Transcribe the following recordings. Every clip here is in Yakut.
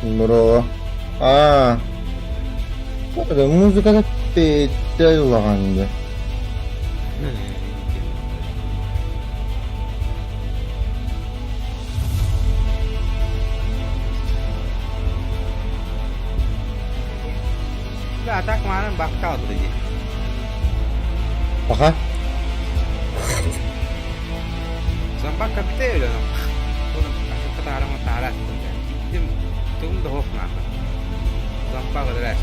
Здорово. А, музыката петте улахан дии. А так маанан бакка албыта дии. Пока. Замбакка бите өлөнө. Таһаарама таһаарат. Киттим тугум да хоох нааха. Зампак өлөрөөс.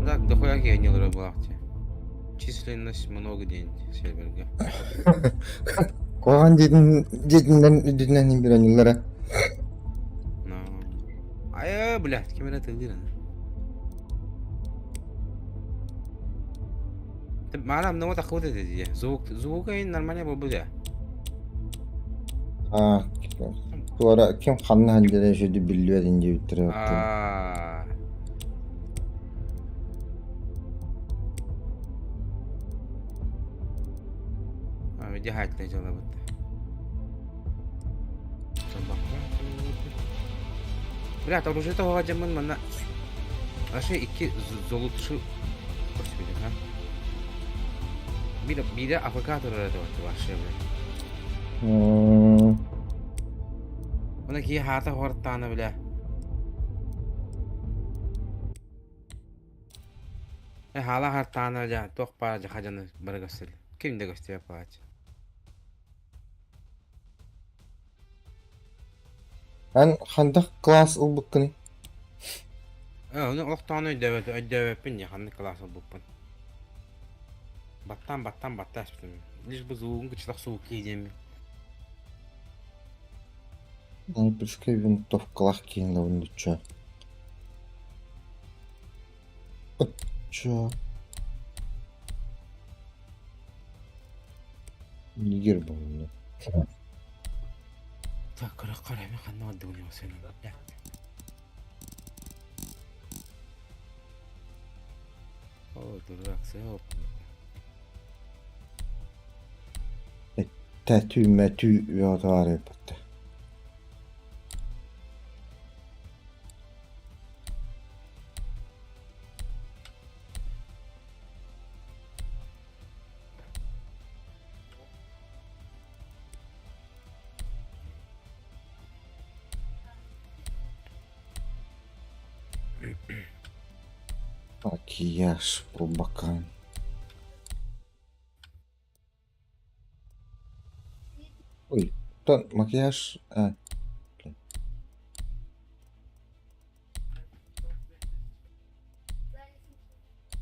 Так, дохуя генилары буолаахчы. Численность много диэн сервергэ. Куһаҕан дьиэтин дьиэтинэн үрдүнэн билэниллэрэ. Но. Айа, блядь, ким эрэ тыллыыр аны. Маана много таххыбыт этэ дии. Звук, звук нормально буолбут ээ. Аа, туора ким ханна сылдьара сүдү биллибэт диэбиттэрэ. Аа. Дьаһаайтына дьалабыт. Бля, оружие тоҕо дьаммын манна Вообще икки золотушу көрсүбүтүм ha. Биир биирэ АФК турар этэ вообще бля. Она киһи хаата хортаана бля. Э хаала хартаана бля туох баар дьаха дьону бары көстөл. Ким да көстүбэт палач. Эн хантах класс ылбыккыный? Э, ону олохтоону өйдөөбөт өйдөөбөппүн дии ханнык класс ылбыппын. Баттаан баттаан баттаа испитим. Лишь бы звугун кычытах суукки диэммин. Снайперскай винтовкалаах киһин лабын Оччо. Нигер буолла. Так, көрөххө эрэ ханна бардыбын сен. О, дурак, все. Тәтүү мәтүү бөҕөтө Макияж по бокам. Ой, то макияж. А, блин.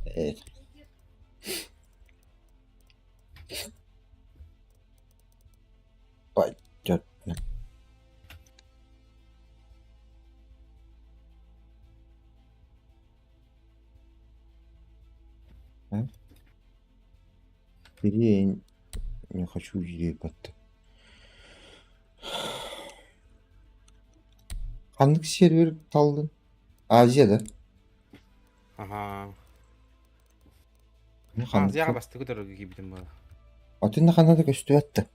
Это. Пойдет. А? Бери, я не хочу ебать. Ханнык сервер талдың? Азия да? Ага. Ну, ханнык Азияҕа бастакы дорога киирбитим буолла. Атын ханна да көстүбэт да.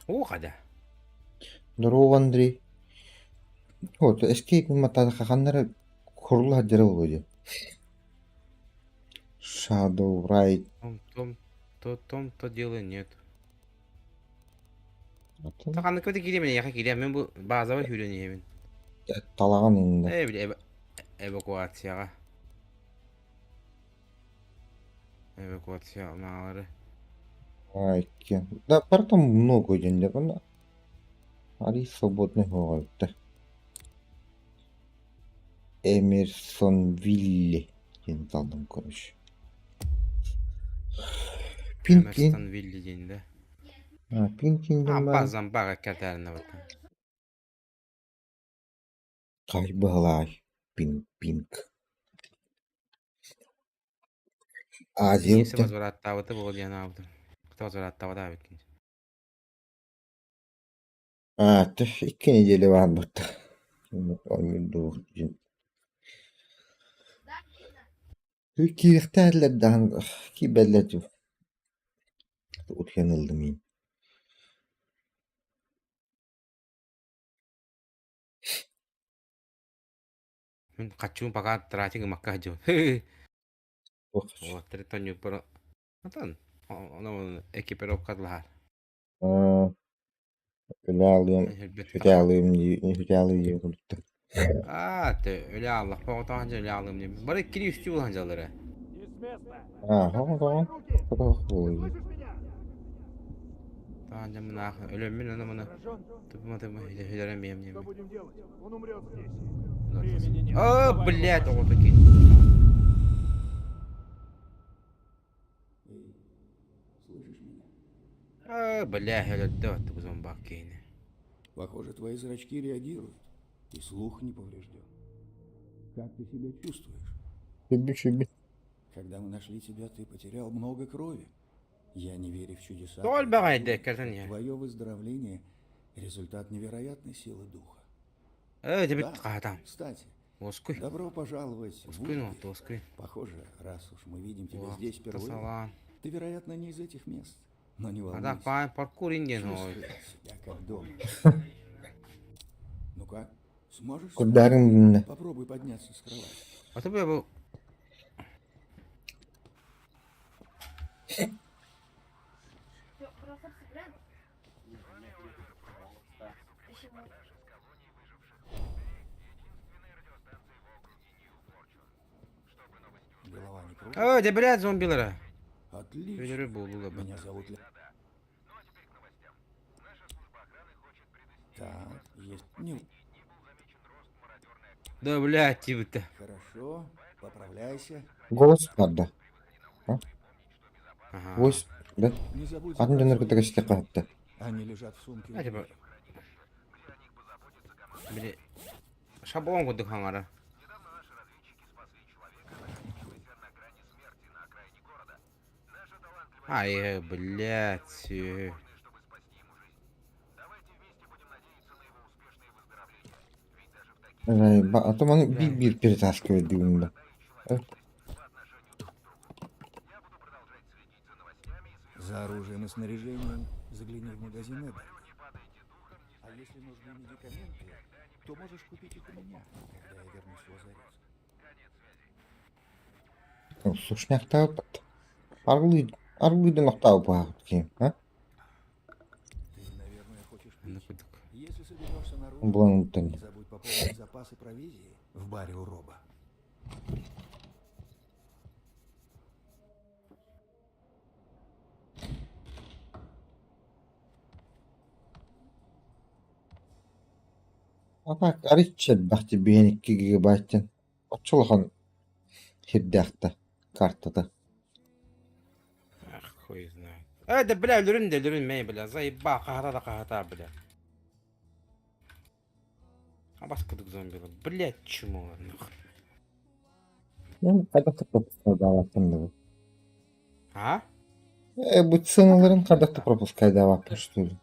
Оо, хада. Здорово, Андрей. Вот, Escape матаада хаханнара курулла сылдьара буолуо дии. Shadow Ride. Том, том, то, том, то дела нет. Атын Ханнык көтө киириэм эйиэхэ киириэм. Мин бу базабар сүүрэн иһэбин. талаҕан иннэ. Э, били эвакуацияҕа. Эвакуация маалары. Ай, Да, потом много день, да, Ари свободный город. Эмерсонвилли диэн талдым, короче. Пинкин. Эмерсонвилли диэн да. А, Пинкин диэн Ампа баар. зампаҕа кэтээринэ бата. Хай быһалаай, пин пинк. Азия Ийэси возвраттаабыта буолуо диэн аабытым. Как-то возвраттабата эбиккин. Аа, 2 неделя баарбыт. Оонньуурдуу Киириэхтээх даҕаны киирбэллэр дуу Утуйан ыллым иин Мин хаччыбын пока тратить гыммакка сылдьабын. Уолаттары тонньууппар Отон ону экипировкалаһар. Өлө аалыам, сүтэ аалыам дии, сүтэ аалыы диэн курдуктар. Аа, тэ өлө ааллахпа оҕотоон дьэ өлө аалыам диэн. Бары иккилии үстүү буолан дьаллара. Аа, хоҕо хоҕо буолуй. Таан дьэ мынаах өлөммүн аны маны тупма тупма хүлэрэн биэм диэн. Оо, блядь, оҕото кин. Эй, слышишь меня? А, бля, өлөрдө оттук зомбак киһини. Похоже, твои зрачки реагируют, и слух не поврежден. Как ты себя чувствуешь? Чүбү чүбү. Когда мы нашли тебя, ты потерял много крови. Я не верю в чудеса. Тоҕо элбэҕэй кэлэн иһэр. Твое выздоровление – результат невероятной силы духа. Э, дебит хаһатам. Кстати, Уоскуй. Добро пожаловать в Уоскуй, ну, Вудбери. уоскуй. Похоже, раз уж мы видим тебя Уох, здесь впервые, тасалаан. ты, вероятно, не из этих мест. Но не Ада волнуйся. паан паркур инген ой. Чувствуй себя как дома. Ну-ка, сможешь? Курдарын билиннэ. Попробуй подняться с кровати. Ата бу Голова не кружится? Оо, дьэ, блядь, зомбилара. Отлично. Өлөрөр буоллула Меня зовут Ле... Так, есть. Не... Да, блядь, тибитэ. Хорошо, поправляйся. Голос барда. Ага. Voice да. Не забудь Атын забрать дьоннор свои кытта вещи. кэпсэтиэххэ сөптө. Они лежат в сумке у А, типа... двери. Били... Шаблон курдук хаҥара. Ай, блядь. А то маны биир-биир перетаскивать да. За оружием и снаряжением загляни в магазин Эберли. А если нужны медикаменты, то можешь купить их у меня, когда я вернусь в лазарет. Сушняктаабат. Аргылыы аргылыйдан охтообуһаахпыт киһи, а? Ты, наверное, хочешь Онно пить. курдук. Если соберешься наружу, Булан не забудь пополнить запасы провизии в баре у Роба. А так арыйча элбэх биһиэн 2 гигабайтын оччо улахан сирдээхтэ картата. Ах, хуй знает. Э, да бля, өлөрүн да өлөрүн мэй, бля, заебал, хаһата да хаһата, бля. Абас курдук зомбилар, блядь, чмо, нахуй. Мен хайдах да пропускайдаабаппын да А? Э, бу сыаналарын хайдах да пропускайдаабаппын что ли?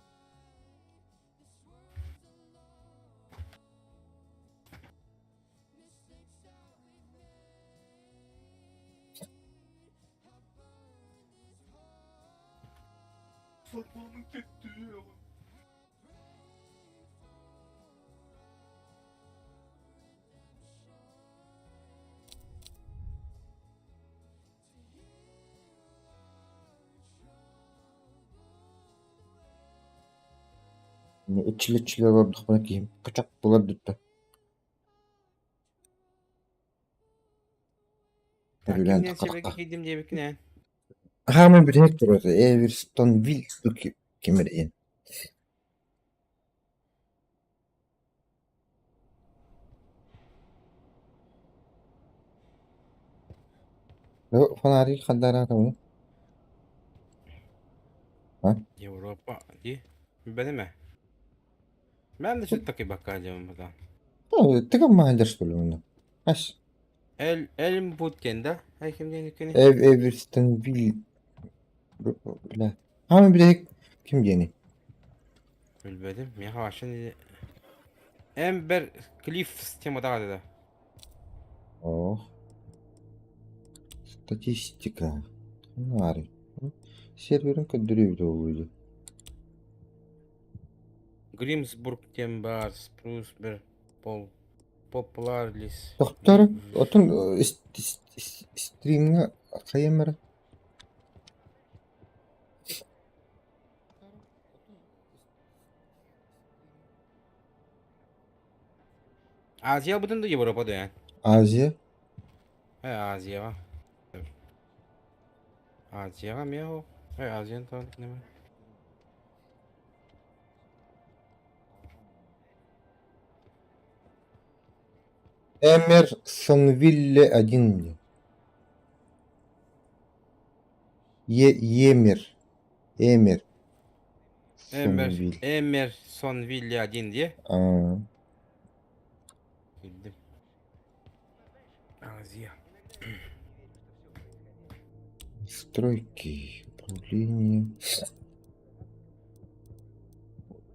Иччилэ-иччилэ олордохпуна киһим кычах булар бүттэ. Так, Өрүлээн кимнээн тахха сибэкки киирдим диэбиккин ээ. Хааман бүтэһик туруота Эверстон Вилл кимэрийэн Фонарик хандараатабын Европа дии. Билбэтим ээ. Мен да все-таки бакка диэбин бата. Тыгын маһын что ли уну? Ас Эл Элмвуд диэн да? Эй ким диэн иккини? Эверстон Вилл бля. Хаамай бүтэһик ким диэний? Билбэтим. Миэхэ вообще не... Эмбер Клиффс тематаҕа да. Ох. Статистика. Ханна Серверин көрдөрүөбүт буолуо дии. Гримсбург диэн баар, Спрусбер, Пол, Популарлис. Тохтор, отун стримҥа хайам эрэ Азия бутун да Европа да. Азия. Э, Азияҕа. Азияҕа эмиэ ол. Э, Азияны таҕын неме. Эмерсонвилле один диэн. Е Емер. Эмер. Эмер, Сонвиль. Эмерсонвилле один диye. Аа. Bildim. Азия. Стройки, управление.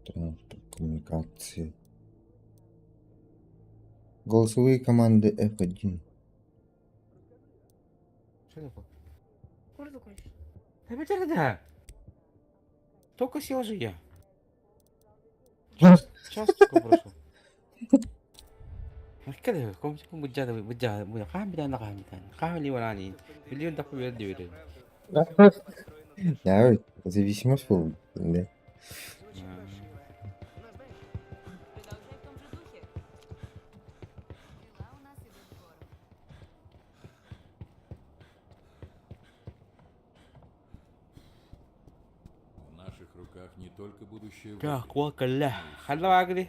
Транспорт, коммуникации. Голосовые команды F1. Что такое? Да да. Только сел же я. Час, час только прошел. كذا كم كم بتجا بتجا قام بدان قام بدان قام اللي وراني مليون دقيقة بيردي بيردي Да, зависимость был, да. Продолжай в том же духе. Дела у нас идут в гору. В наших руках не только будущее Так, وكله خلوا عقلي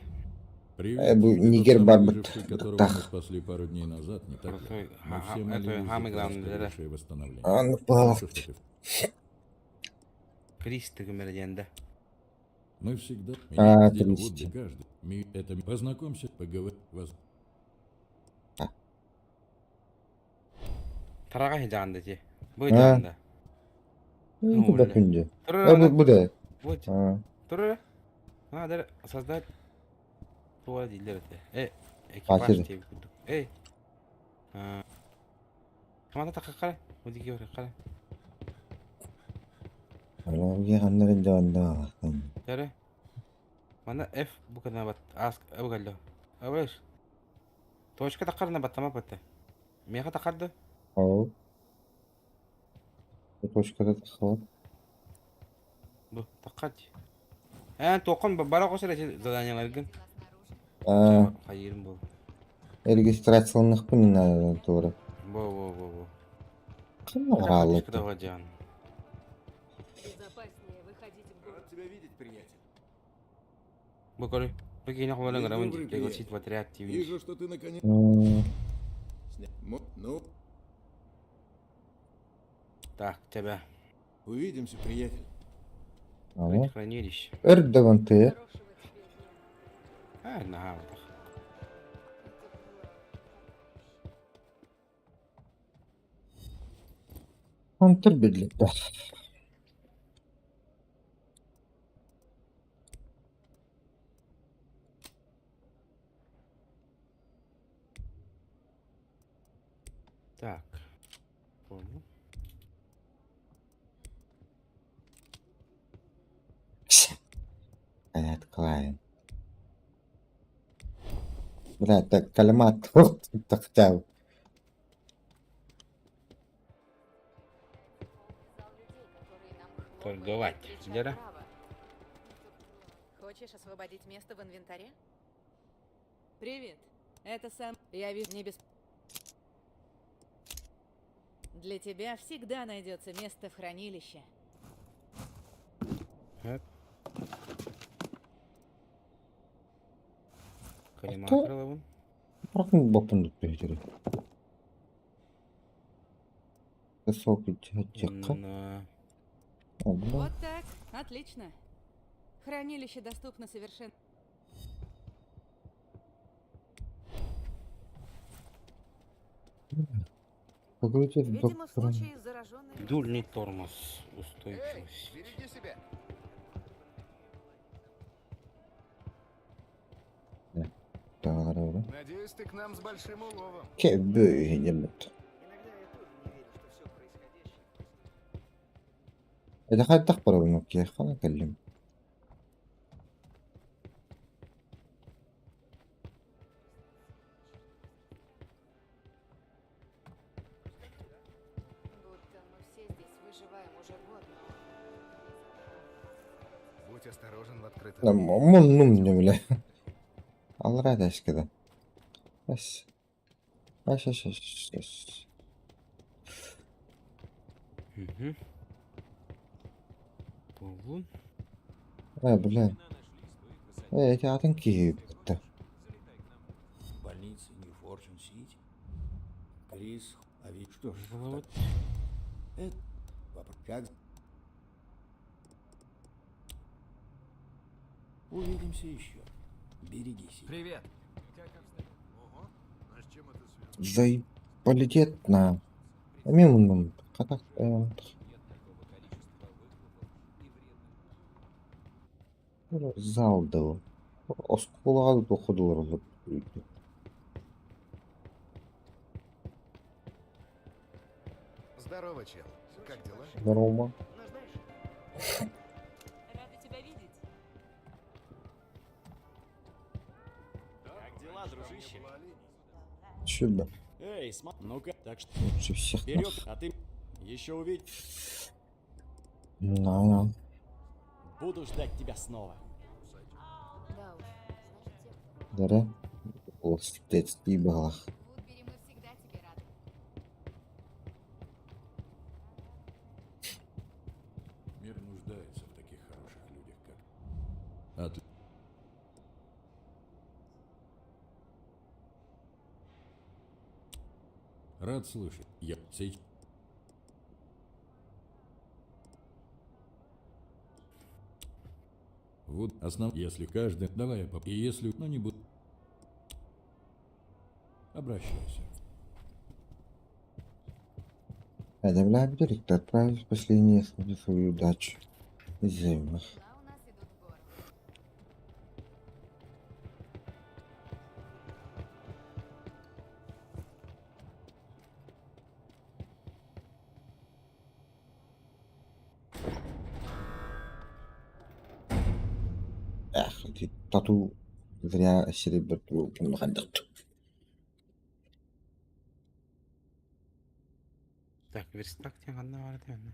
Привет. Бу Ты тот нигер самый барбыт выживший, которого мы тах. спасли пару дней назад, не так ли? Крутой. Мы Ага, все это молились за самый твое главный, да. скорейшее восстановление. Аны Хорошо, балах. что ты Кристи гмерденде. Мы всегда А, меня здесь Кристи. вот каждый. Ми это познакомься, поговори вас. Тараға хижанды те. Бұл А. жанды. Bu da күнде. Тұр А, бу, бу да. Вот. А, Тұр. Надо создать туа дейлер это. Э, экипаж Катер. деп күрдік. Эй. Камада таққа қара. Өдеге бар қара. Аларга ханнар жаанда. Тәрі. Мана F буквына бат. Аск әугәллө. Әуәш. Точка таққарына баттама батты. Меха таққарды. Ау. Точкада тахалат. Бу таққат. Ә, тоқын бара қосыр әте заданияларгын. А, Хайырым бол. регистрацияланыхпын не надо тура. Бо, бо, бо, бо. Ким аралы? Точкада жан. Безопаснее выходить в город. Рад тебя видеть, приятель. Бу көрі. Бу кейіне қолдан День қарамын добрый, пригласить приятель. в отряд TV. Вижу, что ты наконец. М, Ну, Так, тебя. Увидимся, приятель. Ага. Хранилище. Өрдөгөн тыы. Хорошего тебе дня. А, нага вот так. Хантер биллибэ. Так. Понял. Айт Клайн. Бля, так калимат тахтау. Зал людей, которые нам хлопают Торговать. и кричат Лера? «Браво!». Хочешь освободить место в инвентаре? Привет. Это сам. Я вижу не без. Для тебя всегда найдется место в хранилище. Коллиматор алабын. Бұрын бопын бүйдірі. Высокий чекка. На. Вот так. Отлично. Хранилище доступно совершенно. Покрутит Видимо, в доктором. случае с зараженными... Дульный тормоз. Эй, Устойчивость. береги себя. Таҕара. Надеюсь, ты к нам с большим уловом. Кэббү диэбит. Это хайдах барабын киэххэ кэллим. Будто мы все здесь выживаем уже год. Будь осторожен в открытом. Муннум не бля. Аллара да. Эс. Эс эс эс эс. Мгм. Буоллун. Э, бля. Э, эти атын киһи кытта. В больнице Нью-Форчун-Сити. Крис, а ведь что ж, Вот. так- Это вопрос. Как? Увидимся еще. Береги себя. Привет. Заполитет на. Эмиэ муннум. Хата э, Зал дыл. Оскуолаҕа доходулар Здорово, чел. Как дела? Здорово. Рада тебя видеть. Как дела, дружище? Чудо. Эй, сма... Ну-ка, так что Лучше всех вперед, нас. а ты еще увидь. На, Буду ждать тебя снова. Да уж, значит, те, кто... Да. Велосипедский балах. В Вудбери мы всегда тебе рады. Мир нуждается в таких хороших людях, как... От... Рад слышать. Я сейчас... Вот основ... Если каждый... Давай я поп... И если... Но не буду... Обращайся. Эдемләбилэр отправились последние на свою дачу землях. Дела у нас идут в гору. Эх, эти тату зря серебро хайдах. Так, верстак диэн ханна баар этэ манна?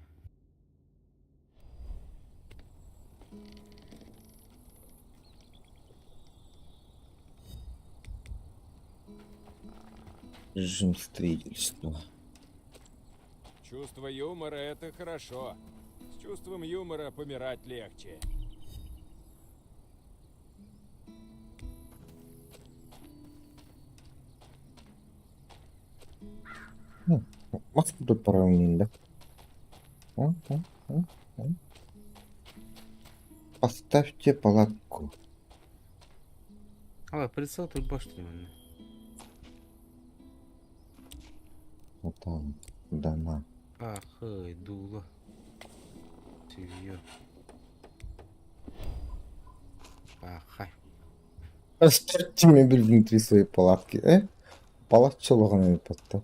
Режим строительства. Чувство юмора — это хорошо. С чувством юмора помирать легче. Мас тут да? М, м, м, м. Поставьте палатку. Ала, прицел тут башты манна. Вот там, дома. Ах, эй, дуло. Цевьё. Пахай. Поставьте мебель внутри своей палатки. Э? Палатчалыгын потта.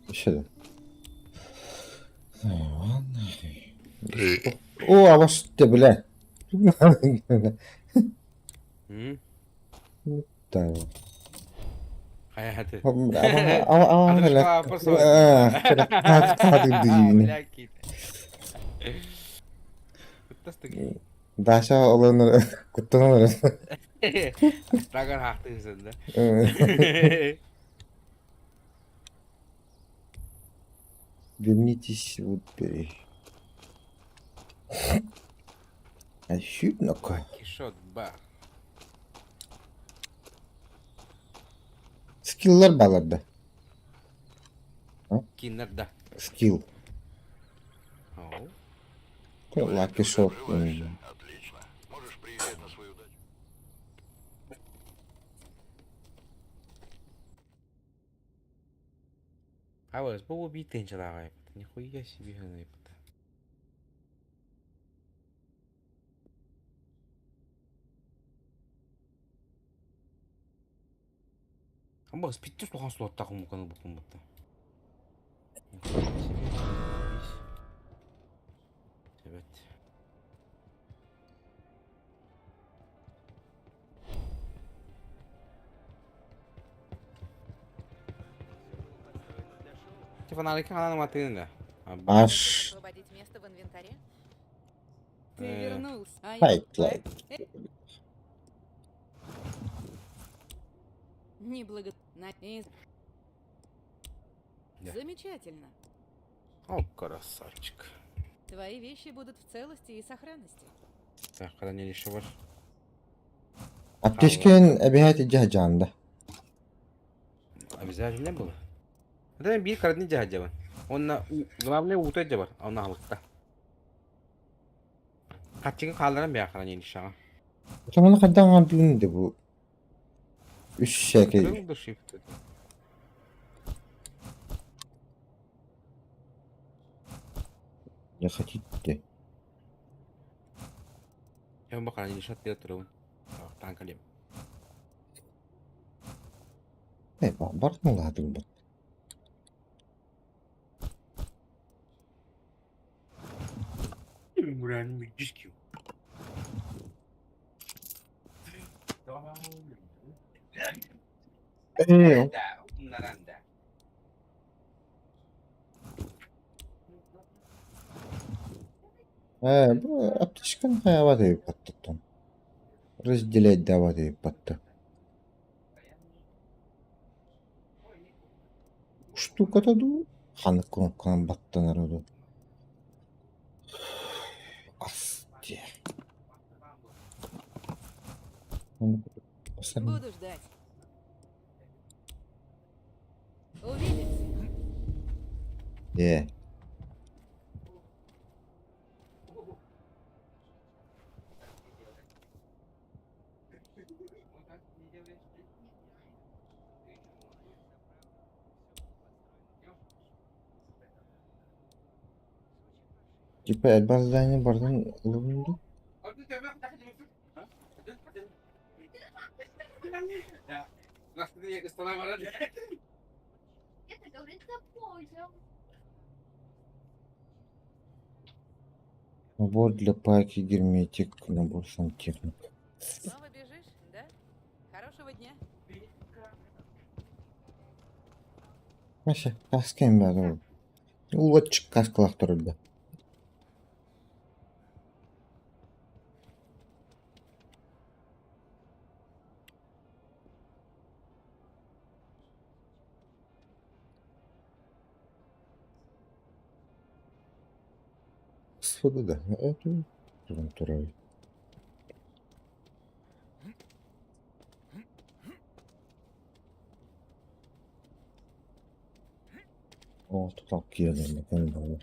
Еще да. Ладно. О, а вас ты, бля. М? Да. Хайа хаты. А, Адышка просто. Бля, кит. Куттастык. Даша олонор куттанар. Тагар хахтыгын да. Вернитесь в Вудбери. Ощутно-ка. Кишот бар. Скиллар баларда. Киннер да. Скилл. Оу. Лаки шоп. Отлично. Можешь приезжать на свою дачу. А вот, был убитый человек. Нихуя себе гына. Абас питте сухан слоттах муканы букун бутта. Evet. Фонарики она матында. Аш. Освободить место в инвентаре? Ты Э. вернулся. А я... Хайт лайт. Не благо... На... и- Да. Замечательно. О, красавчик. Твои вещи будут в целости и сохранности. Так, хранилище бар. Аптечкин эбиһээт илдьэ сылдьаҕын да? Обязательно было. Это бир карадны жаһа Онна главное ута бар, онна халыкта. Хатчыгы хаалларан бэйэ хранилищеҕа. Ону хайдах оҥордугун дии бу үс сээкэй Крыл да shift. не хотите. Я бу хранилище аттыгар турабын. Таан кэлиэм. Э, бардын улаатыҥ бу. Э, э, бу аптечканы хайаабат эбиппаттан. Разделять дават эбиппатта. Штуката дуу, ханнык кнопканан баттанара дуу. Ас диэ. Буду ждать. Увидимся. Ээ. Типа элбэх здание барытын ылабын дуу? Это говорится позже. Набор для пайки герметик, набор сантехник. Снова бежишь, да? Хорошего дня. Вася, каска эмбэ ол. Улачык каскалаах турар Господи, да, это туран турар. Оо, тутал киэлэн буолла.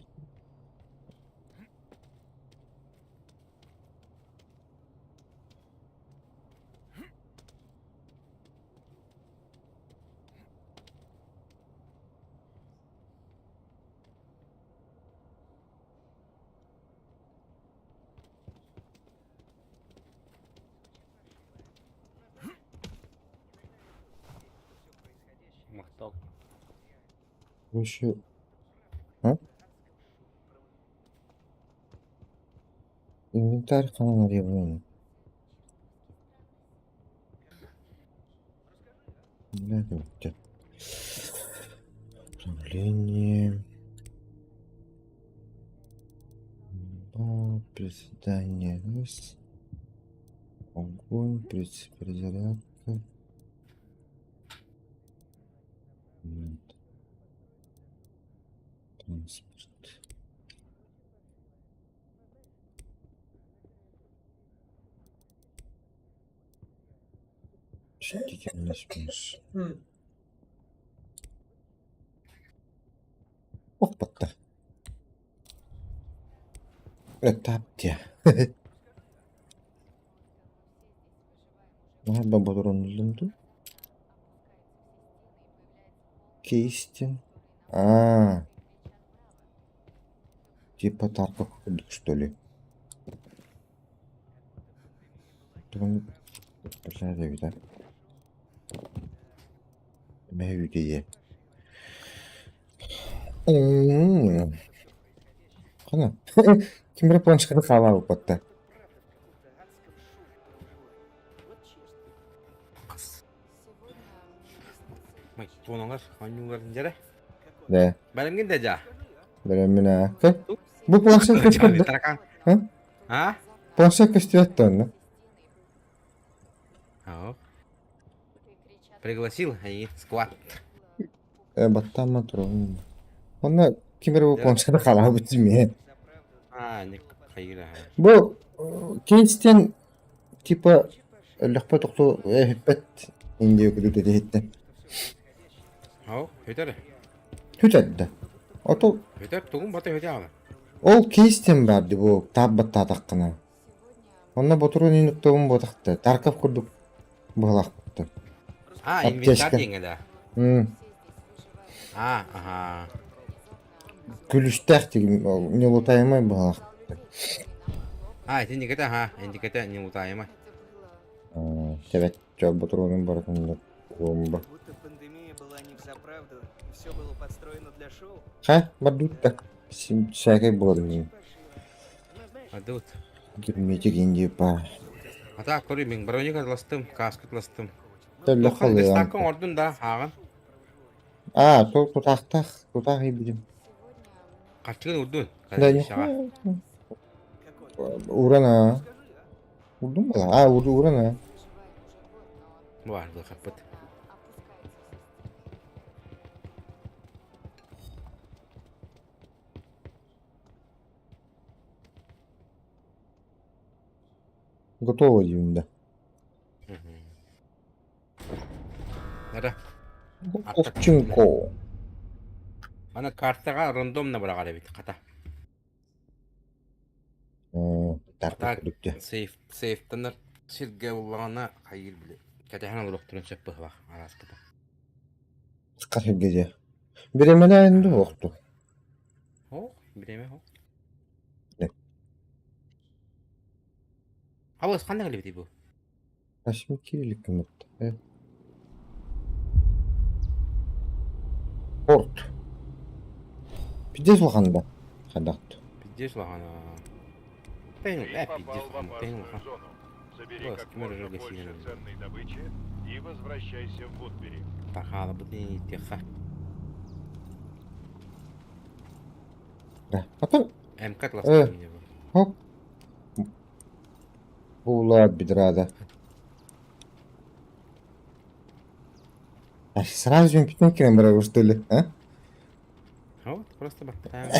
Махтал. Вообще... А? Инвентарь ханан арыйабын. Бля, где? Управление. Приседание раз. Огонь, перезарядка. Нет. Транспорт. Что Охпаттар. Этап диye. Наһаа бодорунуллум дуу? Кейстин. Аа. Типа Тарков курдук что ли? Эбитэ. Мэһүүтүйэ. Хана. Ким эрэ планшеты хаалаабыппатта. Май, туоналар, оонньууларын дьэрэ. Да. Бэлэмҥин да дьаа. Бэлэммин аа. Бу планшет көстөр да? Таракан. А? Планшет көстүбэт да онно. Ау. Пригласил и склад. Э, баттаама турабын. Онно ким эрэ бу планшеты хаалаабыт дии А, не хайыра. Бу Кейстен типа өллөхпө тохту эһиппэт индия күлүтэ иһиттэн. Ау, өтөр. Хүтэрдэ. Ото Өтөр тугун бата өтө ала. Ол Кейстен баар дии бу таабаттаатаххына. Онно ботуруун иниктовун буотахта Тарков курдук быһалаахпытта. А, инвентарь Аптечка. диэҥэ да. А, ага. Күлүстээх тигим ол нелутаемай быһалаахпытта. А, ити никете, ага, индикете нелутаемай. Тэбэт чо ботуруунун барытын уомба. Ха, бардуутта. Сээкэй буолар Адут. Герметик индия па. Ата көрүй мен броника ластым, каска ластым. Төллө Тохан халыан. верстакка оҥордун да, ааҕан. Аа, то тутаахтаах, тутаах ийбитим. Харчыгын урдун. Да, нихуя. Уран аа. Урдун бала. Аа, уран аа. Бар, хаппыт. Готово диибин да. Нара. Овчинко. Ана картаға рандомно быраҕар эбит хата. Тарка күлүктэ. Сейф, сейфтанар сиргэ буллаҕына хайыыр били. Кэтэһэн олоруохтарын сөп быһылаах арааската. Хас сиргэ дьэ. Бириэмэлээн да охту. Ох, бириэмэ ох. Абыс ханна кэлбитий бу? Восьми кириллик гыммыт. Порт. Пиздец улахан да. Хайдахт. Пиздец улахан. Тэн, Ты э, попал пиздец в улахан, тэн опасную улахан. зону. Собери Бас, как ким эрэ можно жиргэ больше сиэнэн. ценной добычи и возвращайся в Вудбери. Тахаалабыт иитиэххэ. Да. Потом МК ластым мне бу. хоп. Була бедрада. А сразу же пятно килем что ли, а? Вот, просто баттаан.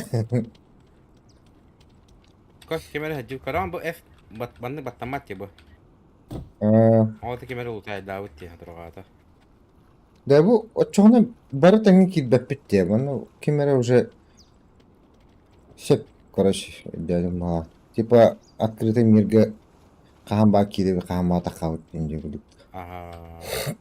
Кос кемере хаджу каран бу F бат банны баттамат бу. Аа, Оҕото ким эрэ улутаайдаабыт дии турҕаата. Да бу оччоҕуна бары тэҥҥэ киирбэппит диэ. Манна ким эрэ уже сөп, короче, дядям мала. Типа открытый миргэ хаһан баа киирэбит, хаһан баа таххабыт диэн дии курдук. Аһаа.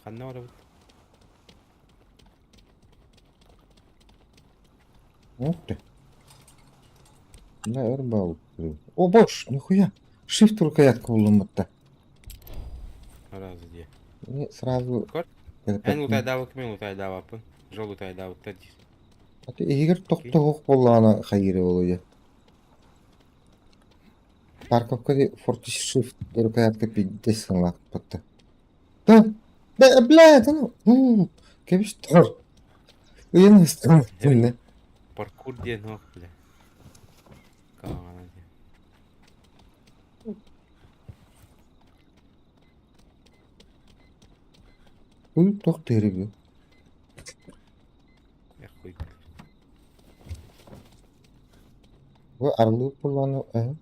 Ханна барабыт? Ух ты. Да, эрбал. О, боже, нихуя. Shift рукоятка буллуммутта. Сразу дии. Не, сразу Көр. Эн лутайдаабыт мен лутайдаабаппын. Жол лутайдаабыттар дии. А Егер тохтоһуох буоллаҕына хайыыры буолуо Парковка Фортис Shift рукоятка пиздец сыҥалаахпытта. Да, да, бля, да ну, кэбис тор. Ыйан ыстым Паркур диэн ох, бля. Каана диэн. Үй, тох терігі. Эх, хуй. Бу арылыы буоллаҕына э.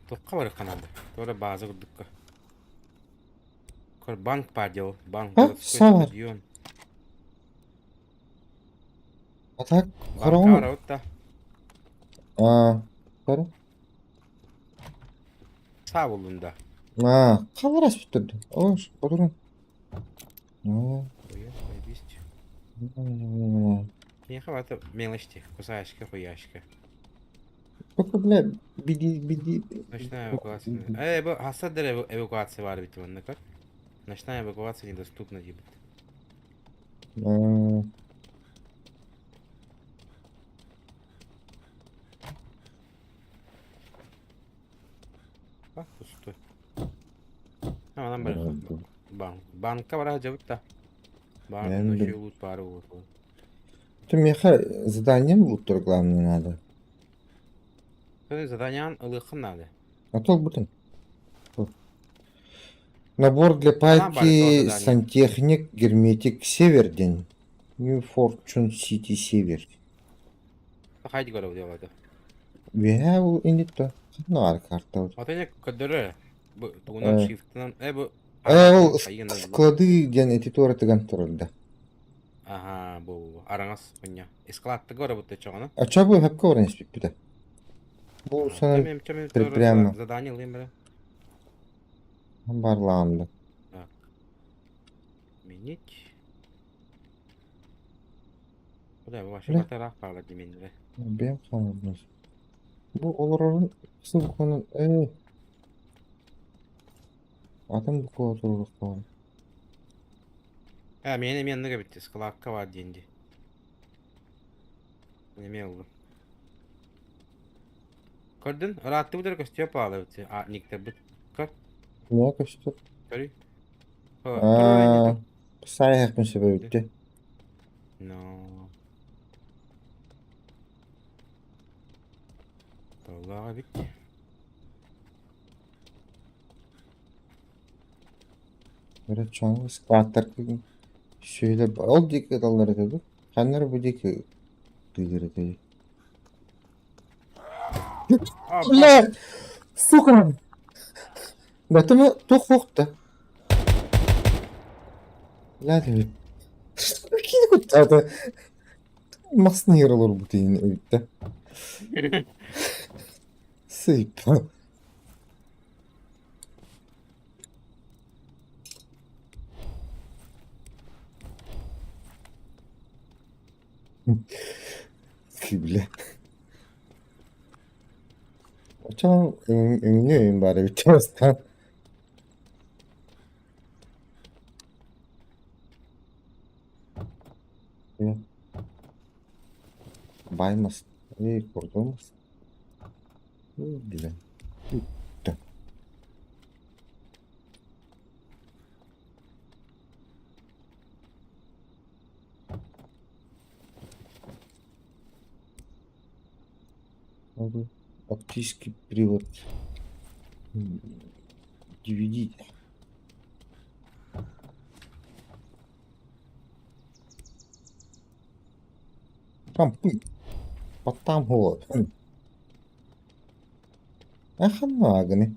Туохха барыахха наада? Туора бааза курдукка. Көр банк баар дии ол. Банк, А, городской саар. стадион. А так Банка хороҕун барабыт да. Аа, көрө. Саа буллун да. Аа, халар аспыттар. Ош, отырун. Аа. Ой, заебись. Миэхэ барыта мелочь дии. Кусаачка, хуяшка. Только, бля, биди, биди. Ночная эвакуация. Э, бу хаса да эвакуация баар эбит манна көр. Ночная эвакуация недоступна диэбит. Аа. А, пустой. Манан барыахха. Банк. Банкка бара сылдьабыт да. Банк ночью лут баары буолуо. Ты миэхэ заданием луттар главное надо. Заданиеҕын ылыаххын наада. А то бутын. Набор для пайки сантехник герметик Севердин. New Fortune City Север. Хайди көрөбүт диэбэтэ. Үөһээ ол иннитто. Ханна карта. Атын көрдөрөр. Бу тугунан шрифтынан э бу Э ол склады диэн эти туоратыган турарда. Аха бу араҥас хуйня. Искладта көрөбүт чоҕоно. А ча бу хөпкө оран испиппитэ. Бу санан прямо. Задание ылыым бара. Барлаанды. Так. Менить. Бля, вообще батараах баалар диминнere. Бэйэм хаалбын. Бу олорорун сыл хонон ээ атын буква туруохтааҕым. Ээ, миэнэ эмиэ оннук эбит, складка баар диэн дии. Эмиэ ыллым. Көрдүн? Ырааттыбыт эрэ көстүө паала эбит. А, никтэрбит. Көр. Ноо көстөр. Көрүй. Аа, саайахпын сөбө эбит Но. Толлоох эбит. Өрө чоҥ складтар сүөлэ ол диэки ыталлар этэ дуу? Ханна эрэ бу диэки тыылар этэй? Бля! Сука! Батыма туох суох да? Бля, киһи куттаата. Массыына иһэр олорбут иһин эбит да. Сыыппа. Бля. Очон өҥнү өйүн баар эбит бастаан. Баймас. Эй, курдумас. Бля. Бүттэ. Оптический привод. DVD. Там Баттаам һуо. Ханна аагыный?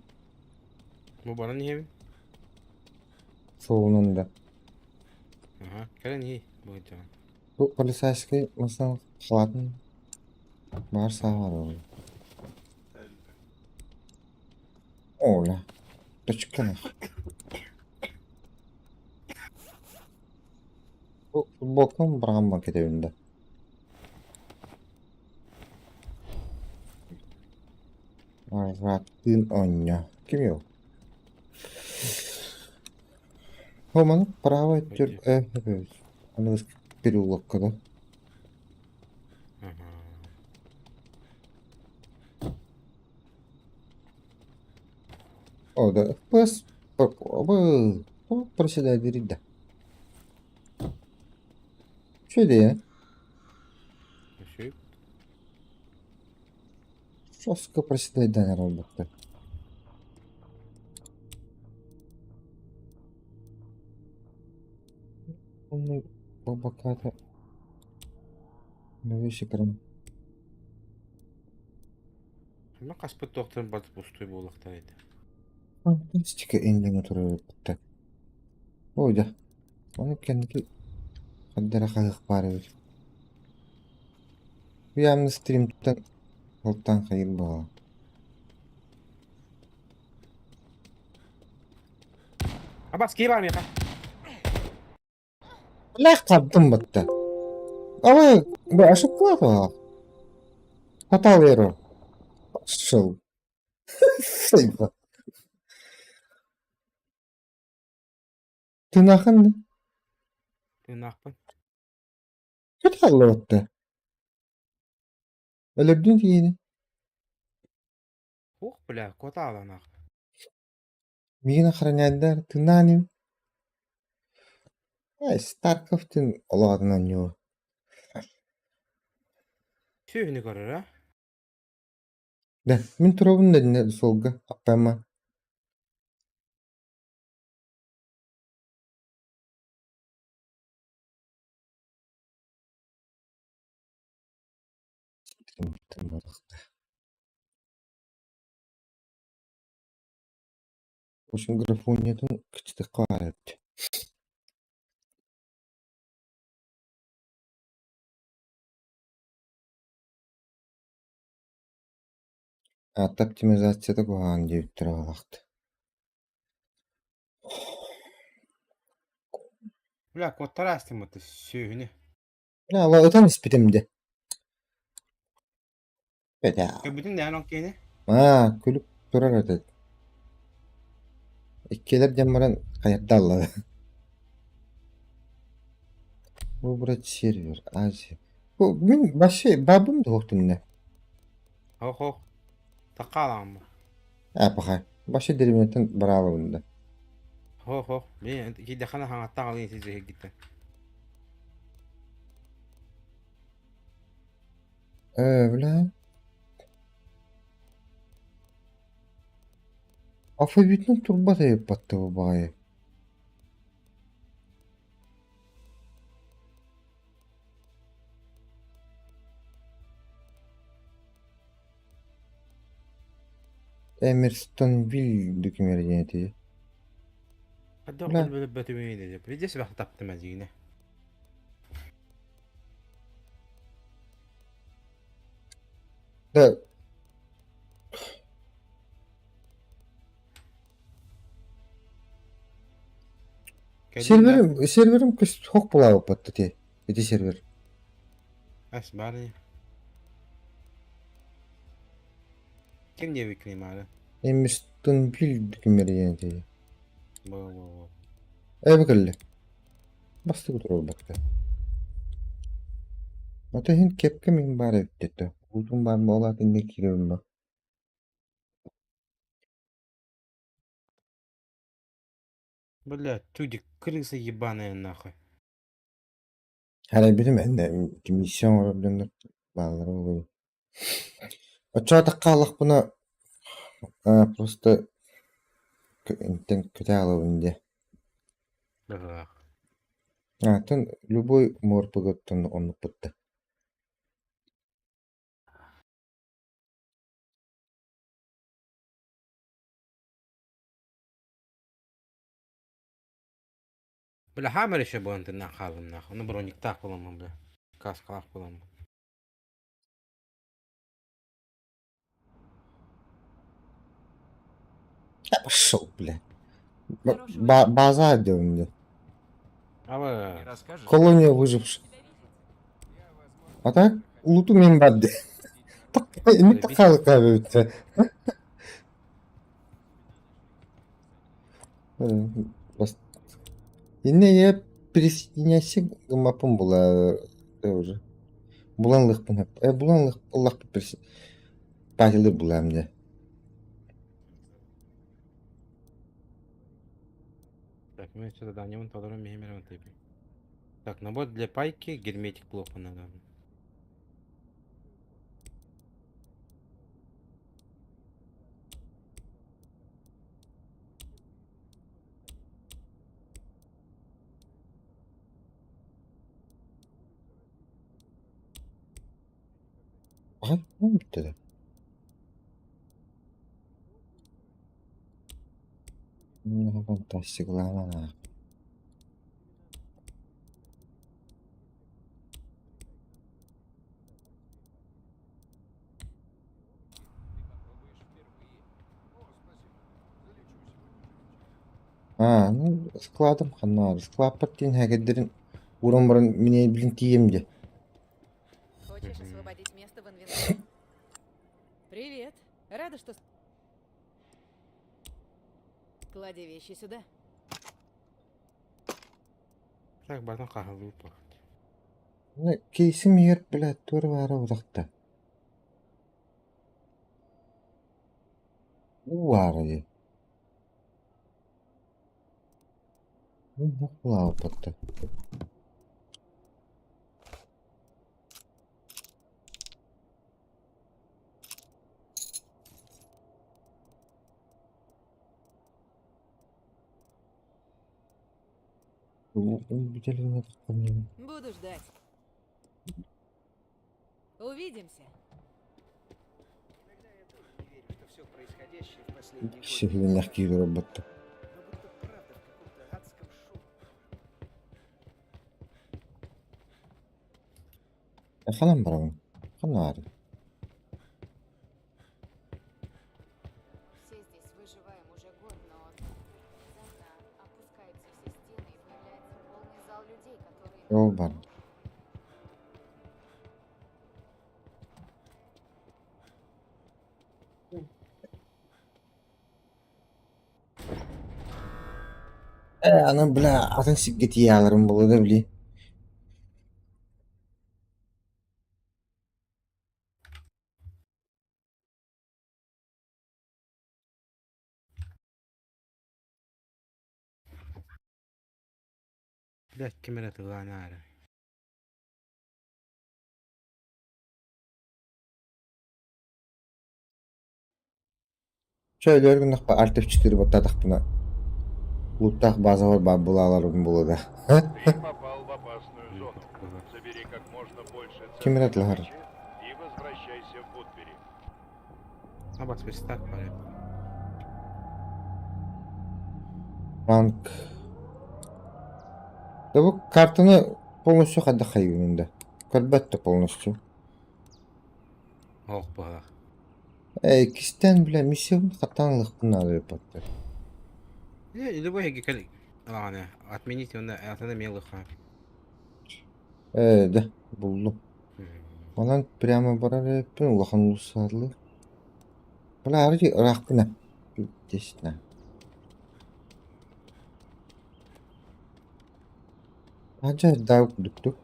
Бу баран иһэбин. Суолунан да. Аха, кэлэн иһий бу дьон. Бу полицейскай массыына халаатын баар сааҕар ол. Оля, точкалаах. Бу футболкам быраҕаммын кэтэбин да. Арҕааттыын оонньоо. Кимий ол? О, маны правый төр э аныгыскы переулокка да. О, да, FPS проседает да. Үчүгэй ээ. Үчүгэй. Жестко проседает буолбуттар. Умный бабаката. На весь экран. Онно хаспыт туохтарын барыта пустуй буолуохтара этэ. Фантастика иннинэ турар Ой да, ону кэнники хардара хаһыах баар эбит. Уйаамны стримтэн алтан хайыр баҕа. Абас киһи баар миэхэ. Бля, хабдым батта. Ой, бу ошибка Хатал еру. Пошел. Сыйба. Тынаахын Тыынаахпын. Кыталлыбатта. Өлөрдүн киһини. Ух, бля, куотааланаах. Миигин охраняйдар тынаан Ай, Старковтын олоҕун оонньуу. Сүөһүнү көрөр, а? Да, мин туруобун да иннэ суолга аппама. Общем, графониятын кыччатыахха баар эбит. Аата оптимизацията куһаҕан диэбиттэрэ буолаахта. Бля, куоттара астыммыт сүөһүнү. Бля, ытан испитим дии. Бэтээ. Көрбүтүн дээн ол киһини? Аа, күлүк турар этэ. Иккилэр диэн баран хайырдааллар. Выбрать сервер, Азия. Бу мин вообще бабым да уһуктунна. Ох ох. Такаалааммы. Аа, пахай. Вообще дэриэбинэттэн бараалабын да. Хох хох. Мен кидэхана хаҥаттаах алын сизиһигиттэн. Ээ, бля. Алфавитынан турбат эбиппатта бу баҕайы. Эмерстонвиль документ диэн этий. Хайдах Бля. бөтүмүн Виде себах таптым эдигине. Да, серверим, серверим көс хох булаабыппат ти. Ити сервер. Ас бары. Ким диэбиккиний маары? Эмерстонвиль документ диэн этий. Бо бо бо. Эбэ кэллэ. Бастакы туруорбакта. Ата иһин кепке мин баар эбит этэ. Уутун баар буолаат иннэ киирэбин ба. Бля, чудик, крыса ебаная нахуй. Арайбытым эннэ миссия оҥорор дьоннор бааллара буолуо. Оччоҕо хааллахпына просто интэн көтө хаалабын дии. Быһыылаах. Аатын любой морпугуттан оннукпутта. Бля, хаммер еще буолан тыннаах хааллым нахуй. Ну брониктаах буоламмын, бля. Каскалаах буоламмын. Да пошел, бля. Хорошего База диэн дии. Аба, Не расскажешь? Колония выживших. тебя видеть. А так луту мен бар дии. Эмит хаалыкка эбит. Иннэ я присоединяйся гыммаппын була уже. Булан лыхпын булан лых патилы булам дии. Так, мы что задание толору мехемером типа. Так, набор для пайки, герметик плохо надо. Аха, бүттэ да. Фантастикалаан Аа, ну складым ханна Складпар диэн һээкэйдэрин ууран баран мин билин тиийэм дии. Хочешь освободить место в инвентаре? Привет. Рада, что... Клади вещи сюда. Так, барытын хаһалыы пахт. Кейсим иһэр, блядь, туора баара утахта. Уу баара дии. Лааппатта. Буду ждать. Увидимся. Сүһүннэх киирэр буолбатта. Ханан барабын? Ханна баарый? Все здесь выживаем уже год, но внезапно опускаются все стены и появляется полный зал людей, которые... Ол бар. Ээ, аны бля, атын сиргэ тиийээлэрим буолуо да били. Блядь, ким эрэ тыллаан аара. Чэ, өлөөр гыннахпа Alt F4 баттаатахпына лууттаах базабар баар булааларым буолуо да. Ты попал в опасную зону. Забери как можно больше Ким эрэ ценной атылаһар. добычи и возвращайся в Вудбери. Абас верстак барыа. Банк. Да бу картаны полностью хайдах хайыыбын да? Көрбөт да полностью. Ох баҕа. Ээ, иккистээн бля миссиябын хаттаан ылыахпын наада эбит Любой кэл ылаҕана отменить уонна атына эмиэ ылыахха. Ээ, да, буллум. Онон прямо барар эбиппин улахан уулуссаҕа Бля, арыый ыраахпын Естественно. Адьа даа курдук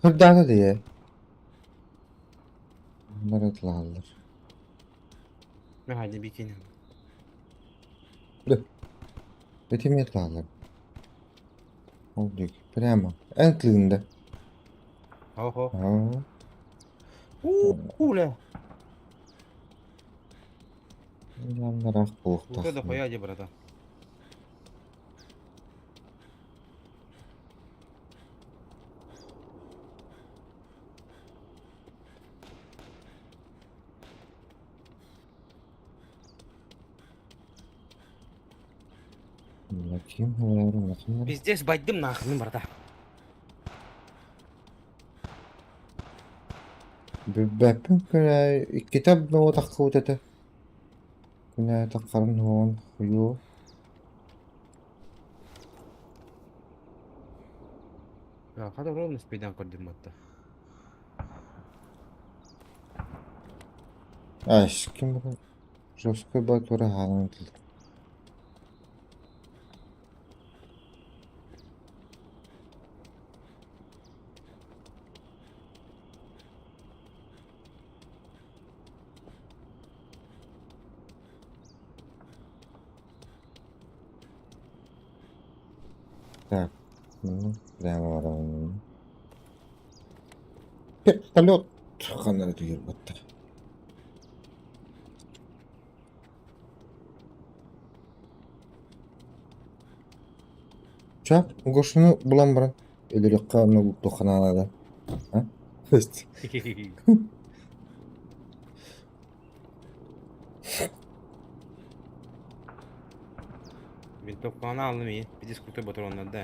Сырдаата дии. Бары ытылаһаллар. Механя бикини. Да. Этими ытылаһаллар. Ол диэки прямо. Эн тыында. Охо. Аа. Уля. Ыраах Ута буолуохтаах. дохуя дии братан. Ким Пиздец байдым нахрен брата. Билбэппин күнэ иккитэ ноутаххыбыт этэ. Күнэ таххарын уон хуйуо. Хата ровно спидан көрдүм батта. Ась, ким бу? Жесткой батура хаалан Так, ну, прямо барабын. Вертолет ханна эрэ батта. Ча, Гошуну булан баран өлөрүөххэ онно туохха А? Токкону аллым iyi. Bir дискута ботуруоннар да.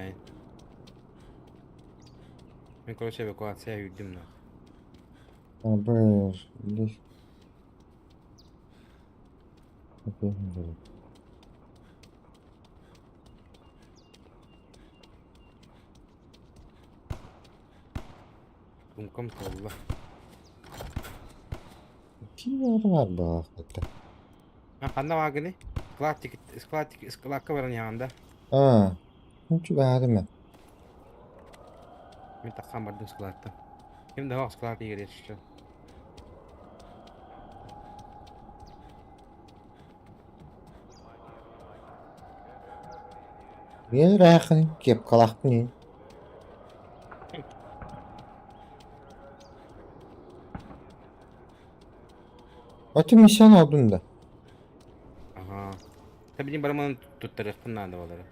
Мен короче эвакуация үүрдүм на. А, б, Сумкам толла. Ким бар баахта? А ханна баагыный? Склад тикит, склад тикит, складка баран яғанда. А, ну чугаһаатым. Мин тахсан бардым складта. Ким да склад игереччи. Мен ыраахын кепкалаахпын Аты миссияны алдым да. Ага. Та билин бараман туттарыахпын наада балары.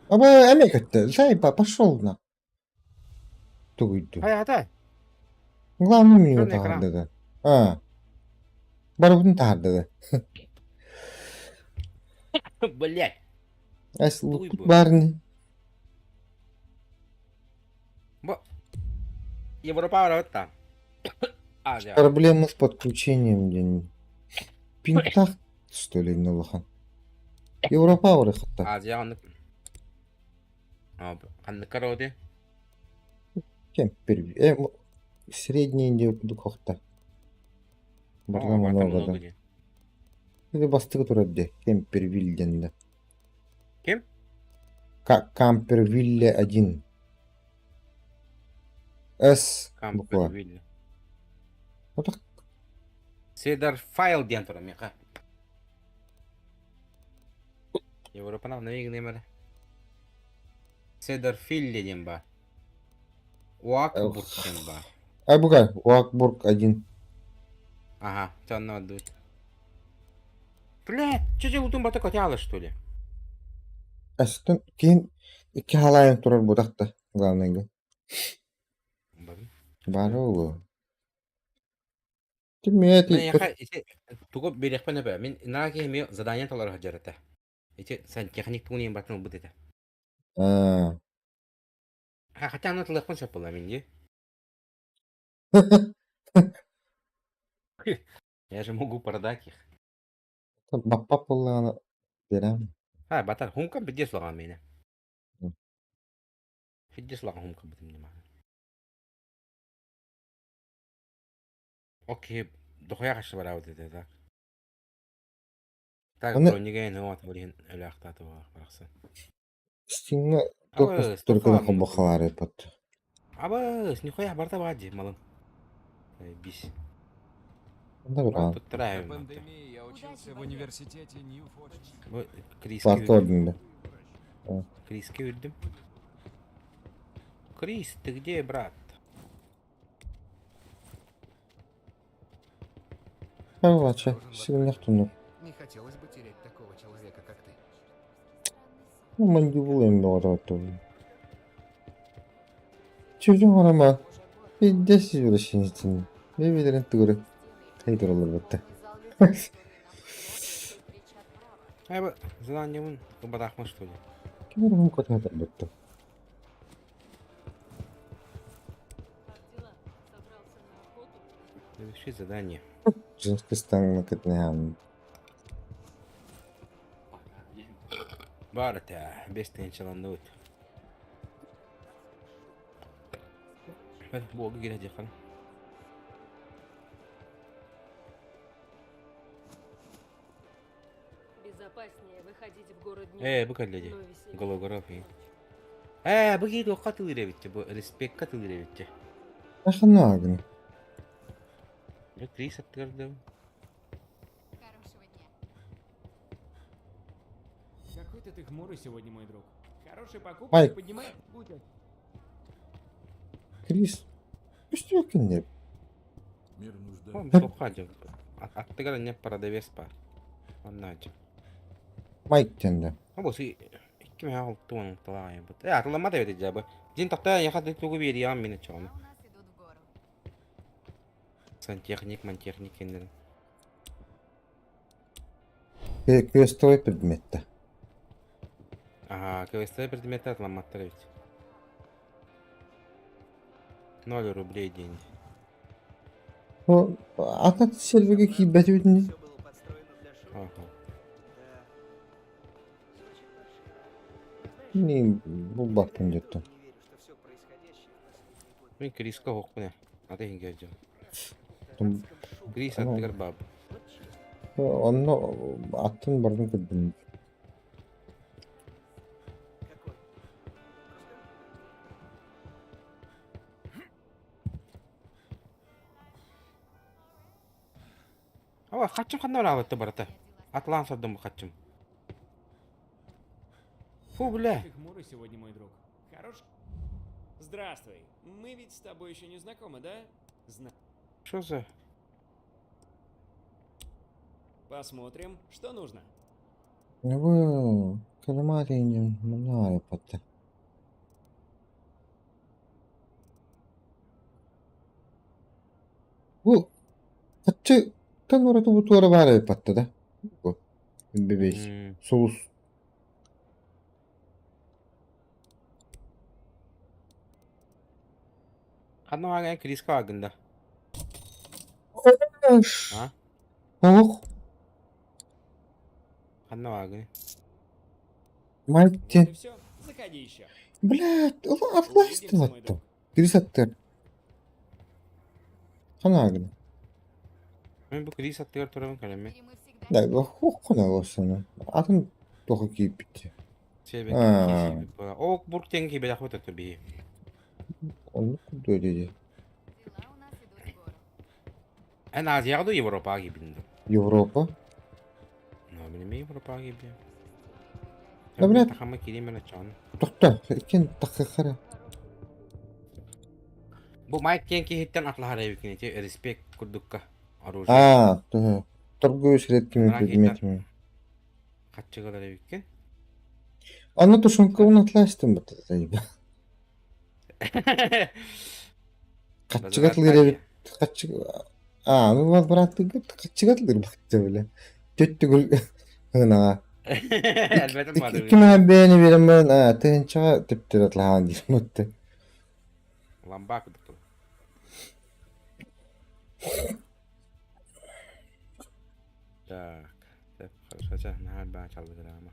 Аба эмэ көттө. Зайба, пошел на. Тугуйду. Хай ата. Главный меню Черный экран. таһаардыга. А. Барыбытын таһаардыга. Блять. Эс Туй луппут бу. баарыны. Бу Европа барабыт Азия. Проблемы с подключением диэн. Пинтах, что ли, улахан. Европа барыхатта. Азия ханнык. Ханнык караоте. Кем пер средний диэн кохта. Барда много да. Или бастыгы турар дии. Кемпервиль диэн да. Ким? Кампервилле 1. С буква. Кампервилле. Вот так. Седар файл диэн турар миэхэ. Европанан нэйгнемер. Седар Филли диэн баар. Уакбург диэн баар. А бука, Уакбург 1. Ага, онно отдают. Блядь, что тебе утун бата котяла, что ли? Астын кин икки халайын турар бутахта главныйга. Бары олу. Тиммет Мен яха ити тугу берекпен өпө. Мен наа кеме задание толор хаджарата. Ити сантехник тугун батын бут это. А. Ха хотя аны тылыкпын сөп була мен ди. Я же могу продать их. Баппап буоллаҕына берем. А, батар хумка бидде сулаган мени. Бидде сулаган хумка бутум нема. Окей, дохуя кашы барабыт это так. Так, Аны бронеге вот блин, өлөктаты бараксы. Стимҥэ туох Абыс, туркуна тохон. холбохалаары пат. Абыс, нихуя барта бади малым. Бис. Онда бараан. Тут До траем. пандемии я учился в университете Нью-Форчун. Криски Парка ордунда. Криски үрдүм. Крис, ты где, брат? Хавача, сигнах тунук. Не хотелось бы терять такого человека, как ты. Ну, мандибула им доҕототтум. Чүрүн орама. Пиздец извращенец. Бэбилерин тугуры. Хайдыр олорбутта. Ай, бу задание кыбатахмын что ли? Ким ором котата бутта. Как дела? Собрался на охоту? Завершить задание. Женский стан кытнаан. Бар это, без тенчаланды Бога кире хан. Безопаснее выходить в город днем. Э, бу кэллэди. но веселее Голограф. ночью. Э, бу кири катылыр битте, бу респект катылыр битте. Аханагын. Я Крис аттырды. Хорошего дня. Какой-то ты хмурый сегодня, мой друг. Хорошие покупки Майк. поднимай. Будь Крис. Үстүөккүн Мир нуждается. Тоққа Аттыгар не продавец бар. Оннаач. Майк тенде. Бу си 2006 он талаай бут. Э, атылама да бит жабы. Дин тохта я хат тугу бериям мени чону. А у нас идут в гору. Сантехник, мантехник кендер. Квестовый предметте. А, квестовые предметы атламаттар эбит. 0 рублей день. Бу атын сервергэ киирбэт эбитин Ага. дии. Булбаппын диэттим. Мин Криска оһохпун ээ. Аты иһин кэлдьим. Крис аттыгар бааб. Онно аттын бардым көрдүм. Ава, хаччым ханна бараабытты барыта. Атлаан сордум бу хаччым. Фу, бля. Ты хмурый сегодня, мой друг. Хорош? Здравствуй. Мы ведь с тобой еще не знакомы, да? Зна... Что за... Посмотрим, что нужно. Бу калымаат иҥин манна аайппаттар. Бу хаччыттан ураты бу туора баар эбиппатта да? Бу бэбиэс сулус Ханна бааҕын Криска бааргын да? А? Оһох Ханна бааргын? Майк Вот диэн и все. Заходи еще. Блядь, ол Увидимся, мой атлаастыбаттым. друг. Крис аттыгар. Ханаагын. Мен бу Крис аттыгар турабын кэлэммин. Теперь мы всегда Да, хоххона олорсону. Атын тоҕо киирбит. Сиэбэккэ Аа, киирбит буолан. Ок бурк диэн киирбэтэх бу биһи. оннук курдук дии. дела у нас идут в гору. Эн Азияҕа дуу Европаҕа киирбитин дуу? Европа. Но мин эмиэ Европаҕа киирбитим. Да, блядь. Тахама киириим эрэ чоҕун. Тохто, иккиэн таххахара. Бу Майк диэн киһиттэн атлаһар эбиккин ити респект курдукка оружие. Аа, туһу. Торгую средствами Анараа киһиттэн предметами. хаччыгалар эбиккин. Аны тушенкабын атлаастым бата. Хаччыгат Базараттаа лыр эбит. Хаччы Аа, ну вот бырааттыгыт хаччыгат лыр бакта биле. Төттүгүл гына. Элбэтим бары. Икки маа бэйэни биэрэн баран аа тыһыынчаҕа төптөр атлаһаан диир мутты. Ламба курдук тур. Так, так, хорошо, ча, наһаа элбэҕи чаллыгыраама.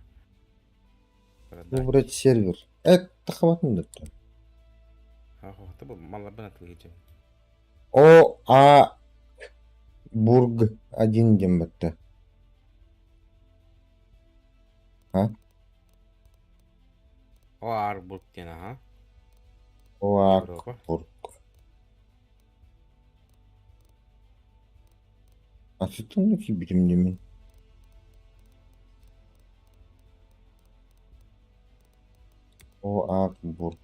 Выбрать сервер. Э, тахабатын даттан. Хохото бу малларбын атылыгычым. О А Бург один диэн батта. А? О Ар Бург диэн аха. О А Европа. Бург. Ачытын киирбитим димин. О А Бург.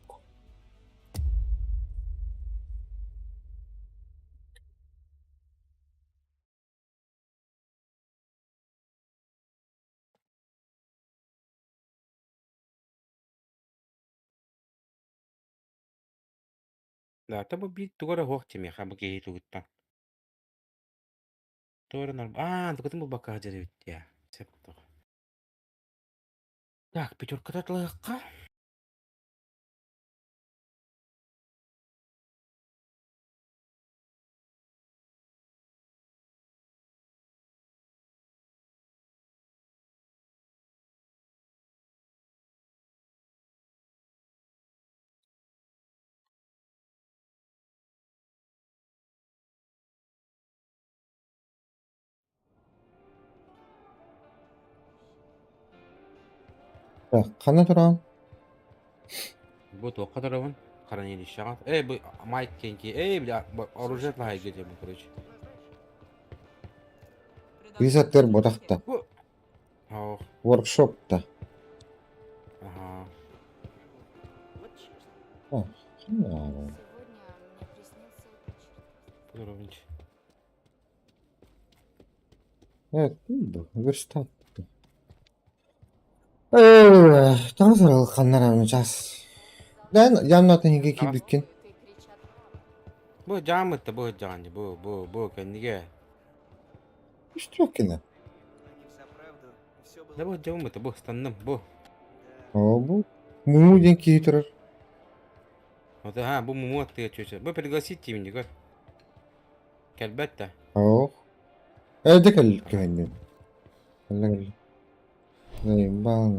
Да, та бу биир тугу эрэ суох тимиэхэ бу киһи тугуттан. Тугу эрэ норм... Аа, тукутун булбакка сылдьар эбит дии. Сөп тоҕо. Так, пятерката атлыахха. Так, ханна тураҕын? Бу туохха турабын? Хранилищеҕа. Эй, бу Майк Кенки. Эй, бля, оружие лаһайга диэн короче. Кыыс аттыгар ботахта. Бу Ох, Воркшопта. ага. О, ханна Сегодня мне приснился черт. Туравынч. Э, верстак. Э, таҥас ханнара час. Да, ямнатын иһигэ киирбиккин. И кричат «Браво!». Бу дьаамытта бу дьаанньы бу бу бу кэннигэ. Үстүөккүнэ. Да бу дьаамытта бу станным бу. Оо, бу. Муму диэн киһи турар. Вот, ага, бу муму аттыга чүөчэ. Бу пригласить меня, көр. Кэлбэт да. Ох. Э, дэ кэл көһүннүм. Кэллэ кэллэ. Заебал.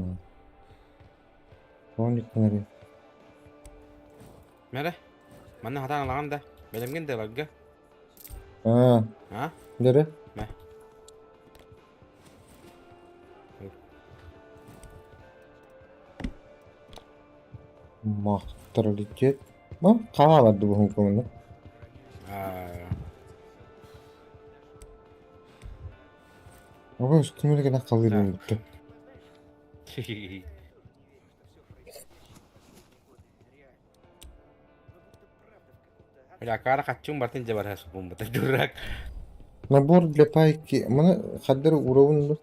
Тоник кынары. Мэрэ, манна хатаан алаҕан да. Бэлэмгин да ыларга. Аа, А? дэрэ. Мэ. Махтралитет. Бу хааларды буһун көҥүлэ. Аа. Оҕо үстүмүлэ гына халыырын бүттэ. Бля, акаара хаччым бартын дьэ барыһа супуммута дурак. Набор для пайки. Маны хаддары уровун ду.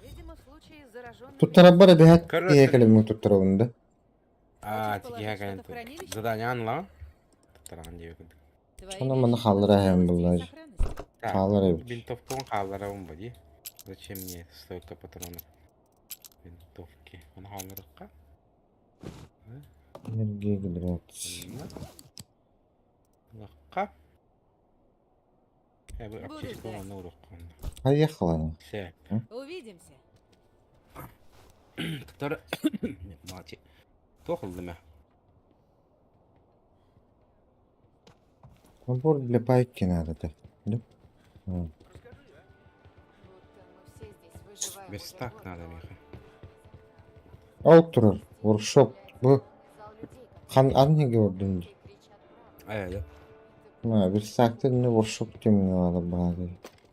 Видимо, в случае с зараженными... Туттарабар эбэһэт Короче. киһи кэлэммин туттарабын да. Аа, Хочешь тикиһэ положить кэлэн что-то в хранилище? Задание ла. Туттараҕын диэбит. Твои Аны маны вещи хааллара будут в эһэм целости и буллар. сохранности. Так, Хаалар эбит. винтовкабын хаалларабын бу дии. Зачем мне столько патронов? Винтовки. Оны хаалларыкка. Энергия гидрация. Лакка. Я бы Буду аптечку ждать. оны уруккан. Поехала. Все. Увидимся. Который... Молодцы. Туох ыллым Набор для пайки надо да. Да? А. Будто мы все здесь выживаем уже Верстак год, надо но миэхэ. Ол турар. Воркшоп. Бу зал людей, которые хан анниге ордун. кричат правду. Э, Ма верстактын не воркшоп темнала баары.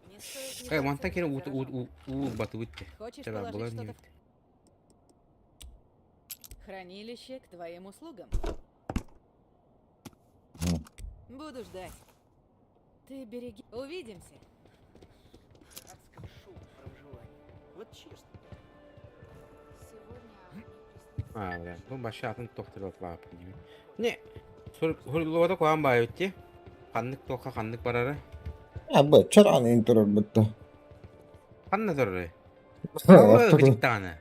Не стоит Э, мантан кини недооценивать уу зараженных. уу батыбыт. Хочешь Тебя положить була что-то не в хранилище к твоим услугам? М. Буду ждать. Ты береги. Увидимся. Адском шоу про выживание. Вот честно. Сегодня мне приснился Аа, бля, бу баша атын тохтор лаапын. Не, суруллубата куһаҕан баайбыт Ханнык туохха ханнык барара? А бу чаран турар бутта. Ханна турары? Ортодо Кычыктаҕына.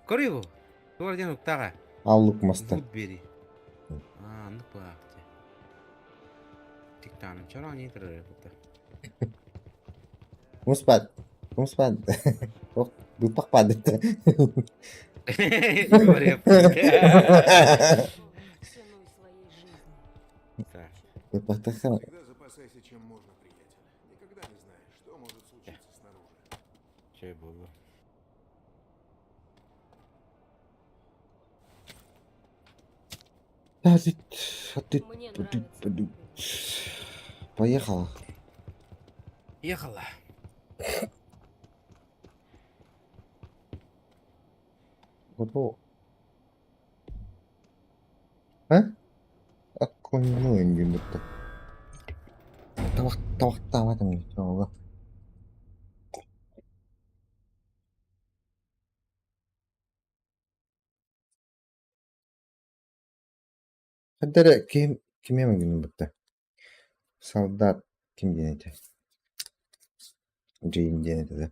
Көрүй бу. Туора диэн уктаҕа. аллык маста. Вудбери. Аа, аннык баахты. Тиктааны чараан турары бутта. Муспат. Муспат. Ох, быпак падыт. Говори. Ценой своей жизни. Так. Быпактаха. Всегда запасайся чем можно, приятель. Никогда не знаешь, что может случиться снаружи. Чей было? Мне нравится. Поехала. Ехала. Готово. А? Акконну энгин бутта. Табак табактаабатым оҕо. Хаддара ким кимиэ гинэн бутта. Солдат ким диэн этэ? Джейн диэн этэ да.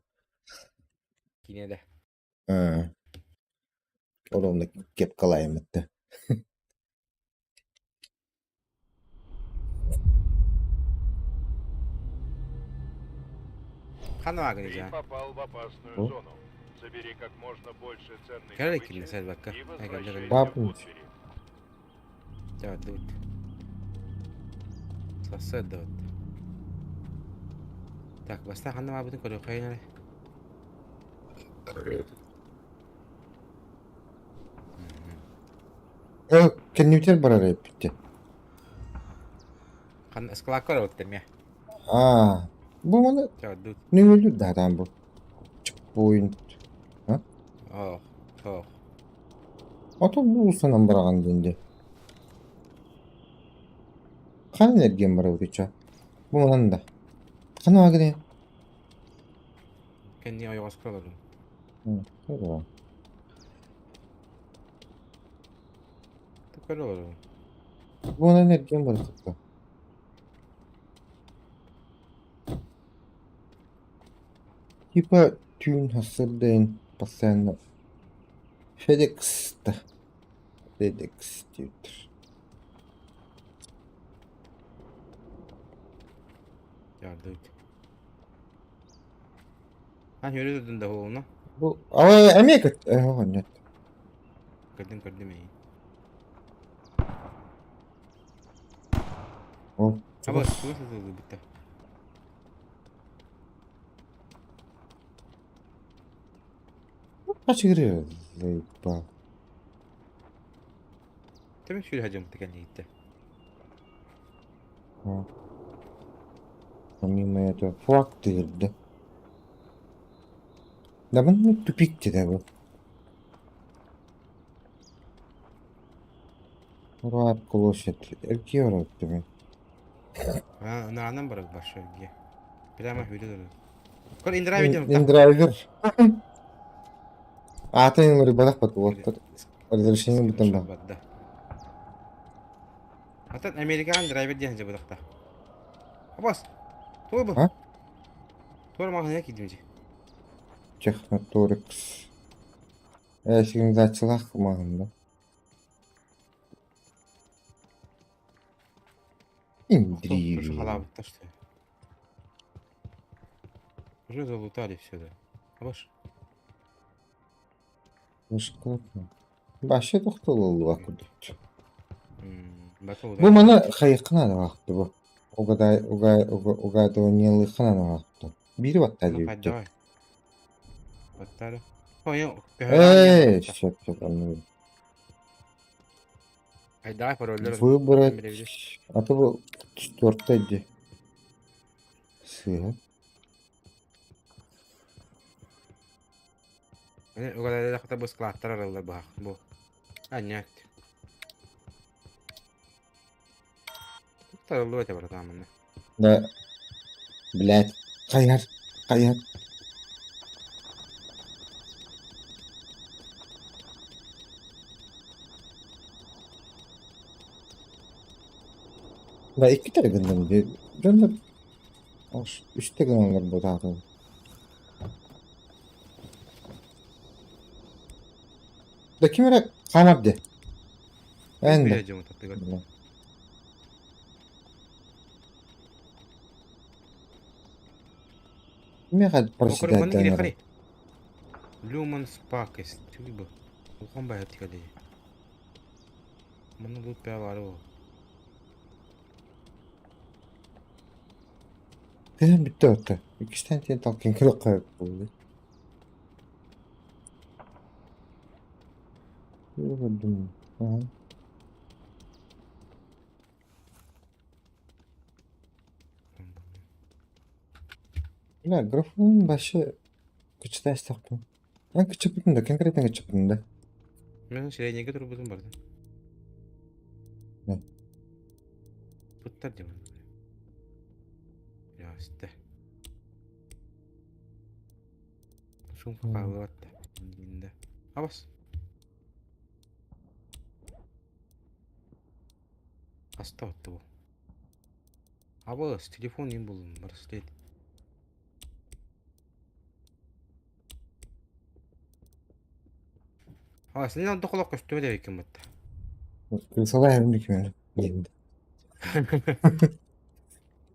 Кинеде. Аа. Оронно кепкалаайым этэ. Ханна Ты грижа. попал в опасную О. зону. Забери как можно больше ценной Кэлэ добычи килне сэлбакка. и Ай, возвращайся в Баб- Вудбери. Дут. Сосед дут. Так, баста ханна бабытын көрө хайнары. Э, кэннибитигэр барар эппитте. Хан склаккар оттемме. Аа, бу маны Дут. нөҥүлүүр даатаан бу. Чекпоинт. Ох, ох. Ото бу санан бараҕан диэн дии. Хаан эргиэн барабыт Бу манан да. Ханна гынай? Кэнни ойоҕосколорун. Көрө. Көрө. Бу манан эргиэн барахта. Типа түүн хассырдайын постоянно FedEx та. FedEx диэбиттэр. Ярдыбыт. А үөрэ турдун да буолуна. Бу ала эмиэ көт оҕонньот. Көрдүм көрдүм эйин. Ол Аба тугу сытыллыбыта. Хачыгыры ба. Тэми сүүрэ хадьымты кэннииттэ. Помимо этого, флаг тыырды. Да ну тупик да бу. Ураат колосет. Эрки оротты Наанан барар большой где. Прямо хүле турар. Көр индрайвер диэн Индрайвер. Аатын ыҥырбатах бат Разрешение бутан ба. Барда. Атын Америкаҕа драйвер диэн дьабыдахта. Абас. Туой бу. А? Туора маҕаһыыҥҥа киирдим дии. Техноторикс. Э, сигнализациялаах маҕаһыын да. Индрайвер. Халаабыттар что ли? Уже залутали все, да. Абаш. Вообще тохтололлуга курдук. Бу маны хайыккына да баахты бу. Угадай угай угадываниялыххына да баахты. Биири баттаа диэбиттэр. Баттаары. Эй, сөп сөп анны. Айдаҕай пароллар. Выбрать. А то бу четвертый дии. Сыыһа. Угадайдахта бу складтар арыллар быһах бу. Анньаат. Тарыллыбат этэ братан манна. Да. Блядь. Хайар. Хайар. Да икки гынным дии. Дьоннор үстэ гыналлар бу Да ким эрэ хаамар дии. Эн да. Миэхэ проседать Люман Спакес. Тюльба. Улахан байа тикалей. Манна лут баар ол. Тыһын бүттэ отто. Иккистээн тиэн талкин кырыкка буолду. Ага. Бля, графон вообще кычта истэхпин. Эн кыччаппытын да, конкретно кыччаппытын да. Мен среднийге турбутум бардым. Да. Туттар диэн. Ясты. Сумка хаалыбат да. Абас. Хаста отты бу. Абас, телефон им булдум, браслет. Абас, не надо холок көстүбэт эбиккин бытта. Крысалай эмник мен.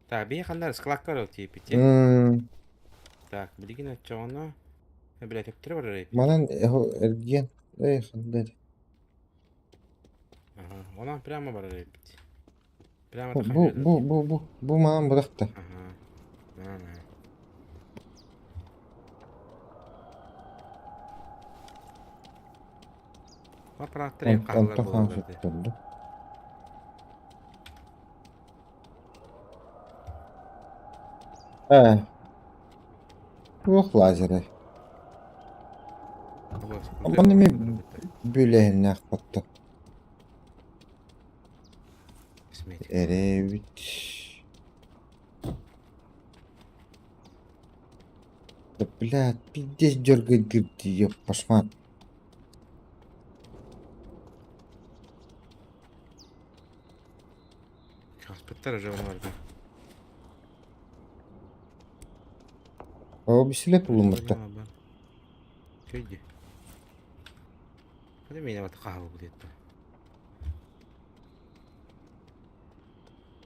Так, бии ханнар складка ыл тиипити. Так, билигин оччоҕуна блядь, өптөрө барар эбит. Манан эргиэн. Эй, хандар. Ага, онон прямо барар эбит. Прямо Бу бу бу бу бу манан бырахта. Ага. На на. Аппараттар эм хааллар Онтон буолаллар дии. хаан Ээ. Туох лазеры? Манна эмиэ бүлэһиннээх батта. Эрэбит. Да блядь, пиздец дергает, говорит, ёб пошмат. Хаспыттар уже барда. О, бисилеп улуммутта. Көйдү. Hadi meni bat kahve bu diye.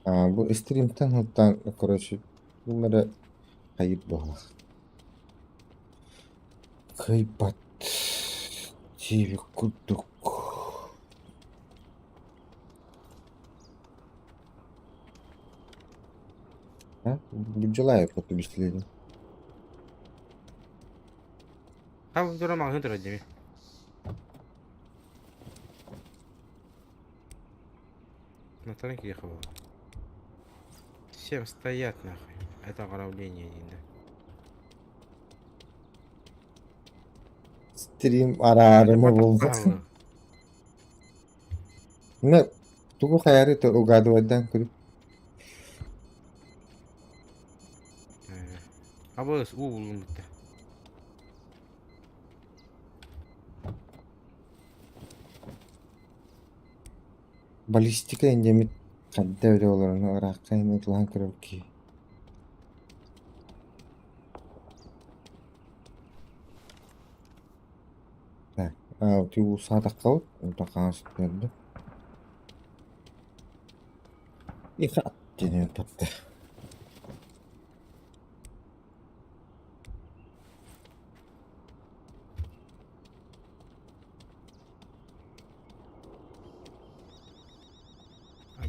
А, бу стримтэн сылтаан, короче, ким эрэ хайыыр быһыылаах. Кыайбат диэбит курдук. А, Бдьылаев вот бистилиэтин. Хам тура маҕаһыын турар дьиҥэ. Натан киһиэхэ буолла. Всем стоять нахуй. Это ограбление диэн да. Стрим араарыма буолбут. Ну, тугу хайары то угадывайдан көрүп. Абыс уу буллум бутта. Баллистика эндемит хадда өрө олорон ыраахха ытылаан көрөр киһи. Так, а, ты усаатахха онтон хаҥас өттүнэн Иха диэн тапта.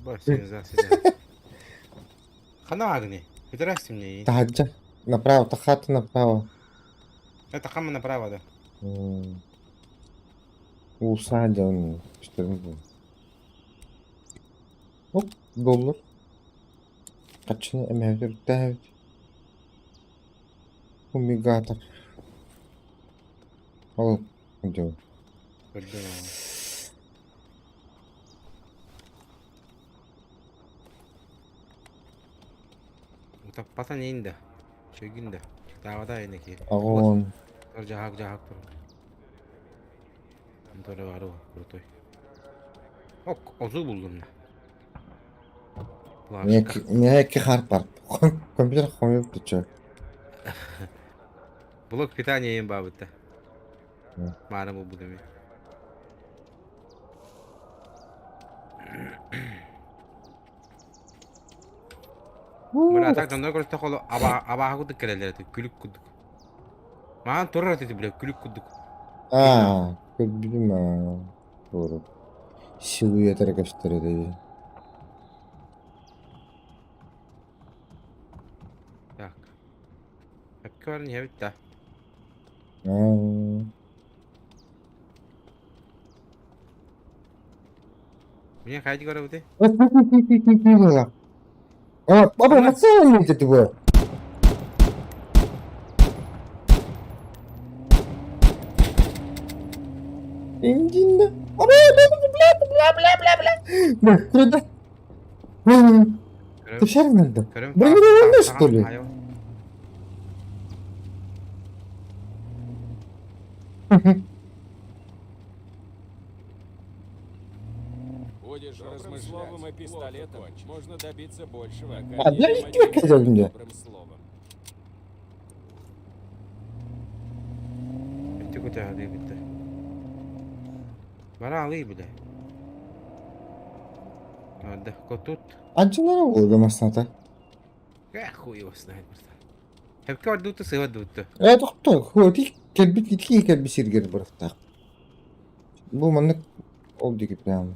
Аба сензация. Хана агни. Здрасте мне. Таһырдьа направо, тахата направо. Это хама направо, да. М. Уулусса дьон көстөрүн Оп, доллар. Хаччыны эмэһэ өрүттээбит. Фумигатор. Ол дьон. Көрдüm. Утаппата нейин да. Чөйгүн да. Таабата энеки. Аҕон. Жаһак жаһак тур. Антора бару крутой. Ок, озу булдум да. Плашка. Миэхэ харп бар. Компьютер хомуйуп тучу. Блок питания им бабыта. Маара булбут эми. Быраатак дьоннор көрүстэх ол абааһы курдук кэлэллэр этэ, күлүк курдук. Маан турар этэ бile күлүк курдук. Аа, көрбүтүм аа. Doğru. Силуэтара көстөр этэ. Так. Эпке баран иһэбит да. Аа. Мне хайдик барабыты? А, папа, масса не бу. Индинда. Бла бла бла бла бла. Куда? Ты шар надо. Блин, что ли? Будешь Добрым словом и пистолетом можно добиться большего. А для икки кэллим Добрым словом. Өттү көтөһө битте. Бара алый биле. Да, котут. Анчалара буолла масната. Э, хуй его знает просто. Хепке ордууту сыва дууту. Э, тохтоо, хуоти кэлбит итии кэлбит сиргэр барахтаах. Бу маннык ол диэки прямо.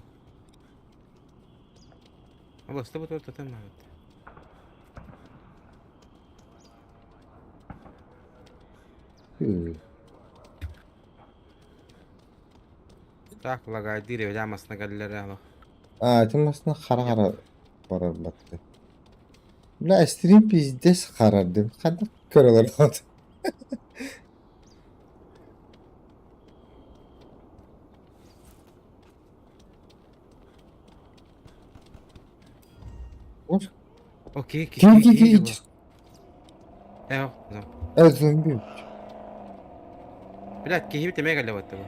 Аласта бу тототом бит. Так, лагайдыр эбит масына кэллэр ало. Аа, ити масына хара-хара барар батты. Бля, стрим пиздец харардым. Ханна көрөлөр вот. Окей, Ким ки ки ки ки Э, зам. Э, зомби. Блядь, киһи бит эмиэ кэллэ батты бу.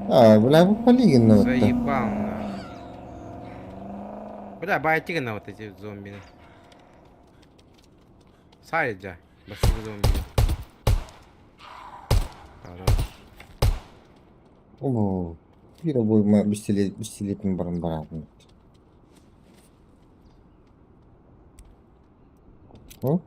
Аа, бля, бу полигин вот. Заебал на. Бля, байтигана на вот эти зомби. Сайджа. Басты зомби. Хорош. О, биир обойма пистолет пистолетин баран бараатын. О?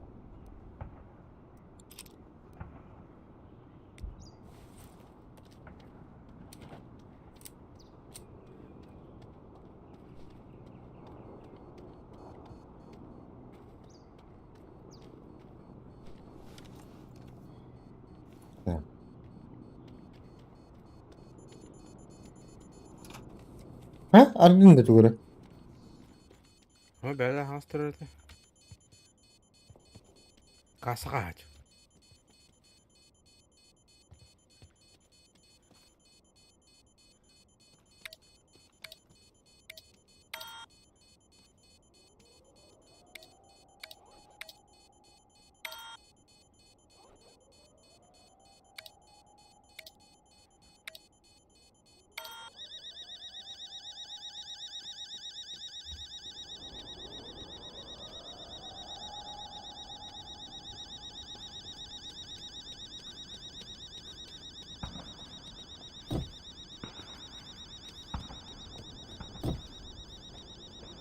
Так. А? Аргын да тугура. О, бэйэ хаас турар этэ. Кассаҕа аһач.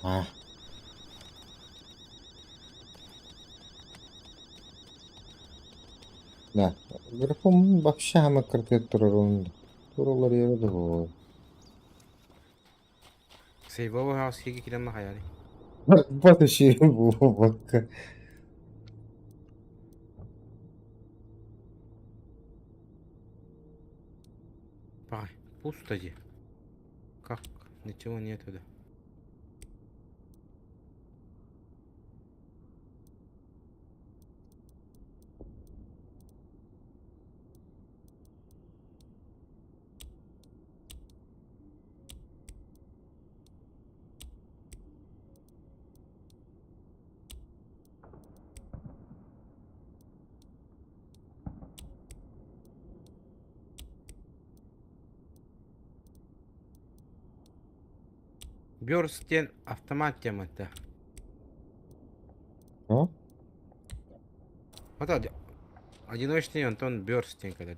А. Да. Графон вообще хама кыртык турар Туралар yere de bu. Сейвовый хаус хиги кирэн махаяри. Батыши бу бакка. Пай, пусто же. Как? Ничего нету да. Бёрстен автомат темата. А? Вот одиночный Антон Бёрстен когда.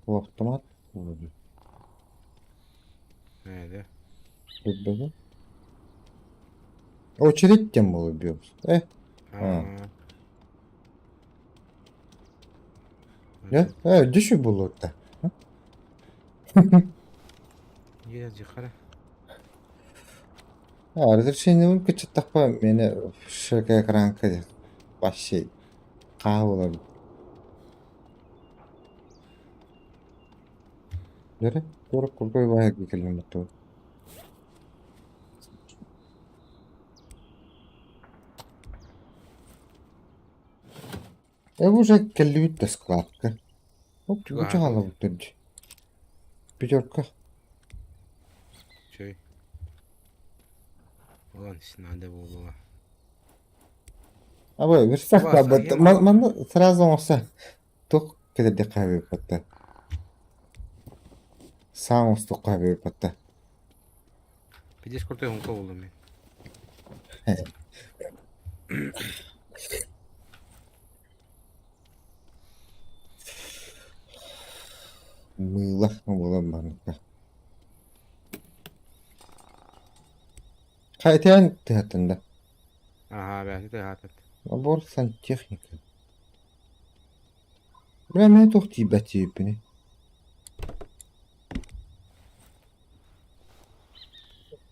Бу автомат вроде. Э, да. Ребята. Очередь тем был бьёс. Э, А. Не? Э, деші было да. Е, дихара. А, разрешение он кычыттахпа мени широкая экранка вообще хаалар. Дere, тура курдой бая келген бу. Э, уже келлибит да складка. Оп, Чугаһаабыт. чагалабыт түрдү. Пятерка. Чөй. Олан надо было. Аба, верстак Класс, бат. а Манна сразу оңса тух кедерде кабы батта. Саң оңстук кабы батта. Пиздец крутой гонка был мен. Мыла була манка. Кайтан театында. Ага, бля, это хатат. Набор сантехника. Бля, мен тух тибет тибини.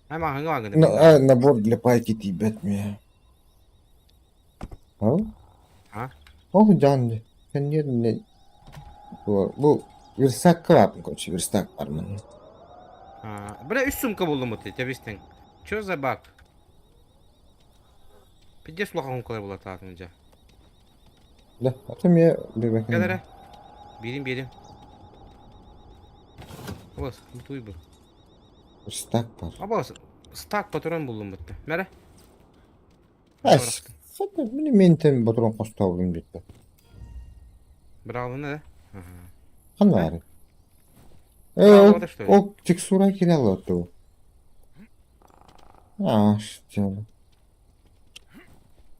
Ай, мага гына. Ну, а, набор для пайки тибет мне. А? А? Ох, жанды. Сен не Бу верстак бар, короче, верстак бар мында. А, бля, үс сумка булдым вот эти, объясни. Чё за баг? Пиздец улахан гонкалар була таатын жа. Да, ата мен bir Кел эрэ. Берим, берим. Бас, бутуй бу. Верстак бар. Аба, стак патрон булдум бутта. Мәре. Ас, хата мени ментен патрон костабым битти. Бір алыны да? Ага. Кандай? Э, Алды, что ли? ол текстура келе алат бу. А, что?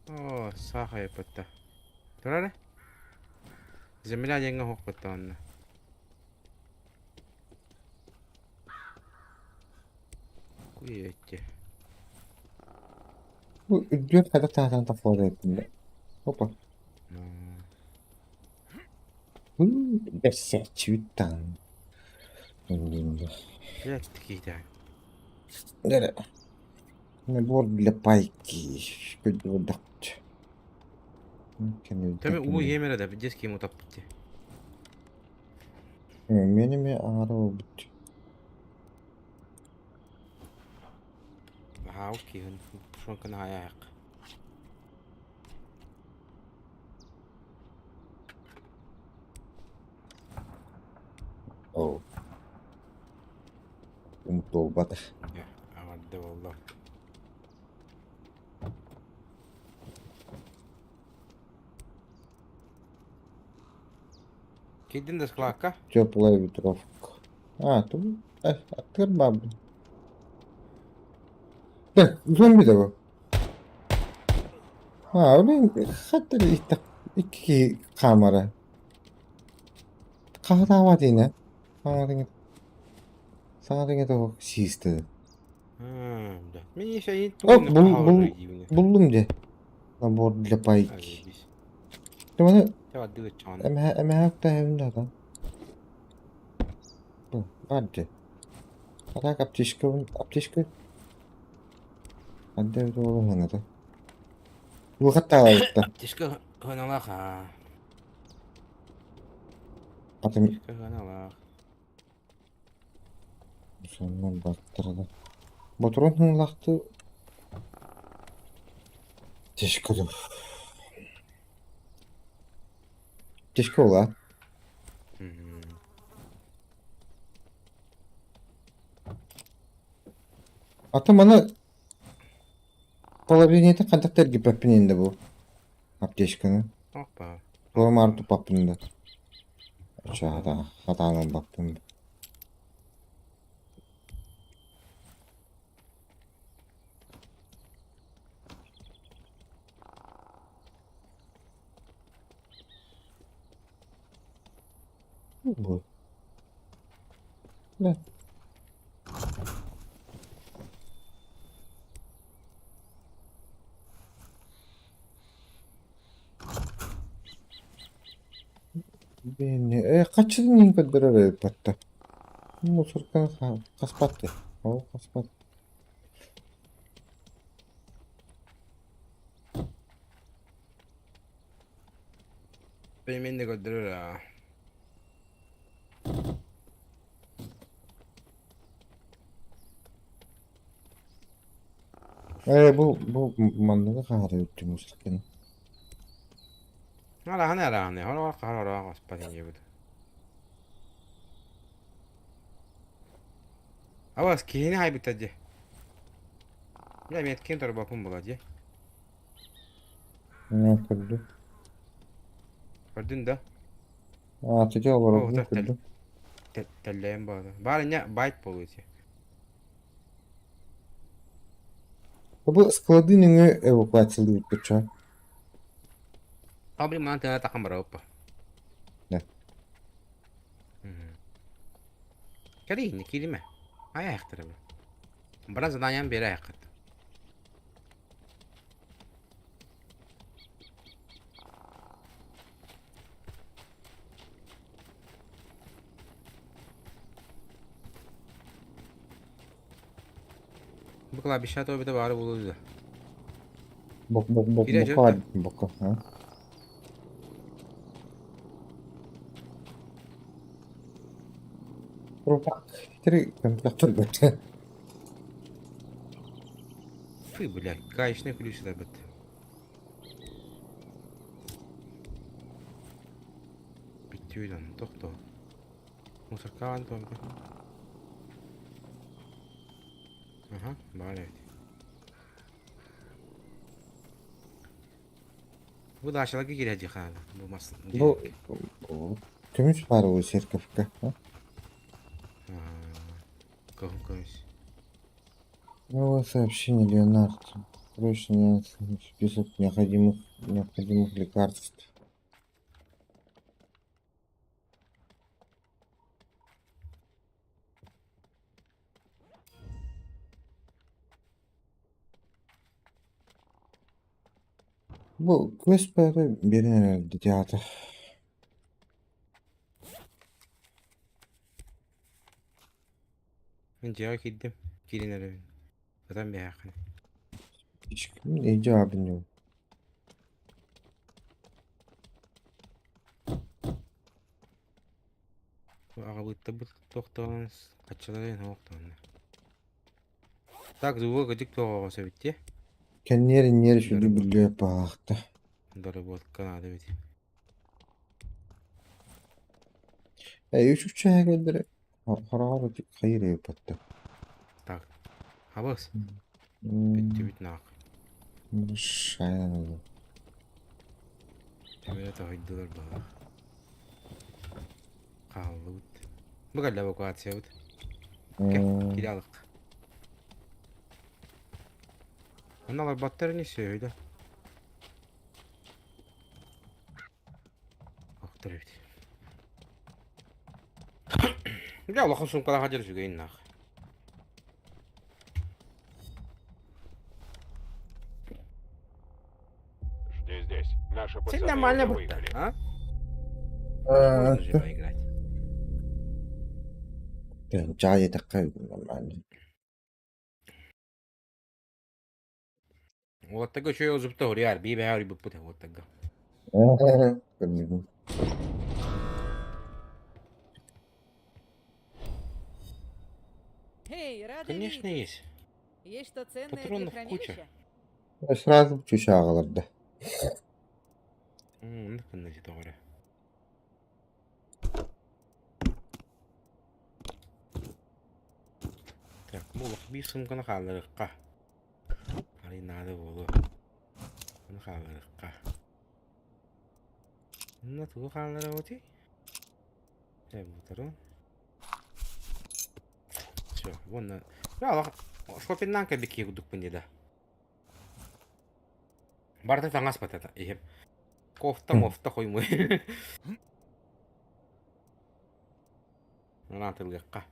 О, саха бутта. Тура эрэ. Земля деньги хок бутта онна. Куетти. Бу үрдүөр хайдах таһаатан тахсыбат эбиппин да. Опа. Бэссээччибит даҕаны. Блядь, киһитэ. Дэрэ. Набор для пайки. Көрдөрдөхпүт. Төбө уу иэмэрэ да дьэс киим утаппыт дии. Мен эме аҥара буолбут. Аһаабыт киһин шонканы аайаах. Оо. Умтуолбатах. Аҕарда буолла. Киирдин да склакка? Теплая ветровка. А, ту аттыгар баабын. Так, зомби да бу. А, блин, хаттар икки киһи хаамара. Хаһытаабат ини. Саҥа Саҥа тоҕо сиистэ. Да. Мен еще О, бул, бул, буллум дии. Набор для пайки. Маны эмэһэ эмэһэ да Бу, бар дии. А так аптечка, аптечка. Ханна эбит буолуон ханата. Лухаттаабытта. Аптечка хыналаах аа. Атым Аптечка хыналаах. Сонно баттарда. Ботурун хыналаахты Аптечка ду. Аптечка була. Аты маны половинета хайдах эргиппэппин инде бу аптечканы. Опа. Туомаар туппаппын да. Очо хата хатаан ылбаппын. Бу. Да. Bene, хаччытын иһин көрдөрөр эбиппэттэ. Мусорканы хаспат дии. Ол хаспат. Мен де көрдөрөр аа. Бу бу манныгы хаһара үттү мусорканы. Араһаны араһаны, хороҕор хороҕор оспат диэбит. Абас киһини хайбыта дии. Бля, меткин торбопун була дии. Мен көрдүм. Көрдүн да? А, тете олоробун көрдүм. Тэллэйэн баада. Баар инне байт буолуо ити. Бу склады нөҥүө эвакуациялыыбыт ча. Абри манан тыына тахан барабыппа. Да. Кэлиий, кииримэ. Айаахтара бу. Баран заданиям биэрэ айаххыт. Бу кладбище тобита баары буолуо да. Бок бок бок Киирэ бока дьэ. бока а. Рупак три контактор бөтө. Фу, бля, гаечный ключ да бит. Бүттүүдөн тохто. Мусоркаан тобита. Аха, баар эбит. Бу даачаларга киирэ дьиэ Бу мас Бу көмүс баар ол церковка. Кыһыл көмүс. Новое сообщение, Леонард. Срочно список необходимых лекарств. Бу квест бэйэтэ биэрэн эрэр театр. Мин дьиэҕэ киирдим, киирэн эрэбин. Ытан биһээххин. Иди обнял. Аҕабыыттарбыт туохтаҕын хаччыларын оһохтоҕуна. Так, звук ытык туоҕа сөбүт дии. Кэнниэр инниэр сүдү бүллүө баахта. Доработка наада эбит. Э, үч үччэһэ кэллэр хараҕар ытык хайыр эбиппатта. Так, хабыс. Бүттүбүт наах. Шайан Төбө тоһуйдулар баҕалаах. Хааллыбыт. Бу кэллэ эвакуациябыт. Кэ, киирэ алык. Онно олорботтор ини сүөһүлэр. Охтор эбит. Дьэ улахан суумкалаах дьэр үчүгэйин наах. Жди здесь. Наши Син пацаны нормально уже бутта, выехали. а? Можно же поиграть. Чаай такка нормально. Уолаттарга үчүгэй узупта уруйар, бии бэһэ уруйбуппут уолаттарга. Көрдүгүм. Эй, рада Конечно видеть. есть. Есть что ценное для Патронов куча. хранилища? Сразу чучааҕаларда. Оннук гынна дии тоҕо эрэ. Так, бу олох биир суумканы хаалларыахха. Арый наада буолуо. Ону хаалларыахха. Онно тугу хаалларабытый? Э, буутарын. Все, уонна... Олох шопиннаан кэлбит киһи курдукпун дии да. Барыта таҥас батата иһим. Кофта, мофта хоймуй. Анаатылыахха.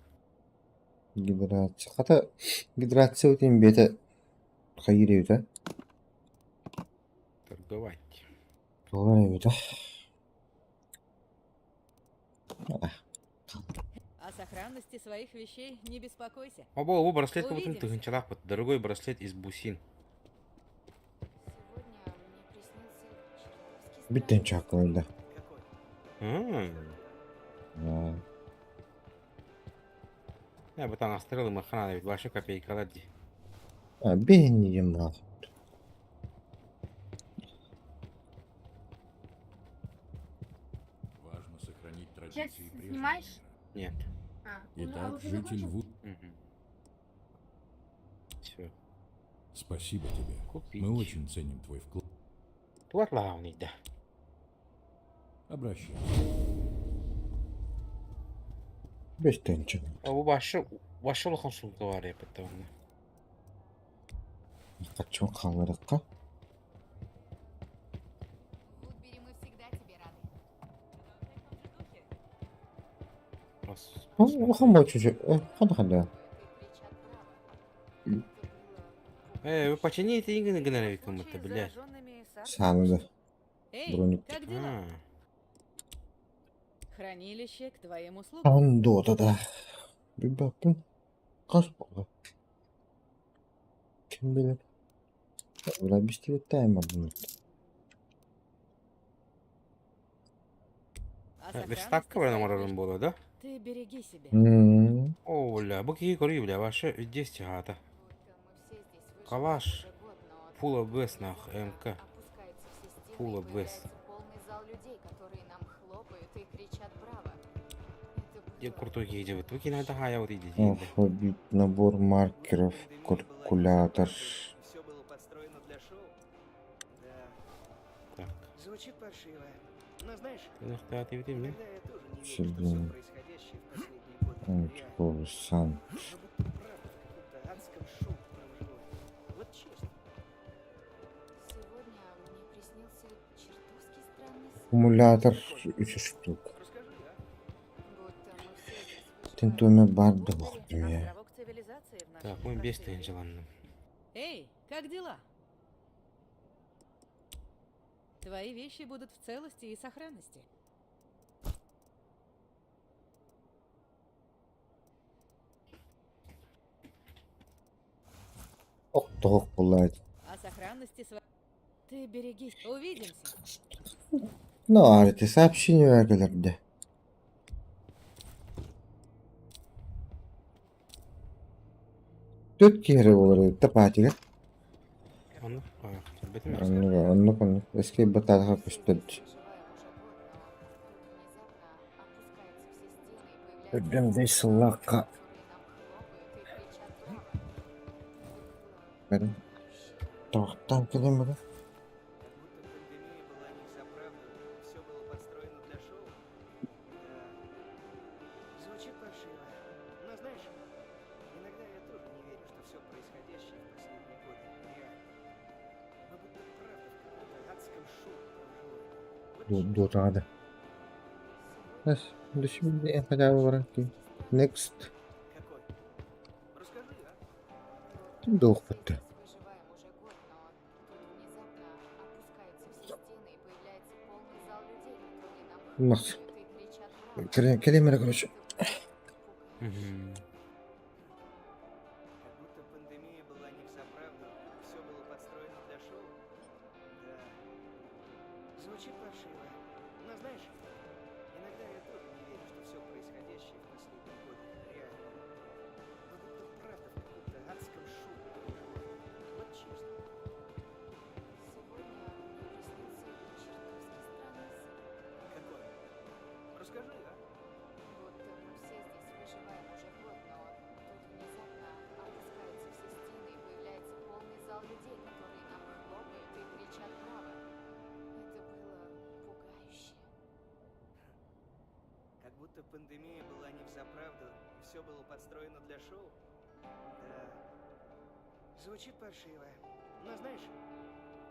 Гидрация. Хата гидрация утин бэйэтэ хайыыр эбитэ? Торговать. Туолар эбитэ. О сохранности своих вещей не беспокойся. Обо, обо браслет кубытын Увидимся. тыһыынчалаахпыт. Дорогой браслет из бусин. Сегодня мне приснился чертовски Бүттэн странный чааккаларда. М. Я бы там астырыл махана ведь ваши копейкалар дии. Биһин диэн баар. Важно сохранить Сейчас традиции прежнего снимаешь? мира. Нет. А, ну, а Итак, уже житель закончил? Вуд, Мгм. Все. спасибо тебе. Купить. Мы очень ценим твой вклад. Туох главный, да. Обращайся. Бүттэн чаак. А бу башы башы улахан сумка бар эппит онно. Хаччын хаалларыкка. В Вудбери мы всегда тебе рады. Продолжай в том же духе. Бас- Улахан болчу. Хана хана. И кричат «Браво!». Это было Э, вы почините игры гына В кому-то, случае с блядь. зараженными сам Саанды. Эй, Броник. как дела? А, Хранилище к твоим услугам. Андота да. Билбэппин. Хас буолла? Ким билэр. Бля бистибэттээм бардым. О верстакка сохранности баран своих оҥорорум вещей. буолуо да? Ты береги себя. О, бля, бу киһи көрүү, бля, ваше 200 хата. Будто мы все здесь выживаем Калаш. уже год, но Full обвес нах, внезапно МК. опускаются все стены Full и обвес. появляется полный зал людей, которые нам хлопают и кричат «Браво!». Это Дьэ было крутой киһи дьэбит. Бу киһи наһаа вот иди Алфавит, набор маркеров, калькулятор. Все было подстроено для шоу. Да, Так. звучит паршиво. Но знаешь, Ты иногда я тоже не верю, что все Блин. происходящее в последние годы реально. Очковый сан. Мы будто правда в каком-то адском шоу про выживание. Вот честно. Сегодня мне приснился чертовски странный сон. Аккумулятор үс штук. Расскажи, а? Будто мы все здесь выживаем Тинтуме бар Вудбери да я. островок цивилизации в нашем Так, мы без микросвете. тыһыынчаланным. Эй, как дела? Твои вещи будут в целости и сохранности. Охтоох буоллаҕа О сохранности своей... Ты берегись. Увидимся. Ну, ити сообщение кэлэрдэ. Түөрт киһи эрэ буолар эбит да паатига. Оннук көрбөтүм. Оннук оннук оннук. Эскей батааха көстөр. Үрдүм бэс сыллаахха Тоҕуттан кэлэн баран Как будто пандемия была не взаправду, все было подстроено для шоу. Да. Звучит паршиво. Но знаешь, иногда я тоже не верю, что все происходящее в последние годы реально. Мы будто правда в каком-то адском шоу про выживание. Вот честно. Дуотаҕа да. Хотя бы баран Next. Какой? Расскажи, а? Дуохпут. Выживаем уже год, но тут внезапно опускаются все стены и появляется полный зал людей, которые нам Макс. хлопают и кричат «Браво!». Кэлиэмэрэ короче. Мгм. Как будто пандемия была не взаправду, все было подстроено для шоу. Да. Звучит паршиво. Но знаешь,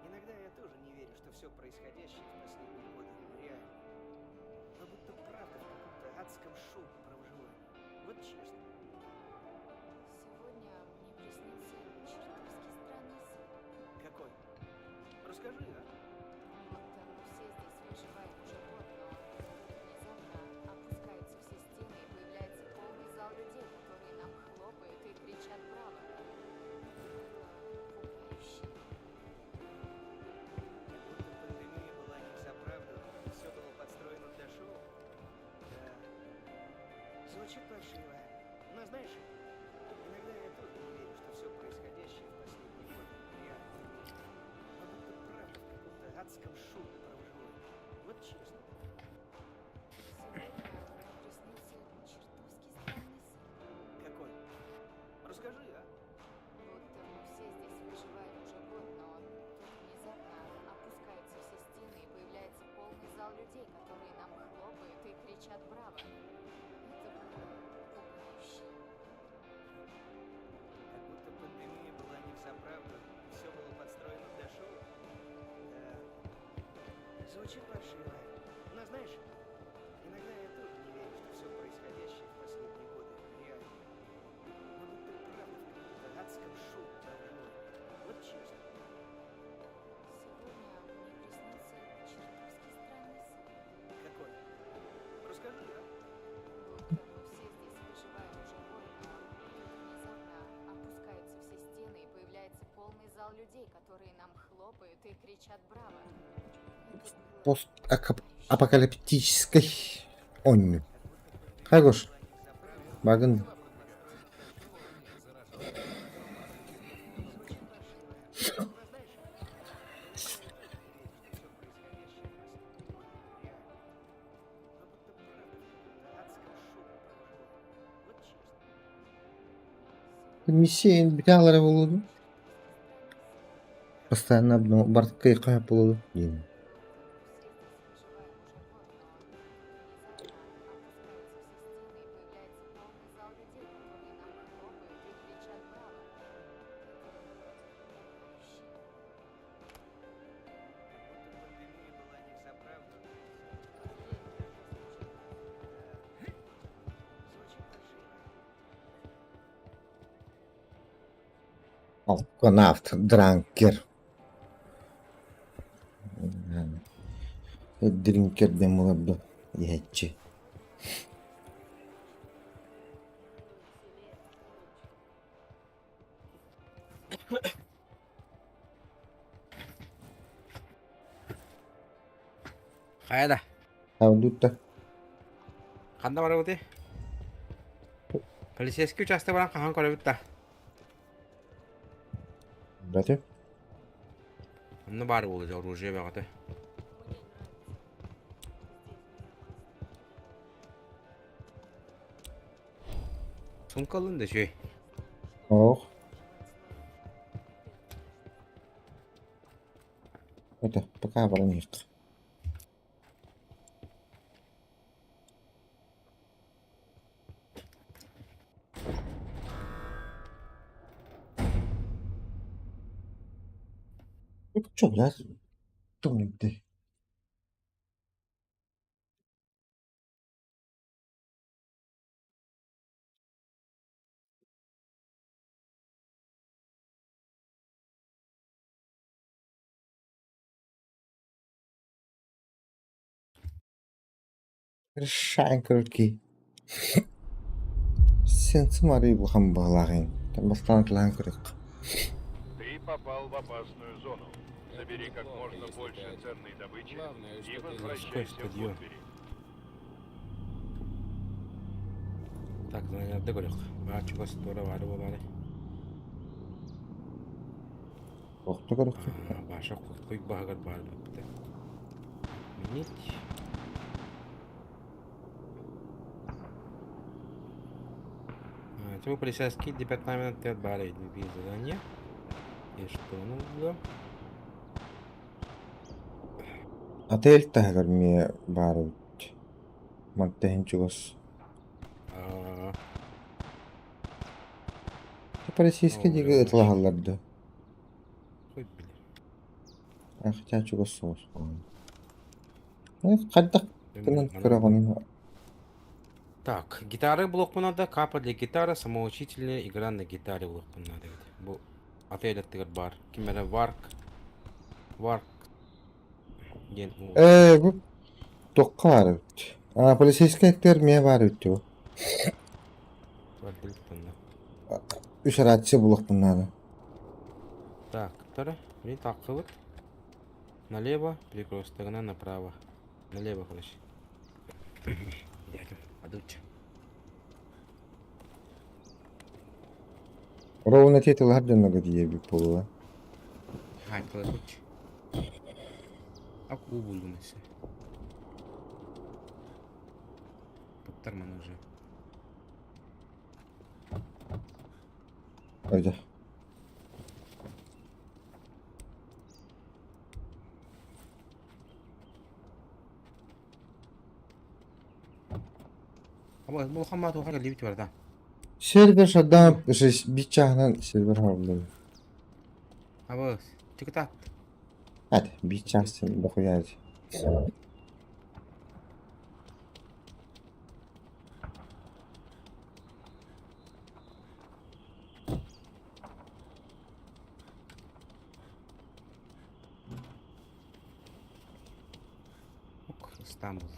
иногда я тоже не верю, что все происходящее в последние годы реально. Мы будто правда в каком-то адском шоу про выживание. Вот честно. Сегодня мне приснился чертовски странный сон. Какой? Расскажи, а? Будто мы все здесь выживаем уже год, но тут внезапно опускаются все стены и появляется полный зал людей, которые нам хлопают и кричат «Браво!». Это было пугающе. Как будто пандемия была не взаправду, все было подстроено для шоу. Да. Звучит паршиво. Но знаешь, иногда я тоже не верю, что все происходящее в последние годы реально. Мы будто правда в каком-то адском шоу про выживание. Вот честно. Сегодня мне приснился чертовски странный сон. Какой? Расскажи, а? Будто мы все здесь выживаем уже год, но тут внезапно опускаются все стены и появляется полный зал людей, которые нам хлопают и кричат «Браво!». Это было пугающе. Как будто пандемия была не взаправду, все было подстроено для шоу. Да. Звучит паршиво. Но знаешь, иногда я тоже не верю, что все происходящее в последние годы реально. Мы будто правда в каком-то адском шоу про выживание. Вот честно. Сегодня мне приснился чертовски странный сон. Какой? Расскажи, а? Будто мы все здесь выживаем уже год, но тут внезапно опускаются все стены и появляется полный зал людей, которые нам хлопают и кричат «Браво!». Это было пугающе. Как будто пандемия была не взаправду, все было подстроено для шоу. Да. Звучит паршиво. Но знаешь, иногда я тоже не верю, что все происходящее в последние годы реально. Мы будто правда в каком-то адском шоу про выживание. Вот честно. Сегодня мне приснился чертовски странный сон. Какой? Расскажи, а? Будто мы все здесь выживаем уже год, но тут внезапно опускаются все стены и появляется полный зал людей, которые нам хлопают и кричат «Браво!». Это было Постапокалиптической оонньуу. Хайгош. Багын. Звучит паршиво. Но знаешь, иногда я тоже не верю, что все происходящее в последние годы реально. Мы будто правда в каком-то адском шоу про выживание. Вот честно. Миссия бүтээлэрэ буолуо дуу? Постоянно обно бартка буолуо дуу диэн. Все здесь выживаем уже год, но тут внезапно опускаются все стены и появляется полный зал людей, которые нам хлопают и кричат «Браво!». Это было пугающе. Как будто пандемия была не взаправду, все было подстроено для шоу. Да. Звучит паршиво. Алконавт, дранкер. Дринкердэн буларда иһээччи. Хайа да. Авдутта. Ханна барабытый? Полицейский участок баран хаһан көрөбүт да? Баты. Онно баар буолла дьэ оружие бөҕөтө. Сумка ылын да үчүгэй. Ох. Это пока баран иһиэх. Чё, блядь? Тумнуйды. Решаем короткий. Сен сымарый улахан баҕалааҕыҥ. Бастаан тылаан көрүөх. Ты попал в опасную зону. Забери как можно больше ценной добычи и возвращайся в Вудбери. Так, занятда көрүөх. Баар чугас туора баары буолаары. Охто көрүөх. Баша куй баһыгар баар буолбута. Минит. Типа полицейский департамент баар эбит задание. И что оно было? Отель таһыгар эмиэ баар эбит. Манта иһин чугас. Полицейский диэки ытылаһаллар дуо? Хуй билэр. Хотя чугас соҕус буолан. Хайдах гынан көрөҕүн? Так, гитары булуохпун надо, капа для гитары, самоучительная игра на гитаре булуохпун надо эбит. Бу отель аттыгар баар. Ким эрэ Варк, Варк диэн Ээ, бу туохха баар эбит? А, полицейскай аттыгар эмиэ баар эбит дуу? Үс рация булуохпун наада. Так, второй. Мин таккыбыт. Налево, перекрестогына направо. Налево, короче. Дядя, адуча. Ровно тетилар дьонного диэбит буолуо. Хаайталабыт. Акуу булдум эссе. Туттар маны уже. Ойда. Сервер шадам бичаһынан сервер хааллын. Hadi бичаһсын дохуя. Istanbul.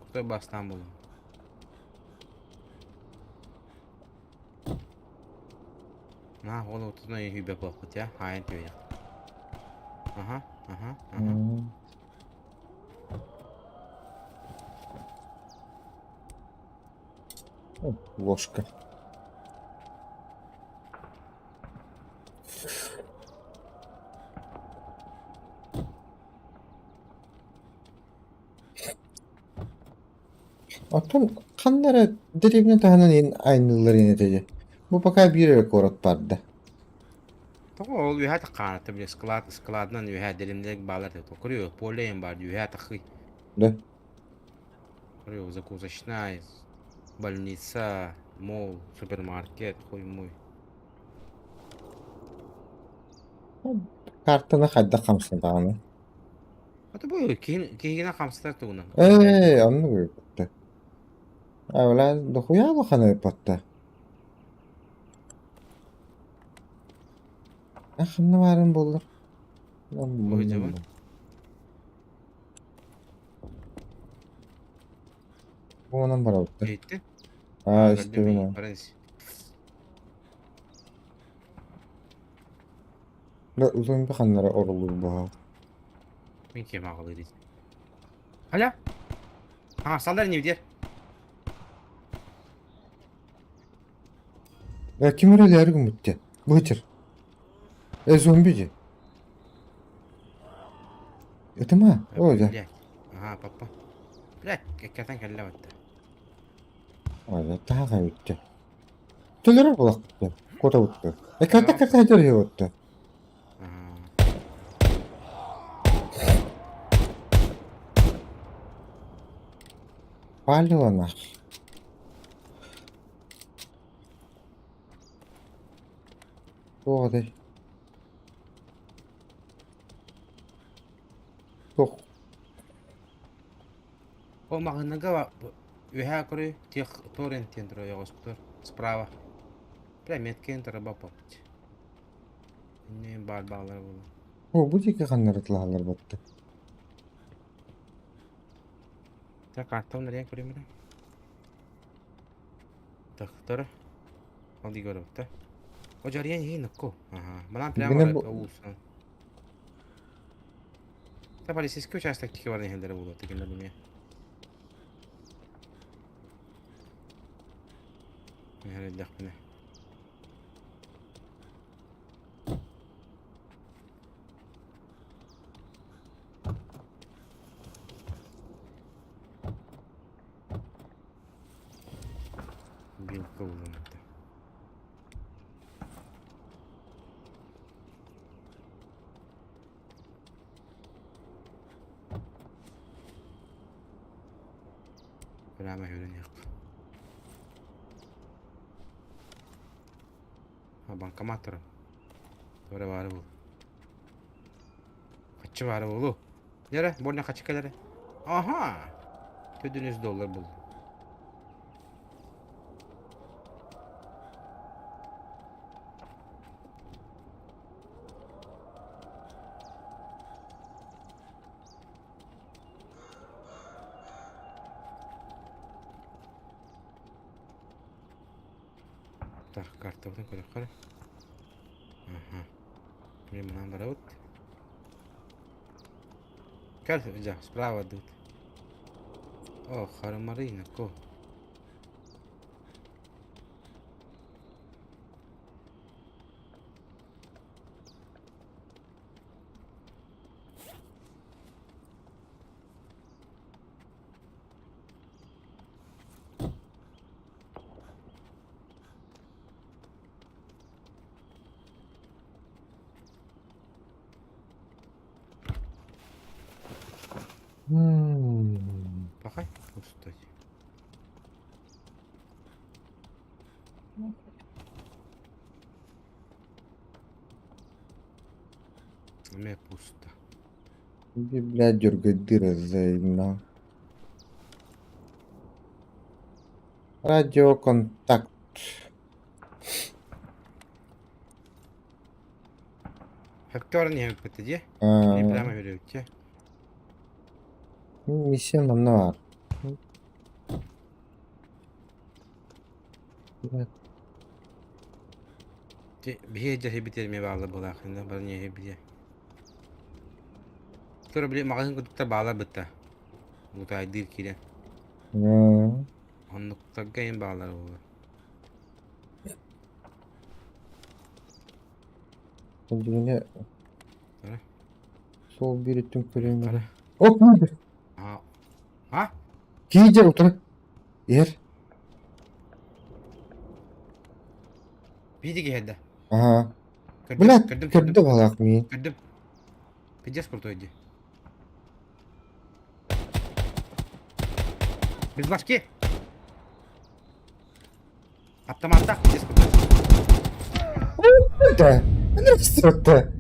Крутой ба Стамбул. На, ол отузна үйбе болбут я. Хайын түйе. Ага, ага, ага. Ложка. Оттон ханна эрэ дэриэбинэ таһынан иһин айанныыллар ини этэ Бу пока биир эрэ куорат барда. Тоҕо ол үөһэ таххааната били склад складынан үөһэ дэримнэрик баалар этэ. Көрүө, поле баар үөһэ таххый. Да. Көрүө, закусочная, больница, мол, супермаркет, хуй муй. Картаны хайдах хамсатаҕыный? Ата бу киһигинэ хамсатар тугунан. Ээ, оннук ыыппытта. А, бля, дохуя улахан ыыппатта. Ханна баарын буоллар. Выйдем. Онон барабыттар. Эйти. Аа, истэбин. Да зомби ханнара орулур буһа. Мен кем ағылыр дейді. Аля! А, салдар не видер. Э, ким эрэлээри гыммыт Бытыр. Э, зомби дии. Ытыма. О, да. Блядь. Ага, папа. Блядь, кәккәтен кәллә батты. Ой, таға өтті. Төлөрөр булакты. Кота утты. Э, карта карта төлөр отты. Палево нах. Туох этэй? Туох О, маҕаһыыннарга үөһээ көрүй, тех торрент диэн турар ойоҕоспутугар справа. Бля, меткин тарабаппаппыт. Инне баар баалара буолуо. О, бу диэки ханнары тылаһаллар батта. Так, картон нарыйан көрүм эрэ. Тахтара. Ол дии көрөбүт О, дьарыйан иһин нокко. Ага. Манан прямо Гына бу уулуссанан. Та полицейский участок тики баран иһэллэрэ буолуо тигиннэ бу Иһэрэллэхпинэ. Билка булуом этэ. Прямо үөрэниэх. А банкомат турар. Туора баара буолуо. Хаччы баара буолуо. Дьэ больно хаччы кэлэрэ. Аха! Төдүн үс доллар буллум. Так, картабытын көрүөххэ эрэ. Аха. Мин манан барабыт. Кэл, дьэ, справа дут. О, харымарыйна, ко. М. Пахай, пустой. Эмиэ пусто. Иди, блядь, дергай дыры взаимно. Радиоконтакт. Сөпкө баран иһэбиппит дии. Кини прямо үөрүбүччэ. Миссия манна баар. Биһи дьэһибит эмиэ бааллар буолааххына баран иһэбит Тура били маҕаһыын курдуктар баалар бытта. Лутаайдыыр киирэн. Оннуктарга эҥин бааллар буолуо. Дьиҥэ Ара. суол биир өттүн көрүөм Ара. эрэ. О, киидэр. А. А? Киидэр утары. Иһэр. Биир киһи Аһаа. Көрдүм, Блядь, көрдүм, көрдө көрдүм. балаах миин. Көрдүм. Пиздец крутой дии. Без башки. Автоматтаах пиздец крутой. Да. Нравится.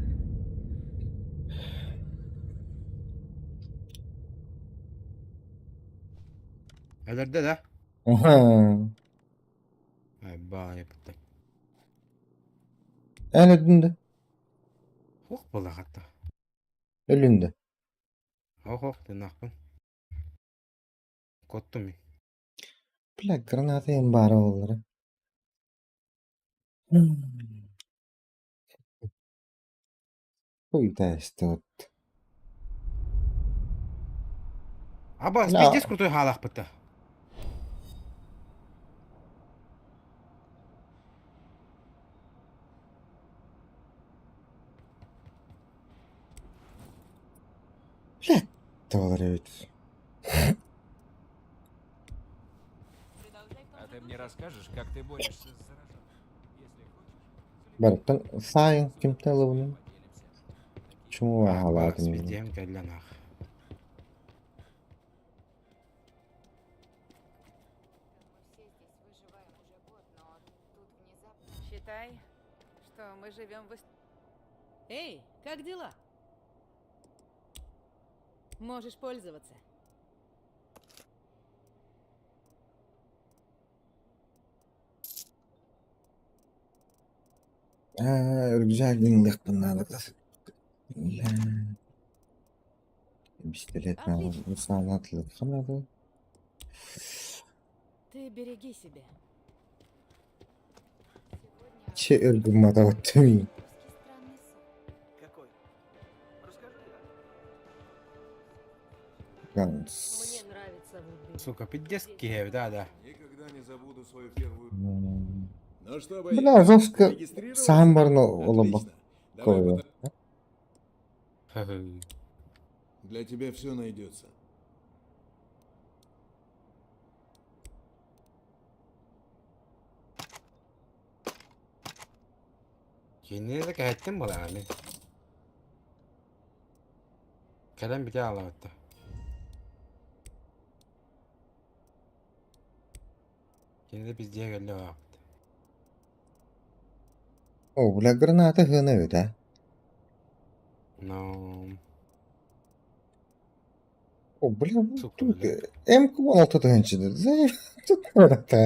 Өлөрдө да? Аха. Ай, бай, бытта. Эн өлдүн да? Туох буолаҕата? Өлүн да. Ох ох тыыннаахпын. Куоттум мин. Бля, граната им баара буоллара. Хуй-тайстыбыт. Аба, Бля, пиздец крутой хаалаахпыта. Бля, туолар эбит. А ты мне расскажешь, как ты борешься с зараженным? Если хочешь, Барыттан саайын кимтэн ылабыный? Чему Бас, аһалаатын пиздем кэллэ нах. Мы все здесь выживаем уже год, но тут внезапно... Считай, что мы живем в... Эй, как дела? Можешь пользоваться. Ээ, рюкзагын ылыахпын наада. Бля. Пистолет Отлично. надо надо. Ты береги себя. Сегодня Че ыргыммата чертовски странный сон. Какой? Расскажи, а? Ганс. Мне нравится в Сука, пиздец киһи да да. Никогда не забуду свою первую... Ну что, боец, Бля, жестко зарегистрировался? сам барно олобок Отлично. Давай кола. Для тебя все найдется. Кинини да кэһэттим буолаҕа мин. Кэлэн бүтэ аалабытта. Кини да пиздиэ кэллэ баҕаппыт. О, бля, граната хына эбит, а? Но... О, бля, Сука, тут бля. М 16 тыһыынча Тут граната.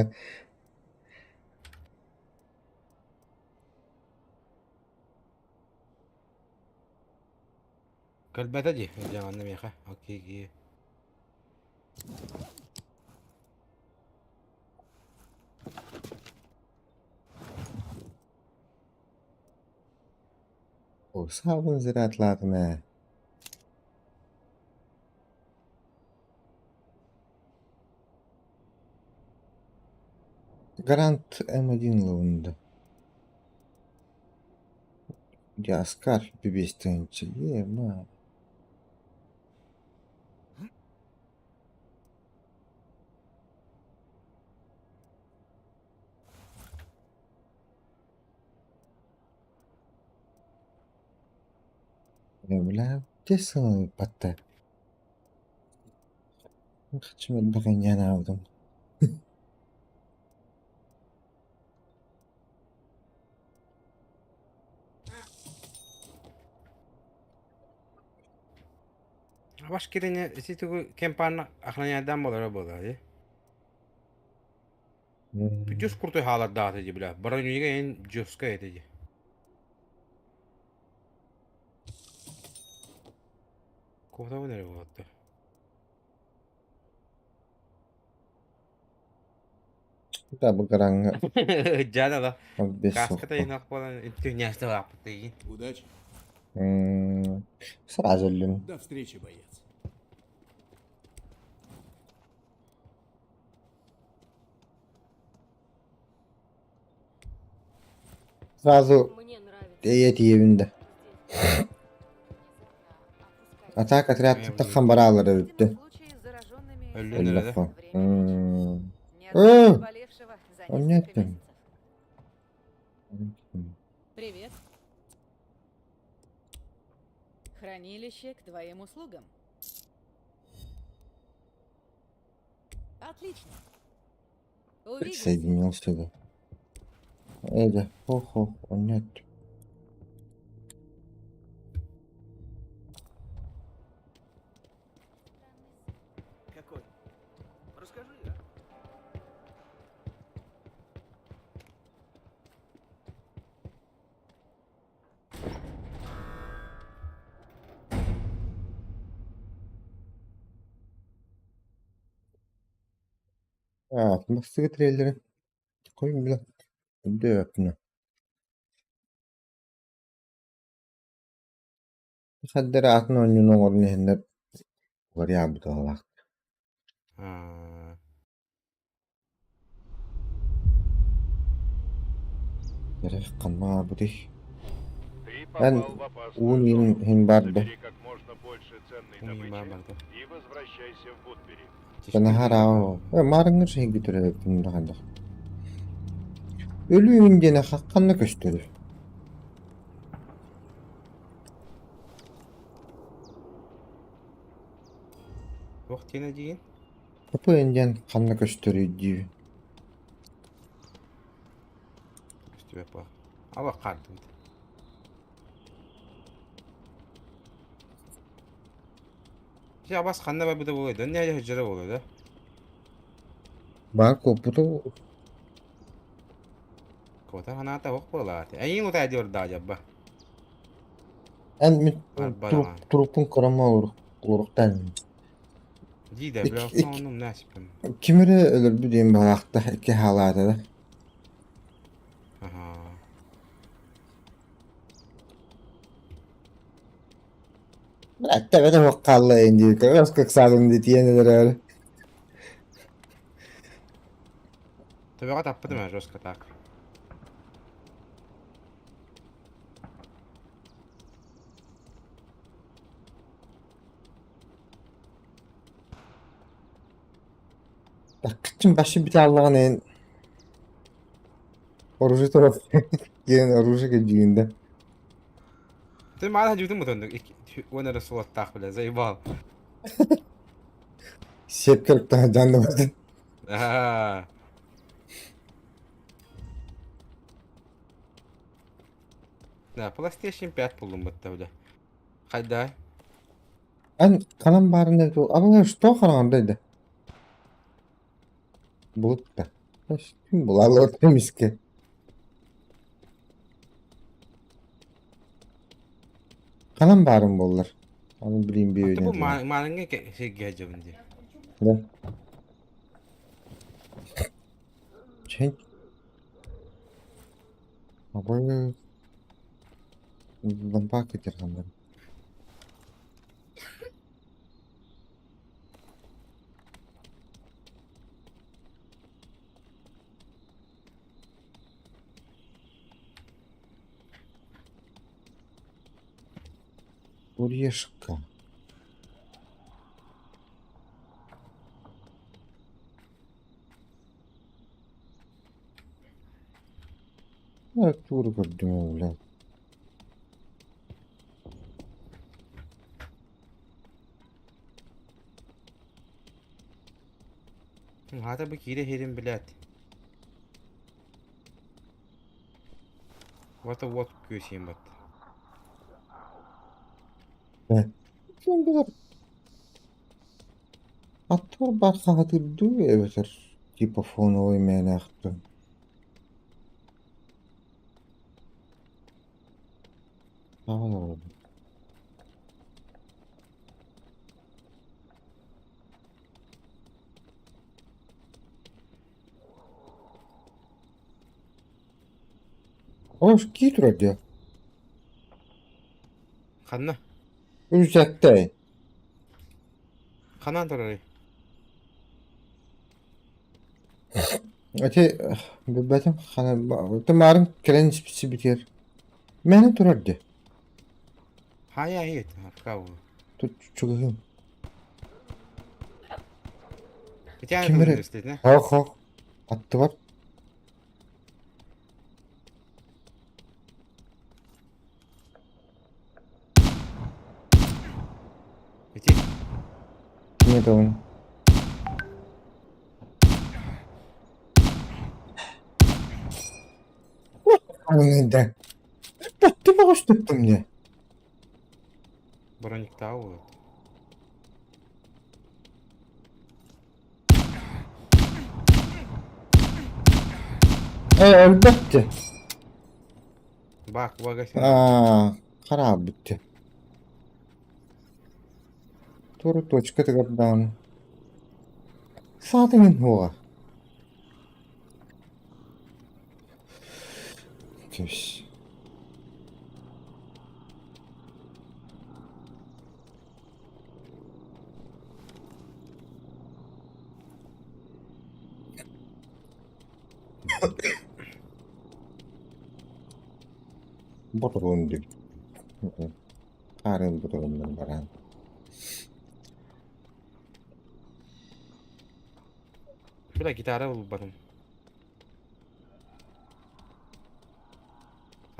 Кэлбэтэ дии, дьаҥанна миэхэ. Окей, окей. О, саабын зарядлаатым ээ. Гарант М1 ылынды. Дьэ, Скар 5 тыһыынча. Е-ма. Бля, дьэ сылайбатта. Хачым элбэх инньээн аабытым. Баш кирине ити тугу кемпаана охраняйдаан буолара буолаа дии. Дьус куртой хаалардаата дии бля. Бронюга эн жестко этэ дии. Куотабын эрэ буолатта. Да, бу гараҥҥа Дьаана да. 15 Каската соххо. иһин буолан үттүнньээсте лааппыт игин. Удачи. Сразу өллүм. До встречи, боец. Сразу Мне нравится. эйэ тиийэбин да. Внезапно А так отряд Эм, таххан бараалара Видимо, бүттэ. случаи с зараженными Өллүн эрэ да. Өллөххө. время лечит. Ни Э, одного заболевшего за несколько Понятно. месяцев. Привет. Хранилище к твоим услугам. Отлично. Увидимся. Присоединился да. Эдэ, хо-хо, нет. Какой? Расскажи, а? Бастакы трейлеры Хойун билэ өйдөөбөппүн. Хаддара атын оонньууну оҥорон иһэннэр уларыйаабыт быһыылаах. Аа. Эрэ ханна баарбытый? Ты Эн попал в опасную уун иин зону. иһин баар да? Забери как можно больше ценной Уун добычи баар барда. и возвращайся в Вудбери. Наһаа маарыҥҥыр сиһиги төрөөбүппүн даҕаны. Өлүү диэн ханна көстөрүй? Туох диэн диигин? ППН диэн ханна көстөрүй диибин. Көстүбэт буолла. Ала хаардыбыт. Дьэ абас ханна барбыта буолуой да? Нээдэ сылдьара буолуо да? Баар куоппуту Куота санаата ох буолааты. Эйиин утаа диордаа дьабба. Эн мин Арба турук даҕаны. турукпун көрөмө олоруктан. Дии да Ик бля ик оннум наасиппын. ким эрэ өлөрбүт диэн баҕалаахта икки хаалаата да. Аха. Эттэ суох хаалла дии көс ыксаатым дии тиийэн эрэр. Төбөҕө таппытым ээ жестко так. Таккыччын башы бүтэ аллаҕын эн оружие турар диэн оружие кэлдьигин да. Ты маар дьүтүн бутуннук уон эрэ суоттаах бile заебал. Сиэпкэ жанныбатын. Аа. Да, PlayStation 5 булдум бытта бile. Хайда? Эн ханан баарын эту абыҥа что хараҥарда Булут да. Ким булалар эмискэ. Ханан баарым буоллар. Аны билиим Аты бу биэбинэн. маарыҥҥа сиргэ сылдьабын дии. Да. Чэй. Абы лампа кетер хандар. Орешка. Артур көрдүм бля. Аата бу киирэ иһэрин билээт. What a what күөсүйэн батта. Ким билэр Аттыбар баар хаһытыырдыы эбэтэр типа фоновый мээнээхтэн. Аҕал олоробун. Ош кии турар дии. Ханна? Үрүсэктэй. Ханан турарый? Ити билбэтим хана тымаарын кэлэн испитигэр мээнэ турар дии. Хайа иһит, аркау. Тут чугаһым. Ити Ким эрэ аны Хоох хоох аттыбар Ити Нет он. Да. Ты можешь ты мне? брониктаа вот. Э, өлбөттө. Бак, вага Аа, хараап бүттэ. Тура точка тыгырдаан. Саатыҥын хуоҕа. Кэбис. Ботуруон дии. Хаарыан ботуруоннар бараан. Бля, гитара булбатым.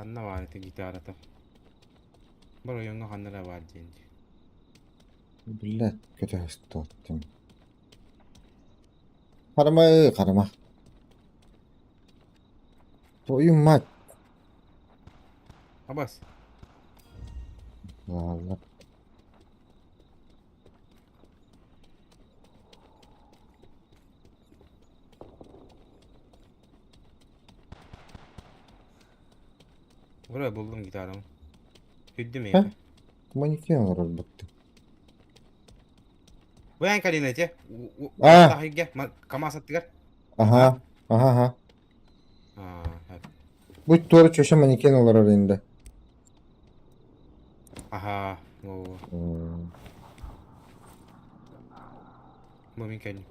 Ханна баар ити гитарата? Бар ойоҥҥо ханна эрэ баар диэн дии. Блядь, көтөһөстөөттүм. Харама, харама. Твою мать. Абас. Ладно. Ура, буллум гитарам. Үрдүм Һэ? эйиэхэ. Манекен олорор бытты. Бу калина эти. А! КамАЗ аттыгар. Аха, аха, аха. Аа, Бу туора чөшө манекен олорор инде. Аха, о. Бу мин кэллим.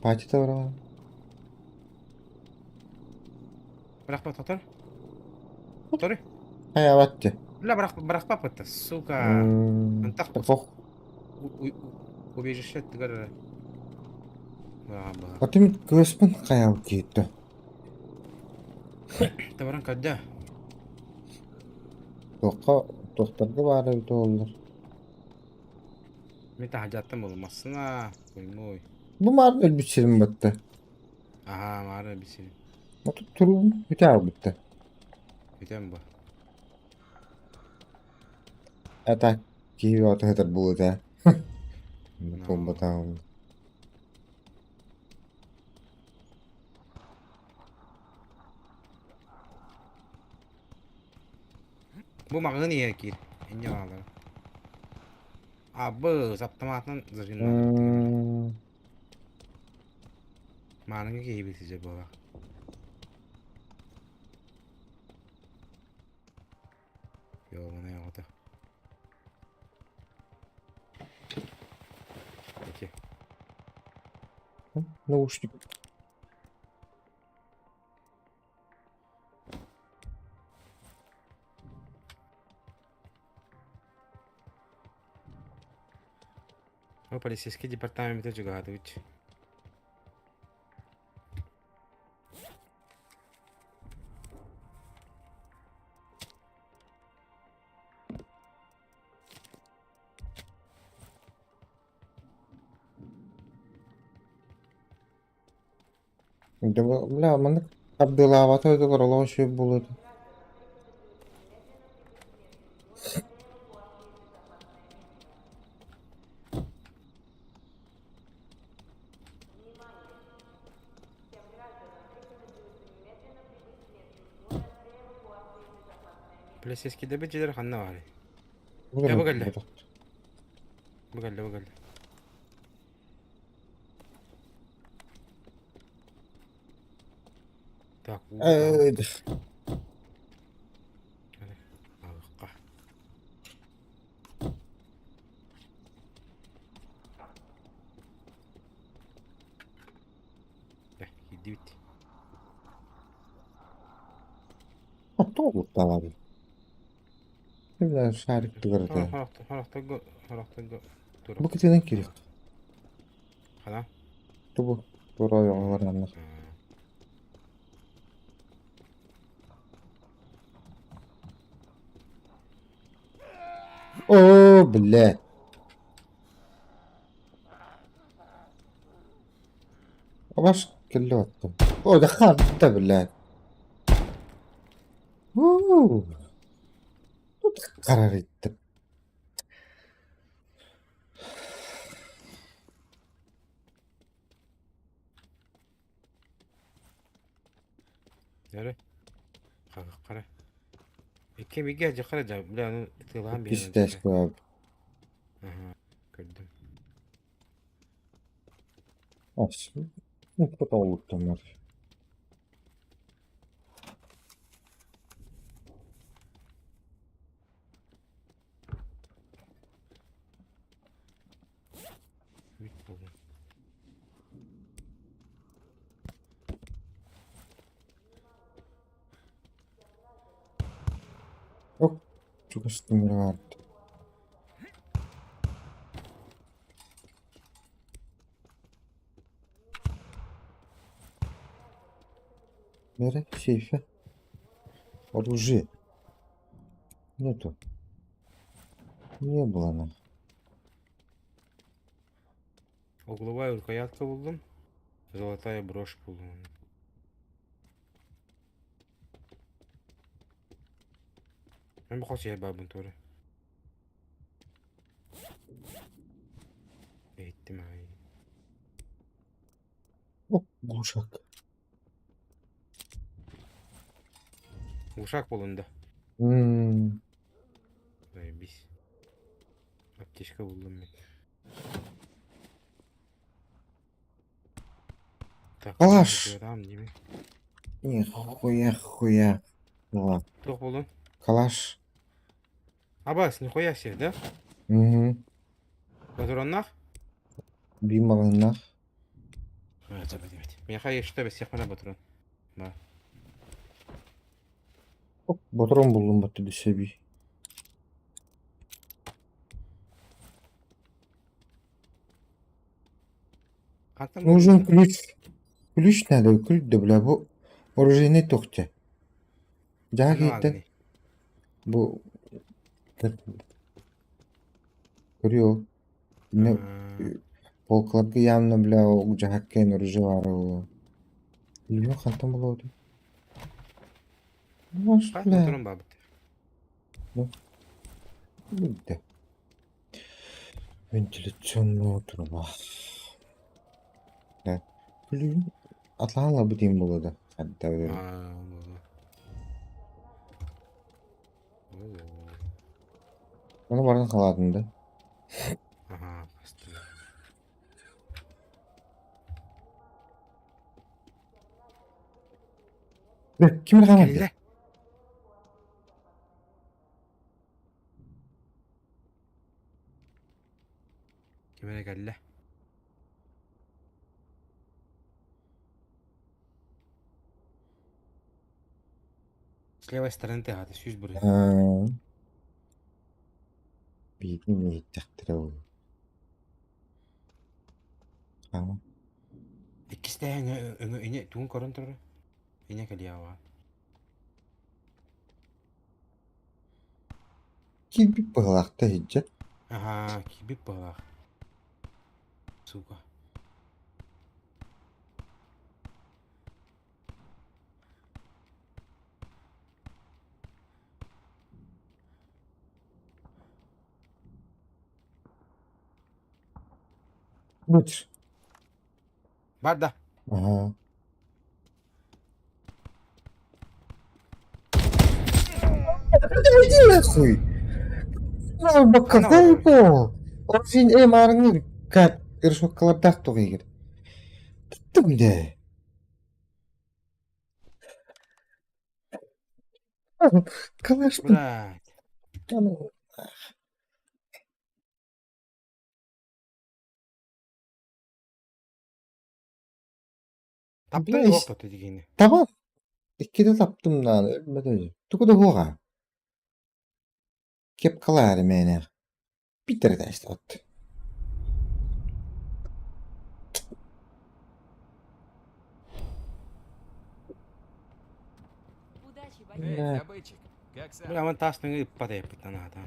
Патита бараҕын. Бырахпа тотор. Тори. Хайаабат дии. Бля, бырахпаппыт, сука. Антах Пох. убежище аттыгар эрэ. Быраҕа Отум кыыспын хайаабыт киһиттэ. Табаран көрдө. Туохха туохтарга баар эбитэ буоллар. Мин таһырдьаттан булумассына, поймуй. Бу маар өлбүт сирим батта. Аһаа, маары өлбүт сирим. Отут туруум бүтэ аалбытта. Бүтэн бу. А так киһи бөҕөтө сытар буолуо Буолбатаҕым. Бу маҕаһыын иһэр киир. Инньэ баалара. Абы, аптамаатынан зажимнаа. Мааныҥҥа киһибит сидьэ буолар. Ёбаный оҕото. Эти. Наушник. О, полицейский департамент чугаһатыбыт. Бля, маннык тардыылаабата эбэтэр олох үчүгэй буолуо этэ. Полицейский да дьиэлэр ханна баарый? Дьэ, бу кэллэ. Бу кэллэ, бу кэллэ. Так, Аҕыкка. Киирдибит. Тоҕо куттаабатый? Шарик тугар Харахтарга харахтарга Бу кытынан киирик. Хана? Тубу тура ойоҕо О, блядь. Абаш кэллэ баттым. О, дахаатта, блядь. Уу. Тут харарыттым. Эрэ. Хара. Икки бигэ дьахара дьа, бля, ну тылаан биэрэн. Кистээс куа. Аха, көрдүм. Ас. Ну, потолуктанар. Ок, чугас тимир баар. Nere? Сейфе. Оружие. Нету. Не было нам. Угловая рукоятка буллум. Золотая брошь буллум. Мен бу хос бабын тура. Эттим ай. О, глушак. Глушак булунда. М, Заебись. Аптечка булдум мен. Так, Калаш! Там неме. Нихуя хуя. Ла. Туох буллун? Калаш. Абас, нихуя себе, да? Угу. Ботуруоннаах? Бималынах. Миэхэ что бэсиэхпинэ ботурун. Ба. Ботурун буллум батты дөссөбүй. Хантан Нужен буллун? ключ. Ключ надо, ключ да бля бу оружейный тохте. Дьаа Ханна киһиттэн бааргыный? бу көрүө не полкаларга явно бля дьаһаккаан оружие баара буолуо. Билбэт хантан булуо Может Хас бля ботурун баабыт. Да. Вентиляционная труба. Да. Блин, атлаан ылбыт иһин буолуо да. Аа, буолуо. Буолуо. Ону баран халаатын да. Аhaa, бастым. Ким эрэ хаамар Кэллэ. Ким эрэ кэллэ. С левой стороны тыаһаата сүүс бырыһыан. Аа. Биирдии иһиттэхтэрэ буолуо. Хаама. Иккистээн өҥө инэ тугун көрөн турара? Инэ кэлиэҕэ Киирбит быһыылаах да иһирдьэ. Аһаа, киирбит быһыылаах. Сука. Быт. Бар да. Аһаа. Иди нахуй! Какой пол? Очень э маарыҥҥыр кат решеткалардаах туох игир. Туттум дэ. Калашпын. Блядь. Таптың Бля, туох да дигини. Таба иккитэ таптым даҕаны өлбөтө Тугу да уһуоҕа. Кепкалаары мээнэ Питер этээстэҕит. Удачи, Эй, Да. добытчик, как сам? Бля, ман таас нөҥүө ыппат эппит анаата.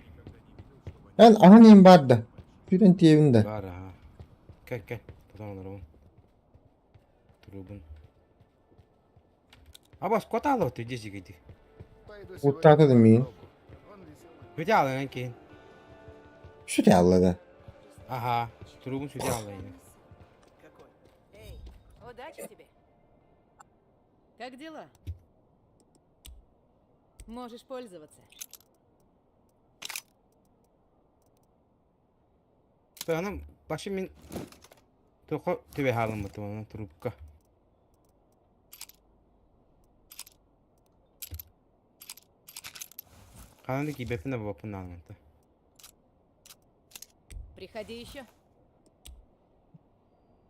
Эн аһан иһин баар да. Сүүрэн тиийэбин да. Бар аха. Кэл кэл. Тутан олоробун. Турубун. Абас куотаалабыт дьиэ сигийдик. Пойду сегодня Уттаата да миин. Он веселый. Сүтэ аалынан киин. Сүтэ аалла да. Аха. Турубун сүтэ аалла ини. Какой? Эй, удачи тебе. Как дела? Можешь пользоваться. Анам башы мин туохха түбэ хаалыммытым онон трубка. Ханан да киирбэппин да буолбаппын даҕаны Приходи еще.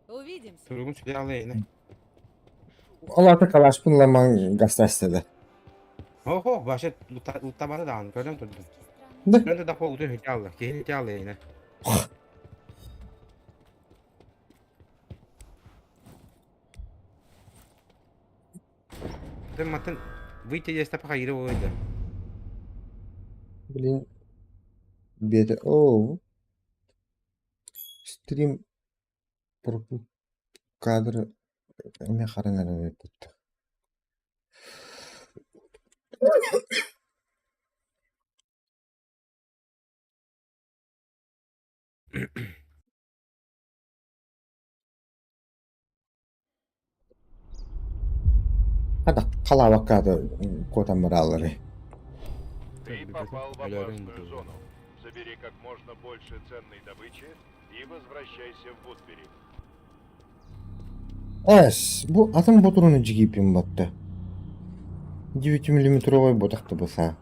Увидимся. Туругун сүтэ аалла ини. Ол аата калашпын ламаҥ гастаста да. Ох, вообще утабата даҕаны көрөн турдум. Да. Көрөн турдахпа утуй хитаалла, киһи хитаалла иһинэ. Ты матын выйти здесь пока ири ойда. Блин. Беда. Оу. Стрим пропу кадр эмиэ харан эрэр эбит. Хата халаабакка куотан бараалларый. Ты попал в опасную зону. Забери как можно больше ценной добычи и возвращайся в Вудбери. Эс, бу атын ботуруну дьигииппин батта. 9-миллиметровай ботахты быса.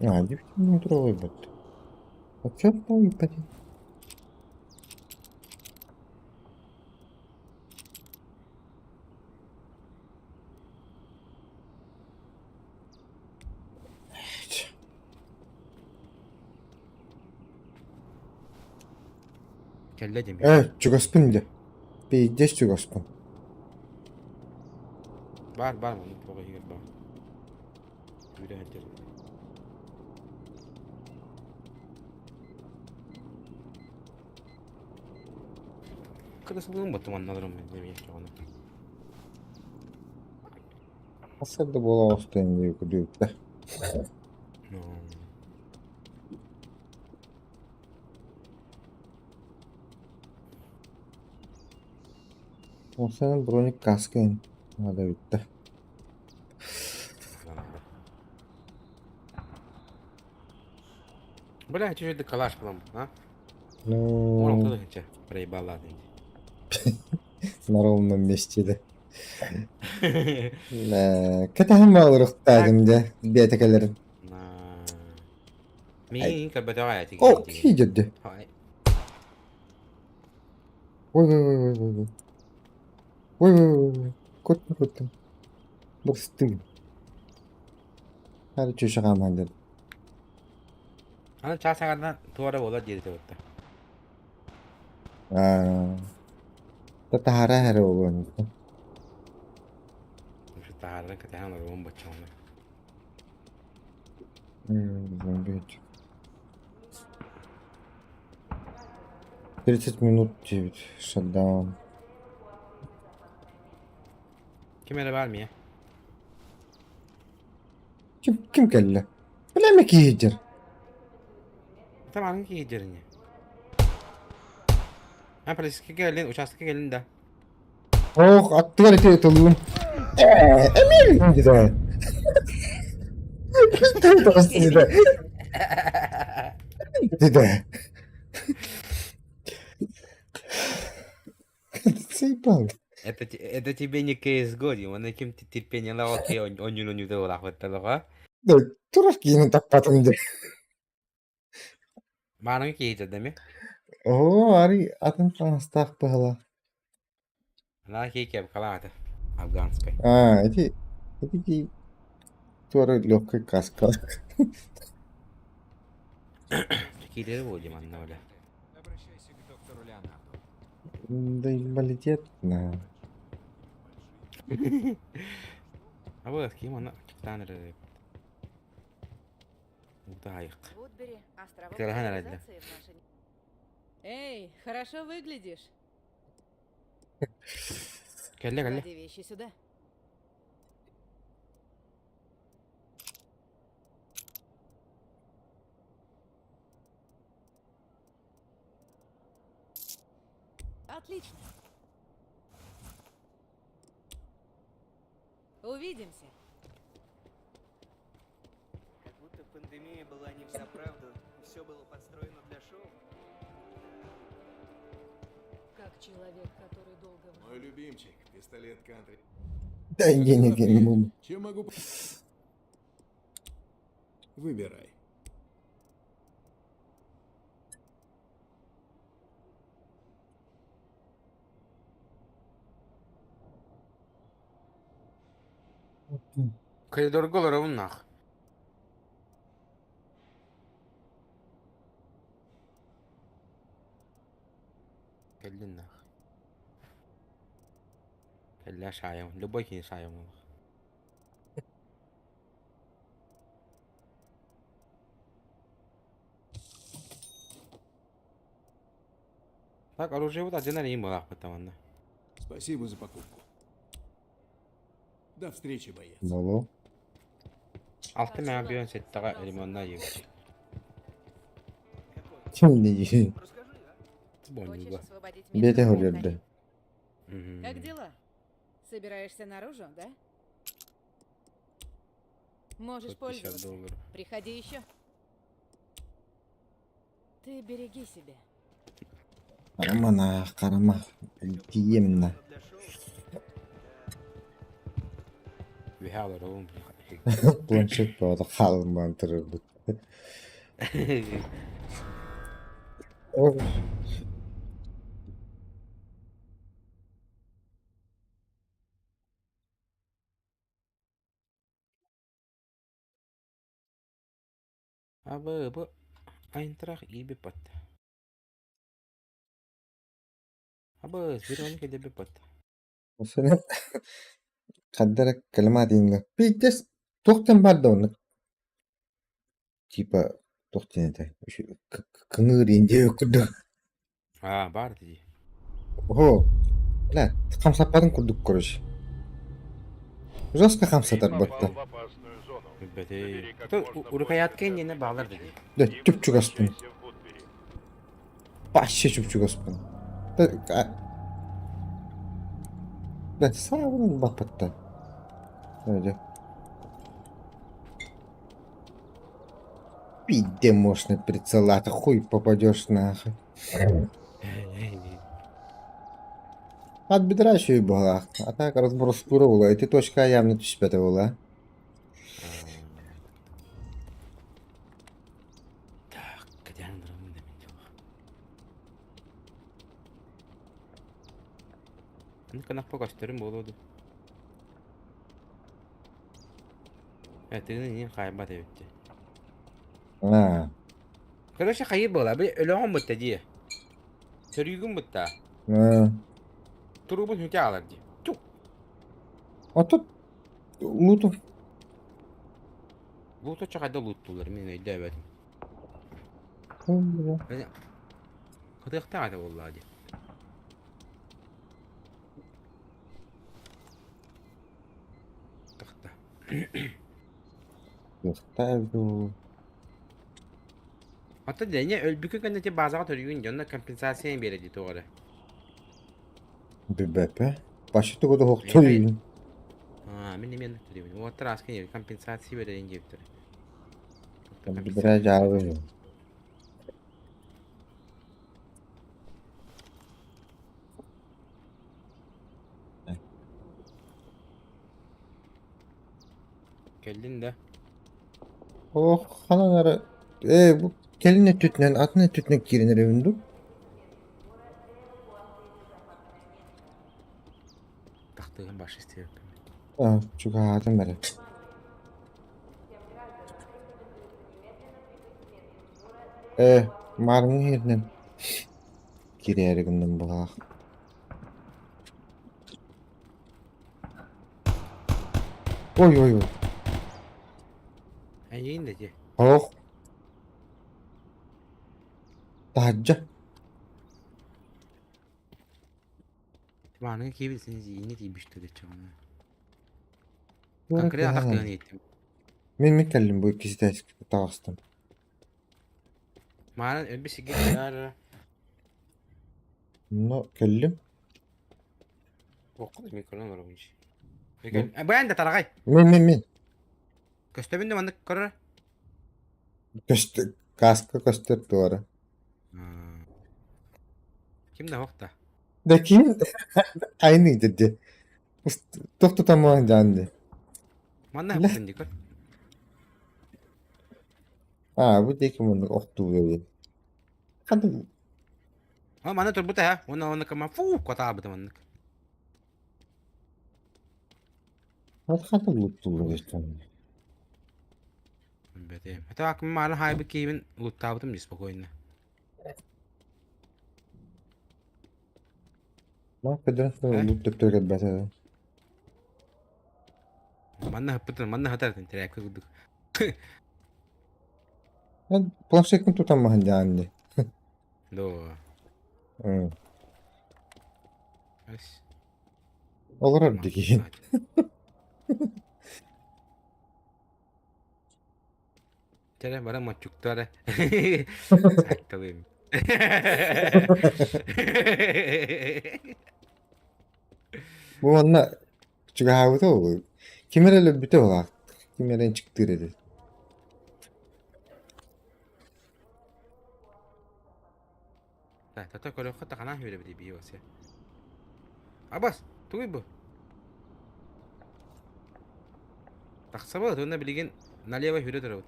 А, 9-миллиметровай бот. Вообще, ипати. Кэллэ диэн. Э, чугаспын дэ. Пиздец чугаспын. Бар, бар, оны тоҕо иһигэр бар. Үүрэ сылдьар. Кырасылыым баттым анналарым эмиэ чоҕону. Хасар да буола оҕустуон дии кудуйта. Ну, Ол броник каска надо бүттэ. Бля, чуть-чуть калаш булам, а? Ну, Ону проебала. на ровном месте да. Кэтэһэн баалырыхтаатым дьэ, биэтэкэлэрин. Мин көрбөтөҕө О, киирдэ. Ой, ой, ой, ой, ой, ой. Ой, ой, ой, ой. Көттüm, көттüm. Быстым. Hadi чөшө хааман Аны чаас аҥарынан туора буолар диэри табытта. Аа, таһара эрэ буолуон. Таһааран кэтэһэн олоруом баччаҕына. Зомби. 30 минут 9 шатдаун. Ким эрэ баар миэ? Ким ким кэллэ? Билэме киһидер. Там аны киһидерини. А полицейский кэллин, участокка кэллин да. Ох, аттыгар ити тыллым. Э, Эмил диде. Диде. Диде. Заебал. Это тебе не CSGO, ди, оны ким терпение лаҕа онньун онньута улаахпатталаҕа. Да, турар киһини таппатым де. Мааныҥы киһитэ дами. Оо, ари атын таҥастаах быһыла. Ана киһи калаата. Афганскай. А, эти туора легкой каска. Киилери буолдum анна оля. Обращайся к доктору Леонарду. Да инвалидет на. А вот ким ана тан эрэ. Утаайык. Вудбери, островок Кырахан эрэллэ. цивилизации в нашей... Эй, хорошо выглядишь. Кэллэ кэллэ. Клади вещи сюда. Отлично. Увидимся. Как будто пандемия была не взаправду, все было подстроено для шоу. Как человек, который долго... Мой любимчик, пистолет кантри. Да, не, не, не, не. Чем могу... Выбирай. Коридорга олоробун нах. Кэллин нах. Кэллэ шаайым. Любой кини шаайым олох. Так, оружие вот один арийин буолаахпыт манна. Спасибо за покупку. До встречи, боец. Боло. Алты мега бион сеттэҕэ лимонна иэбит. Ким дии? Боннюга. Бете хөрүөрдө. Как дела? Собираешься наружу, да? Можешь 150 пользоваться. долларов. Приходи еще. Ты береги себя. Карама карама. Тиемна. Үһэ олоробун. Планшет баҕата хаалымаан турарбыт. Ох. Абы бу Айнтрах иибиппат. Абы Сбербанк кэлбиппат. Осына хаддара калымаатиҥҥа пиздец туохтан баар да оннук типа туох диэн этэй кыҥыыр индия курдук Аа баар дии. Оо, бля, хамсаппатын курдук короче. Жестко Ты хамсатар попал батта. в опасную зону. Билбэтий. Забери как То можно больше урукаятка ценной иннинэ баалар добычи дии. Да, и чуп-чугаспын. возвращайся в Вудбери. Вообще чуп-чугаспын. Да, а- Да, саабын баппатта. Öyle. Пизде можно прицела, а хуй попадешь нахуй. От бедра еще и была. А так разброс кура И ты точка явно түспэтэ була. Так, кэтээн олоробун да мин дьоллоох. Аны кынаппа көстөрүм буолуо дуу. Э, тыыны иҥин хаайбат эбит дии. А, Короче, хайыы буола, били өлөҕүн бытта дии. Сөрүүгүн бытта. а. Туруубун сүтэ аалар дии. Чук. А тут луту. Лууту чахайда лууттуулар, мин өйдөөбөтүм. Кытыахтаах этэ буоллаҕа дии. Тахта. Кыахтаах Оттон дьэ өлбүкүн кэннэ ити базаҕа төрүүгүн дьонно компенсация биэрэ дии тоҕо эрэ. Билбэппэ. Вообще тугу да суохтур Аа, мин эмиэ оннук төрүүбүн. Уолаттар ааска диэбит компенсация биэрэрин диэбиттэрэ. Бирээ дьаабы. Кэллин да? Ох, ханан эрэ ээ бу кэлин өттүтүнэн атын өттүтүнэн киирэн эрэбин дуу? Тахтыгын баш истибэппин. Аа, чугаһаатым эрэ. Ээ, маарыҥҥы иһэринэн киирээри гынным быһаах. Ой ой ой. Эйиин да дии. Ох. Таһырдьа. Маныга киирбит син ииннэ тиийбит деччэҕинэ. Конкретно атах тыган иһиттим. Мин мин кэллим бу иккиситэ таҕыстым. Маанан өлбүт сиргэ кэлээр. Но кэллим. Туохха да микрофон олоробун Бэйэн да тараҕай. Мин мин мин. Көстөбүн да маннык көрөр. Көстө каска көстөр туора. Ким да ох да. Да ким айны диди. Тохтотамаан дьаанды. Манна хаппын ди көр. Аа бу диэки муннук охтуу эбит. Ханнык О, манна турбута ха. Уонна онно кама фу котаабыта маннык. Хата луттуллар эстэн. Бэтэ. Так, маны хайбы киһибин луттаабытым дии спокойно. Ма көдөрөн лут төптөр кэлбэтэ. Манна хаппытын, манна хатар тирээккэ курдук. Планшеккин тутан маһын дьаанни. Доо. Олорор дигин. Чэрэ бара моччуктара. Сакталыым. Бу манна чугаһаабыта ол. Ким эрэ өлөрбүтэ буолаах. Ким эрэ ынчыктыыр этэ. Тата көрөххө таханаа үөрэбит бии вообще. Абас, тугуй бу? Тахсабыт, уонна билигин налево хүрэ турабыт.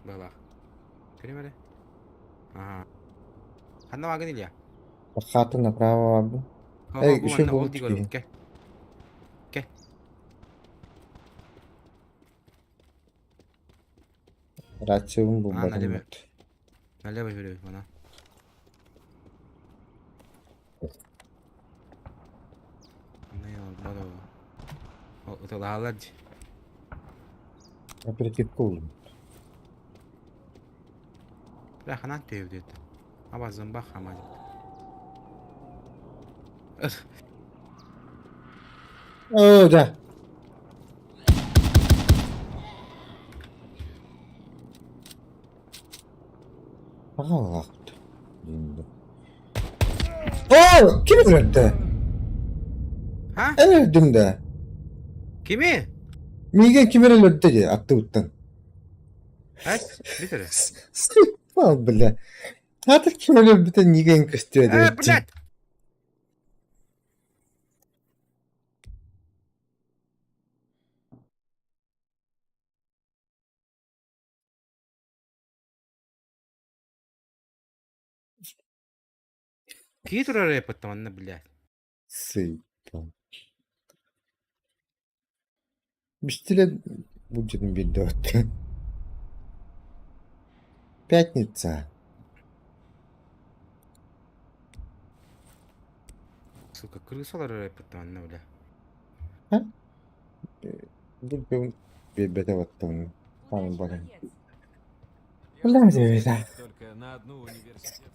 Быһалаах. Көрүм эрэ. Аха. Ханна баагын Илья? Хата направо бу. Эй, Бу еще манна ол буолуп дии көрөбүт. Кэ. Кэ. Рациябын А, булбатым. налево. Налево жүрөбүт мана. Ытылаалар дии. Оперативка булдум. Бля, ханан төйөбүт. Аба зымбах хама деп. О, да. Аҕалаахпыт. О, ким өлөрдө? Ha? Эн өлдүҥ да? Кими? Миигин ким эрэ өлөрдө дии аттыбыттан. Эс, бүтэрэ. Сыппал, бля. Аты ким өлөрбүтэ миигин көстүө Э, диэбит. блядь! Кии турар эппит манна, блядь. Сыппал. Бистиле будет бедот. Пятница. Сука, крысалар эппит манна, бля. А? Бұл бебете баттым. Тамам баран. Бля, дебета. Только на одну университет.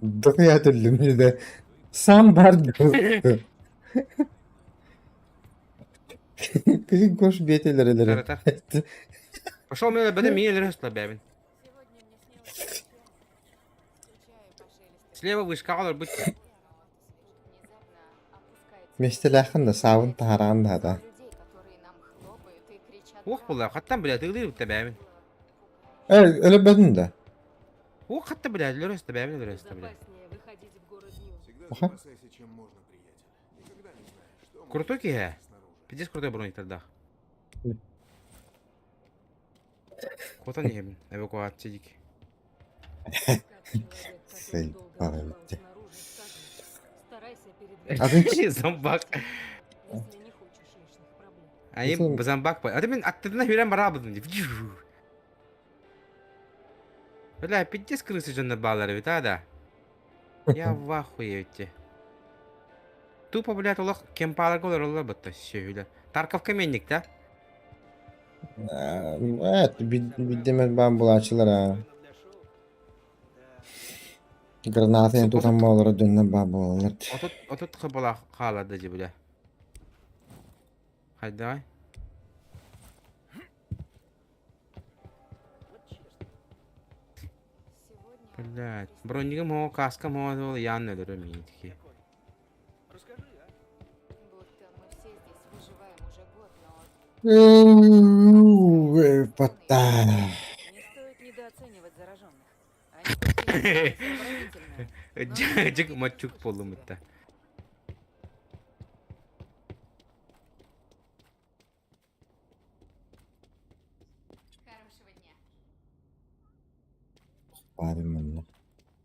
Дохуя түллүм да. Сам бар. Кызын кош бетелер Тар, тар. Пошел мен бәдем мин элер өстүлөр бэбин. Сегодня мне снилось, как я скучаю по шелесту Слева вышка алар быть. внезапно опускается Местеләхин да сабын таһаран да да. людей, которые нам хлопают и кричат Уох «Браво!». була, хаттан блядь, тыгылыр битте бэбин. Э, өлөбөдүн да. Уох хатта блядь, элер өстө бэбин элер өстө блядь. Безопаснее выходить в город днем. Всегда Ага. запасайся чем можно, приятель. Никогда не знаешь, что может Крутой киһи. быть снаружи. Пиздец крутой броник тогда. Котан иһэбин, эвакуация дик. Как человек, который Сый, долго пора выживал идти. снаружи, скажу, старайся А передвигаться, ты Зомбак. если не хочешь лишних проблем. Ай, Сын- зомбак. А ты мен аттыдына хүрэн барабыдын деп. Бля, пиздец крысы жонно баалар эбит, а да. Я в ахуе ведь. Тупо, блядь, олох кемпаларга олороллор бытта сөһүлэр. Тарков каменник, да? Evet, биддемет баан булаачылар а. Для шоу? Да. Граната тутан болары дөннө баа болалар. Отут отут кыбала хаалады же, бля. Хайдай. Вот честно. Сегодня Блядь. Бронигым хо, каскам хо, ол ян өлөрө миитики. Какой? Расскажи, а? будто мы все здесь выживаем уже год, но Патта. Не стоит недооценивать зараженных. Они пусть и сообразительные, но Жик мачук болум битте. хорошего дня. Барым манна.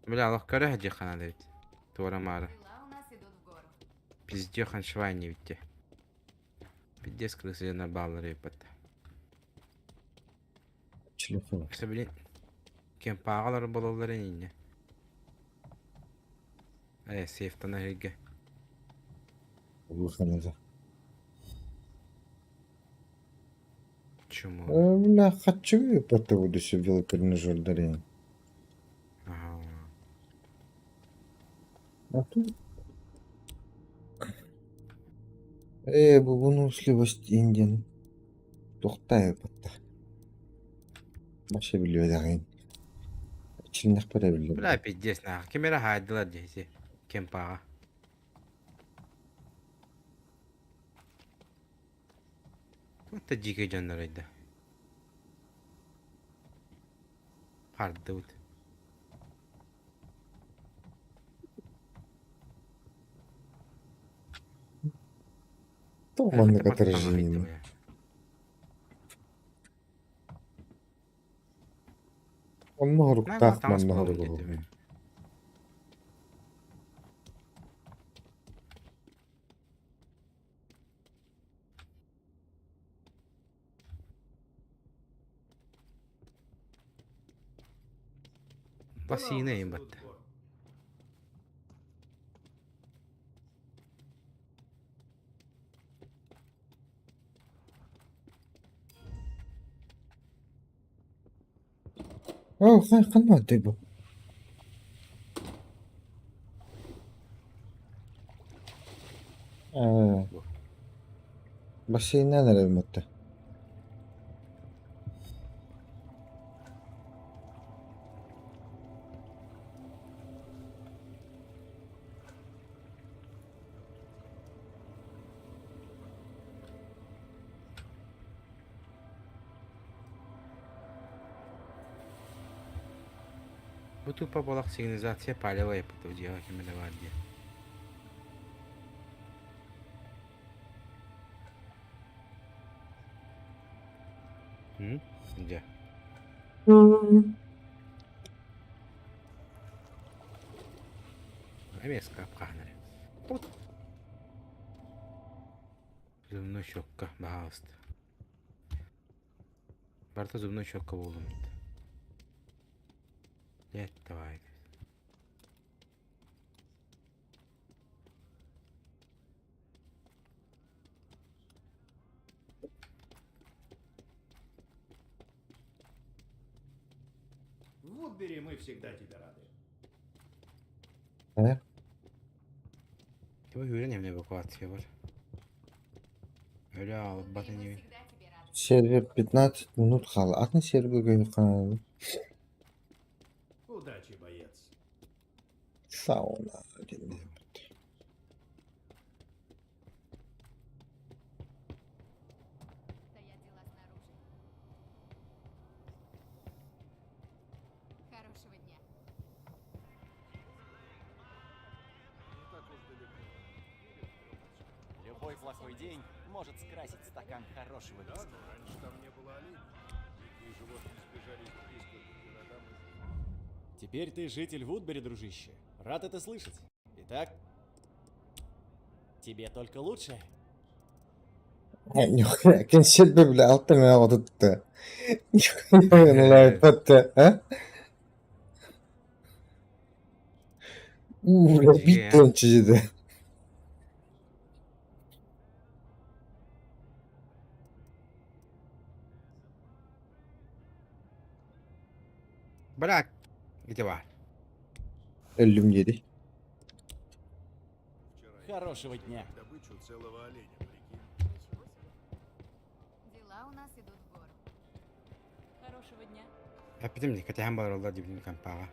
Бля, Аллах көрө хажы хана дейт. Туара мара. Дела у нас идут в гору. Пиздехан швайни битте. Пиздец крысы дьоннор бааллар эбиппит. Телефон. Өссө били кемпааҕалар буолаллар инньэ. Э, сейфтан эһиги. Улахана. Чему? Бля, хочу по буду себе велотренажер дарить. Ага. А тут... Э, выносливость Индиан. Тухтай батта. Баша билбэтэҕин. Чиннэхпэр эбиллэр. Бля, пиздец, нахуй. Ким эрэ хаайдылар дии, кемпаҕа. Это дикий дьоннор да. Хардыбыт. Тоҕо маннык отражение? Онно хоруктаах манна хоругуһугун. Бассейна эйин батта. Оо, ханна бу? Ээ, бассейннаан эрэбин батта. Бу тупо буолах сигнализация палево эппит дьиэҕэ ким эрэ баар диэн. М? Дьэ. Эмиэ скап хаһан эрэ. Зубной щетка, баһаалыста. Барыта зубной щетка буоллум. Нет, давай. В Вудбери мы всегда тебе рады. Э? Типа үүрэн эмне эвакуация бар. Өлө аалбат инибин. Сервер 15 минут хаалла. Атын сервергэ хаалла. Удачи, боец. Сауна диэн. Стоят дела снаружи. Хорошего дня. Любой плохой день может скрасить стакан хорошего Да, виски. но раньше там не было оленей. Дикие животные сбежались близко к городам и Теперь ты житель Вудбери, дружище. Рад это слышать. Итак, тебе только лучше. Кэнсиэрбэ бile алта мэ отутта. Лайпатта, а? Уу, бля, Дьиэ. биттен чижиде. Брат, где бар? Өллүм диэри. Вчера Хорошего дня. добычу целого оленя, прикинь. Ничего себе. Дела у нас идут в гору. Хорошего дня. Эппитим дии, кэтэһэн бараллар диэбитим компаҕа.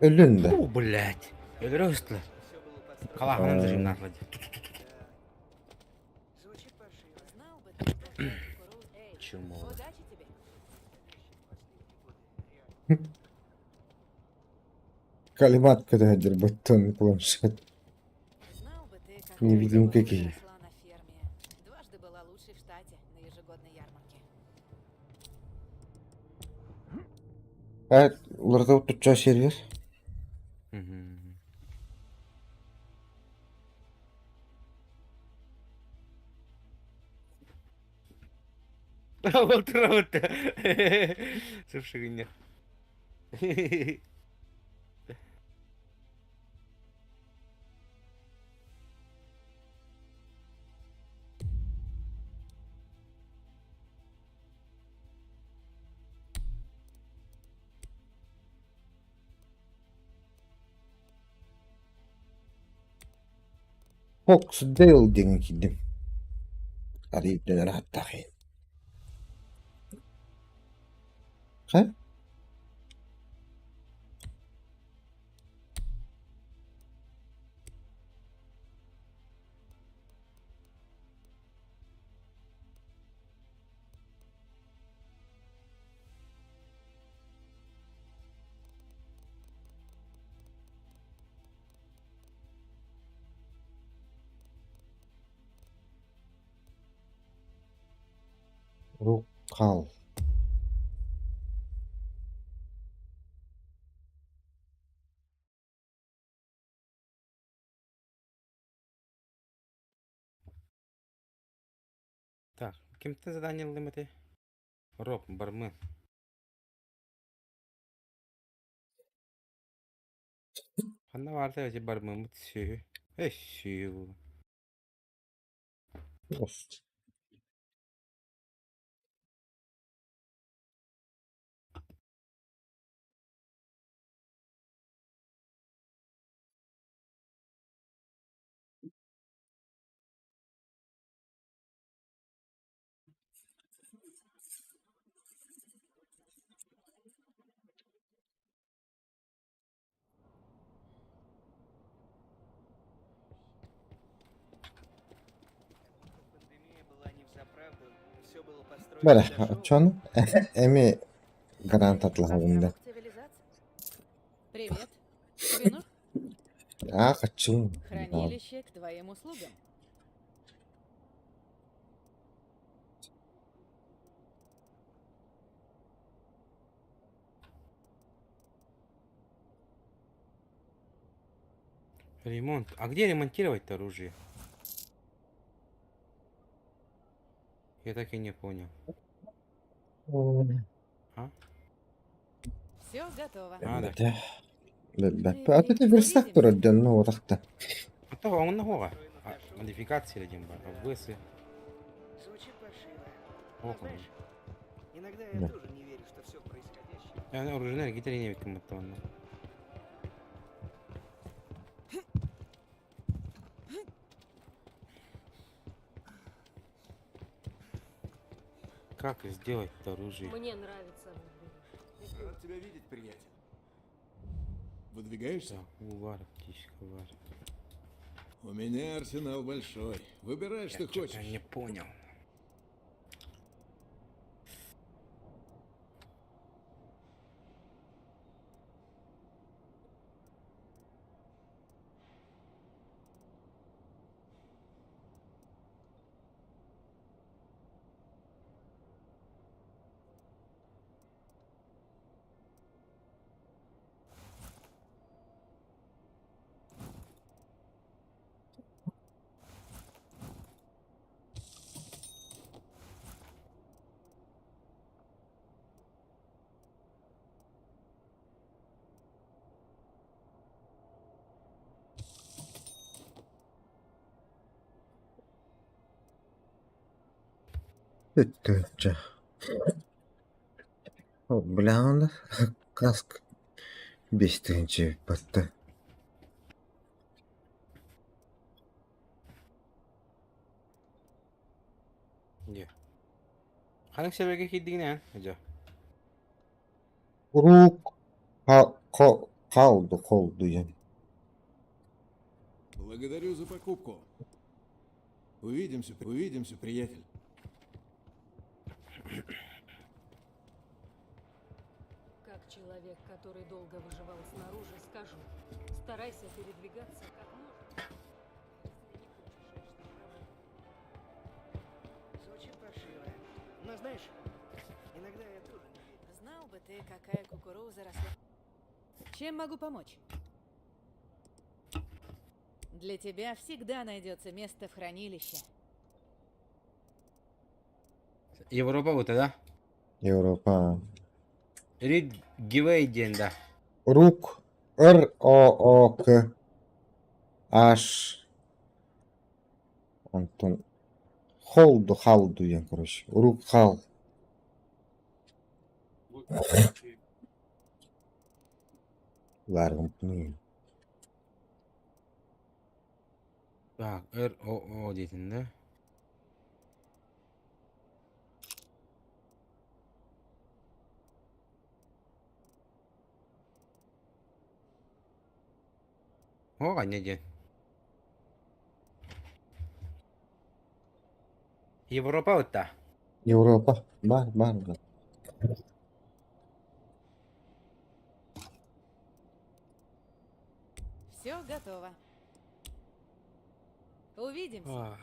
Өллүн да. Фу, блядь. Өлөрө ыстылар. Все было подстроено. Халаһынан зажимнаатылар дии. Звучит паршиво. Знал бы ты, кто ждет кукурузу. Эй, Чмо. удачи тебе. Вещи последние годы реально. Калимат көтөһөдөр баттон планшет. Знал бы ты, какая Невидимка кукуруза киһи. росла на ферме. Дважды была лучшей в штате на ежегодной ярмарке. А, уларда тутча сервер. Мгм. Ол турабыт. Сыпшыгынньах. Foxdale диэҥҥэ киирдим. Арыый дэнэр ааттаах иһин. Хайа? Рукал. Так, кимтэн задание ыллым этэй? Роб, бармы. Ханна баартай эти бармыммыт сүөһү. Эй, сүөһү буолла. Пандемия была не взаправду, все было подстроено Бэрэ, для шоу. оччону эми грант атлаһабын да. Островок цивилизации. Привет. Тебе нужно Аа, хочу. хранилище к твоим услугам? Ремонт. А где ремонтировать-то оружие? Я так и не понял. А? Все готово. А, да. Бэбэтэ. Бэбэппэ. А ты верстак турар дьонно утахта. А то он нахуй. Модификации один бар. Обвесы. Звучит паршиво. Но Ох, знаешь, иногда я Да. тоже не верю, что все происходящее. Я оружейный гитаре не викоматонно. Как сделать оружие? Мне нравится. Рад тебя видеть, приятель. Выдвигаешься? Да, увар, птичка, вар. У меня арсенал большой. Выбирай, что Я чё-то хочешь. не понял. Үттүччэ. Бля, каск бестинчи батта. Где? Ханнык сервергэ киирдигин эн? Дьэ. Рук қалды қолды диэн. Благодарю за покупку. Увидимся, увидимся, приятель. Как человек, который долго выживал снаружи, скажу. Старайся передвигаться как можно. Если не хочешь лишних проблем. Звучит паршиво. Но знаешь, иногда я тоже не верю. Знал бы ты, какая кукуруза росла. Чем могу помочь? Для тебя всегда найдется место в хранилище. Европа бута да? Европа. Рид Гивей диэн да? Рук Р О О К H онтон Холду Халду диэн короче. Рук Хал. Ларгым Так, Р О О диэтин да? О, анньа диэн. Европа ытта. Европа. Бар, бар, бар. Все готово. Увидимся.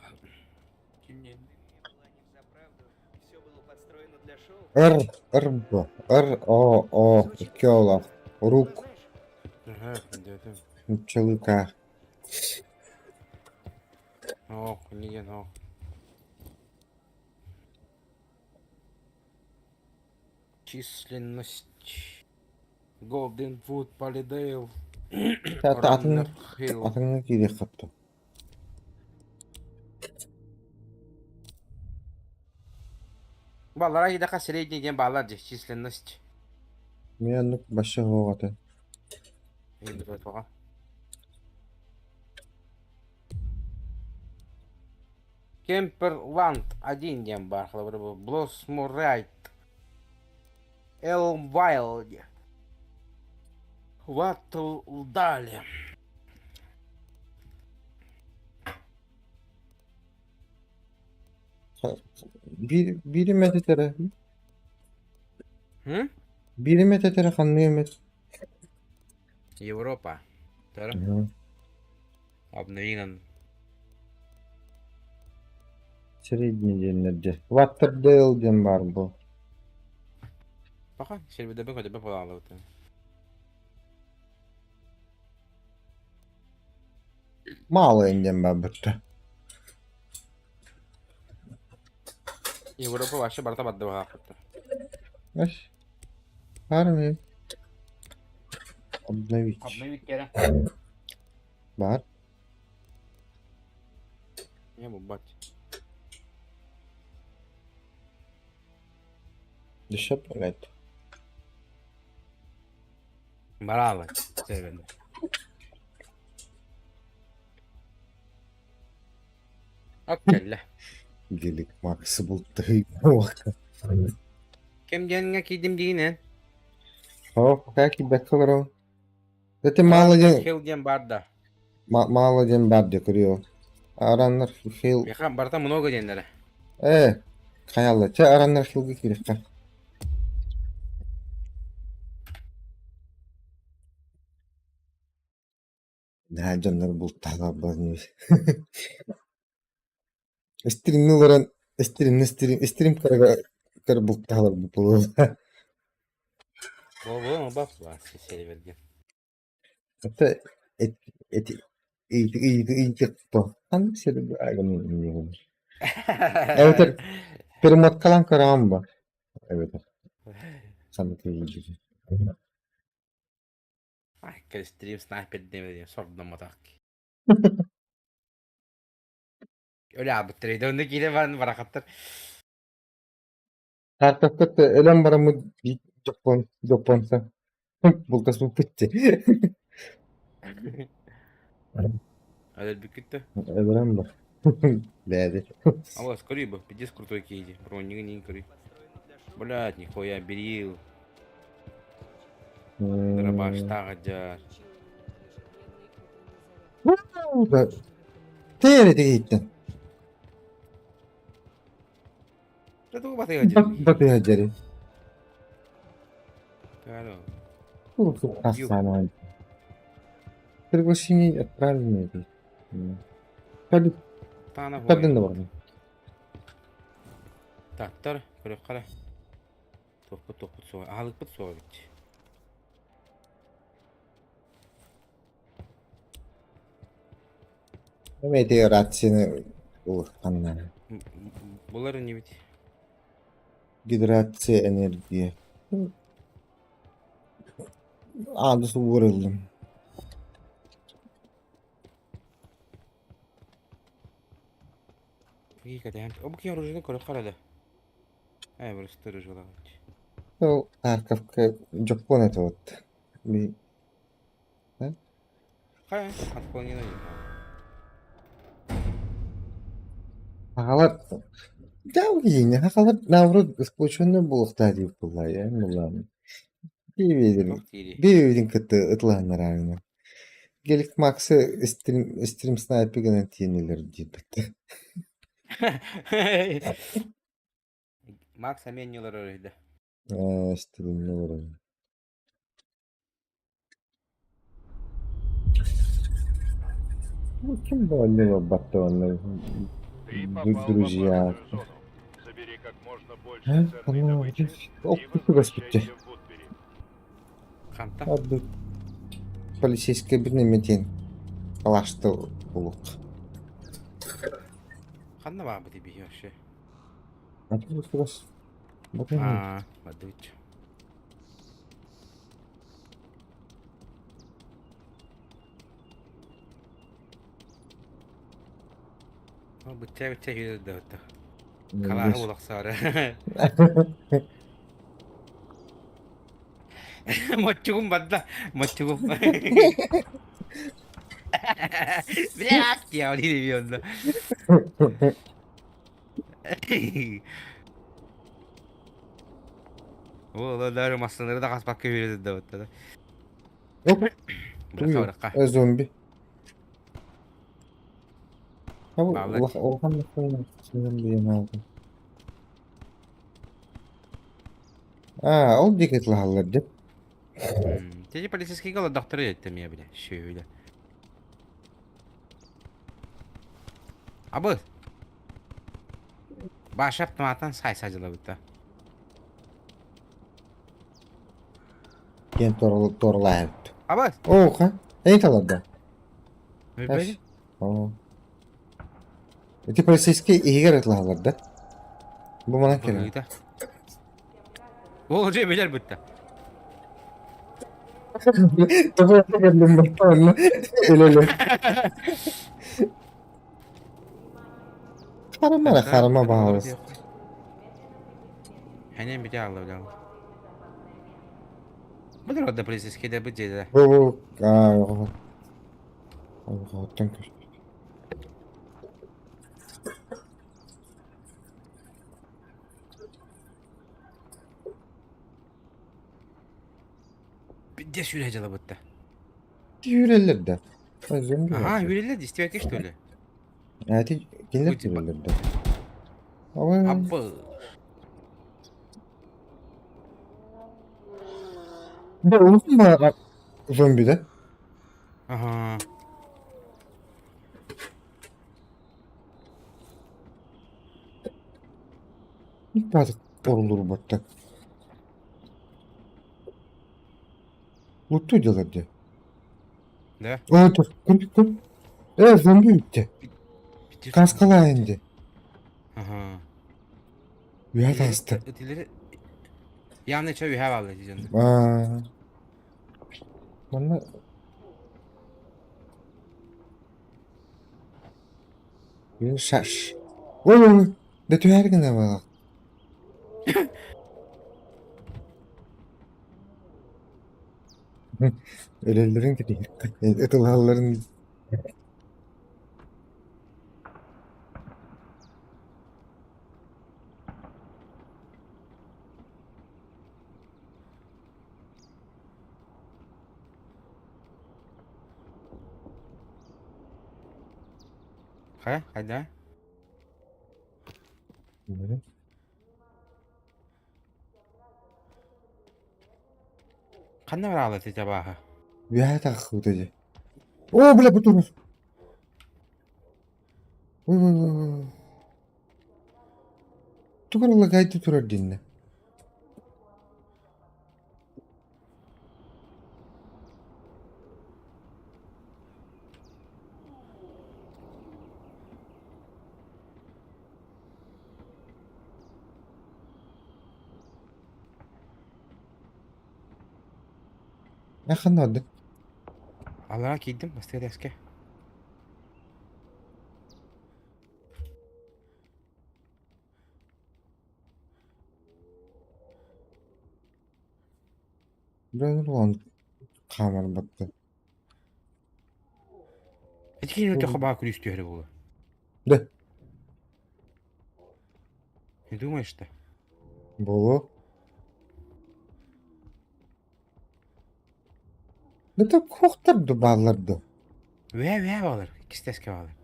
Р, Р, Б, Р, О, О, Кёла, Рук, Чалыка. Ох, не ох. Численность. Golden Wood, Palidale. Атын атыңы киирэх хатта. Баллара идаха средний диэн баалар дии численность. Мен оннук башы суох этэ. Кемперланд один диэн баар холобура бу Блосмурайт Элвайлд Ваттлдале Биир биир эмэ этэрэ. Биир эмэ этэрэ ханнык эмэ. Европа. Тара. Обновинан. Средний диэннэр дьэ. Ваттердейл диэн баар бу. Пока сервидэбэ көдөбө буолаалыбыт. Малый диэн баар бытта. Европа вообще барыта барда баҕаахпыттар. Ась. Армия. Обновить. Обновить кэрэ. Баар. Не бубат. Дешев блядь. Баралы. Севен. Оккелле. Гелик Макс бултый. Кем диэҥҥэ киирдим диигин О, пока киирбэккэ олоробун. Ити мало диэн Хилл диэн баар да. мало диэн баар дии көрүө. Араннар Хилл Миэхэ барыта много диэннэрэ. Э, хайалла, чэ Араннар Хиллга киириэххэ. Наһаа дьоннор бултааллар Стримни олорон стримни стрим стрим көрө бултаалар буолуо. Буолуо бап серверге. Это эти ханнык сервер Эбэтэр перемоткалаан көрөҕүн бу эбэтэр ханнык Ай, стрим снайпер диэн сордоммотох. Өлө аабыттар edi. Онно киирэ баран барахаттар. Картопкыт өлөн бараммыт дьоппуон дьоппуонса бултаспыппыт дии. Өлөрбүккүт да? Өлөрөн бар. Бээди. Аллас, көрүй бу, пиздец крутой кейди. Бронигын иин көрүй. Блядь, нихуя, берил. Дробаштаах дьар. Тээр этигиттэн. Да тугу батыга дьэр. Батыга дьэри. Claro. Ассаман. Приглашение отправлено. Таана Кадын да бар. Таттар, көрөх қара. Туохпут туохпут суоҕа, аһылыкпыт суоҕа эбит. Эми эти рацияны улаханна. Булар инибит. Гидрация энергия. Аадыс ууруллум. Обуки оружие көрө харада. Э, просто оружие. Ол Харьковка Дьоппуон этэ вот. Би Хайа, отклонено. Аҕалар да сахалар наоборот сплоченный буолуохтаах диир буоллаҕа буоллаҕына. Бэйэ-бэйэлэрин бэйэ-бэйэбитин кытта ытылаһыннараары Гелик Максы стрим стрим снайпигынан тиэнэлэр диэбиттэр. Макс эмиэ олорор үһү Ээ, стримҥэ олорор. Ну, ким да оннук ылбат да Ты попал в друзья. опасную зону. Забери как можно больше Э, ценной оно добычи Ох, и ты господи. возвращайся в Вудбери. Ханта. Ордук полицейскай бирнэмэтин алашты улук. Ханна баабыт биһи вообще? А, Аа, бадыч. Бычча бычча киирдэ да. Калааһы булахсаары. Моччугум барда, моччугум. Блядь, я не онно. Ол даже массалары да хаспакка үөрэтэ да баттада. Оп, Быракка быракка. зомби. Баалар. Улахан зомби алды. Аа, ол диэки ытылаһаллар дьэ. Тети полицейский голодохтору еттем я, бля, шөйле. Абы. Баша автоматтан сай сажылабытта. Диэн туоралаабыт. Абы. Ооха, эй таларда. Бүбәли. Оо. Ити полицейский иһигэр ытылаһаллар да. Бу манан кэлэн. Быһыыта. Ол же билер бутта. Тоҕо кэллим баттаанна өлөлө. Харама да харама баҕалас. Ханен бите алла билем. Бұл да полицейский да бу деді. Бу бу аа оттон көстө. Бидде сүүрэ жалабытта. Үүрэллэр да. Ой, зомби Ага, бар. үүрэллэр действительно что ли? А ти кинилэр үүрэллэр да. Ой. Абы. Бу улахан ба зомби да? Ага. Баатык орулур батта. Луттуу дьылар дии. Да? Ой, көр көр. Э, зомби бүттэ. Каскалаайын дии. Ага. Үһэ таҕыста. Итилери явно чё үһэ баалла дии Аа. Манна шаш. Ой, ой, да түһэр гына баҕа. Өлөллөрүн кэтиһиэххэ, ытылаһалларын Хайа, хайда? Ханна бараала тетя бааха? Үөһэ таххыбыта дии. Оо, бля, бу турар. Ой, ой, ой, ой. Тугар лагайды турар диэннэ. Эн ханна бардыҥ? Аллараа киирдим, бастакы этээскэ. Бэйэҥ улахан хаамар батта. Ити киһини өтөххө баа күлүүс түһэрэ буолуо. Да. Не думаешь-то? Буолуо. Это куохтар да бааллар да. Үһэ үһэ баалар, иккистэскэ баалар.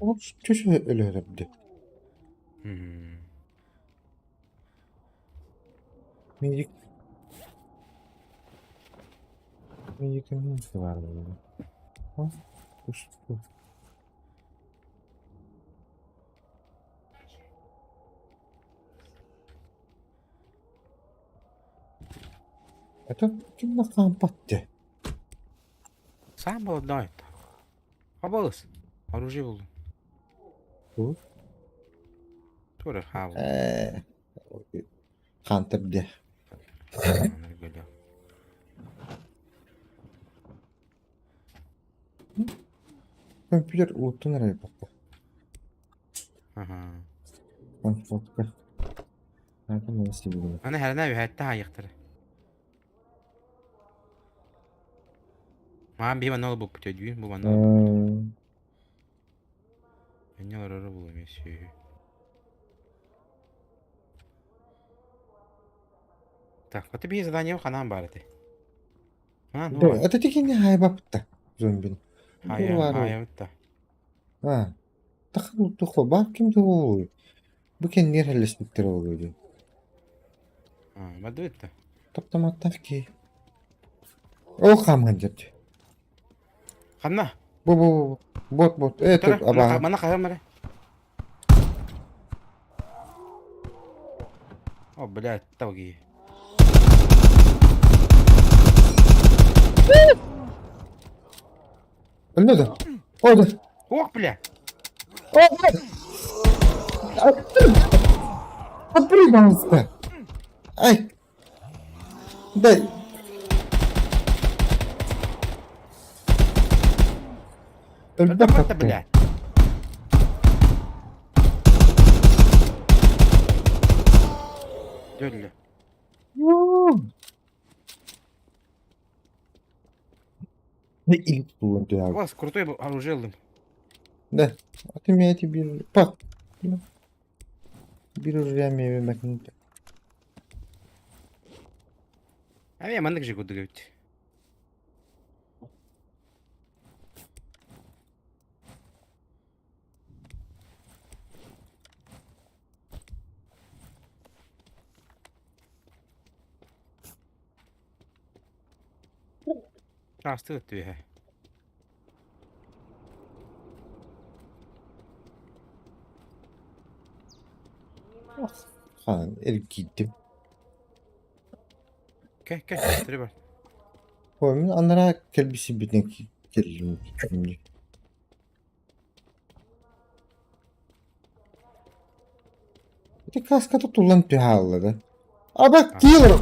Ол түс өлөөрөрдө. Мм. Медик Медикаменты баар буолла. Усту. Это ким да хаампат Сам молодой это. Хабалыс. Оружие булдум. Тугу? Тура хаабыл. Ээ, Хантер дии. Компьютер уоттун эрэ боппо. Аха. Конфотка. Аны Аны хәрэнэ үһәттэ хаайыахтара. Маан биһи манна олорбуппут өйдүүн бу манна олорбуппут. Энньэ олороро буолуо эмиэ сүөһү. Так, вот биһи задание ханаан баар этэ. А, ну Да, это тикини хайбапта зомбин. Хайа, хайабытта. А, тахын тухо бар ким тугуй. Бу кэннигэр хэллэспиттэр буолуо дии. А, бардыбытта. Таптаматтаах киһи. Ол хааман дьэрдэ. Ханна? Бу бу бот бот э тут абаа. Мана хаһым эрэ. О, блядь, тавги. Өллө да. Ой да. Ох, бля. О, Отбери, пожалуйста. Ай. Дай. Өлбөх Өлбөх бля. Дөллө. Ne ilk bulundu ya. Вас крутой оружие ыллым. Да. А ты меня тебе... Пак. Bir oraya meyve Эмиэ маннык же курдук эбит. Таастыгыт түөһэ. Хаан эргийдим. Кэ кэ төре бар. Ой, мин анараа кэлбисийбитин кэллим Ити каската туллан түһэ хаалла да. Аба киил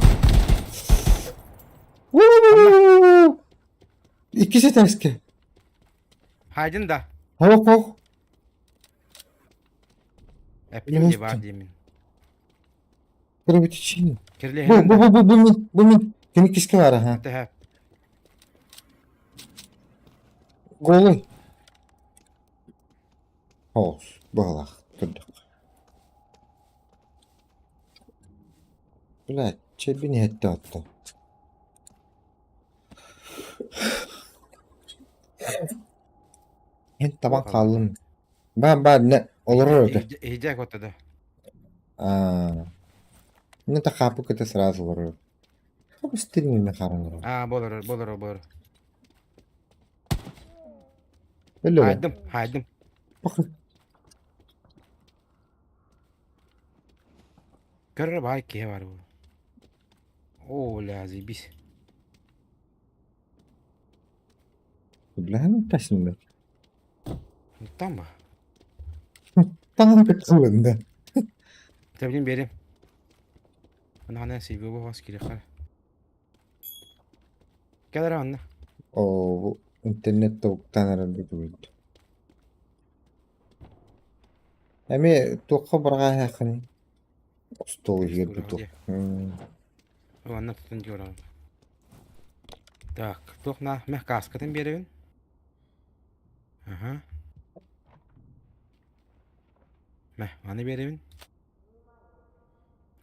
Иккис этээскэ. Хайдын да. Хоох хоох. Эппитим дии баар диэмин. Кровотечение. Бу бу бу бу бу мин бу мин кини киске баар аха. Тэһэ. Голый. Оҕус быһалаах көрдөххө. Блядь, чэйбин иһэттэ оттон. Эн табан хааллым. Баар баар не олорор этэ. Иһдьэ куоттада. Аа. Не та хаапык это сразу олорор. Хабыстырын харанар. Аа, болорор, болорор, болорор. Өллө Хаайдым, хаайдым. Көрөр баай киһи бар бу. О, бля, заебись. Бля, ну тасин Там ба. Таҥара кытылында. Тэбилин берем. Ана хана сейбе бу хос кире хара. Кэл эрэ онно. Оо, бу интернет тобуктаан эрэр бүтүбүт. Эмиэ туохха быраҕааһыаххыный? Остуол иһигэр Остуол бүтүөх. дьиэ. Онно тутан дьуораҕын. Так, туох на мэх кааскатын биэрэбин. Аха. Мэ, маны биэрэбин.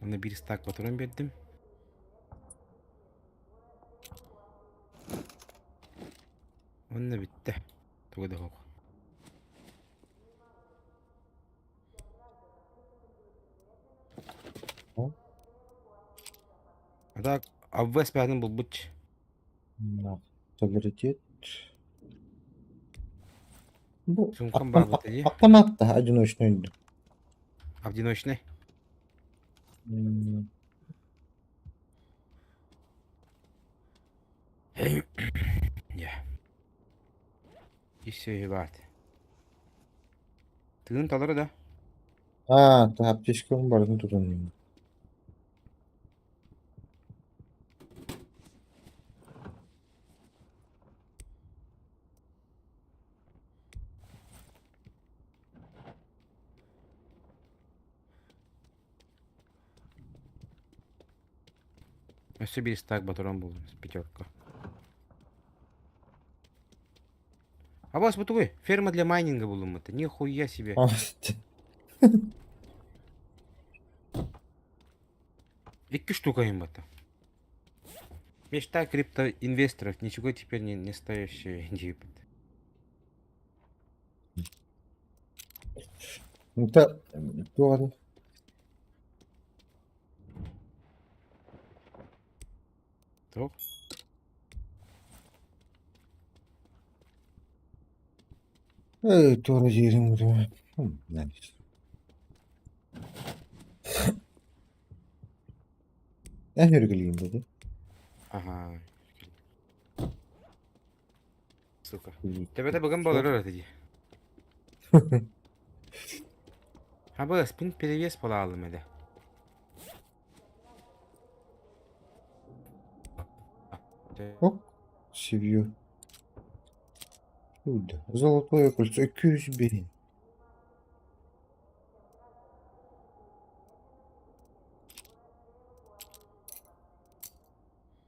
Онно биир стак патрон биэрдим. Онно бүттэ. Тугу да суох. А так, АВС пятын булбут. Авторитет. Бу Сумкам бар бу дии. автомат да одиночный. Одиночный. Я. И все, ебать. Тыын талары да. А, та аптечкам бардын тутун. Өссө биир стак батарон булдум, пятерка. А вас вот такой, ферма для майнинга булдум это, нихуя себе. Икки штука им это. Мечта криптоинвесторов, ничего теперь не, не стоящая типа. Это туох Туох? Эй, туора диирим Эн үргэлиин дии. Ага. Сука. Төбөтө бүгүн болорор этэ дии. Аба спин перевес буолаалым этэ. Оп, сибью. Золотое кольцо 200 бин.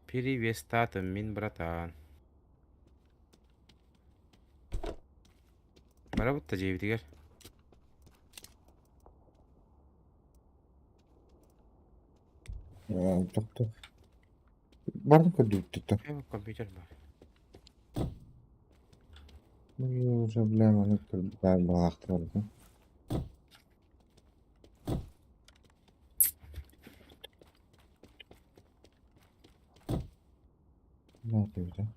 Перевес татым мин братан. Барабыт да дьиэбитигэр. Тобто Бардым көрдүүттүттэн. Компьютер бар. Ну, уже, бля, маны көрбүт балаахтар. Ne yapıyor?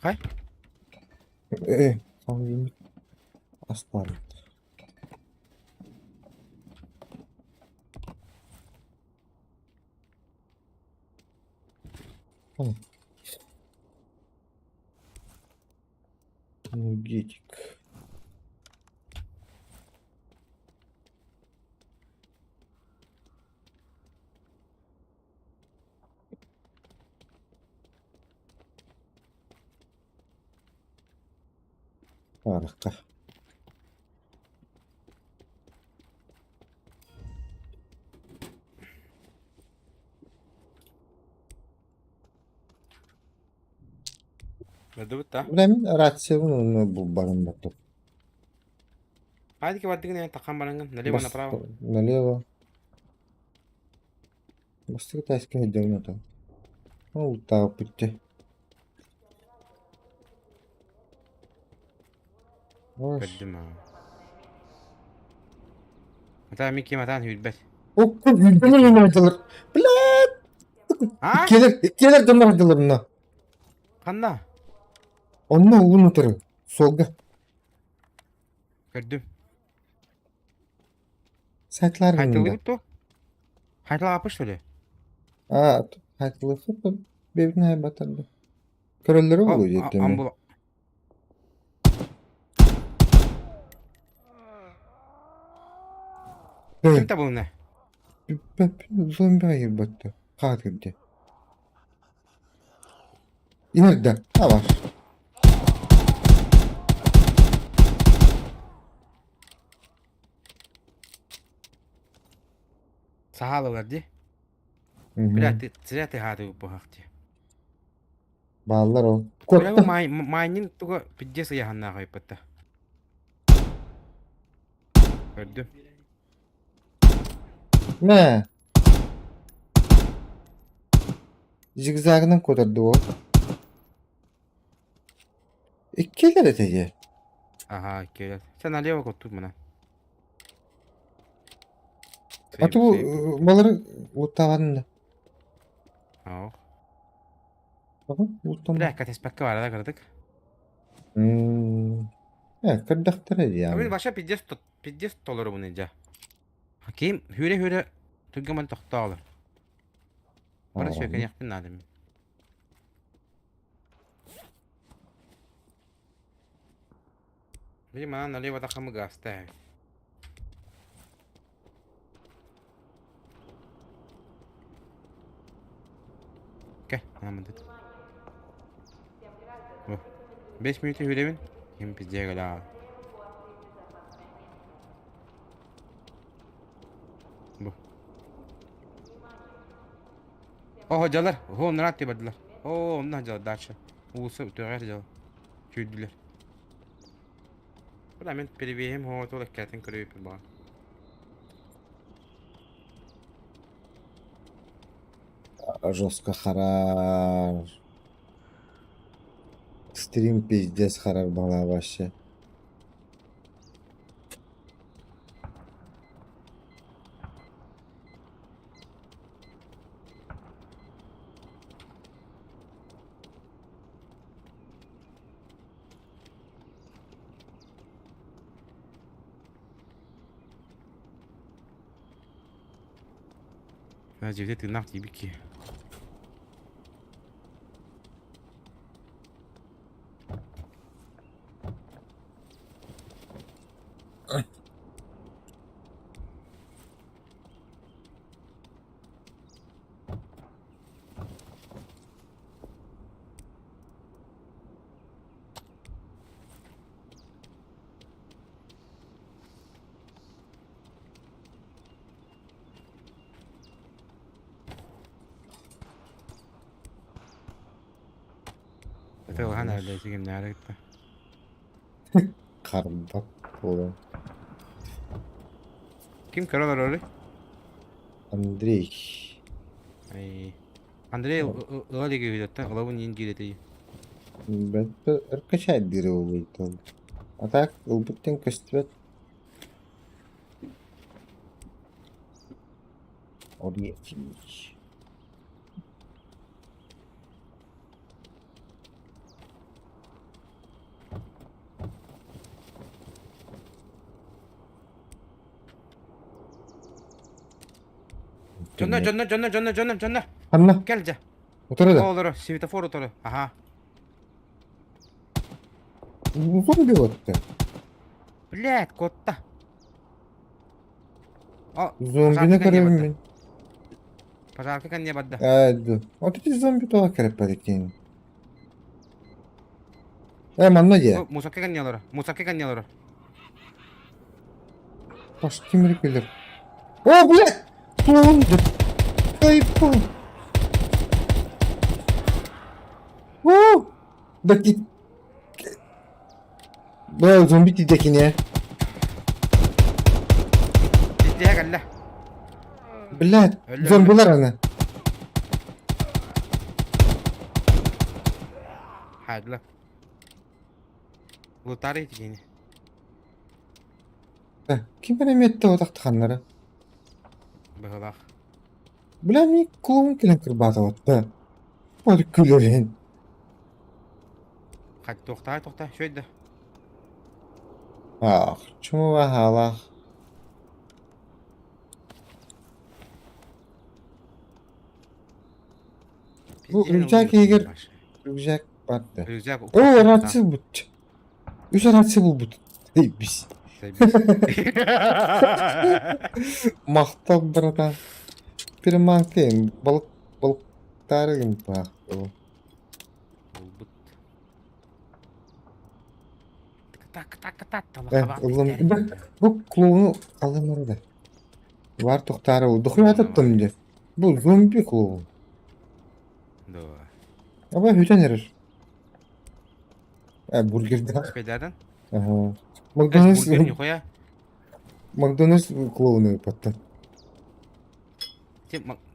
Хай. Э, Аспар. Энергетик. Арыққа. Бардыбыт да. Билэмин рациябын онно булбарым баттым. Хайдики бардыгын тахан бараҥҥын налево направо. Налево. Бастакы тааска сылдьабын ото. Ол тааппытча. Көрдүм аа. Атаа мин ким атаан үүрбэт. Блядь! А? Иккиэлэр, иккиэлэр дьоннор сылдьаллар онно. Ханна? Онно уун утары, суолга. Көрдүм. Сайтлар Хайтылыбыт дуо? Хайтылааппыт что ли? А, хайтылыхыт бэбин хайбатар. Көрөллөрө буолуо диэттим. Амбула. Ким табылына? Зомби айырбатты. Хаар кирде. Инерде. Алар. Саһаалылар дии. Бля, ты зря ты хааты быһах дии. Бааллар ол. Бля, бу майнинг туга пиздец ыйаһаннаах айпатта. Көрдүм. Мэ. Зигзагынан кутарды ол. Иккилэр этэ дии. Ага, иккилэр. Сен налево коттур мына. А ту балары луттаабатын да. Ох. Луттан. Бля, катеспекке бара да кырдык. Э, кырдахтара дии. Мин вообще пиздец пиздец толору буну дьэ. Ким хүрэ-хүрэ түргэн тохтоолор. Бары сүөкэниэхпин наада мин. Били манан налево тахамы гаста. Кэ, анамыдыт. 5 минут үһүрэбин. Ким пиздеге галаа. Бу. О, дьалар, о, оннураат бардылар. О, онно дьалар дальше. Уулусса үтүөҕэр дьалар. Сүүрдүлэр. Бля, мин перевеһим хоотол эккэтин көрөйүппүн баҕа. Жестко харар. Стрим пиздец харар бала вообще. Дьиэбитэ тыыннаах тиийбит киһи. Тылхан эрдэ кимнээри кытта. Харбат буолан. Ким көрө олорорый? Андрей. Ай. Андрей ыла илиги үһү ылабын иин диир этий. Бэт ыркачай диир ылбыт. А так ылбыттан көстүбэт. Орьефич. Дьонно, дьонно, дьонно, дьонно, дьонно, дьонно. Ханна? Кэл дьэ. Утары да? Олору, светофор утары. Аха. Зомби отты. Блядь, котта. О, Зомбини көрөбүн мин. Пожарка кэнниэ барда. Ээ, вот эти зомби тоҕо кэрэппэт Э, манна дии. Мусорка кэнниэ олорор. Мусорка кэнниэ олорор. Паш тимир кэлэр. О, блядь! Клоун! Айпон! О! Да ки... Бля, зомби тидекине. Тидиһэ кэллэ. Блядь, зомбилар аны. Хайдылар. Лутары тигини. Ким эрэ миэттэ утахтаханнара. Быһылаах. Бля, мин клоун кэлэн кырбаатабат Вот күлэрин. Хать тохтай тохтай, что это? Ах, чему вагалах. Бу рюкзак егер рюкзак барды. Рюкзак. О, рация бут. Үс рация булбут. Эй, бис. Махтал, братан. Переманкин, балык балыктары баах. Булбут. Так, так, так, Ыллым. Бу клоуну алым да. Бар тохтары ул. Дохуя дьэ. Бу зомби клоун. Да. Аба хүтен эрер. Э, бургерда. Спайдадан? Ага. Макдональдс. Бургер нихуя. Макдональдс клоуны паттан.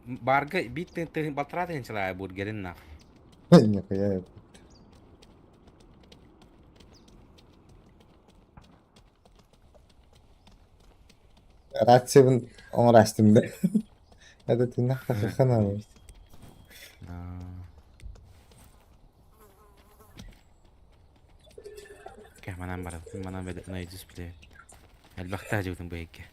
Барга бит балтаратын чалая бургерин нах. Нихуя. Рациябын оҥорастым да. Это ты нахта хахана. Кэ манан барабын, манан бэлэ найдус биле. Элбэхтэ дьыбытын бу эйгэ.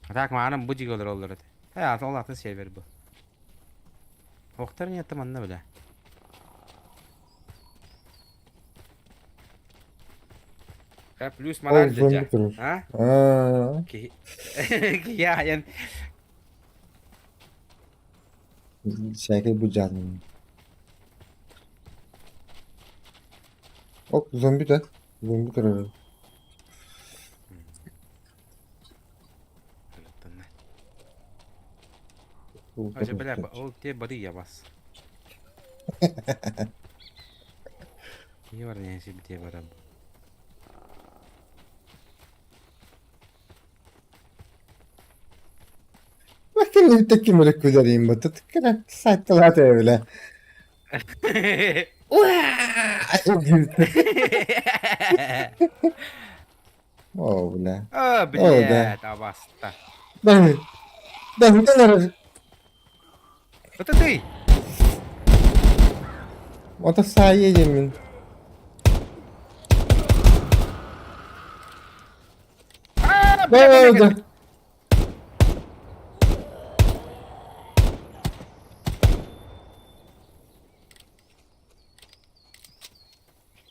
Так, маанам бу жиге олор олор эте. Э, ата ол атын сервер бу. Охтар не манна биле. Э, плюс Ол мораль зомби дьэ. турар. А? Аа. Ки Я ян Всякий бу дьаным. Оп, зомби да. Зомби турар. Оже бля, ол те бары я бас. Не бар не себе барам. Bakın таким молекулярим вот это сайталата бля. О, бля. А, О, да. блядь, абаста. Да, да, да, Это ты! Вот едем. А, Да, да.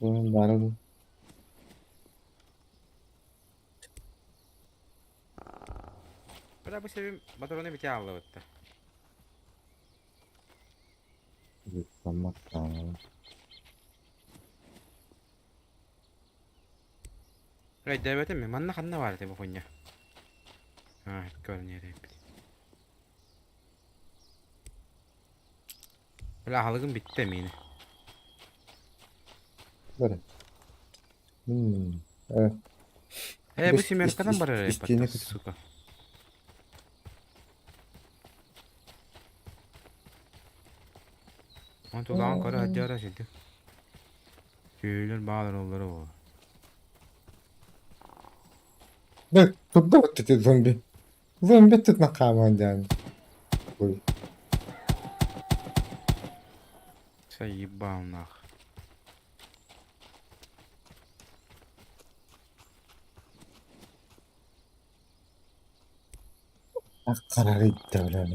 Бары. Бля, бу себим патроны бите алды бытта. Tamam. Бля, дәбәтем ми манна ханна бар те бу хуйня. А, көрүнөр эбит. Бля, халыгым битте мени. Бары. Э. Э, бу семеркадан бар Истине сука. Он тулаан көрө аджара сиди. Түүлөр баалар оллары бу. Да, тут да вот эти зомби. Зомби тут на команде. Ой. Заебал нах. Ак карары бля.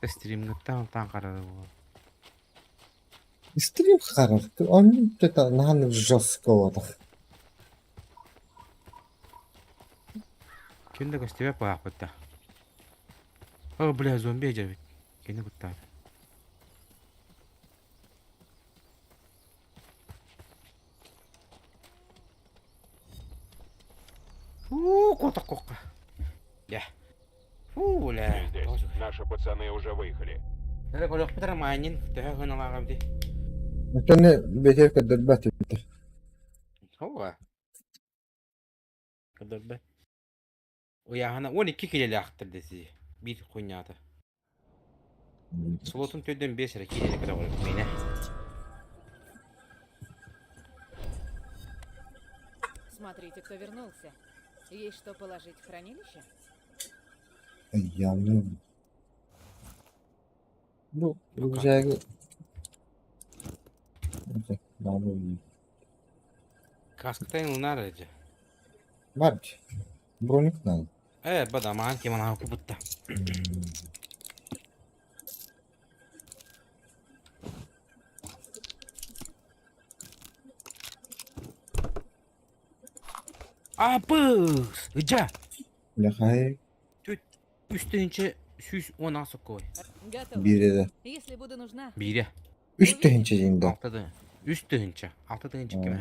Стримгыттан таң карары бу. Стрим харар. Он это на жестко. Кимде көстүбэ паахпытта. О, бля, зомби жабит. Кини куттар. Фу, кота кокка. Я. Фу, бля. Здесь. Наши пацаны уже выехали. Эре колок битер майнин, төһө хыналага бди. Это бетер кадырбат битер. Хова. Кадырбат. Уяхана 12 килеле деси. Бир хуйнята. Слотун төдөн 5 эре килеле кыда болуп мене. Смотрите, кто вернулся. Есть что положить в хранилище? Явно. Ну, рюкзак. Каскатайн лунар эже. Бар. Броник надо. Э, бада маан кеман ахы бутта. Апыс! Ыдьа! Бля, Түт үс тыһыынча 110 соккой. Готово. Биир эрэ. Если буду нужна, Биирэ. Үс тыһыынча диэн да. Алта да. Үс тыһыынча. Алта тыһыынча ким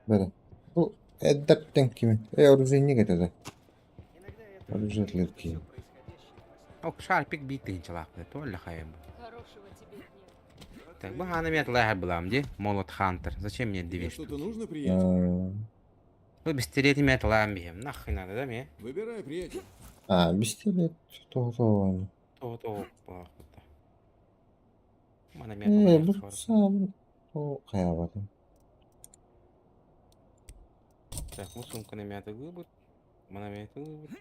Бары. Бу эддэттэн кими? Э, оружейник это да. Оружие ким. Ок, шарпик биир тыһыынчалаах туолла хайым. Хорошего тебе дня. Так, бу хаана мен лайха булам ди. Молот Хантер. Зачем мне Тебе две что-то штуки? нужно, приятель? Ну, бистерети мен лайм бихем. Нахуй надо, да, мне? Выбирай, приятель. А, бистелет то-то. То-то. Мана мен Э, бу сам о хайабатым. Так, бу сумканы мята выбыт. Мана мята выбыт.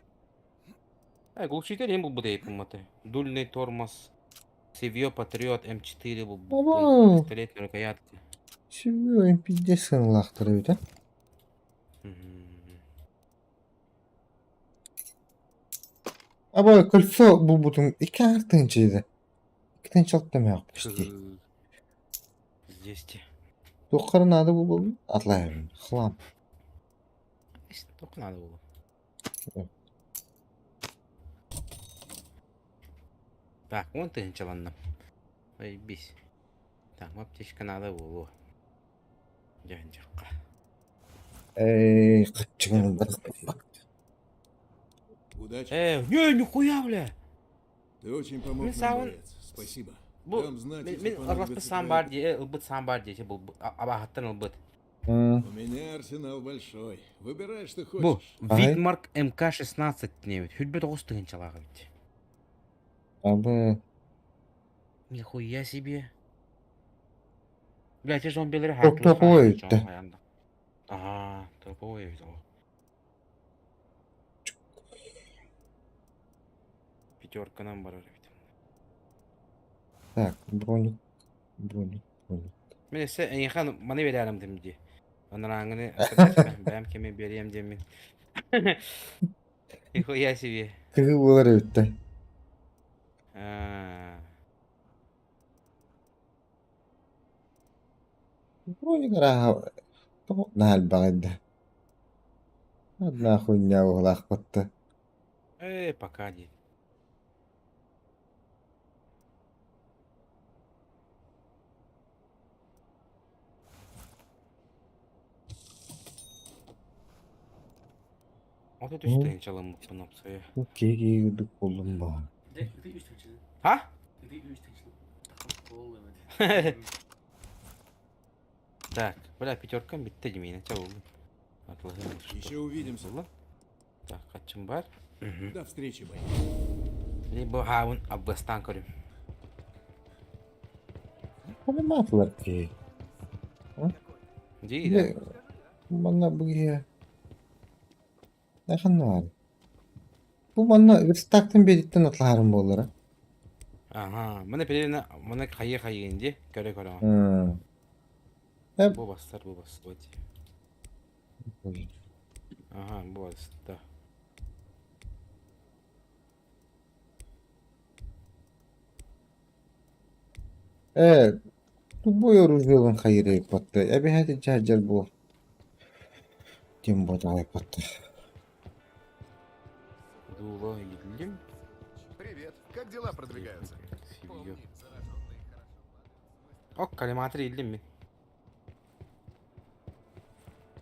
Ай, глушитель им был бы дейпым Дульный тормоз. Севьё Патриот М4 был Баба. пистолет на рукоятке. Севьё им пиздец лахтыры да? Аба кольцо бу бутун икки артынчы Икки тынчалт демек почти. Здесь те. Туоххара надо булбун атлайбын. Хлам. Только надо было. Так, вон ты ладно. Заебись. Так, аптечка надо было. Дянчика. Эй, качыгын Удачи. Э, не, нихуя, бля. Ты очень помог Мен нам, сауын- боец. Спасибо. Бу Дам знать, мен если мен понадобится араласпыт сам твоя бар ди, ылбыт сам бар ди, бу абахаттан ылбыт. У меня арсенал большой. Выбирай, что Бу хочешь. Видмарк МК-16 не Хүлбет оғыз тыгынчалағы бит. Абы Нихуя себе. Бля, те зомбилер Топ- топовой да. Ага, топовой ведь. Пятерка нам барар ведь. Так, броник, броник, броник. Мен эсе эйхан маны берәрем дим ди. Анараңны бәм кеме берем дим мин. Нихуя себе. Кыгы болар өтті. А, Броник араха нахал багайда. Одна хуйня углах батта. Э, пока ди. Вот это Ну. үстен чалым пынапсы. Кеги дык болдум ба. А? Так, бля, пятерка битте демейін, ча болды. Еще увидимся. Так, качым бар. До встречи, боец. Либо хаун абыстан көрім. Пониматлар ки. Дейді. Манна бугия. Наханнар. Бу манна верстактын бедиттен атларым болар. Ага, мына перена, мына хайы хайы инде, көрө көрө. Бу бастар, бу бастар. Ага, бу баста. Э, тупой оружие хайры батты. Эби хәти жажар бу. Тем бот ай батты. Дула илим. Привет. Как дела продвигаются? Сивьё. Ок, коллиматор илим мин.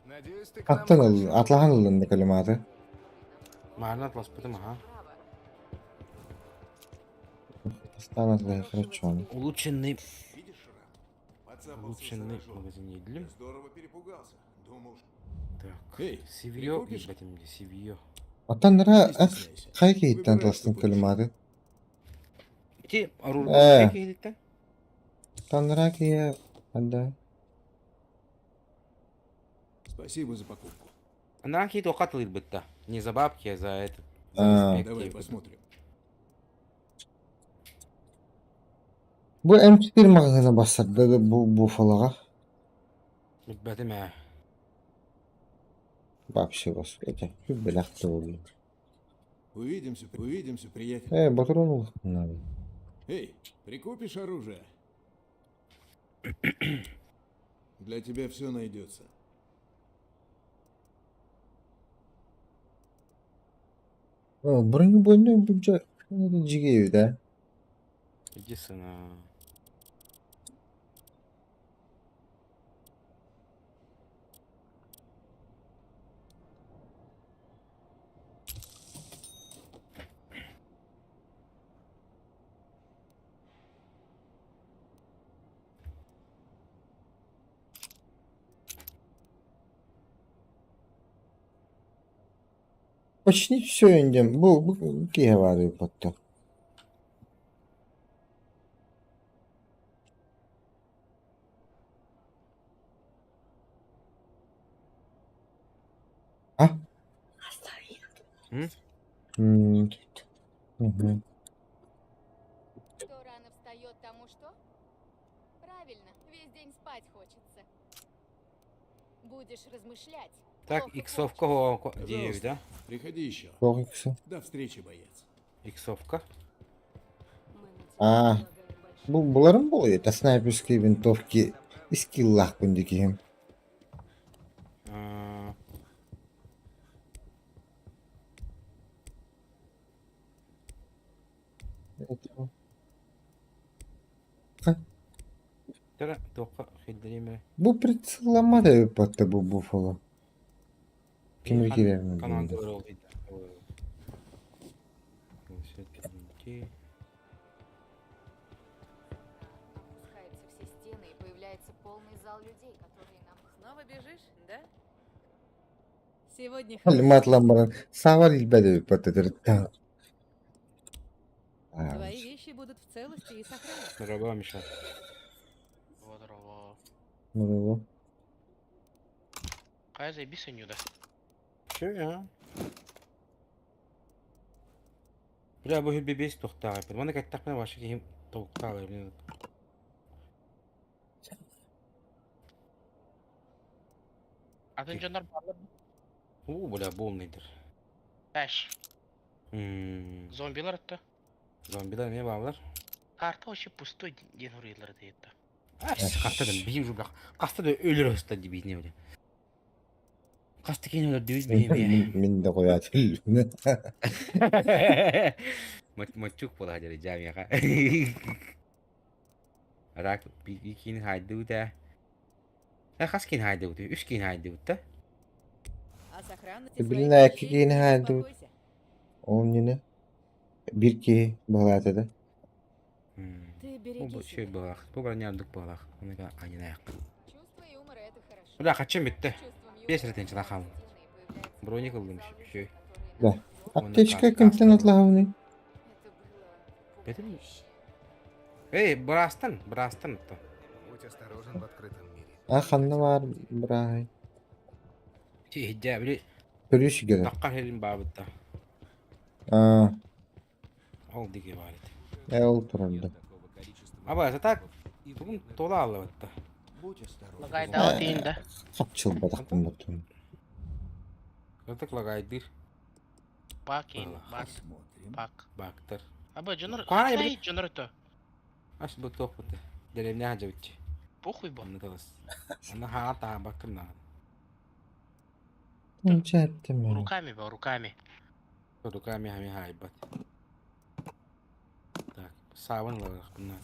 Надеюсь, ты к нам Аттан ыл, атлахан ылын коллиматы. Марна атласпытым, ага. Стан атлай хорошо. Улучшенный Видишь шрам? Поцапался улучшенный зараженным. магазин илим. Я здорово перепугался. Думал, что... Так. Эй, Сивьё, прикупишь? ебать мне, сивьё. Аттан ра Не стесняйся. хай кейттен Выбирай, что атластын хочешь. коллиматы. Ти арул Э. кейттен? Танра кия анда. Спасибо за покупку. Ана кейт оқатыл бітті. Не за бабки, а за это. За А. респект Давай ей. посмотрим. Бу М4 магазина бассарды бу бу фалага. Бітім ә. Вообще бас. Это белакты болду. Увидимся, увидимся, приятель. Э, патрон надо. Эй, прикупишь оружие? Для тебя все найдется. Бронебойный бюджет дьигэ да? Иди сына. Почти все индем. Бу бу киһи баар ыыппаттар. А? М? М, мгм. Кто рано встает, тому что? Правильно, весь день спать хочется. Будешь размышлять. Так, плохо иксовка хоҕо диэбит Пожалуйста, а? приходи еще. Туох иксэ? До встречи, боец. Иксовка. Аа, бу буларым буолуо это снайперские винтовки скиллаахпын дии киһим. Аа, Тара туохха хиллэриим эрэ. Бу прицелламмат эбит бу буфало. Ким киирэр Канал Опускаются все стены и появляется полный зал людей, которые нам Снова бежишь, да? Сегодня Матлан баран саабар илбэт эбит Твои вещи будут в целости и сохранности. Здорово, Миша. Здорово. Здорово. Кая заебись да? Че я? Бля, бу бебес тохтаҕай. Маны кэттахпына вообще киһим толуктаалар блин. Атын дьоннор бааллар. Уу, бля, полныйдыр. Эш. М, Зомбилар атта. Зомбилар эмиэ бааллар. Карта вообще пустой диэн хуруйаллар диэтэ. Хаста да биир бля. Хаста да өлөр хаста ди биирне бля. Хаста кини өлөр дибит биир. Мин да қоят. Мачук буола дьэ жамияха. Рак би кин хайдыбыта. Э хас кин хайдыбыт? Үс кин хайдыбыт да? О сохранности Блин, своих а вещей киһини не хайдыбыт. беспокойся. Ол нene бир киһи баҕалаата да. Ты Бу береги бу себя. шүй балах. Бу барняндык балах. Онуга анинаяк. Чувство юмора это хорошо. Бля, хачым битте. Чувством юмора Бес рет инчила хал. Броник ылдым шүй. Да. Аптечка кимтэн атлаһабыный? Бетим. Эй, бырастан, бырастан атта. Будь осторожен в открытом мире. А ханна баар бырааһай. Тиһдэ били Көрүс гэрэ. такка хелин баабытта. Аа, Ол диги бар ит. э ол турарда. Аба, это так. Тугун тола аллабытта. Будь осторожен. Лагайдаал тиин да. Хапчылбатахпын бутун. Ытык лагайдыр. Бак ин, бак. Бак. Бактар. Аба дьонор, Куана хай дьонор это. Аш бу туох бут. Деревня хажабытчы. Похуй бо. Онны талас. Онна хаа таа баккын на. Чэттим. Руками бо, руками. Руками хами хайбат. Так, сабын лагахпын на.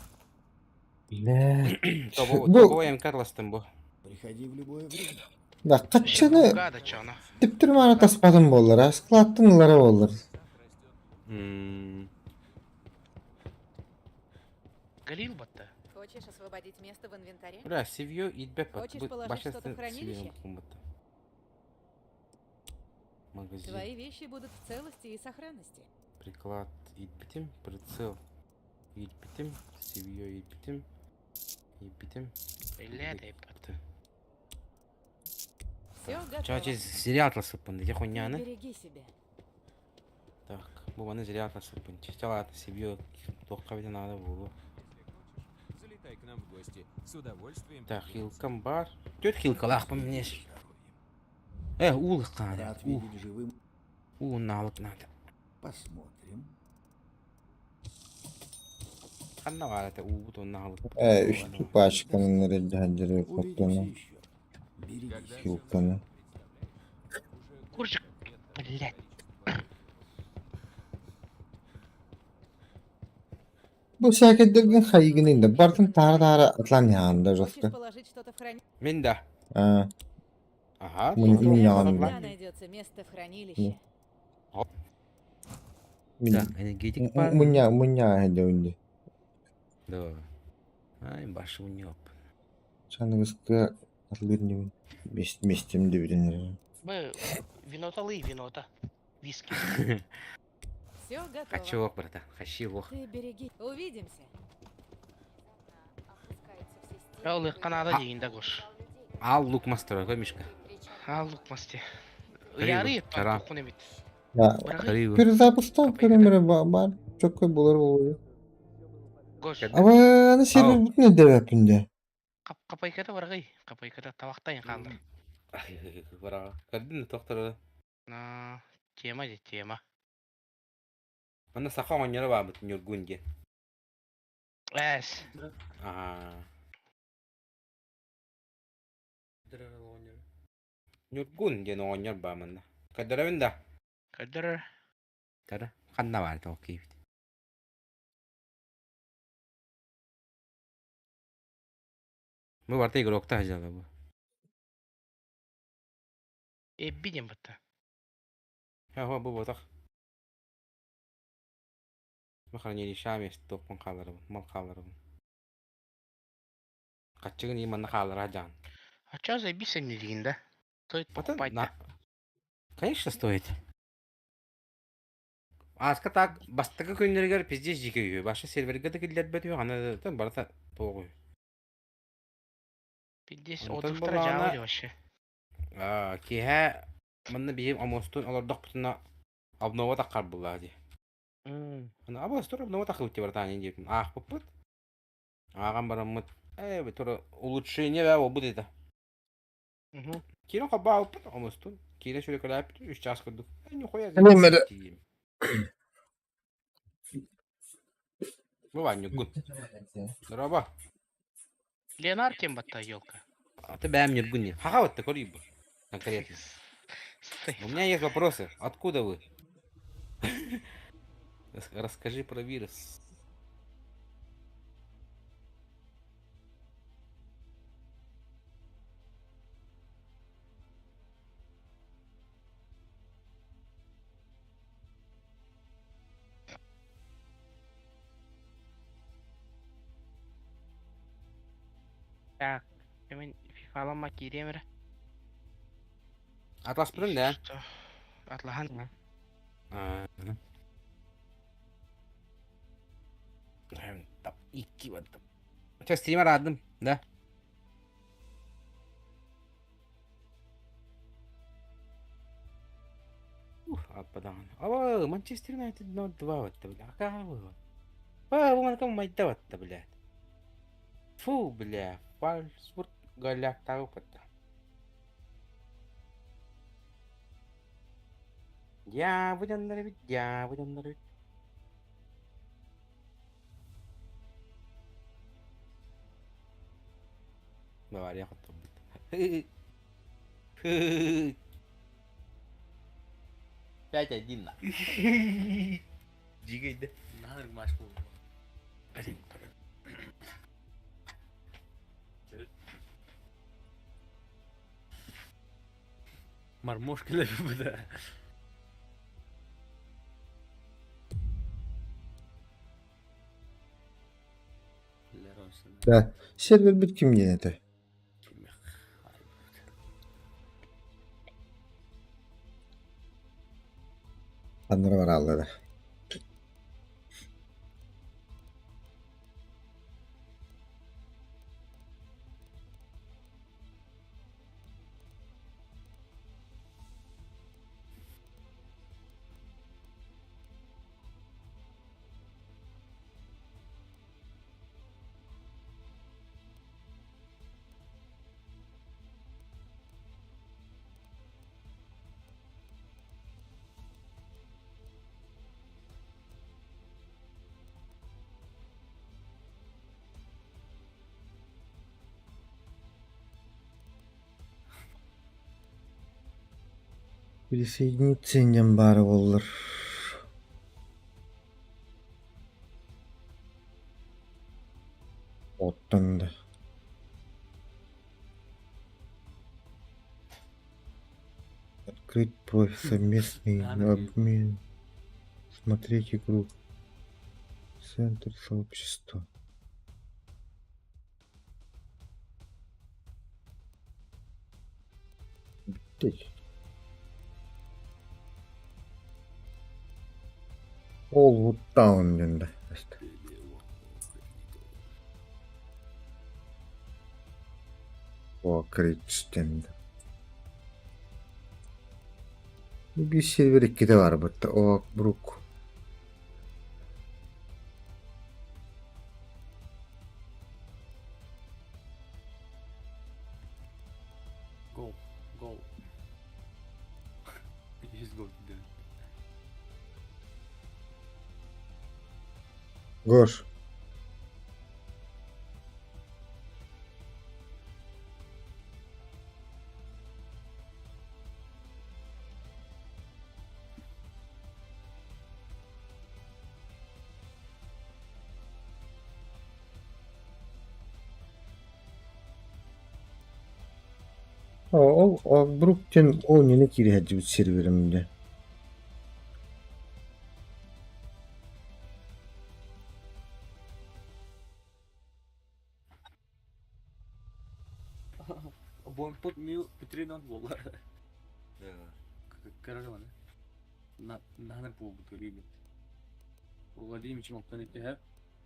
Бля. Тобо, Бу тобо эм карластым бу. Приходи в любое время. да каччаны Гада чана. типтир маана таспатын боллар, аскылаттын ылара боллар. М. Галил батта. Хочешь освободить место в инвентаре? Бля, сивьё идбеп бат. Хочешь положить что-то в хранилище? Магазин. Твои вещи будут в целости и сохранности. Приклад идбитим, прицел идбитим, сивьё идбитим, идбитим. Бля, дай бат. Все готово. Чачы зря атласыппын, дете Ты хуйняны. береги себя. Так, бу маны зря атласыппын. Чалат сивьё тоққа бите надо болу. Залетай к нам в гости. С удовольствием. Так, хилкам бар. Төт хилкалаахпын мне. Э, улық надо. Рад видеть живым. У, налык надо. Посмотрим. Ханна баар этэ уубут уонна аһылыкпыт Ээ, буолуо үстүү пачканан эрэ дьаһалдьары Увидимся хотуна, еще. Береги себя. хилканы. Курчик, блядь. Бу сээкэйдэргин хайыгын да бартын таара-таара атлаан иһаҕын да Хочешь жестко. положить что-то в хранилище? Мин да. Аа, Аха, мунньаҕын Всегда да. найдется место в хранилище. Мин Да, энергетик бар. мунньа мунньаҕа иһэллэбин дии. Да. Ай, башы мунньуоп. Саныгыска атлыыр инибин. Местем дебитин эрэ. Б, винота лый, винота. Виски. Все готово. Хочу брата, хочу ох. Ты береги. Увидимся. Ол Канада дигин да гош. Ал лук мастера, мишка. Ал лук масте. Яры тохун эбит. Да. Перезапуск көрөмөрө бар. Чоккой болар болур. Гош. Аба, аны сервер бүтүн эдебеппин Капайката баргай, капайката табактайын калдыр. Бара. Көрдүн тохтору. На тема де тема. Манна саха оҥонньоро баабыт Ньургун диэн. Эс. Аа. Ньургун диэн оҕонньор баа манна. Көрдөрөбүн да? Көрдөрөр. Көрө. Ханна баар тоҕо киирбит. Бу барыта игроктаах дьыала бу. Эбби диэн батта. Ха, бу ботах. Бу хранилища место топпун хааларабын, мал хааларабын. Хаччыгын и манна хаалара дьаан. А чё заебись эмнилигин да? Стоит покупать На... Конечно стоит. Ааска так бастакы күннэригэр пиздец дьиикэ үһү. Баша сервергэ да киллэрбэт үһү, аны барыта тоҕо үһү. Пиздец, Онтон отзывтара буоллаҕына дьаабы вообще. киэһэ манна биһи омостун олордохпутуна обнова таххар буллаа дии. Аны абас тур обнова таххыбыт дии братан диэбитим. Аахпыппыт. Ааҕан бараммыт э тура улучшение баа буолбут этэ. Киирэн холбообуппут омостун. Киирэн сүрүкэлээппит үс чаас курдук. Э нихуя Номер. Бу Ньургун. Здорово. Леонард кем батта елка. А ты бэм Ньургун не. Ха-ха, вот такой рыба. Конкретно. У меня есть вопросы. Откуда вы? Расскажи про вирус. Так, мен фифалама киириэм эрэ. Атласпытын да? Атлахан. А, Икки бардым. Сейчас стример адым, да? Ух, аппадан. Аба, Манчестер Юнайтед 0-2 вот, бля. Какая А, вон там майда вот, блядь. Фу, бля, Фальсбург голяк опыта. Я будем норовить, я будем норовить. Бавария хотел. 5-1 на. Дьиҥэ да. Наһаа матч буолла. Мармошка да. Да. Сервер бит ким диэн этэ? Ханнара барааллара. Присоединиться диэн баара буоллар. Оттон да Открыть профиль совместный обмен. Смотреть игру. Центр сообщества. Бүттэ. All Town диэн да. О, Кричтен. Биир сервер иккитэ барбыт. О, Брук. Go, go. Just go to the Гош. Ол Брук диэн ол ньини киириһэрдибит серверим дьэ. Бонпут мил Петринон буолла. Көрөр Наһана буолбут өлүүбүт. Владимир Чмоктон итиһэ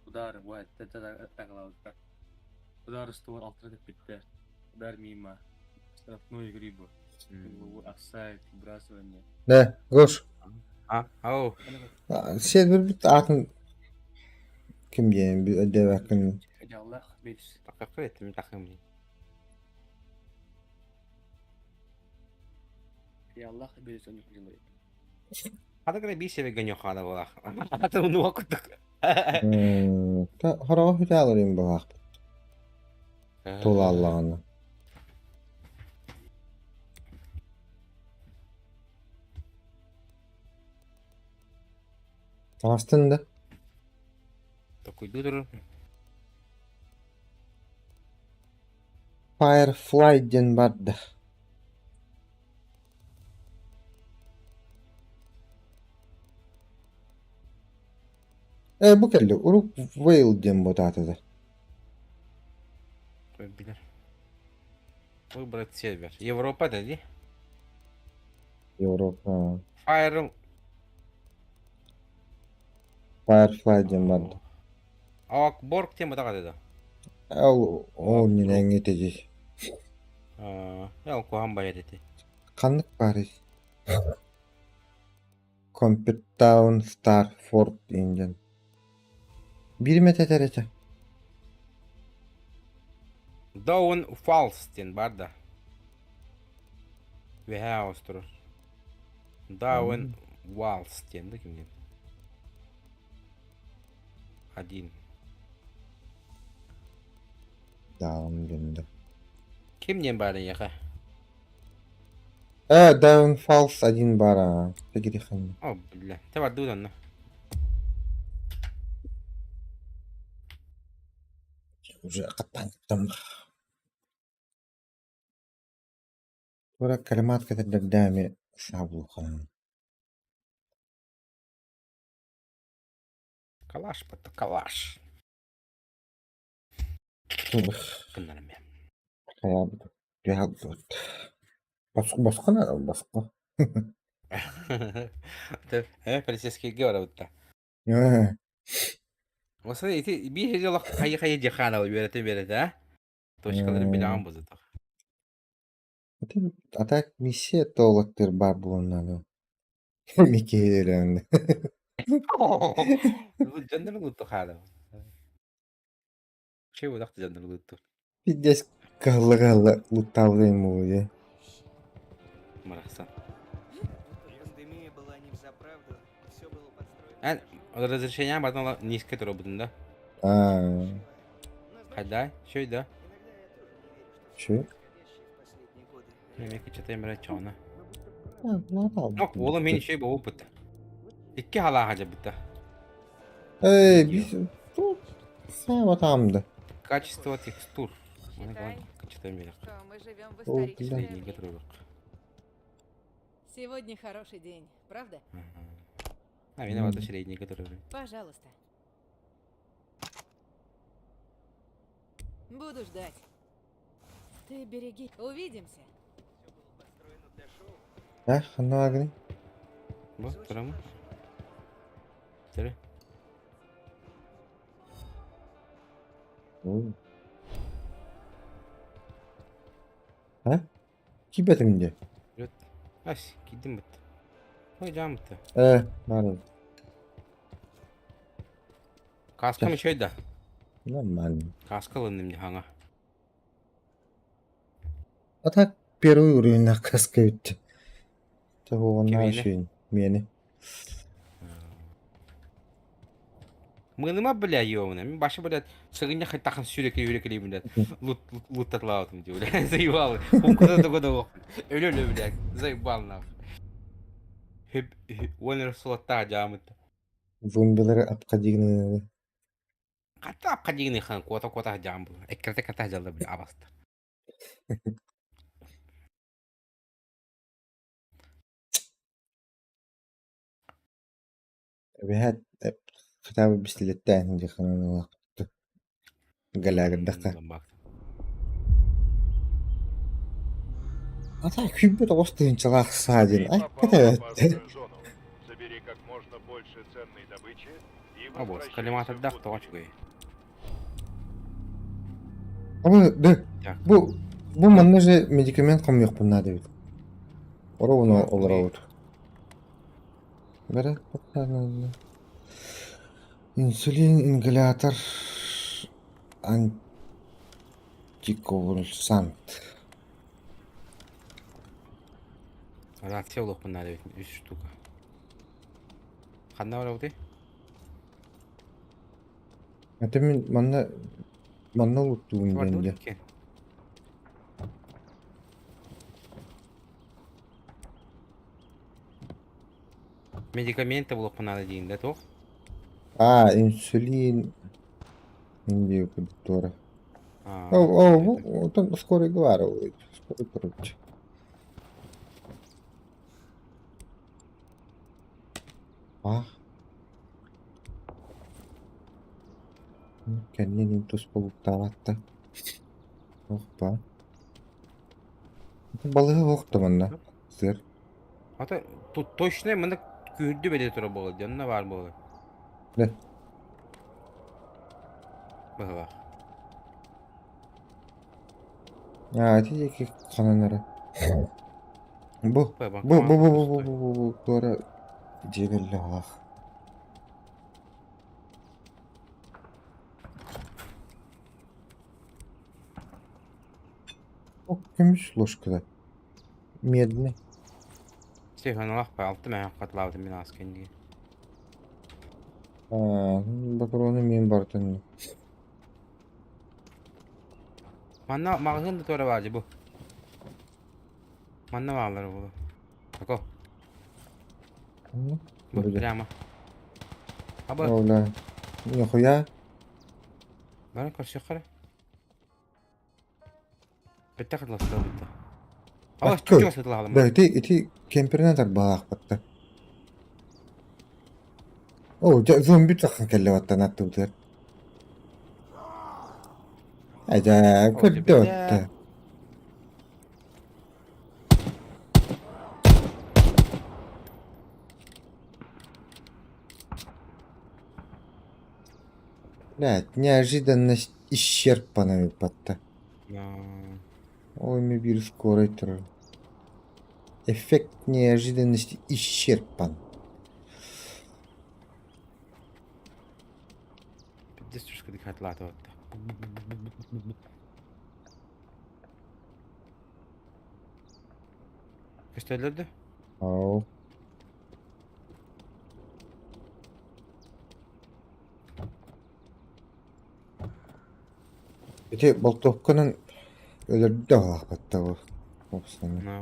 удар тагалаабыттар. Удар устугар алтыра тэппиттэр. Удар мимо. Штрафной игры Офсайд, выбрасывание. Да, Гош. А, ау. Сервербит аатын ким диэн өйдөөбөккүн. Дьаллах бис. Такакы этим такым. Яллах бис он делает. Хата кара би себе гönyo хана була. Ата уну куттук. Хороҕо хүтээлэрин баҕаахпыт. Тулааллаҕына. Таҥастын да? Токуйдуу Firefly диэн барда. Ээ бу кэллэ урук Вейл диэн буотаатылар. Билэр. Выбрать сервер. Европа да ди? Европа. Fire Firefly диэн барда. Акборг тема таҕа да. Ол ол нинэҥҥи тижи. Ол куһаҕан байар ити. Ханнык баарый? Компьютаун Старфорд диэн. Биир эмэ этэр этэ. Down Falls диэн бар да. Үөһээ оҕус турар. Down Walls диэн да ким диэн. Один. Down диэн да. Ким диэн баар эйиэхэ? Э, Down Falls один баар аа. Тэгирихан. О, бля. Те бардыы онно. Уже хаттаан там. Тура калимат кэтэрдэрдээми саабулуханан. Калаш, пата калаш. Гыннарым я. Хайаабыт. Түһэ Босхо босхо. Э, полицейскийге барабытта. Осы ити биир жыл хайы-хайы дьахаана үөрэтэ үөрэтэ, а? Точкаларын билэҕин бузутах. А так миссия туолаттыр баар буолуннану. Микиһиэрэн. Дьоннорун лутту хаада. Че удахты дьоннорун лутту. Пиздец кыһалла-кыһалла луттаабытым буолуо. Марахсан. Пандемия была не взаправду, все было подстроено. Эн разрешение батала низкой турабытын да? Аа. Хайда, шөй да. Чё? Неме кичете мре чона. Ок, уолум мин еще буолбут. Икки халааха дьабыта. Эй, бис тут саба тамда. Качество текстур. Качество Мы живем в О, историческое бля. время. Сегодня хороший день, правда? А, виновата средний, который. Пожалуйста. Буду ждать. Ты береги. Увидимся. Э, ханна агни. Бу, турамы? Тәрі. А? Кибетим де. Рет. Ас, кидим бит. Ой, жам бит. Э, бары. Каскам еще да. Нормально. Каска лынным не хаңа. А так первый уровень на каска ведь. Того он Кимени? нашин. Мени. Мыныма, бля, ёбаный. Мин башы, блядь, сыгыня хоть тахан сүйрекли үйрекли, блядь. Лут, лут, лут там, блядь. Заебал. Куда до года ох. Өлө, блядь. Заебал, нахуй. Хеп, онер солатта жамыт. Зомбилары апка дигини. Ката апка дигини хан, кота кота жам бу. Эккерте ката жалды, блядь, абаста. Бэһэт хотя бы бистилеттään дии ханан галаагырдахха. А так күйбүт оҕус тыһыынчалаах саа диэн Ты ай попал в кэтэбэттэр. опасную зону. Забери как можно больше ценной добычи и Абос, возвращайся в коллиматордах Вудбери. тоҕочугай. Абы да Так. бу бу манна же медикамент хомуйахпын наада эбит. Оруобуна олоробут. Бэрэ Инсулин, ингалятор, антиконвульсант. Рация улуохпун наада эбит, үс штука. Ханна барабытый? Это мин манна манна улуттуун диэн дьэ. Бардыбыт Медикаменты булуохпун наада диин да туох? А, инсулин диэ курдук А, О, о, бу оттон скорый баар скорый короче. А. Кэннин туспа бултаабатта. Ох ба. Балыга охто манна. Сыр. Ата тут точно мында күүрдү беле тура буолар, дьонно баар буолар. Да. Быһылаах. А, ити диэки ханан эрэ. Бу Бу бу бу бу бу бу бу бу бу туора дьиэ кэллэ аҕалаах. О, көмүс ложкада. Медный. Стефаналаах па алты мэ хатылаабытым мин аас кэннигэ. А, патроны мин бартын. Манна маҕаһыын да туора баар дьэ бу. Манна бааллар буолуо. Ако. Ну, Бу вроде. прямо. Аба. О, бля. Нихуя. Бары көрсүөххэ эрэ. Бүттэ хатыласта бүттэ. Аба, Аккы. чугас хатылаалым. Да, ити ити кемперинен тарбаалаахпатта. О, дьэ зомби таххан кэллэ баттан аттыбытыгар. Эдээ, көрдө отта. Блядь, неожиданность исчерпана батта. Ой, ми биир скорай турар. Эффект неожиданности исчерпан. Пиздец чушка хатылаата батта. Көстөллөр да? Ау. Ити болтуохкунан өлөрдө аҕалаахпатта бу. Собственно.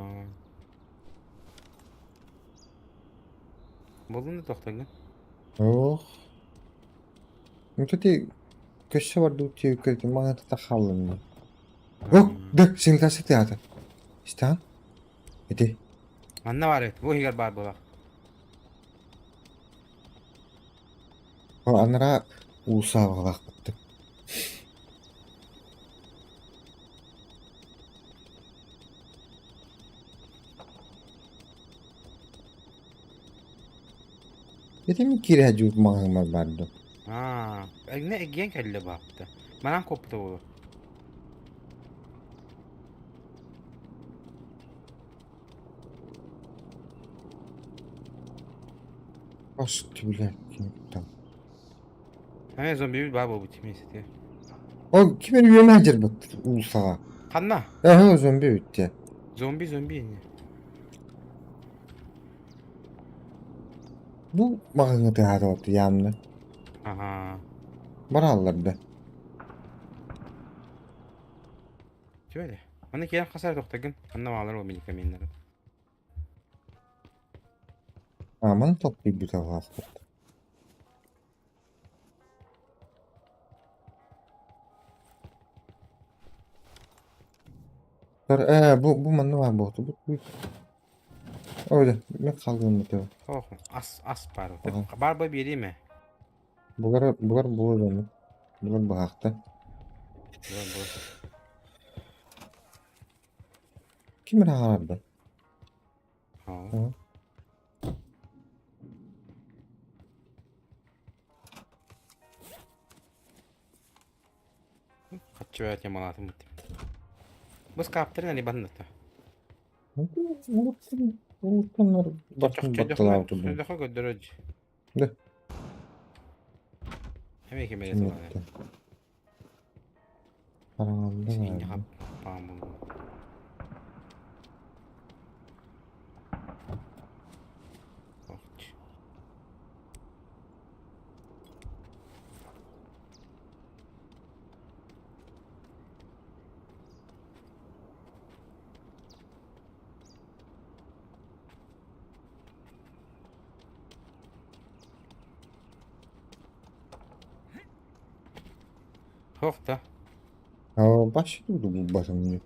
Буллун да тохтоҥҥун. Ох. Ну ты көссө бардыбыт диэбиккэ маҥатата хааллым. Ох, да, синтасы театр. Истан? Ити. Манна баар эбит. Бу иһигэр баар буолар. О, анараа уулусса баҕалаахпыт. Ити мин киирэ сылдьыбыт маҕаһыыммар баар дуо? Аа, эгнэ эгиэн кэллэ бааппыта. Манан куоппута буолуо. Ас түбүлэ ким там. Эмээ зомбибит баа буолбут миэстэтигэр. Ол ким эрэ үөмэ сылдьарбыт уулуссаҕа. Ханна? Эһэ зомби бүттэ. Зомби зомби ини. Бу маҕаһыыҥҥа тыаһаатылар явно. Аhaa. Бараллар да. Чүөлэ. Аны киэн хасар тохтогун. Анна баалар ол медикаменнары. Аман топпуйбут алаахпыт. Ээ, бу бу манна баар буолту. Бу Ой, мен қалдым бу. Ох, ас ас бар. Бар бу биэриэм ээ. Булар булар буолар Булар быһаахта. Булар булар. Ким эрэ аҕарарда? Аа. Хаччы темалаатым бут. Бу скаптарын али банната. Чөдөхө көрдөрөж. Да. Эме кемере салады. Караңалда. Туох да? Бачча булбатым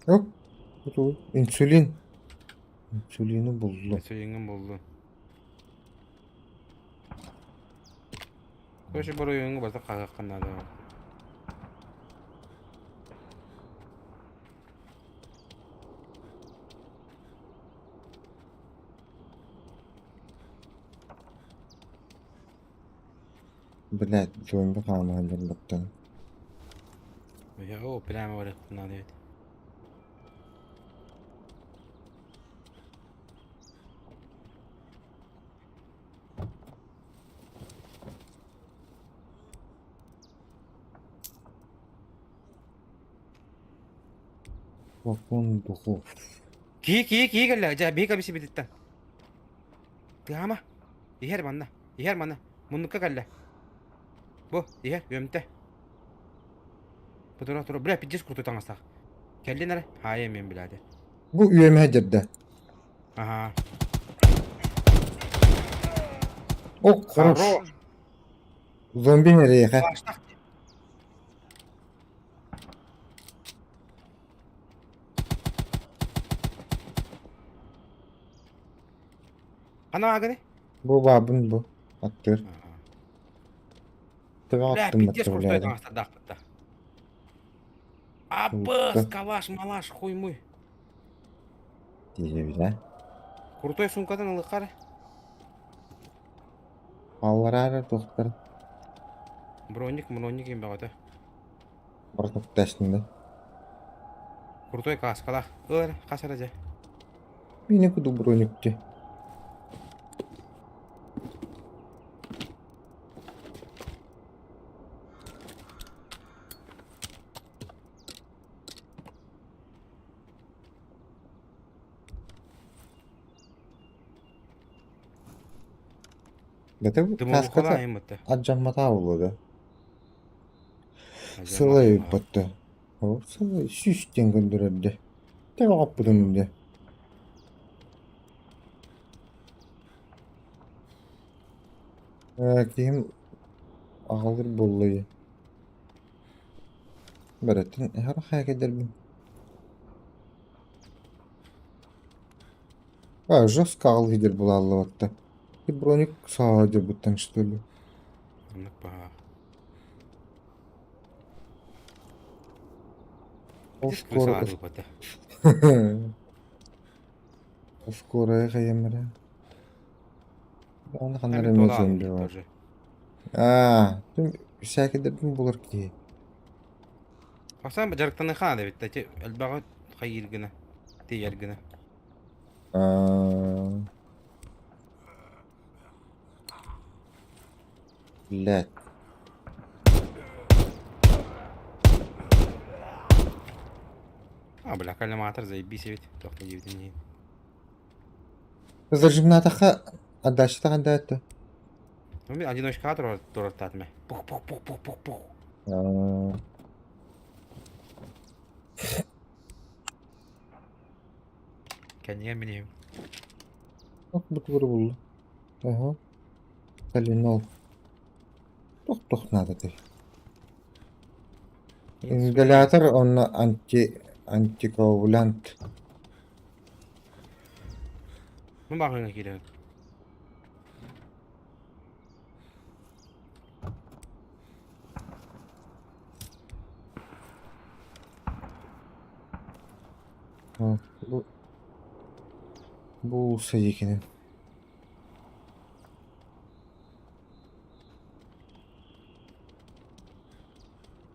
Оп, инсулин. Инсулины буллум. Инсулиҥҥын буллун. Короче, боруйуҥҥа барыта хаһыахха наада. Блядь, зомби хаамаһын дьон О, прямо барыахпын наада эбит. Вакуум духов. Киһи киһи киһи кэллэ, дьэ биһи кэбисибититтэн. Тыаһама. Иһэр манна. Иһэр манна. Муннукка кэллэ. Бу, иһэр, үөмтэ. Бу тура тура, бля, пиздец крутой таҥастаах. Кэллин эрэ, хаайа эмиэн билээти. Бу үөмэ дьэрдэ. Ага. О, хорош. Зомби нерейхэ. Хана аганы? Бу баабын бу. Аттыр. Төбө Бля, аттым пиздец крутой баттыр таҥастардаахпыт да. Абыс, калаш, малаш, хуй муй. Диэбитэ. Крутой сумкатын ылыххар. Аллараа туохтар. Броник, броник им бөҕөтө. Бортук тэстинде. Крутой каскалаах. Ыл хас эрэ дьэ. Мини куду броникти. Бэтэ Дымовухалаан кааската айыммыта. алдьамматаа буолуо да. Сылай ыыппатта. Ол сылай сүүс диэн көрдөрөрдө. Тэбэ хоппутум дьэ. Ээ, киһим аҕалыр буолла дии. Бэрэттин эһэр хайа кэдэрбин. А, жестко аҕал иһдэр булааллыбатта. И броник саа дьабыттан что ли? Оннук баһаа. Ол Ити скоро крысалаах ыыппата. Скорая хайамара. Оны ханнар Там эмэ тула зомби бар. тоже. Аа, түм всякийдербин булар киһи. Хасан дьарыктаныхаа да эбит ити элбэҕи хайыыр гына, тиийэр гына. Аа, блядь. А, бля, коллиматор, заебись ведь. Туох да диэбитин иһин. Зажимнатаха отдача хандаатта. Ну, мин одиночкаҕа турар турартаатым ээ. Пух пух пух пух пух пух. Аа, Кэннигэр мин иһим. ох бутугура булла. Ага. Калинол. Тох-тох надо ты. Ингалятор онно анти антикоагулянт. Ну баҕыҥа киирэн. А, бу бу садикини.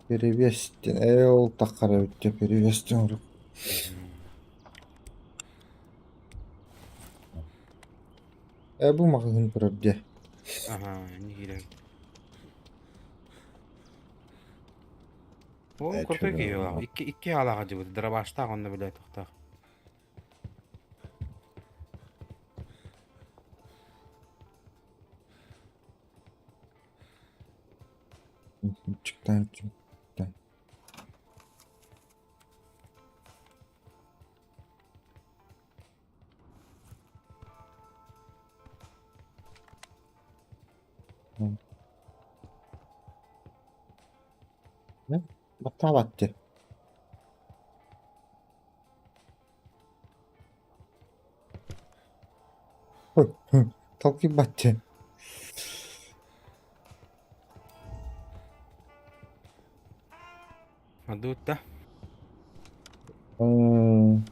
Перевестин. Ээ ол таххара бүттэ перевестин орук. Ээ бу маҕаһыын турар дьэ. Аха, не киирэн. О, Ээ крутой киһи чудо. Икки икки хаалаах дьыбыт, дробаштаах онно билэ тохтоох. Чыктан чыктан. Баттаабат дии. Толкуйбат дии. Мадут да? М,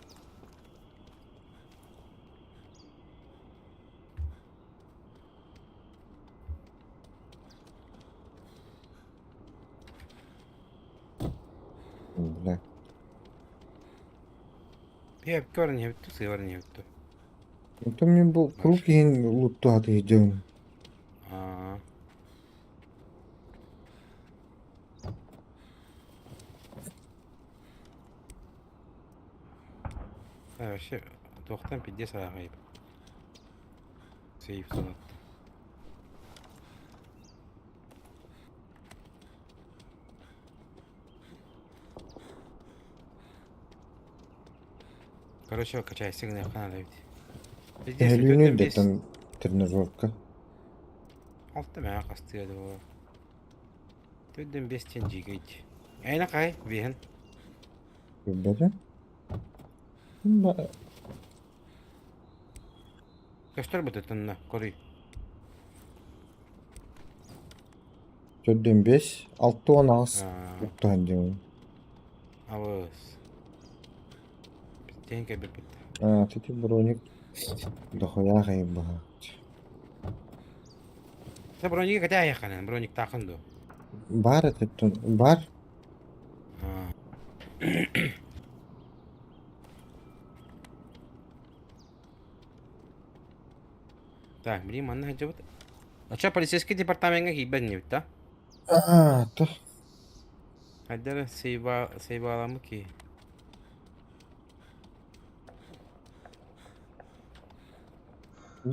Бля. Биһэпкэ баран иһэбит сыа баран иһэбит Онтон мин бу куруук иһин луттуһаты иһдьэбин. Аа. А, вообще, туохтан пиздец ааҕайып. Сейф зонаттан. Короче, качайся гыныахха наада эбит. Пиздец, Эһэлүүнү төрдөн биэс үрдэттэн тренажерка. Алта мэҕэ хастыа дуо. Төрдөн биэс диэн дьиикэйд. Эйнэ хай, биэһин. Көрбөтүм. Көстөр бытытынна, көрүй. Төрдөн бес, алты он аҕыс уктаһан диэн. Абыс. Тиһин кэлбиппит. Аа, тити броник дохуя хайбаха. Та бронига кэтэ айахханан, брониктаахын дуо? Бар этиттэн бар. Так, блин, манна сылдьыбыт. Оччо полицейский департамеҥҥа киирбэт инибит да? Аа, то. Хайдара сейба сейбааламмыт киһи.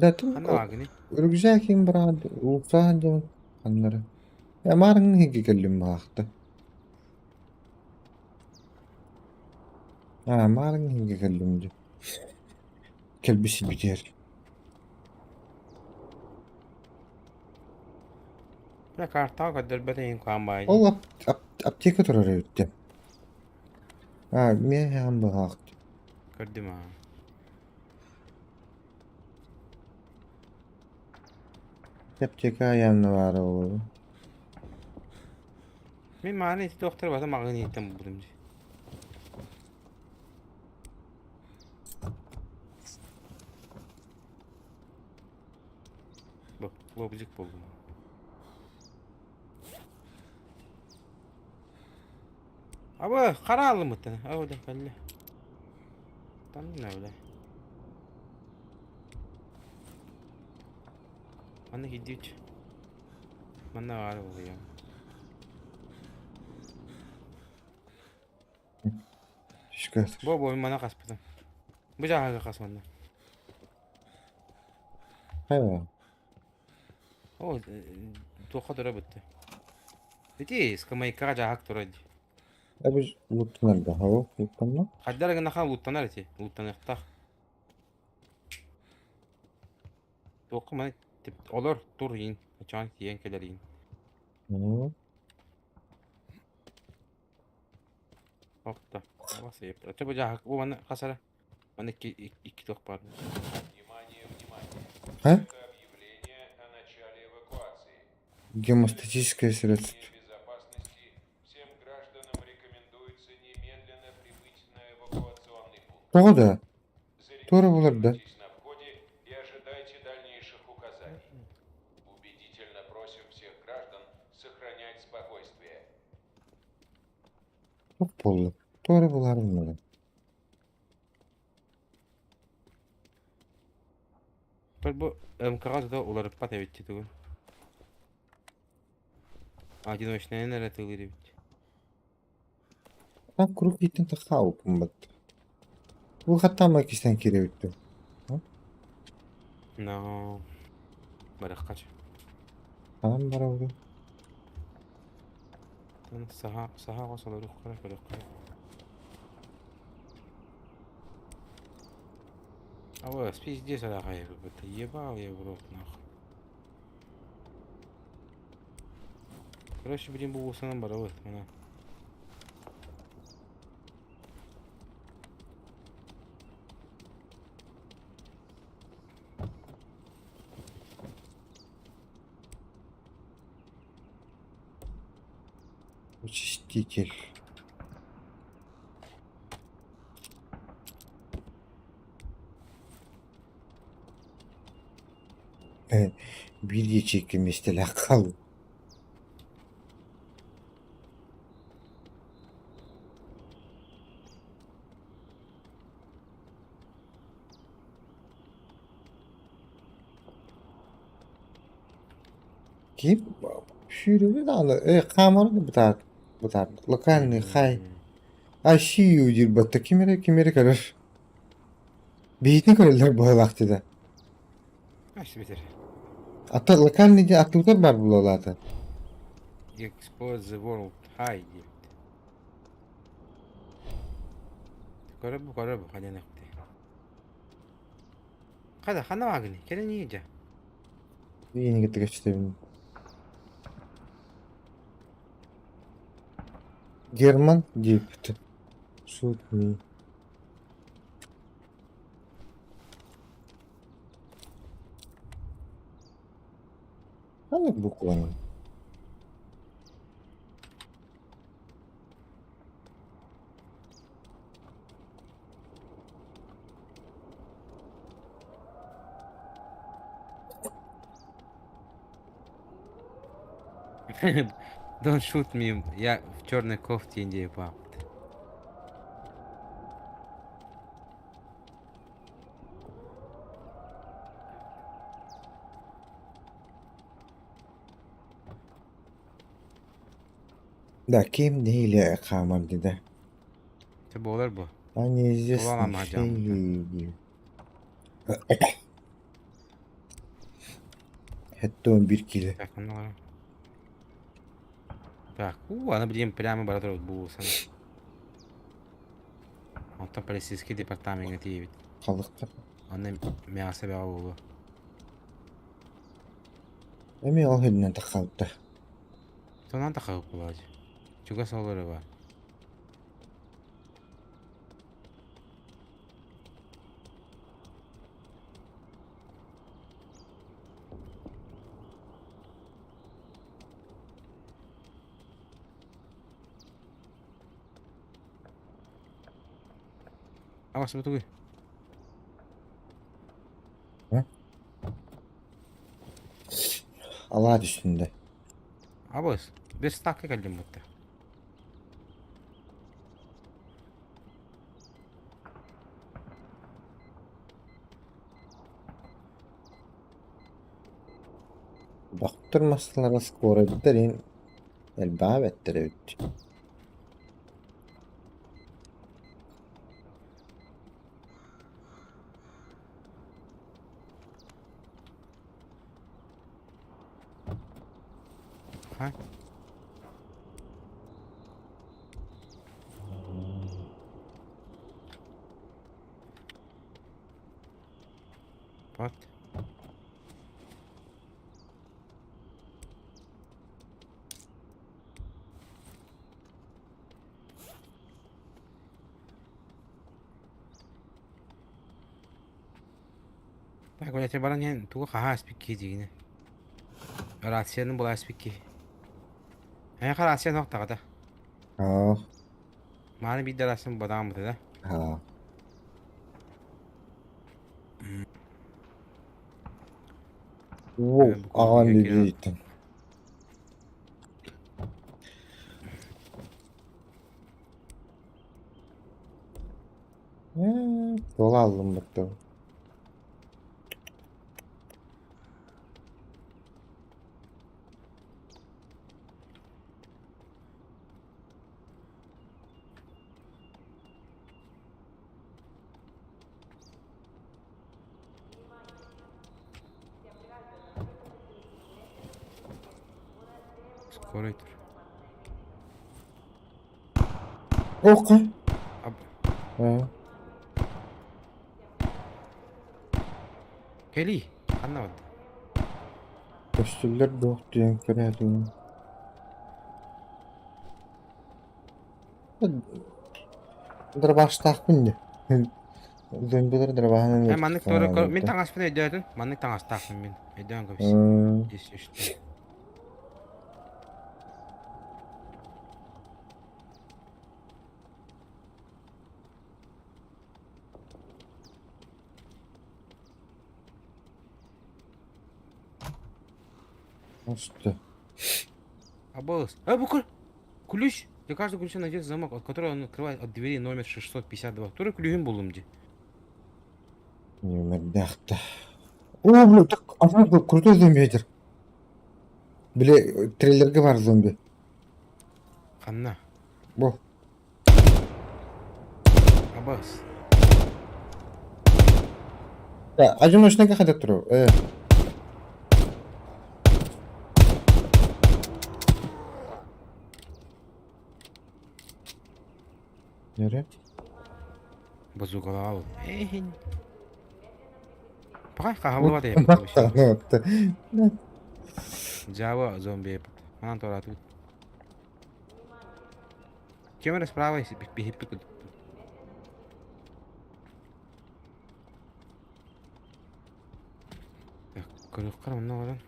Да тым Ханна бааргыный? рюкзак им быраҕан уулусаҕа дьон ханнара. Э маарыҥҥы иһирдьэ кэллим баҕахта. Аа маарыҥҥы иһирдьэ кэллим дии. Кэлбит сирбитигэр. Бля картаҕа көрдөрбөт эйин куһаҕан баайы. Ол ап ап аптека турар эбит дии. Аа миэхэҕин быһаах. Көрдүм аа. Аптека айаанна баара буолуо. Мин мааны ити туохтар бата маҕаһыын иһиттэн булбутум дии. Бу лобзик булдум. Абы хара алымыттан. Ау да кэллэ. Танна бля. Манна киирдибит. Манна баар буолуйа. Түскэ. Бу бу мана хаспытым. Бу жааһыга хас манна. Хайа. О, туохха тура бытты. Ити скамейкаҕа дьааһык турар дии. Эбиз луттанарга хаво луттанна. Хайдах гына луттанар ити, луттаныахтаах. Туохха маны олор тур иин, очоон тиийэн кэлэр иин. Охто, Очо бу дьааһык, бу маны хас эрэ? Маны икки, икки туох баар. А? Гемостатическое средство. Тоҕо да? Туора булар да? Туох буолла? Туора буларын булар. Бу МК-ҕа да уларыппат эбит тугун. Одиночнайын эрэ тылыыр эбит. А круг иитин тахаабыппын бат. Бу хаттаама кистэн киирэбит дуу? Но барыхха чэ. Ханан барабын? Саха саха оҕо солоруоххара көрүөххэ. А вот, пиздец, это ебал я в рот нахуй. Короче, блин, бу санам барабыт, мана. Очиститель. Биир ячейка миэстэлээх хаалла. Ким сүүрүбү даҕаны э хаамарын да бытаар бытаар локальный хай I see you диир батта ким эрэ ким эрэ көрөр биһитин көрөллөр быһыылаах дии да Ас битэр. Ата локальный диэн аттыбытар баар буолалаата Explore the world high диэбит. Көрө бу көрө бу ханан эхти. Хада хана вагни кэлэн иидэ. Иини кытта көстөбүн Герман диэбит Shoot me. Ханнык букваны? Don't shoot me, я в черной кофте Индии пап. Да, ким нэһилиэ хаамар дии Ты буолар бу. Они Буолан известны дьааммыта. люди. 71 киилэ. Так, ну Так, у, аны билигин прямо бара турабыт бу уулуссаны. Оттон полицейский департамеҥҥа тиийэбит. Халыктар. Аны мясо бөҕө буолуо. Эмиэ ол иһинэн таххабыттар. Тонан таххабыт буолаачы. Чугас ол эрэ баар. Аҕас бу тугуй? Алаа түстүн да. Абыс, верстакка кэллим бутта. Бохтор массыыналара скорайдар иһин элбэҕи эбэттэр эбит. Ха? Вот. Так, блядь, баран иһэн тугу хаһаа аспикки диигини. Рацияны була аспикки. Эйиэхэ рация суох таҕата. Аа. Мааны биирдэ рацияны бадааммыта да. Аа. Уу, аҕам бириитин. Туола аллыммыт Скорый тур. Окей. Аб... Аа. Кэлий, ханна барда? Көстүллэр дуох диэн көрөөтүм. Дробаштаахпын дии. Зомбилар дробаһынан Э, маннык туора көр... Мин таҥаспын өйдөөтүм. Маннык таҥастаахпын мин. Өйдөөн кэбис. Если что. Что? Абылыс. Э, бу Ключ. Для каждого ключа найдется замок, от которого он открывает от двери номер 652. Который ключин буллум дии. Нүмердэхтэ. О, бля, так, а был крутой зомби этер. Били, трейлерге бар зомби. Ханна. Бу. Абас. Одиночныйга хотят турар. Э. Нere? Базукалаал. Эйхин. Пока хаһаллыбат эпит. Java зомби эпит. Манан туораатыбыт. Кем эрэ справа биһиппит Так, көрүөххэ онно баран.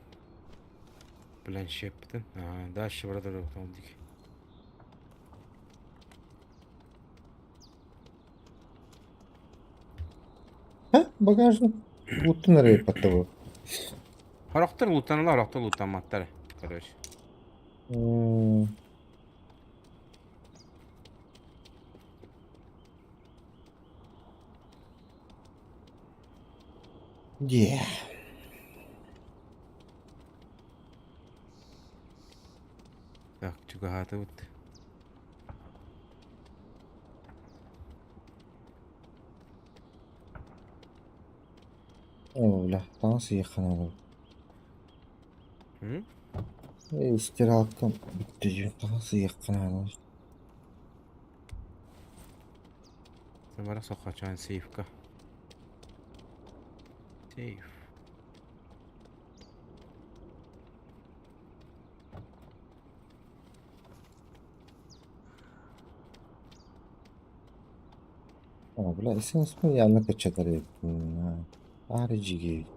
Планшеппитин. Аа, дальше бара турар дик. А, багажник. Луттан эрэ подтобу. Хорохтор луттаналар, хорохтор луттамматтар. Короче. Yeah. Так, чугаһаатыбыт. О, бля, таҥас ыйыахха наада. Стиралкам бүттэ дии, таҥас ыйыахха наада. Бара сохочоон сейфка. Сейф. А, бля, СНС-пын явно кыччатар эбиппин. Аары дьиги.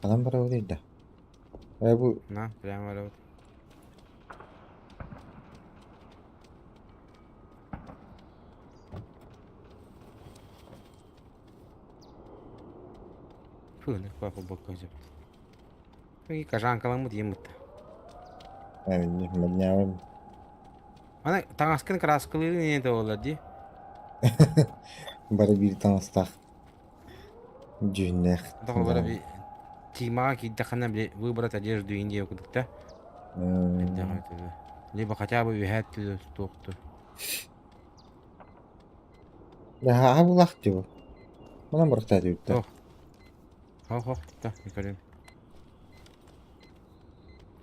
Ханан барабыт да? Э бу На, прямо барабыт. Фу, не папа бокка жеп. Пeki кажанкаламмыт иеммыт. Маднявым. Ана таҥаскын краскалыырын ине да буолар дии. Бары биир таҥастаах дьүһүннээх. Доҕолоро би Тимаҕа киирдэххинэ били выбрать одежду Индия курдук да. Либо хотя бы үһээ туохту. Наһаа булах дии. Манан барахтаат эбиттэр. Хох хох да көрүм.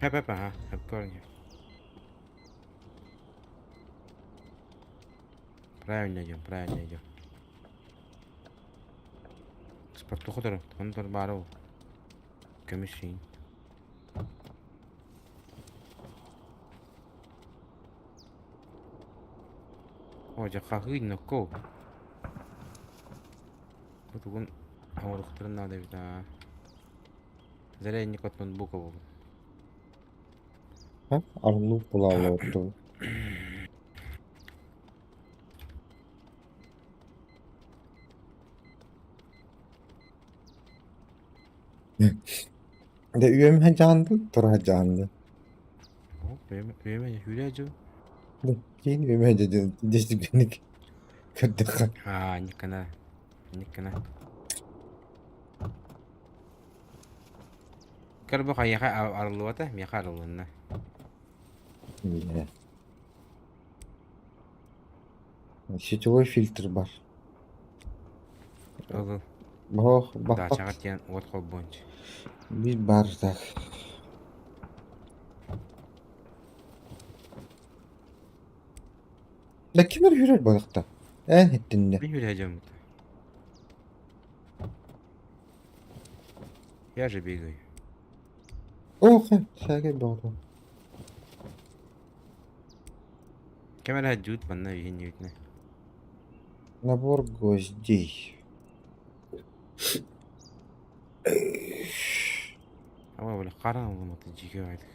Хэп хэп аха хэп көрүн. Правильно идем, правильно идем. Спортуху туру, он тур баара ол. Көмүс сиин. О, дьэ хаһыы нокко. Бу тугун оҥоруохтарын наада эбит аа. Зарядник от ноутбука буолун. Орлук булааллыбыт Дэ үөмэ дьаанды, тура дьаанды. Үөмэ хүрэ дьыл. Киин үөмэ дьэ дьэ көрдөххө. Аа, никана. Никана. Көр бу хайыха арыллыбата, миэхэ арыллынна. Билэ. Сетевой фильтр бар. Ол Бох, бах, даачаҕа тиийэн уот холбуончу. Биир бар так. Да ким эрэ үрэр балыкта? Эн иттиннэ. Мин үрэ дьоммут. Я же бегаю. Ох, сәгәй бөҕөтө. Ким эрэ дьуут манна үһүн үтүнэ. Набор гвоздей. Ама били хара ылыматы дьигэ байтык.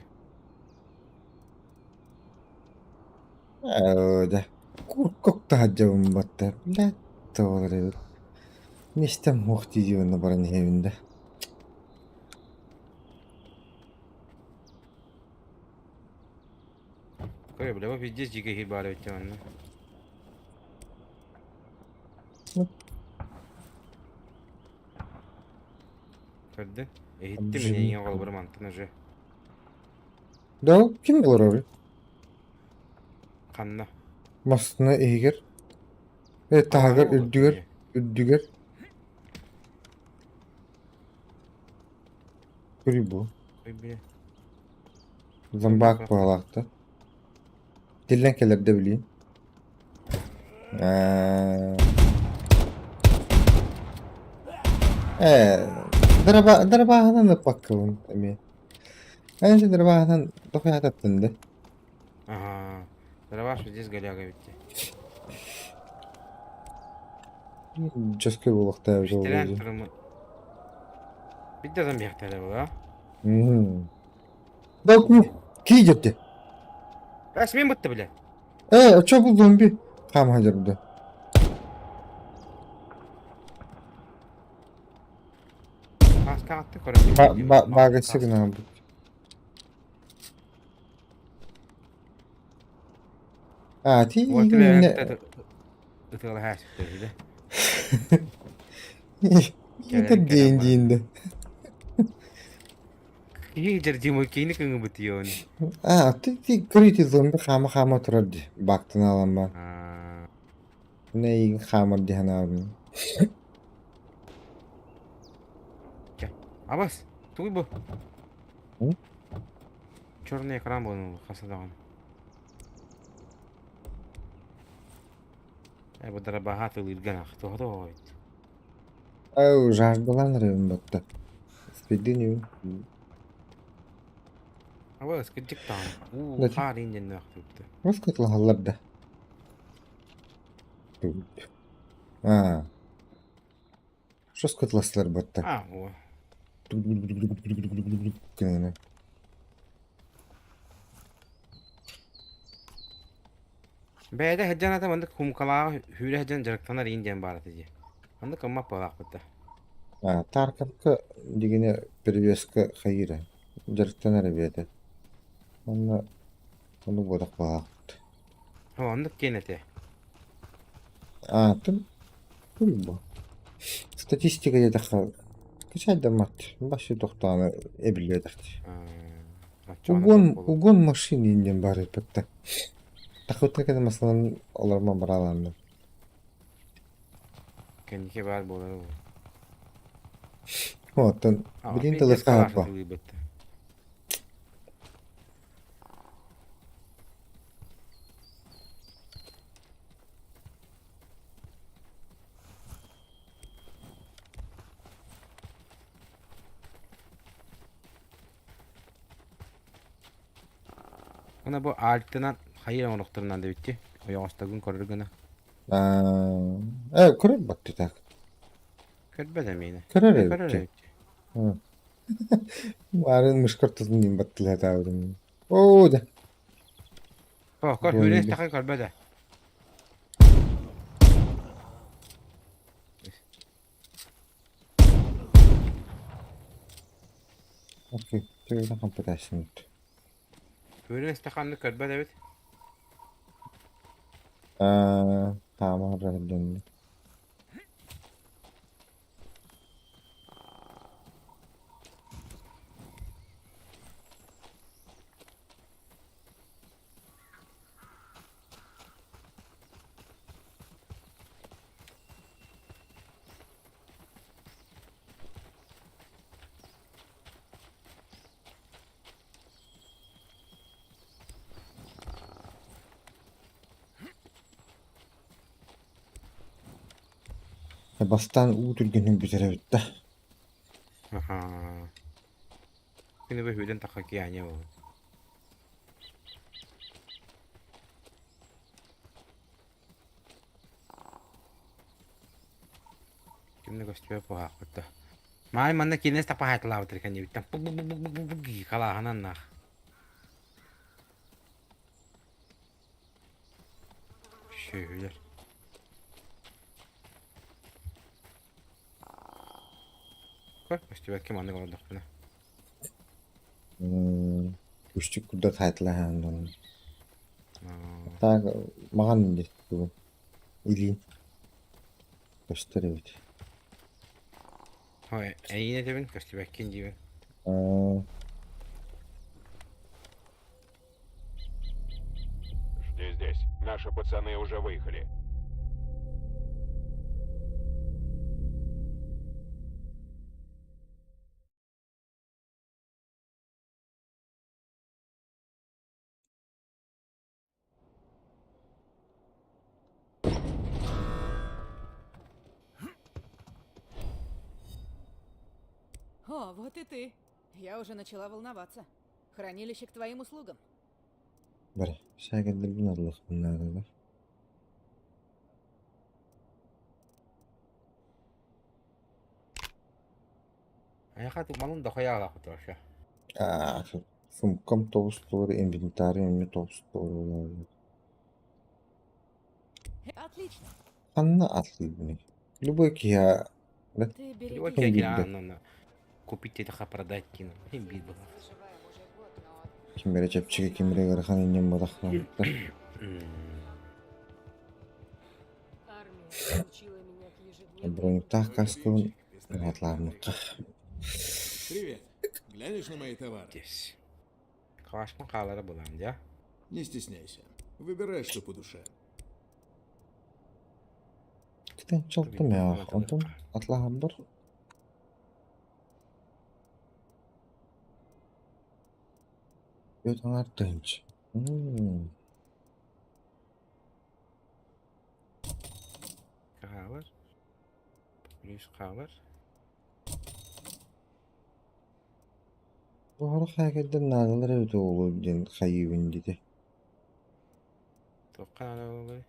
Да. Куркок таһаджабын батта. Блядь, тоҕолор эбит. Миэстэм суох дии уонна баран иһэбин да. Көрө бile бу пиздец дьигэ иһир баар эбит манна. Көрдө. Иһиттим мин эйиҥэ холобура мантан уже. Да ким олорор? Ханна? Массыына иһигэр. Э таһыгар үрдүгэр үрдүгэр. Көрүй бу. Зомбак баҕалаахта. Тиллэн кэлэр да билиим. Ээ, драба дарабааһынан ыппаккабын эмиэ. Эн дарабааһынан дохуйаататтын да. Ага. Дробаш здесь голяга ведь. Жесткий буолуохтаах Үстэрээн туруму. Бидде замбиахтара була. Да кии дьэтти. Ас мен бутта бile. Э, очо бу зомби хаама дьарда. Аскаатты көрө. Ба багасы гына бу. А, ти Вот не ытыалаһаа сүттэрдэ. Иитэр диэн диин да. Киһи Дима кини кыҥыбыт йон. А, ты ты көрүтү зомби хаама-хаама турар ди. Бактын аламма. Не игин хаамар ди ханаабын. Абас, тугуй бу? Черный экран буолан хаса даҕаны. Э, бу дарабаһа тылыырган ах, тоҕо оҕойт. Ау, жаждалан эрэбин батта. Спидин Абас, кырдьык даҕаны. Уу, хаар ииннэннээх туутта. Роскотлаһаллар да. А. Что скотласлар батта? А, о. Гына. Бэйэтэ сылдьан ата маннык хумкалааҕы сүүрэ сылдьан дьарыктанар иин диэн баар этэ дии. Маннык гыммат буолаахпыт да. А, Тарковка дигине перевеска хайыра. Дьарыктанар эбиэтэ. Онно ону буотах буолаахпыт. О, оннук диэн этэ. А, тым бу. Статистика диэтэххэ качайдаммат. Башы тохтоон эбиллиэтэхти. Угон, угон машины диэн баар эппэттэ. Тахыттан кэлэн масланан олормо бараалаанным. Кэнники баар буолар ол. Оттон билин тылыска хаппа. Уонна бу альтынан хайыр оҥорохторунан да бүтти. Ойоҕостогун көрөр гына. Э, көрөр батты так. Көрбөт эмиэнэ. Көрөр Көрөр эбит. эбит. Марын мышкар тутун диэн баттылар таабытым. Оо да. О, көр хүрэн истэхэ көрбөт ээ. Окей, төгүлэн компетенцияммыт. Көрүн истэханны көрбөт эбит. Аа, таама дэнни. Бастаан уу түргэнин бүтэрэбит да. Аха. Күнү бөһүлэн тахха кианя ол. Кимне көстүбэт буһаахпыт да. Маай манна киинэс тапаһаатылаабыт кэннибиттэн пук-пук-пук-пук халааһынан наах. Сүөһүлэр. Көр, көстүбэккэ маннык олордохпуна. Күчтүк курдат хаайтылаһаан Так маҕан диэт илиин көстөр эбит. Ой, эйиин этэбин, көстүбэккин диибин. Жди здесь. Наши пацаны уже выехали. О, вот и ты. Я уже начала волноваться. Хранилище к твоим услугам. Бары, шагырдырбын аллахпын Айаха малын дохуя вообще. Аа, сумкам тоҕус туора, инвентарь эмиэ тоҕус туора Отлично. Ханна атлыыбыный? Любой киһи Ты береги Любой Ким киһи билбэт. на купить это продать кину. Ким билбэт. Ким эрэ чэпчэки, ким эрэ ыарахан инньэн буолахтаахтар. Армия приучила меня к ежедневному. Броньтаах каскабын уһатлаабыкка. Привет. Глянешь на мои товары? Здесь. Калашмын хаалара булан дьэ. Не стесняйся. Выбирай, что по душе. Китен чалтым я, онтон атлаһамбар Өт аҥар тыһыынча. Хаалар. Плюс хаалар. Буһара хайа наадалар эбит оҕолор диэн хайыыбын диэтэ. Туохха наада буолуой?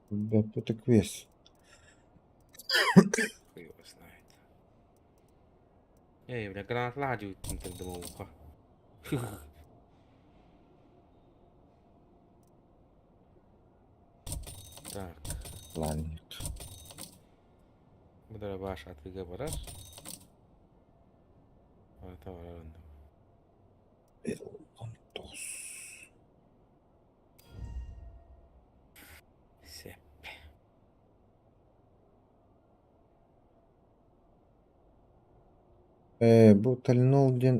Билбэппит квест. Хуй его знает. Эй, бля, гранаталаах дьиэбиттэн тырдым оҕуха. Так. Планник. Бу дробаш атыыга барар. Барыта барар онно. 19. Сеп. Бу Талинол диэн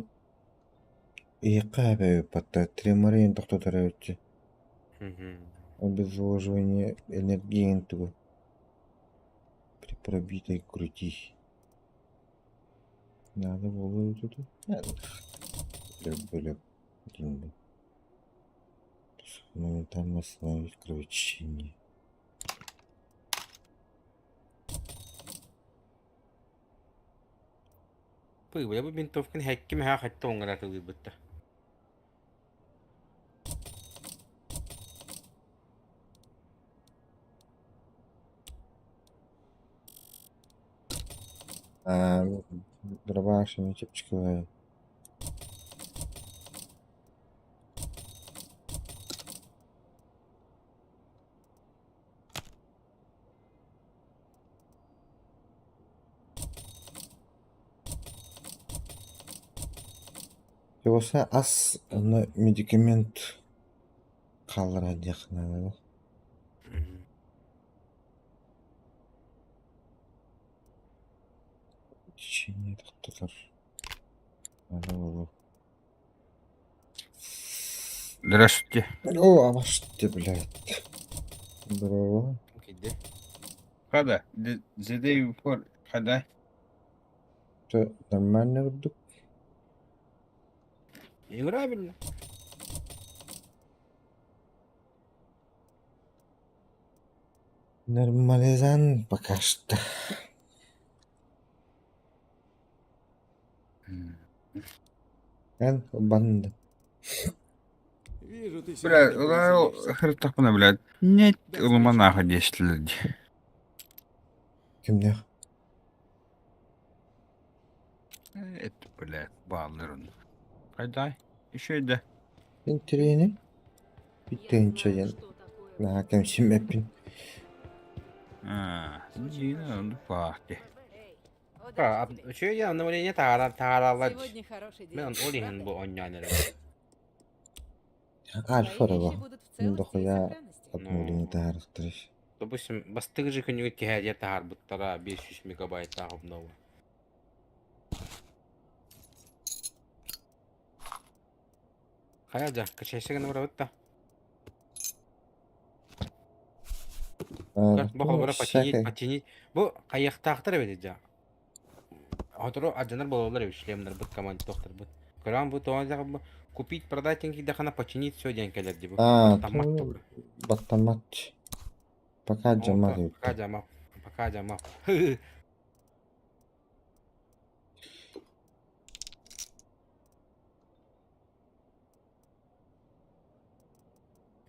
иһиэххэ эбэбиппаттар треморин тохтотор эбитчи. Обезвоживание энергии тугу при пробитой груди. Надо было вот это. Были Моментально остановить кровотечение. Пый, бу винтовканы хэкким ха хатта оҥоро тылыйбытта. Дробаш чепчиковая. Болса ас онно медикамент хааллара диэх наада. Течение тохтотор. Надо было. Здравствуйте. О, абашты, блядь. Здорово. Киди. Хада, the day before, хада. Все нормально вдруг? Играбельно. Нормализан пока что. Эн банда. Вижу, ты Бля, сегодня повеселишься. хрытахпына, блядь. Нет, ылыманаха десять Кимнех? Это, блядь, баллырын. Кайдай, еще да. Интирини. Биттенче Наха кэмсимэппин. А, Дина, ну пахти. А, үчүгэй обновление таара тааралар. Сегодня хороший день. Мен ол иһин бу оонньоон эрэ. Альфа Твои вещи рыба. будут в целости и Дохуя сохранности. обновление таарахтар. Допустим, бастыгы же күнүгүт киһээдиэ таһаарбыттара 500 мегабайттаах обнова. Хайа дьэ, качайса гына барабыт да. Бу холбора починить, починить. Бу хайыахтаахтар эбит дьэ. Отору адьанар буолаллар эбит шлемнарбыт, команд тохторбут. Көрөн бу тоҕо дьэ бу купить, продать диэн киирдэххинэ починить все диэн кэлэр дии бу. А, Баттаммат только. баттаммат. Пока жамат эбит. Пока жамап, пока жамап.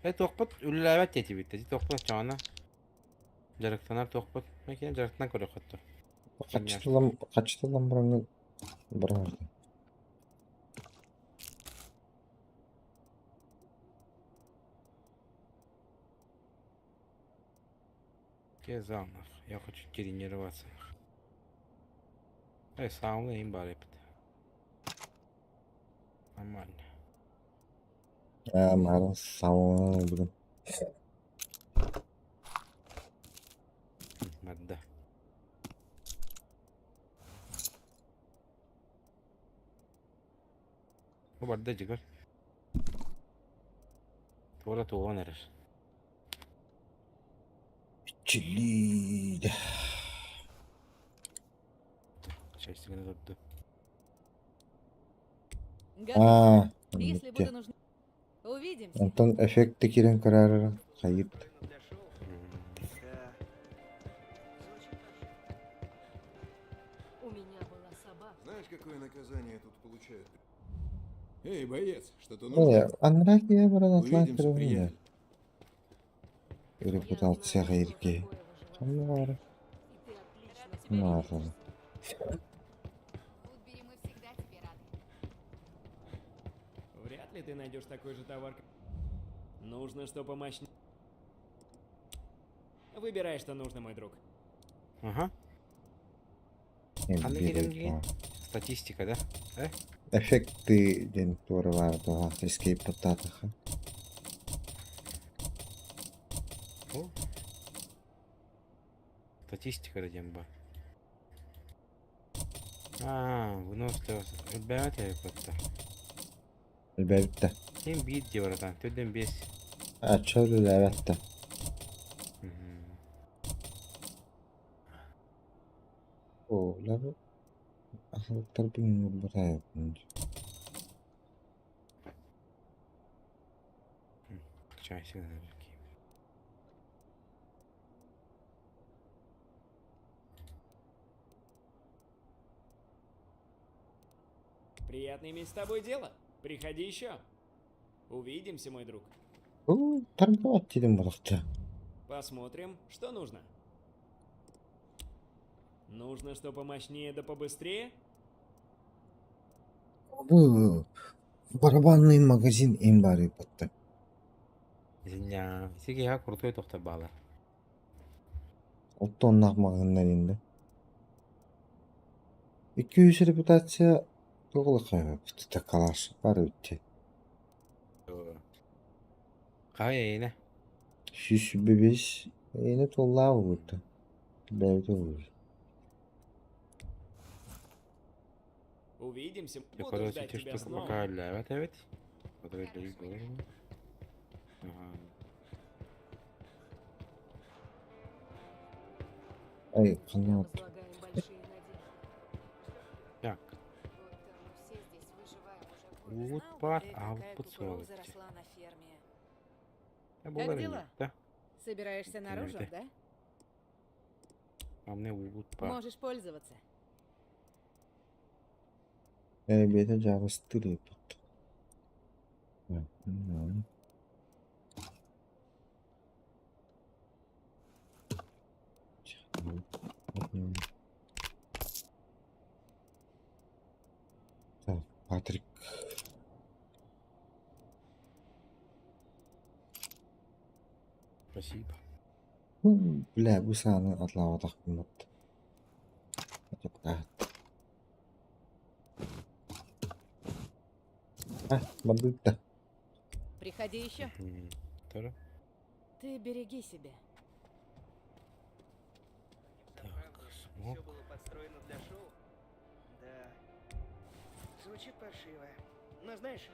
Э туохпут үлэлээбэт диэтибит ити туохпут оччоҕуна дьарыктанар туохпут мэкиэн дьарыктанан көрүөххүт Хаччытылан хаччытылан бараҥҥын бараҕын. Где зал нах? Я хочу тренироваться. Эй, сауна им бар эбит. Нормально. Аа, марын сауна бүгүн. Барда. Бу барда дьигэр. Туора туолан эрэр. Чилиидэ. Чэйсигин турду. Аа, Готов. Если оннук буду нужны... Увидимся. Онтон эффект киирэн көрөр хайыт. У меня была собака. Знаешь, какое наказание тут получают? Эй, боец, что-то Э, нужно? анараа киһи баран атлаан Увидимся, көрөбүн приятель. Репутация хайырки. Ханна баара? Наатан. Вудбери, мы всегда тебе рады. Вряд ли ты найдешь такой же товар. Нужно, что помощнее. Выбирай, что нужно, мой друг. Ага. Ханна киирэн билигин? Статистика, да? Э? Эффекты диэн туора баар дуо escape баттаатаха. О. Статистика да диэн баар. Аа, выносливость. Элбээбэт эбит Элбээбит да. Ким биир дии баратан, төрдөн биэс. А чё үлэлээбэт да. О, лабы аһылыктарбын уурбатаайабын. Чайсыгын Приятно иметь с тобой дело. Приходи еще. Увидимся, мой друг. Уу, торговать дедим буолахта. Посмотрим, что нужно. Нужно что помощнее да побыстрее? Бу барабанный магазин им баар эбит. Зиня, сиги крутой тохтор баалар. Оттоннаах маҕаһыыннар инде. 200 репутация туох калаш бар эбит. Хай эйне. 105 эйне туоллаа буолбут. Бэйбит olur. Увидимся. Буду Короче, ждать эти тебя штука снова. пока үлэлээбэт эбит. Отыр болар. Ага. Ай, ханна Возлагаем большие надежды. Так. Будто мы все здесь выживаем уже год. Уут Знал бы бар, ты, какая аутпут кукуруза суох. росла на ферме. Э, Как болар дела? да? Собираешься наружу, Привет. да? А мне уут бар. Можешь пользоваться. Э, бэйэтэ дьаабыстыыр эбит. Так, Патрик. Спасибо. Бля, бу сааны атлаабатахпын бат. А, бардыт Приходи еще. Тоже? Ты береги себя. Так, Все смог. было подстроено для шоу? Да. Звучит паршиво. Но знаешь,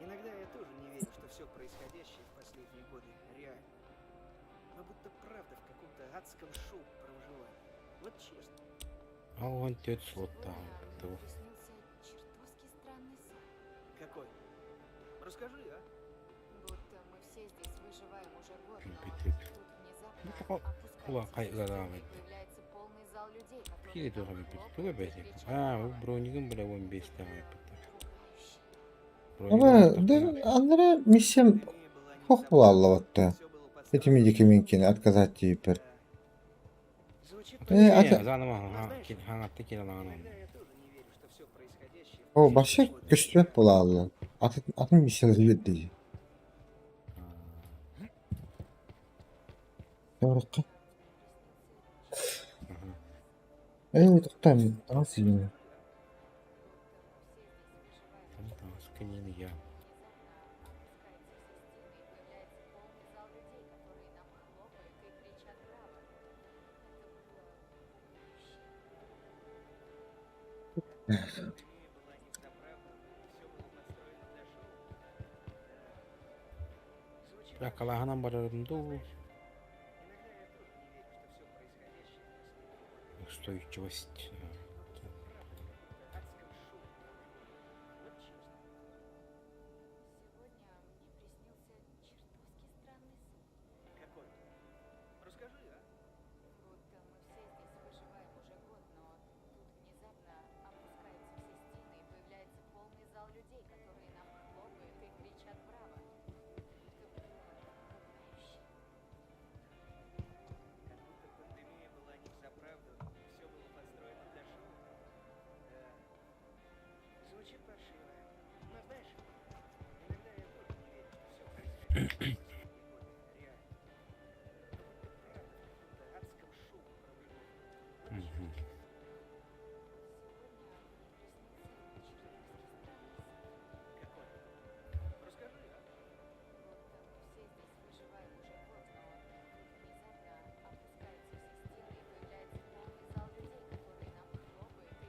иногда я тоже не верю, что все происходящее в последние годы реально. Мы будто правда в каком-то адском шоу про выживание. Вот честно. А он тет слот там. Мне приснился чертовски странный сон. Какой? Расскажи, а? Будто мы все здесь выживаем уже год, но Компьютер. тут внезапно Ну, такой- опускаются Ула, все кай- стены да, и появляется полный зал людей, которые Кири нам туха бит. хлопают Туга и бэти. кричат А, «Браво!». бу бронигын бля он бес там. Ама, да, анара миссиям хох буолла Эти медикаментини отказать теперь. Звучит Э, ата- Заново хаңатты киле лаган. Иногда я тоже не верю, что все происходящее в О, башы көстүбэт буолааллар. Атын атын миссиялар биэрди. Yorukка. Э, токтом, таҥас сиин. Там таҥаска нин я. Появляется полный зал людей, которые нам хлопают и кричат «Браво!». Это Бля, калаһынан барарым дуу. Устойчивость. Какой? Расскажи, а? Будто мы все здесь выживаем уже год, но тут внезапно опускаются все стены и появляется полный зал людей, которые нам хлопают и кричат «Браво!». Это было пугающе. Как будто пандемия была не взаправду, все было подстроено для шоу. Да. Звучит паршиво. Но знаешь, иногда я тоже не верю, что все происходящее в последние годы реально. Мы будто правда в каком-то адском шоу про выживание. Вот Мгм. Сегодня мне приснился чертовски странный сон. Какой? Расскажи, а? Будто мы все здесь выживаем уже год, но тут внезапно опускаются все стены и появляется полный зал людей, которые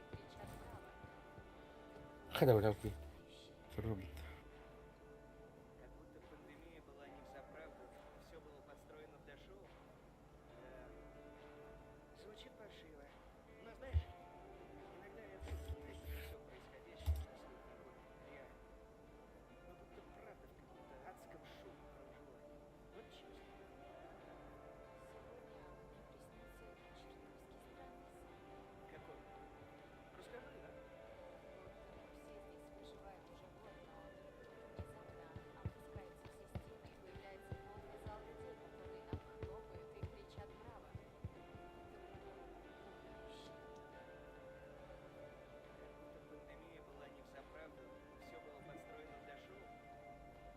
нам хлопают и кричат «Браво!». Это было Хада бля, пугающе. Робот. Как будто пандемия была не взаправду, все было подстроено для шоу. Да.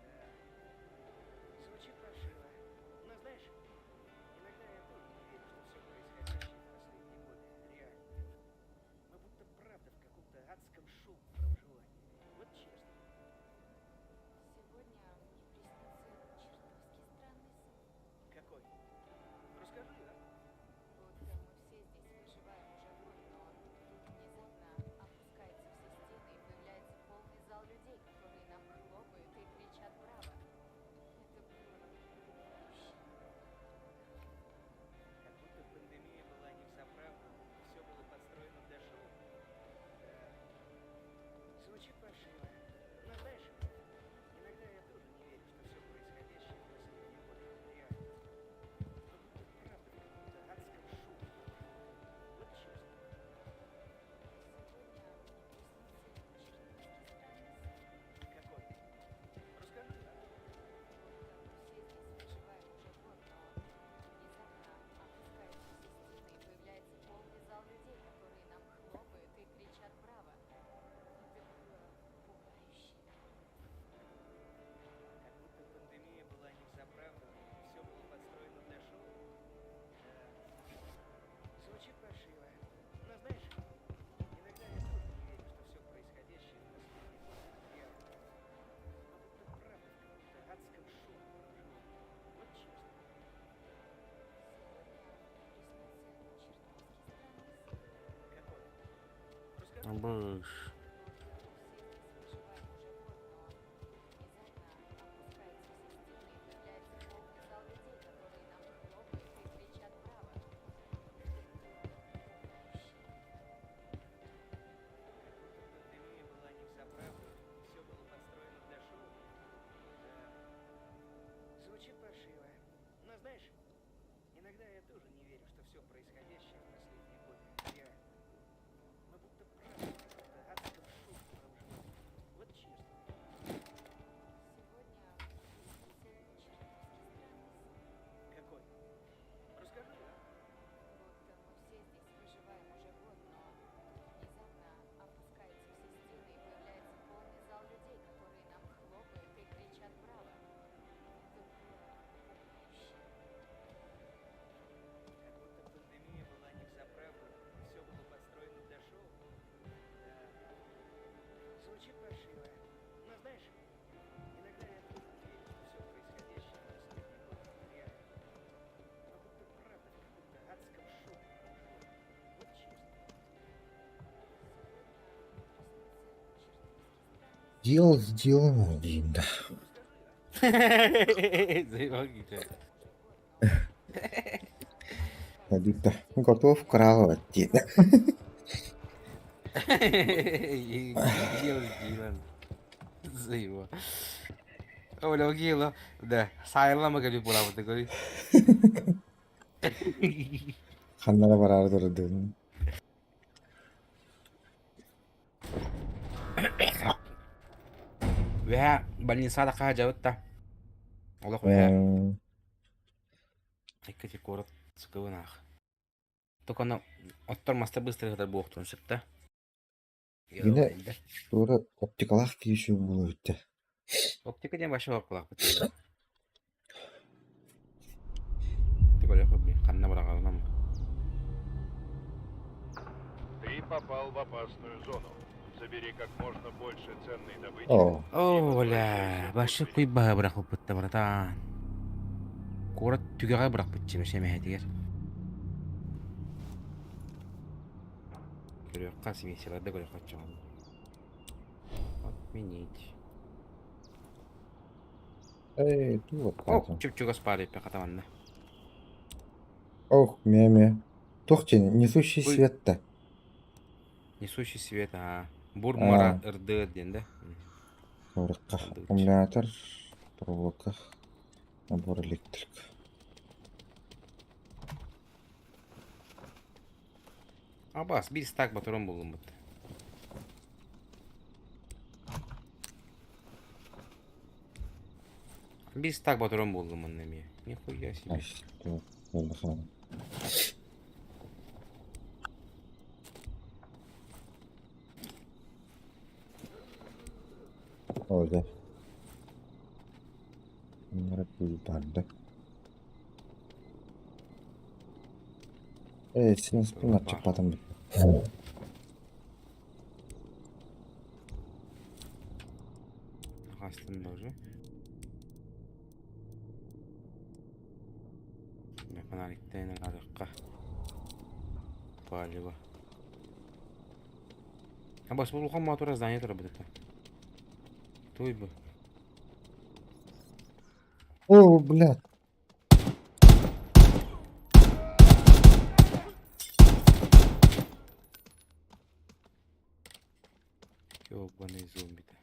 Звучит паршиво. Но знаешь, иногда я тоже не верю, что все происходящее в последние годы реально. Мы будто правда в каком-то адском шоу про выживание. Вот честно. Сегодня мне приснился чертовски странный сон. Какой? Расскажи, а? Будто мы все здесь выживаем уже год, но тут внезапно опускаются все стены и появляется полный зал людей, которые нам хлопают и кричат «Браво!». Это было пугающе. Как будто пандемия была не взаправду, все было подстроено для шоу. Да. Звучит паршиво. Но знаешь, иногда я тоже не верю, что все происходящее в последние годы реально. Мы будто правда в каком-то адском шоу про выживание. Вот честно. Сегодня мне приснился чертовски странный сон. Какой? Расскажи, а? Будто мы все здесь выживаем уже год, но тут внезапно опускаются все стены и появляется полный зал людей, которые нам хлопают и кричат «Браво!». Это было пугающе. Как будто пандемия была не взаправду, все было подстроено для шоу. Да. Звучит паршиво. Но знаешь, иногда я тоже не верю, что все происходящее в последние годы реально. Мы будто правда в каком-то адском шоу про выживание. Вот честно. Сегодня мне приснился чертовски странный сон. Какой? Расскажи, а? Будто мы все здесь выживаем уже год, но тут внезапно опускаются все стены и появляется полный зал людей, которые нам хлопают и кричат «Браво!». Это было пугающе. Как будто пандемия была не взаправду, все было подстроено для шоу. Да. Звучит паршиво. Но знаешь, иногда я тоже не верю, что все происходящее в последние годы реально. Мы будто правда в каком-то адском шоу про выживание. Вот честно. Сегодня мне приснился чертовски странный сон. Какой? Расскажи. Быш. Будто мы все здесь выживаем уже год, но тут внезапно опускаются все стены и появляется полный зал людей, которые нам хлопают и кричат «Браво!». Это было пугающе. Как будто пандемия была не взаправду, все было подстроено для шоу. Да. Звучит паршиво. Но знаешь, иногда я тоже не верю, что все происходящее в последние годы реально. Мы будто правда в каком-то адском Дело сделано диин да. Диtta, готов краловать диэн. Дело сделано. Заеба. Оля, Гила, да, сайыллама кэлбит буолабыт көрүй. Ханнара бараары турардыгын. Үһэ больницаҕа хаһа да. Олох үһэ. Икки куорат сыкыбын аах. Только оттор маста быстро сытар буолуохтун сөп да. Гинэ туора оптикалаах киһи буолуо эбит Оптика диэн вообще оптикалаах Ханна быраҕалынан Ты попал в опасную зону. Забери как можно больше ценной добычи. О. О, бля, вообще куйбаһы бырахпыппыт братан. Куорат түгэҕэ бырахпытчы сэмэһэтигэр. Көрүөххэ смесиларда көрүөххэ оччоҕо. Отменить. Эй, туу О, чуп-чугас баар эппэ хатаманна. Ох, мэ-мэ. Туох диэн, несущий свет да. Несущий свет, аа. Бур мара ырдыыр диэн да. Сорокка. Аккумулятор, проволока, набор электрик. Абас, биир стак батарон буллуммут. Биир стак батарон буллум онно эмиэ. Нихуя себе. О, да. Барды. Э, син спин ачыкпатым. Астында уже. Фонариктен арыкка. Палево. А бас бұл улахан мотор здание турар бит. Туй бу. О, блядь. Ёбаный зомби-то.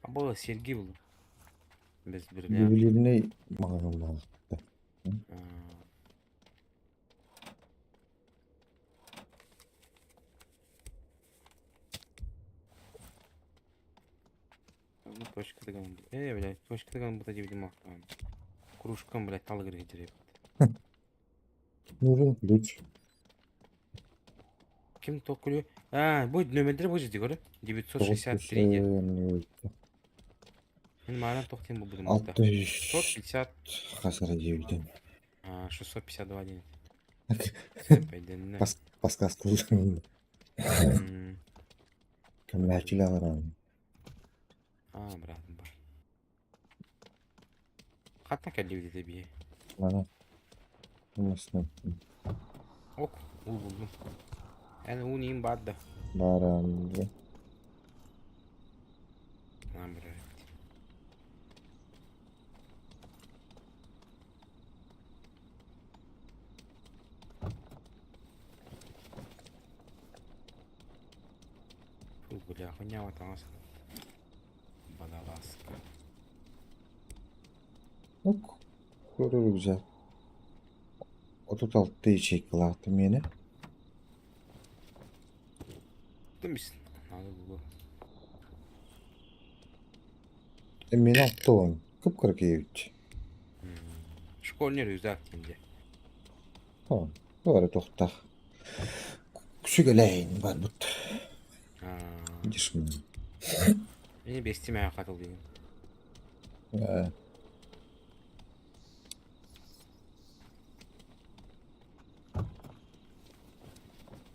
А было Сергей был. Без бриллианта. Ювелирный маҕаһыын Ну, точка дыган. Э, блядь, точка дыган бута видимо. Кружком, блядь, талгыр гидереп. Нужен ключ. Ким токулю? А, будет номер будет, говорю. 963 де. Мен маған тоқтен бұл бұдым. 650 650. Хасара девять. А, 652 ден. Подсказка. Көмләчиле алар. А, брат, бар. Хатта кәлли бит бие. Мана. Масна. Ок, ул булдым. Әне ул ним бар да. Барам. Нам бер. Фу, бля, хуйня вот там. Водолазка. Ок. Көрөр güzel. 36 ячейкалаахтым миэнэ. Тымыс. Надо было. Миэнэ 60. Кып-кыра киэбит. Школьный рюкзак тинде. Бары тохтах. Күсүгэлэйин барбыт. Дишмин. Мени бестиме катыл деген.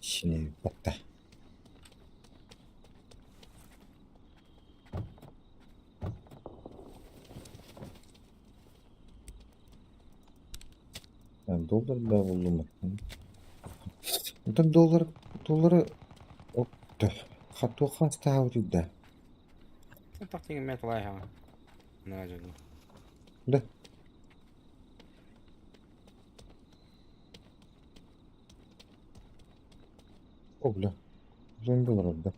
Сине батта. Доллар да булдум. Онтон доллар доллары туох хастаабытый да? Тахтыҥ эмиэ талай хаҥа. Наа дьону. Да. О, бля. Зомби олорор да.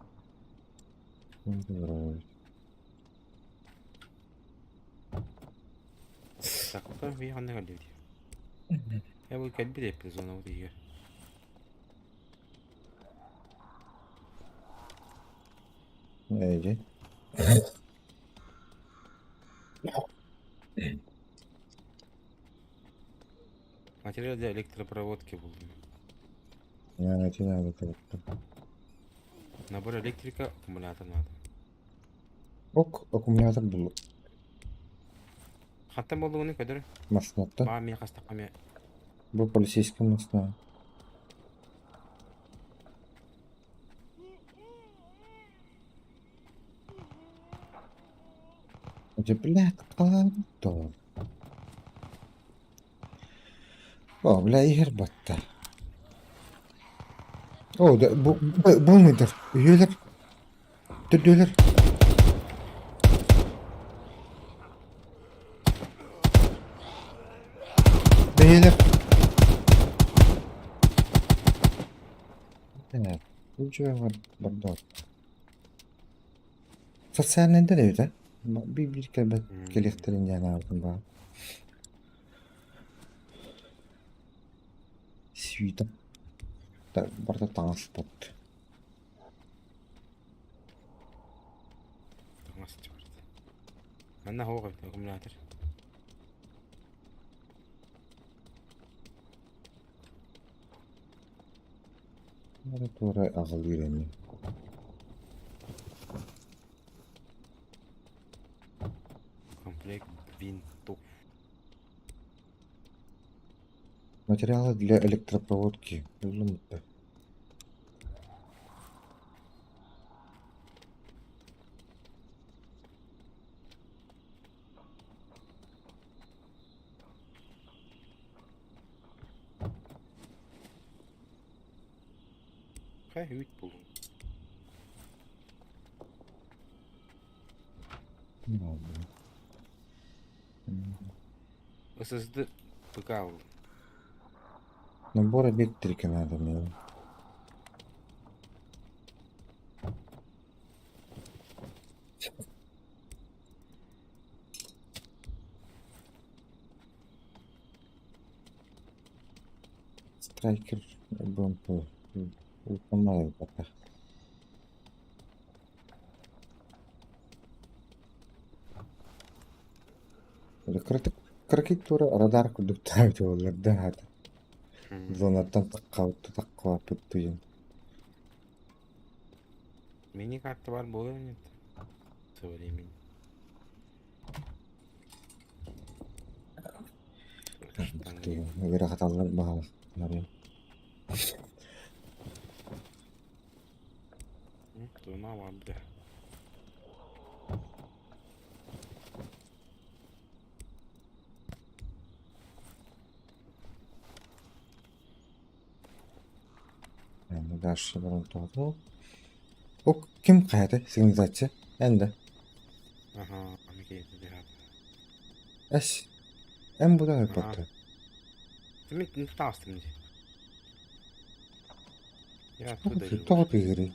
Зомби олорор эбит. Так, би ханна кэллибит? Я бу кэлбит эппит зонабыт иһигэр. Эйди. Материал для электропроводки булдум. Я эти надо как-то. Набор электрика, аккумулятор надо. Ок, аккумулятор булу. Хантан буоллугуну көдөр. Машинаттан. Баа мин хастахха эмиэ. Бу полицейский машина. Дьэ, блядь, хаалаабыт О, бля, иһэр батта. О, да, бу, бу, буолмайдар. Үһүөлэр. Төрдүөлэр. Бэйэлэр. Э, Үчүгэй барда. Социальнайдар эбит ээ. Биир кэлбэт кэлиэхтэрин диэн аабытым баар. Свита. Барыта таҥас бот. Таҥас барыта. Манна суох эбит аккумулятор. Бары туора аҕалыыр ини. Комплект винтов. Материалы для электропроводки. Буллум да. Хай үүт булуҥ. ССД ПК буллум. Набор электрики надо мне. Страйкер БМП. Улаханнаах Кыратык кыракый туора радар курдук таабыт буоллар да аата. Зонаттан таххабыт таххабаппыт туйун. Мини-карта бар буолуо нет? Со временем. Ыарахаталлар баҕалар. Туна барда. Дальше баран тоҕо. О ким хайата сигнализация? Эн да. Ага, Микей, Эс. Эн буда ыппатты. Ты не пытался мне. Я оттуда иду. Тоҕо тыгырый?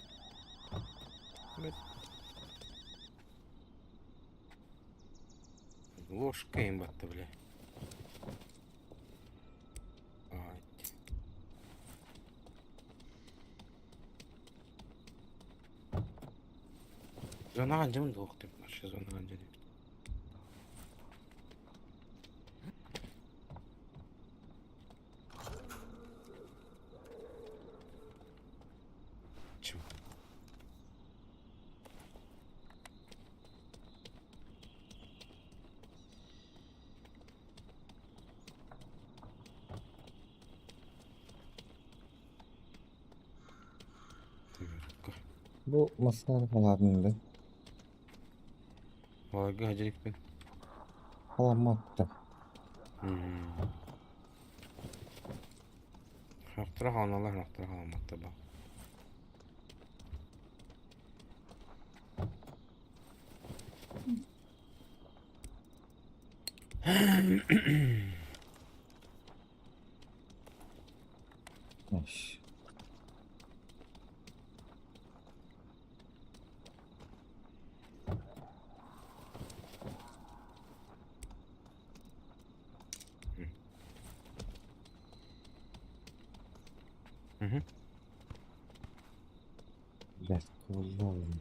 Ложка им батта, бля. Зонаҕа дьым дуох деп, вообще зонаҕа дьэ Чим. Бу массаар халаатын да. Баларга хадьырыкпын. Халамматта. Сохторо хаалаллар, сохторо хаалбаттар баа. Ось. Мгм. Блядь, кулон.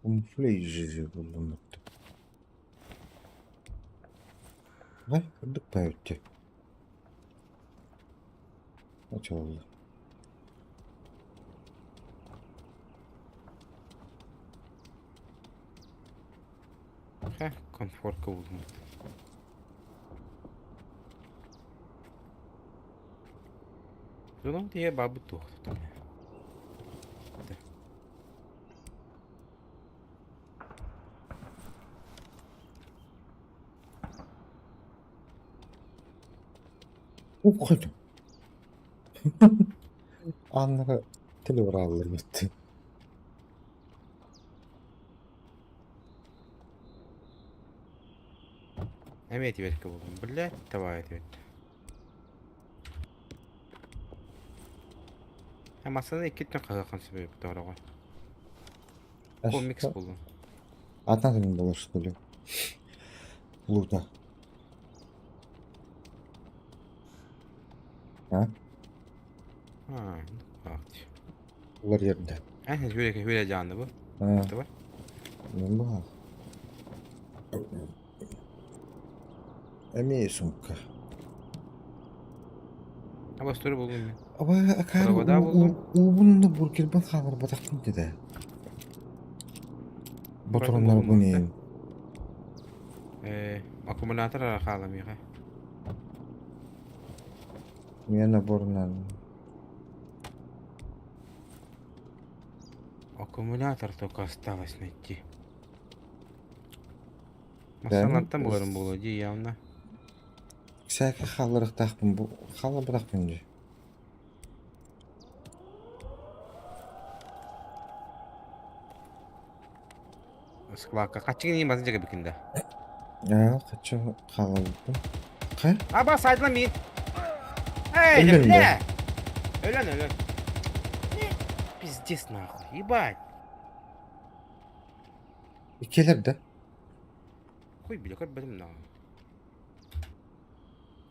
Камуфляж буллум. Vai, кырдык паютти. Очолла. Хэ, комфортка буллум. Дьонум тиийэ баабыт туох Ух, Аннара телевраллар бүттү. Эмиэ этибэккэ буллум. Блядь, давай этибэт. Массаны иккиттэн хаһыаххын сөп эбит тоҕо. Комикс буллум. Атан было что ли? Лута. А? А, Улар yerде. Эн хүлэ хүлэ дьаанны бу. А. Давай. Ну баар. Эмиэ сумка. Абастыры буллум мен. Аба акаары Провода буллум. уубун бургербин хааларбатахпын дede. Ботуроннор буллум бу Э, аккумулятор ара хаалам Мен наборынан. Аккумулятор только осталось найти. Да, Массалантан буларым буолуо дии явно. Всякий хааларыктаахпын бу хааларбатахпын дии. Складка. Хаччыгын иин базын жага бикинде. Аа, хочу хааларбыппын. Хэ? Аба сайдла миин. Эй, Өлөн бля! Өлөн, өлөн. Пиздец нахуй, ебать. Иккилэр да? Хуй бля, как бэлэм нахуй.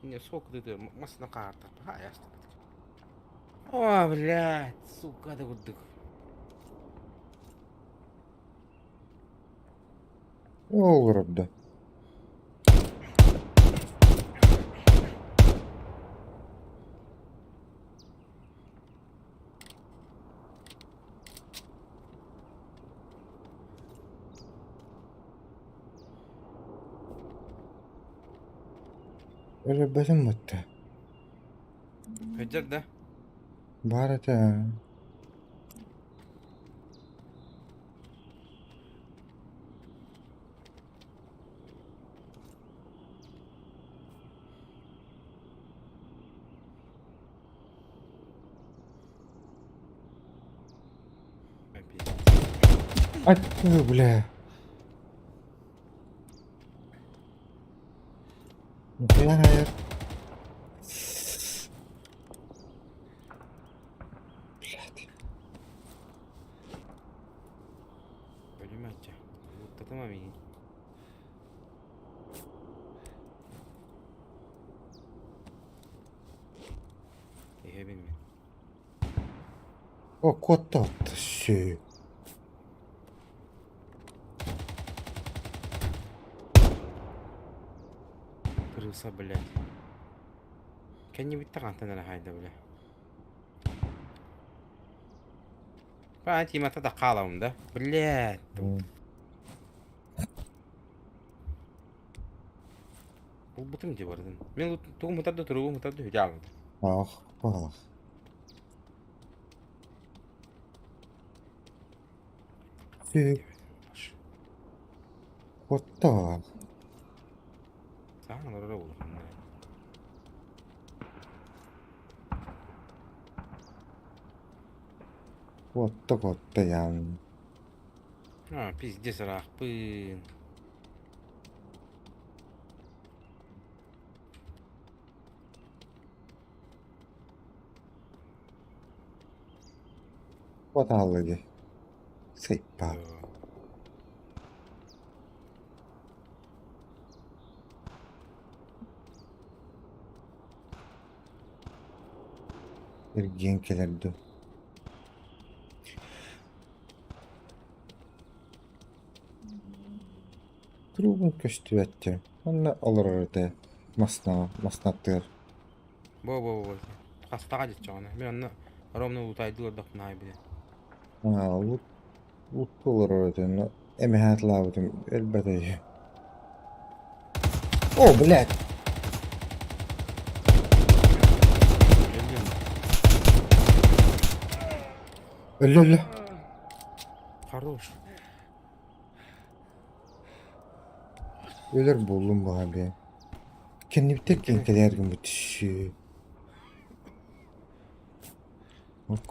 Не, сколько ты масна карта. А, ясно. О, блядь, сука, да курдук. Ол да. Өлөрбөтүм мытта. Өдер да? Бар это. Ай, бля. Нихуя hayır. Блядь. Өлүмэччэ. Луттатыма миигин. Иһэбин мин. О, кот Все. Крыса, блядь. Кэннибиттэ хантан эрэ хаайда, бля. Ба, тимата да хаалабын да. Блядь. Булбутум дии барытын. Мин тугум ытар да туругум ытар да үтэ Ах, палах. Сү. Куоттаҕа. Саҥа олорор улаханнар. Куотта куотта ян. А, пиздец ыраахпын. Куотаалла дии. Сыйпаа. Эргийэн кэлэр дуу. Трубам көстүбэт диэн. Онно олорор этэ масна маснаттыгар. Бо бо бо. Хастаҕа дьиччэҕинэ. Мин онно ровно лутайдыы олордохпуна аайы билэн. Аа, лут лутка олорор этэ. Онно эмэһэ атылаабытым өлбөт үһү. О, блядь! Өллүм. Өллө өллө. Хорош. Өлөр буоллум баҕа бэйэм. Кэннибиттэн киҥкэлээр гыммыт түссүү. Ок,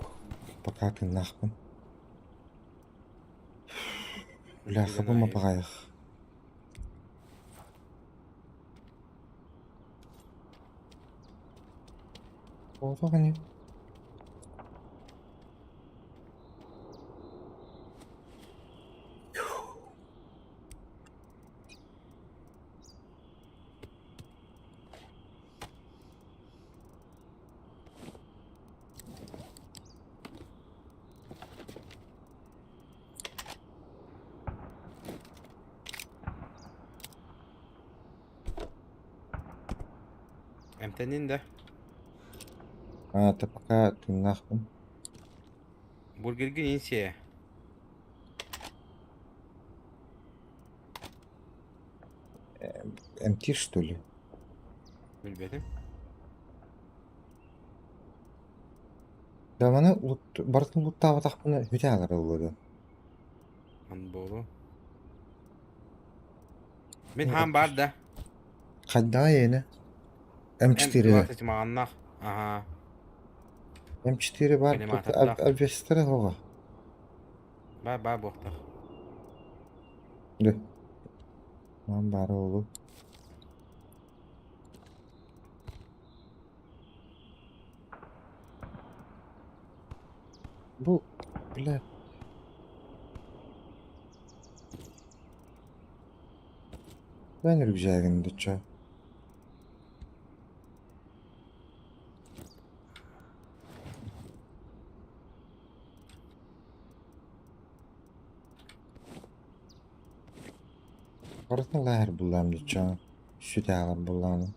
пока тыыннаахпын. Бля, хабыма баҕайах. Оҕотох ини. Эмтэннин да. Аата пока тыыннаахпын. Бургергин инсия. Эмтиир что ли? Билбэтим. Да маны барытын луттаабатахпына бүтэ аҕалар ыллыга. Анболу. Мин хаан бар да. Хайдаҕа иэнэ? М4 М20 маҕаннах. Аха. М4 бар обвестара хоҕо. Бар бар буохтах. Дэ. Ман баара олу. Бу, бля. Эн үргүзээгин дучча. Барытын лааһар буллаам дучча. Сүтээҕэр буллааны.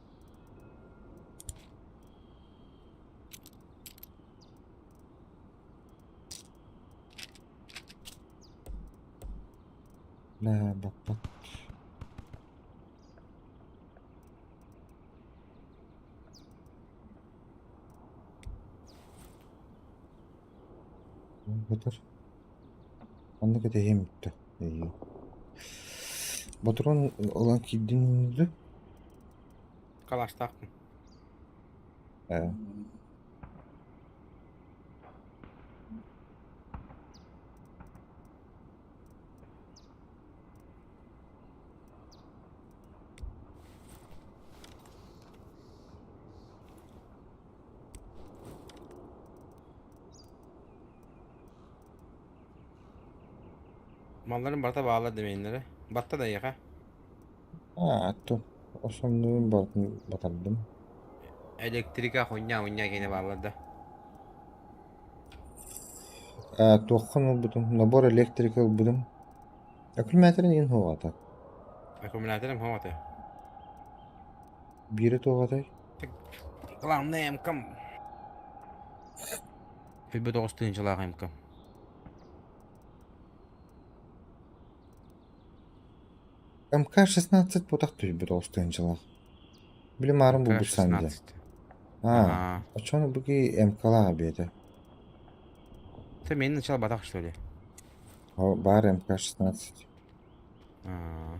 Бля, баппат. Бытыр. Онно кэтэһиэм бүттэ. Ботурун ылан киирдин дуу? Калаштаахпын. Ээ. Малларын барыта бааллар дэмэйиннэрэ. Батта да эйиэхэ. Аа, атту. Основнойун барытын батардым. Электрика хуйня хуйня киэнэ бааллар да. Ээ, туоххун ылбытым? Набор электрика ылбытым. Аккумуляторын иһин суоҕата. Аккумуляторым суоҕата. Биирэ туоҕатай? Главное МК. Билбэт оҕус тыынчалаах МК. МК-16 бутах түһбүт оҕус тыынчалаах. Били маарын булбут санды. МК-16. Аа, оччону буки МК-лаах эбиэтэ. Ты мин начал батах что ли? Баар МК-16. Аа.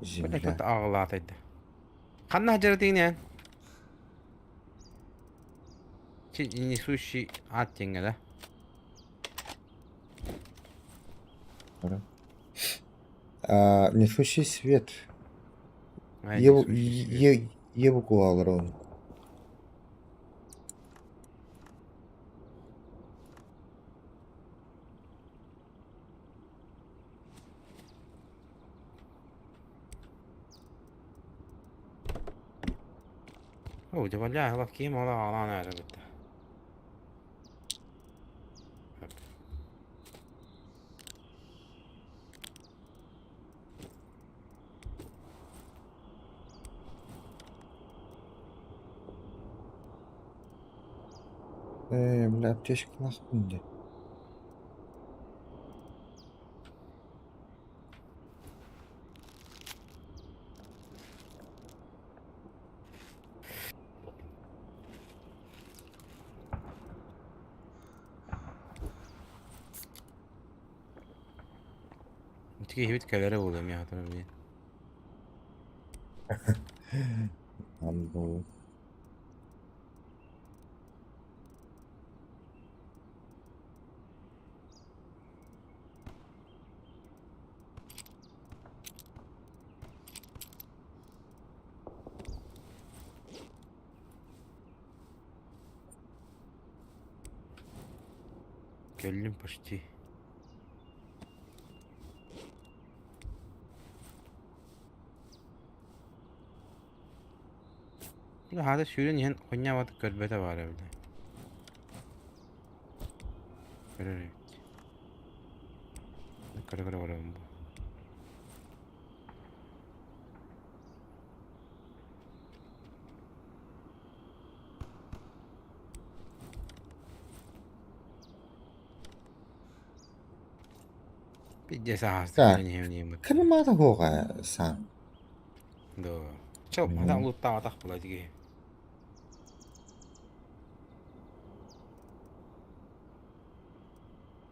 Земля. Аҕалаатайда. Ханна сылдьар эн? Несущий ад диэҥҥэ да? Несущий свет. Е буквалар он. Оо, дьэ баллаа, ким ола аҕалаан эрэ битта. Ээ, бля, аптечкалаахпын дии. Ити киһибит кэлэрэ буолуо эмиэ хатырым диэн. Амбу. Кэллим почти. Хаата сүүрэн иһэн хонньаабатык көрбөтө баара эбитэ. Көрөр эбит. Көрө-көрө барабын бу. Пиздец аһаастык Так, көрөн иһэбин иһиммит. кырмаата хуоҕа саам. Да. Чэ, адам улуттаабатах була дии.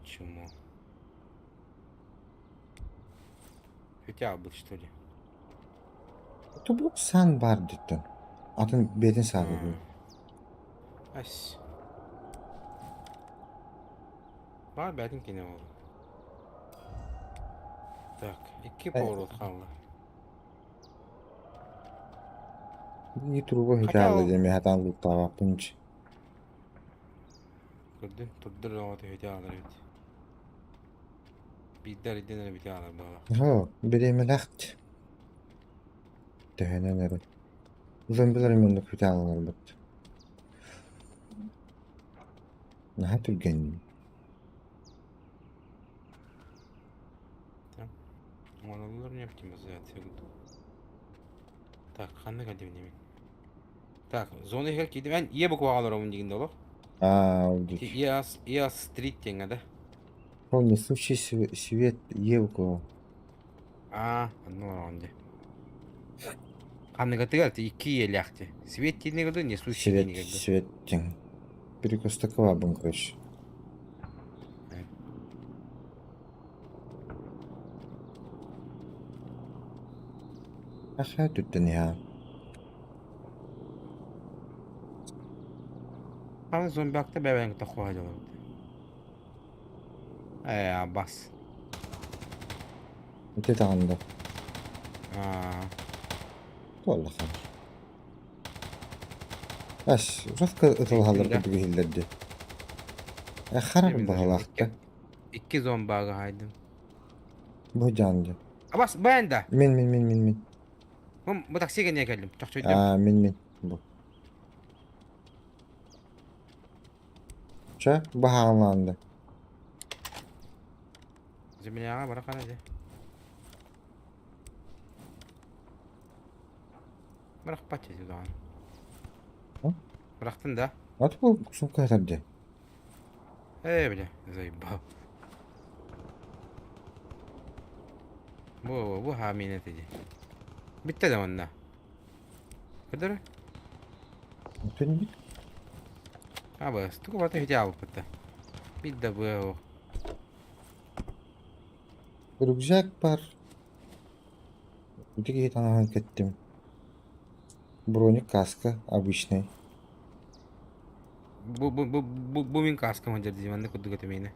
Чему? Хотя бы, что ли? Тобук сан бар диттен. Атын бетин саабы. Ас. Бар бәтин кине ол. Так, икки поворот хаалла. Не труба Хотя хитаалла ол- диэн хатаан луттаабаппын Көрдүн, турдур оҕото хитэ аалар эбит. Биирдэ арыйдын эрэ бүтэ аалар баҕалаах. Оо, бириэмэлэхт. Төһөнөн эрэ. Зомбилар эмиэ хитаалларбыт. Наһаа түргэнниин. Оҥороллор не оптимизация курдук. Так, ханна кэлдибин эми? Так, зона иһигэр киирдим. Эн Е букваҕа олоробун диигин да олох? Аа, ол Ити диэки. ЕАС, ЕАС стрит диэҥҥэ да? Ол несущий свет Е буква. Аа, онно олороҕун дии. Ханныгытыгар ти икки иэлээх ти. Свет диэнигэр да, несущий Свет, диэнигэр да. свет диэн. Перекрестокова короче. Ахаа түттэн иһаа. Аны зомбиакта бэбэҥ тохуха дьолобут. Ээ, бас. Ити даҕаны Аа. Туоллахан. Ас, жестко ытылаһаллар курдук иһиллэр дии. Э, харах баһылаахта. Икки зомбага хайдым. Бу дьаан дии. Абас, бэйэн да. Мин, мин, мин, мин, мин. Бу бу таксига не кэллим. Чохчойдум. Аа, мин, мин. Бу. Чэ, баһаалаанды. Земляға бара қара де. Бырахпат дии даҕаны. Бырахтын да? Ат бу сумка хатар дии. Ээ, бля, заебал. Бу, бу хаамиин этэ дии. Бүттэ да манна. Кыдыр? Түнбүт. Абыс, тугу барыта үһүтэ аалбыппыт да. Биир да быа суох. Рюкзак бар. Ити киһи таҥаһын кэттим. Броник каска обычный. Бу бу бу бу бу мин каскам сылдьар дии маннык курдук этэ миэнэ.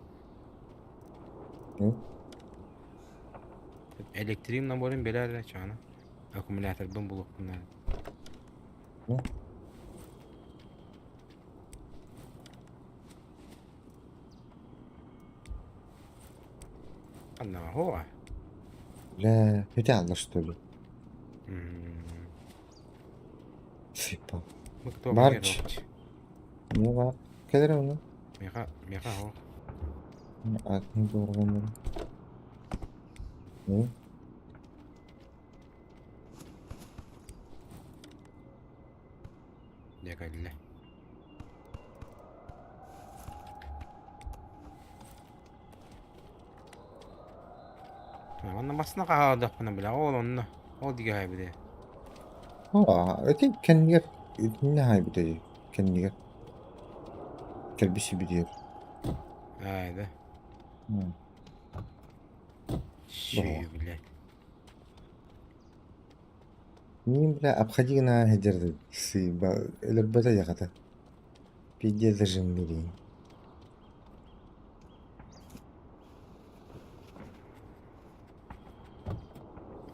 Электрим наборун билэр эрэ чаана. Аккумуляторбын булуохпун наада. Ханна Бля, идеально что ли? Типа. Барч. Ну бар. Кэлэр ону. Меха, меха хо. Атын доргонор. Ну. Дьэ кэллэ. Манна массына хаалдахпына бля, ол онно. Ол дигэ хайбыты. Аа, ити кэннигэр итиннэ хайбыты кэннигэр кэлбиси битиэр. Аа, да. Чү, блядь. Мин, бля, обходи гына сылдьар сыыба өлөрбөтө дьахата. Пиздец зажим билигин.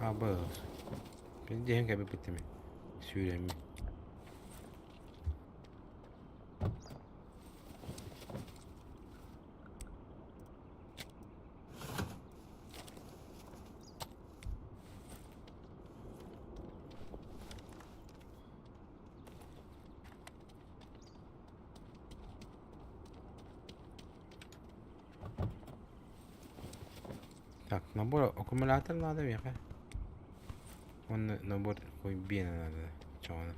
Абы. Пиздеһин кэбиппиттими. Сүүрэммин. Так, набор аккумулятор надо миэхэ. Уонна набор биэнэ надо чоҕоно.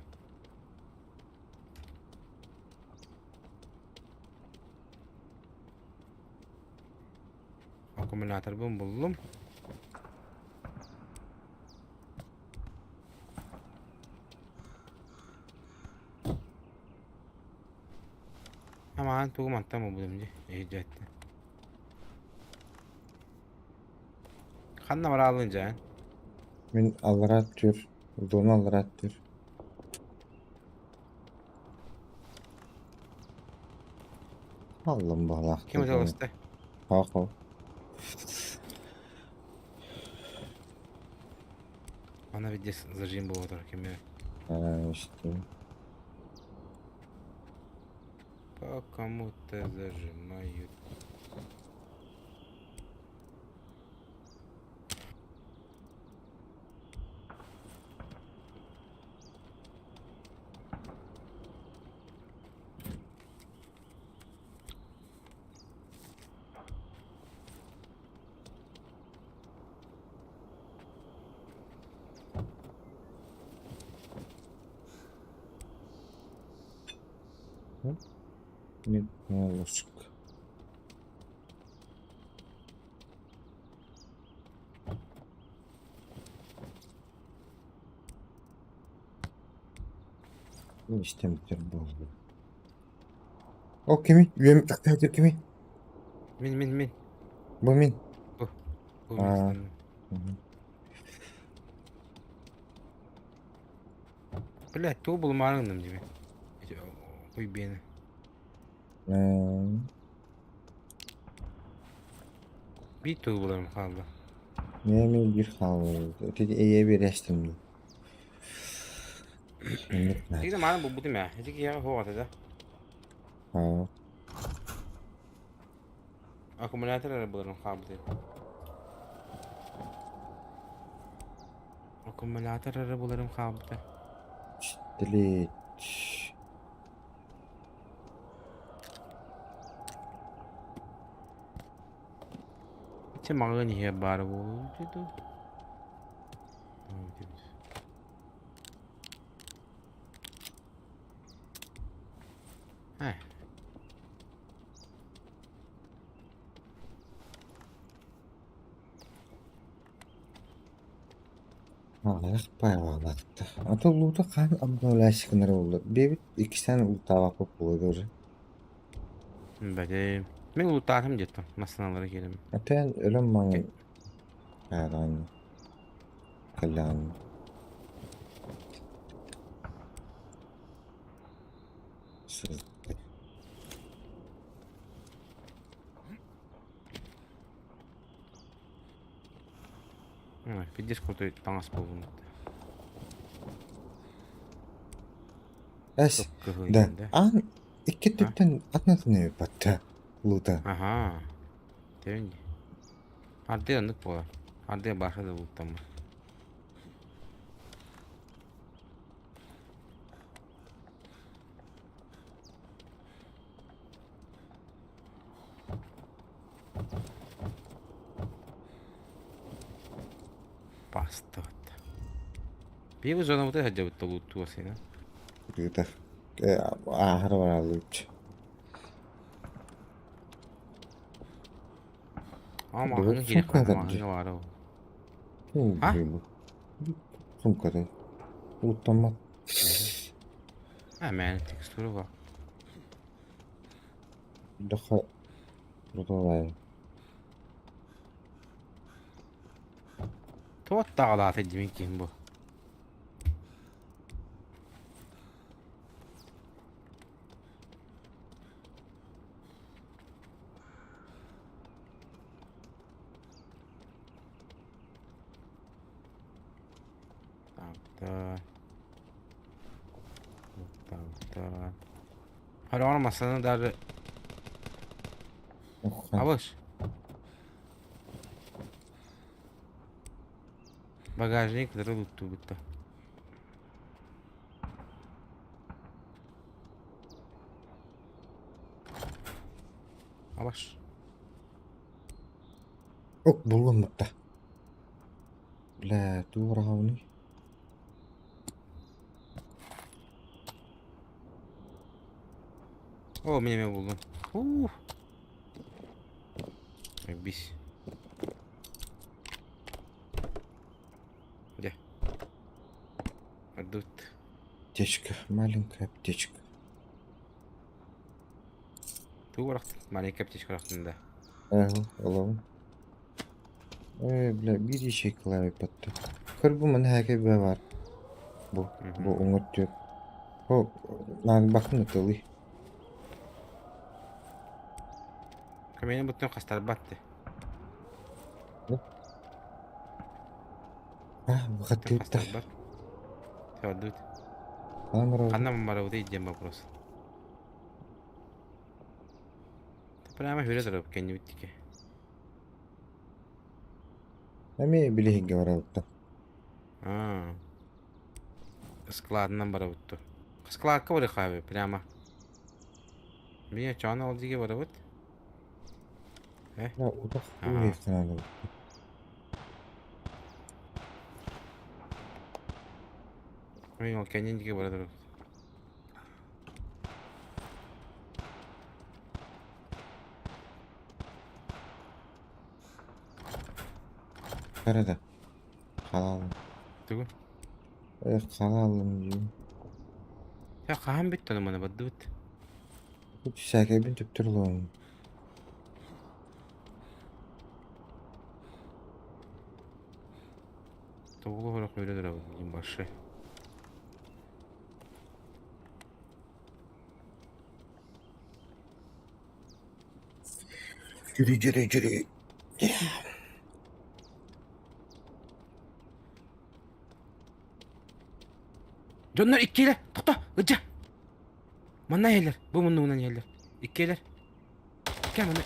Аккумуляторбын буллум. Амаан тугу мантан булбутум дии, иһирдьэттэ. Ханна бараалын дьэ? Мин аллараа түр, зона аллараа түр. Аллам баҕалаах Ким аталаста? Хаахо. Ана видес зажим буолар кеме. Аа, что? По кому-то зажимают. Нет, ложка. Истэн бүтэр буолла. Ол кимий? Үөм тахтаатыр кимий? Мин мин мин. Бу мин. Бу. Бу Аа. мин. Блядь, тугу булумаары гынным дии. Хуй биэни. Биир тугу буларым хаалла. Не мин биир хаалла. Ити эйэ биэрээстим дуу. Инник наада. Тигде мааны булбутум ээ. Ити киһиэхэ суох этэ да. Аа. Аккумулятор эрэ буларым хаалбыт. Аккумулятор эрэ буларым хаалбыта. Блять. Ити маҕан иһэ баар буолуо дуу? Э. Аҕыйах пайлаабатта. А то луута хаһан обновляющий гынар буолла. Биэбит иккистээн лутаабаппыт буолуо уже. Бэдэ. Мин лутаатым диэтим. Массыыналары киирим. Опять өлөн маҥан ааҕан кэллэҕин. Сырытты. Пиздец крутой таҥас буолбун. Эс, да, аан икки өттүттэн атын-атын эбиппатта лута. Аха. Тэбин дии. Ардыы оннук буолар. Ардыы бааша да луттаммыт. Паста. Биир зонабыты сылдьабыт толуттуу сына. Ыытар. Ааһар баралыыч. А маҕаһыыҥҥа киириэххэ маҕаһыыҥҥа баара ол. А? Сумката. Улуттаммат. А мээнэ текстура бар. Даха Продолжай. Туох таҕалаата димин киһим бу. Так, так. Хараҕар массыына даже Абыш. Багажник кытары туттубутта. Абаш. Ок, буллум бутта. Бля, туораҕабыный? О, мин эмиэ буллум. Ух. Бис. Где? Тут. Аптечка, маленькая аптечка. Тугу барахтын? Маленькая аптечка барахтын да. Ага, аламын. Ой, бля, биир ячейкалаабыт батта. Көр бу маны хээкэй бэ бар. Бу, бу уҥа өттүгэр. О, наан бакын ытылый. Камена буттун хастарбат ты. А, бухаттыытта. Хастарбат. Сордут. Ханна Ханна барабытай диэн вопрос. Прямо хүрэ турабыт кэннибит тике. Эмиэ билиһиггэ барабытта. Аа. Складынан барабыт Складка барыхаабы прямо. Мия чоон ол диге барабыт. Э? Удах уехтанады. Мин ол кэннин диге бара турабыт. Карада. Халалым. Тугу? Э, халалым диим. Я хаһан бүттэ маны бардыбыт. Сээкэйбин төптөр олоҕум. Тоҕулу хорох өлө турабыт диин башы. Жүри жүри жүри. Дьоннор иккиэлэр, тохто, ылдьа. Манна иһэллэр, бу муннугунан иһэллэр. Иккиэлэр. Кэ манна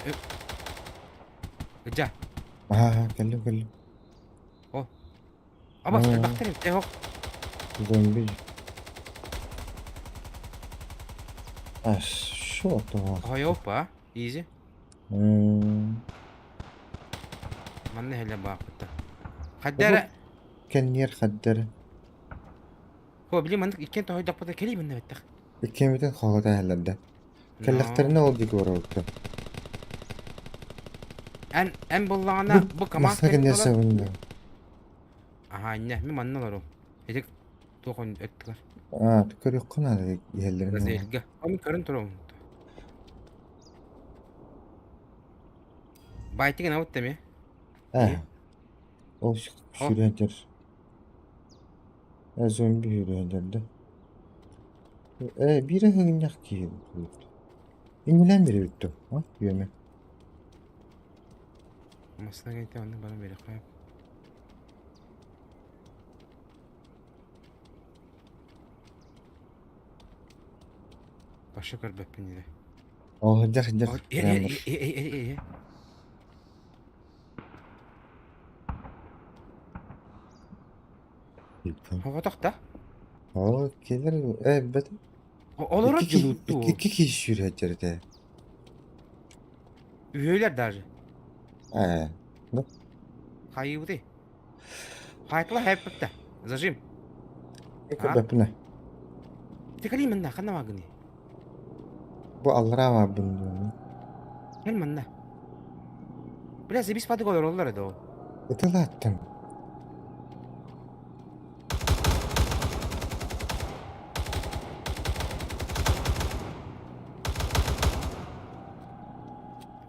Ылдьа. Аа, кэллим кэллим. О. Аба, элбэхтэр эбит, эһок. Зомби. А, что то? Ой, опа, изи. Манна иһэллэр баахпытта. Хаддара. Кэнниэр хаддара. О, били маннык иккиэн тоһойдохпута кэлии манна бэттэх. Иккиэммитин хоһута иһэллэр да. Кэллэхтэринэ ол диэки барабыттар. Эн эн буллаҕына бу команда Маска кэнниэр сабынна. Аһаа инньэ, мин манна олорум. Ити туох өттүгэр? Аа, көрүөххэ наада иһэллэрин. Газельга. Ону көрөн туруом. Байтыгын абыт эми. Ээ. Ол сүүрэн Э, зомби сүүрэн да. Э, биир ыһыгынньах киһи Иннилээн биэрбиттим, а, үөмэ. Массына кэнниттэн онно баран биэриэххэ. Баша көрбөппүн диye. Ол сылдьар сылдьар. Э, Оҕотох да? Ол кэлэр э бэт. Олорор дьулуттуу. Икки киһи сүүрэр этэ. Үһүөлэр даже. Ээ. Ну. Хайыбыты. Хайтла хэппэттэ. Зажим. Көрбөппүнэ. Тикали манна ханна магыны? Бу аллараа баарбын дуу. Кэл манна. Бля, забис пады олороллор эдэ ол. Ытылааттым.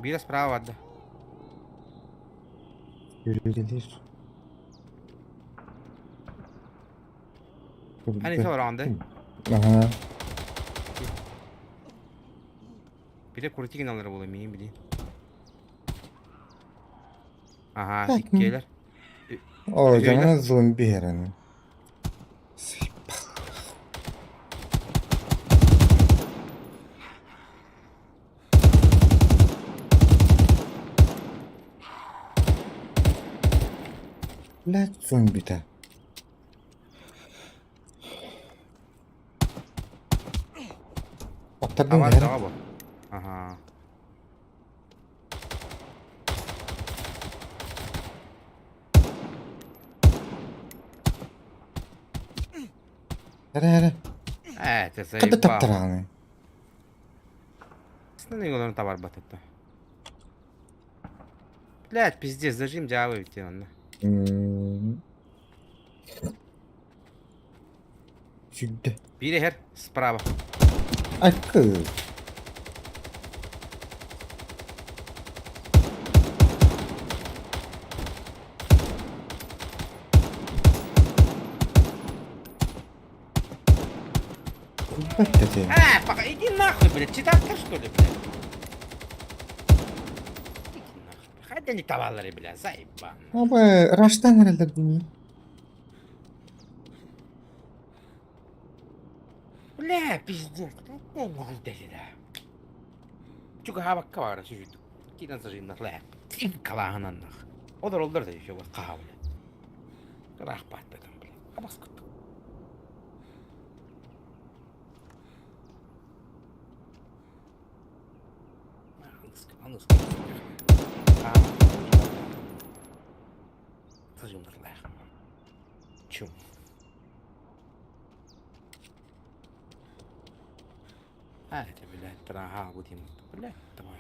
Биирэ справа барда. Yürüyebilir. Hani олороҕун да? Аха. Бile курутик гыналлара буолуо миигин билиин. Аха, иккиэлэр. О, дьоҥҥо зомби иһэрэн. Блядь, зомби-то. Аттардым Авар иһэр. даҕа бу. Аха. Эрэ эрэ. Ээ, ты Хата заебал. таптараҕыный. Основные олорун табарбат это. Блядь, пиздец, зажим дьаабы эбит онно. М. Сүрдэ. Биир иһэр справа. Айкы. Ебать ты. А, пока, иди нахуй, блядь, читатка что ли, блядь? Иди нахуй. Хотя не товары, блядь, заебан. Аба, раштан эрэллэр дии. Бля, пиздец, да. Чугаһаабакка баара сүрүрдүк. Киирэн сажиннах лэ. Калааһынаннах. Олороллор да еще хаһа блядь. Ыраах бааттатан, блядь. Абас куттук. Аныска, Сажиннах лэ. Чум. А, это, блядь, трага, вот ему, блядь, давай.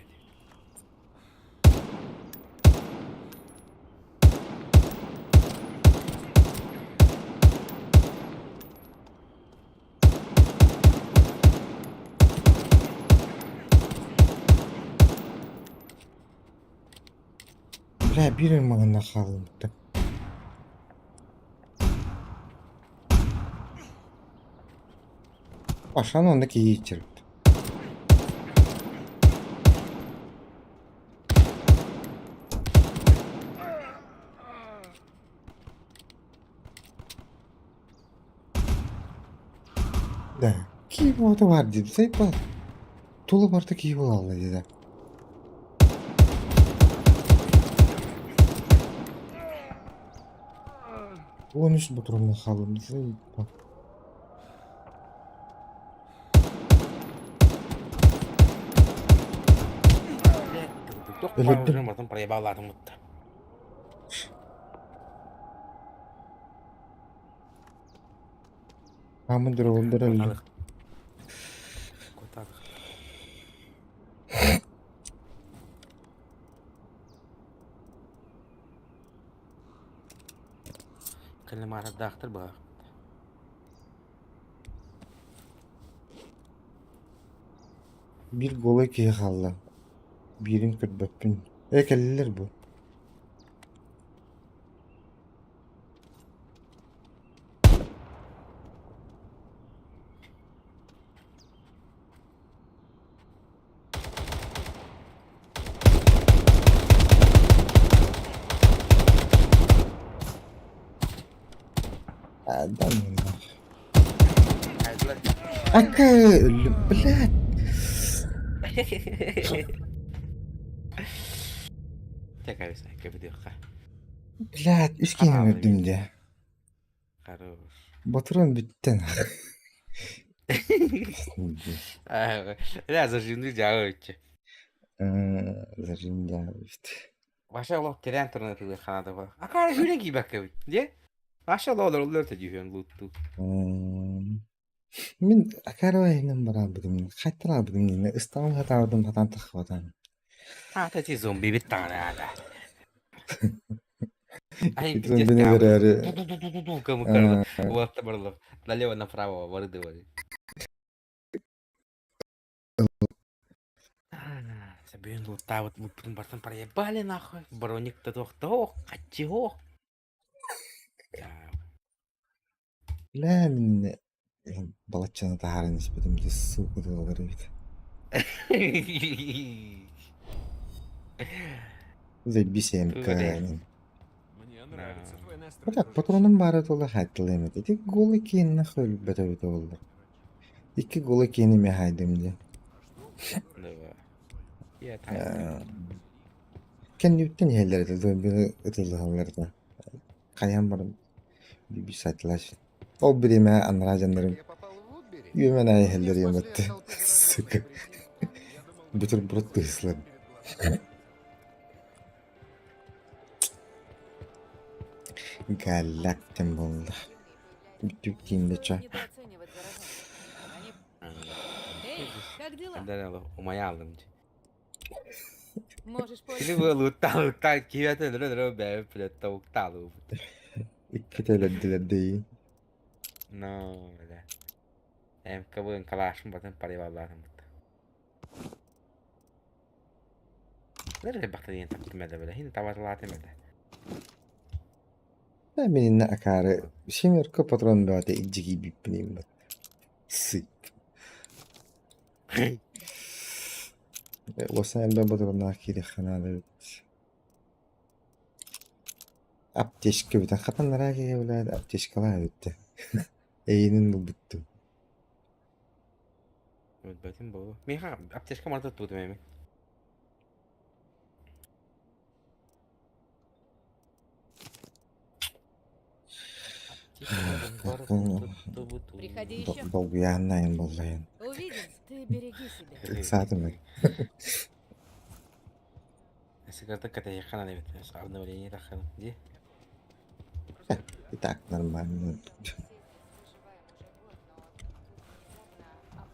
Бля, биир маҕанна хаалбыта. Пашан онно киһи Да, кии буота баар дии, сайпа. Тула барта кии буолалла диэтэ. 13 ботуруҥҥа хааллым сайпа. Туох Өлөрдүм. баарын проебалаатым мутта. Аамын дөрөвөлдөр өллүм. Куталык. Ардаахтар быһах. Биир голай киһи хаалла. Биирин көрбөппүн. Ээ кэллилэр бу. Ака өллүм, блядь. Такая кэбидиэххэ. Блядь, үс киһини өлөрдүм дии. Хорош. Ботурун бүттэн. Бля, зажимный дьаабыччы. Зажим дьаабыт. Ваша олох тирээн туран ытылыр ханата бар. Акаары сүүрэн киирбэккэбит. Дьэ? Ваша олох олоруллар төдүүһүөн лууттуу. Мин акаары иһинэн бараабытым, хайтараабытым диэн ыстаҕым хатаабытым хатаан таххыбатам. Аата ти зомби бит таҕараада. Ай, Зомбини көрөөрү Уолатта барылар. Налево направо барыдывали. Сабыын луттаабыт луппутун бартан проебали нахуй. Броник та туохтоох, хаччиһоох. Бля, мин балаччаны таһааран испитим дии, сука тыллар эбит. Заебись МК. Мне нравится твой настрой. Так, патроным баара тула хаайтылыам этэ. Ити голый киин нахуй өлбөт эбитэ буоллар. Икки голый киини эмиэ хаайдым дии. Давай. Я так. Кэннибиттэн иһэллэр этэ, зомбины ытыллаһаллар этэ. Хайаан баран бисателлач. Ол бириэмэ анараа дьоннорум үөмэн аайы иһэллэр иэмэтте. Сука. Бутерброд тыыслар. Галлак диэн буолла. Бүттүк тииннэчэ. Недооценивать зараженных. Они... Эй, как дела? Умайаалым дии. Можешь Кини пользоваться. бу луттаан луттаан киирэтэ өлөрө өлөрө бэйэбит блядь тобуктаалыыбыт. Иккитэ өлөрдүлэр дии. Но, бля. МКБ калашым батын париваллаатым бытта. Нэр элбэхтэ диэн таптым этэ бля. Хин табатылаатым этэ. Да, мин иннэ акаары семерка патрон бөҕөтө илдьи киирбиппин иҥмэт. Сык. Уоса элбэх ботуруоннаах киириэххэ наада эбит. Аптечка бүтэн хатаннараа киһи билээт аптечкалаах эбит Эйигин булбуттум. Өлбөтүм буолуо. Миэхэ аптечка марта туутум эми. Приходи еще. Долгуйааннаайын буоллайын. Увидимся. Ты береги себя. Ыксаатым Сигарета кэтэһиэххэ наада эбит. Обновление таххан дии. И так нормально.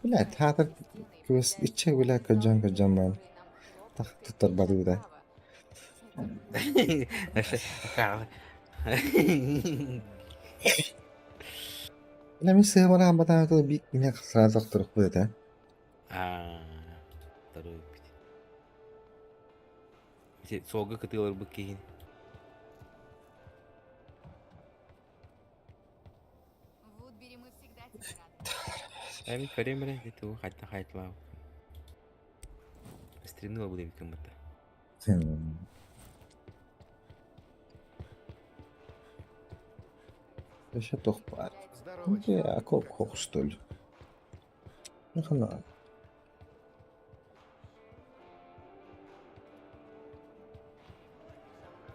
Блядь, хаатар күөс иччэ бля кырдьан кырдьан баран тах туттарбатыбыта. Бля, мин сыһымараан батаан биир минэ сразу охторохпут этэ. Аа, второй Ити суолга кытыыларбыт киһин. В Вудбери мы всегда тебе рады. Эми көрөм эрэ ити тугу хайта хайтылаабыккын. Стримни ылбыт эбиккин бытта. Өссө туох баар? Дьэ, окоп что ли? Ну,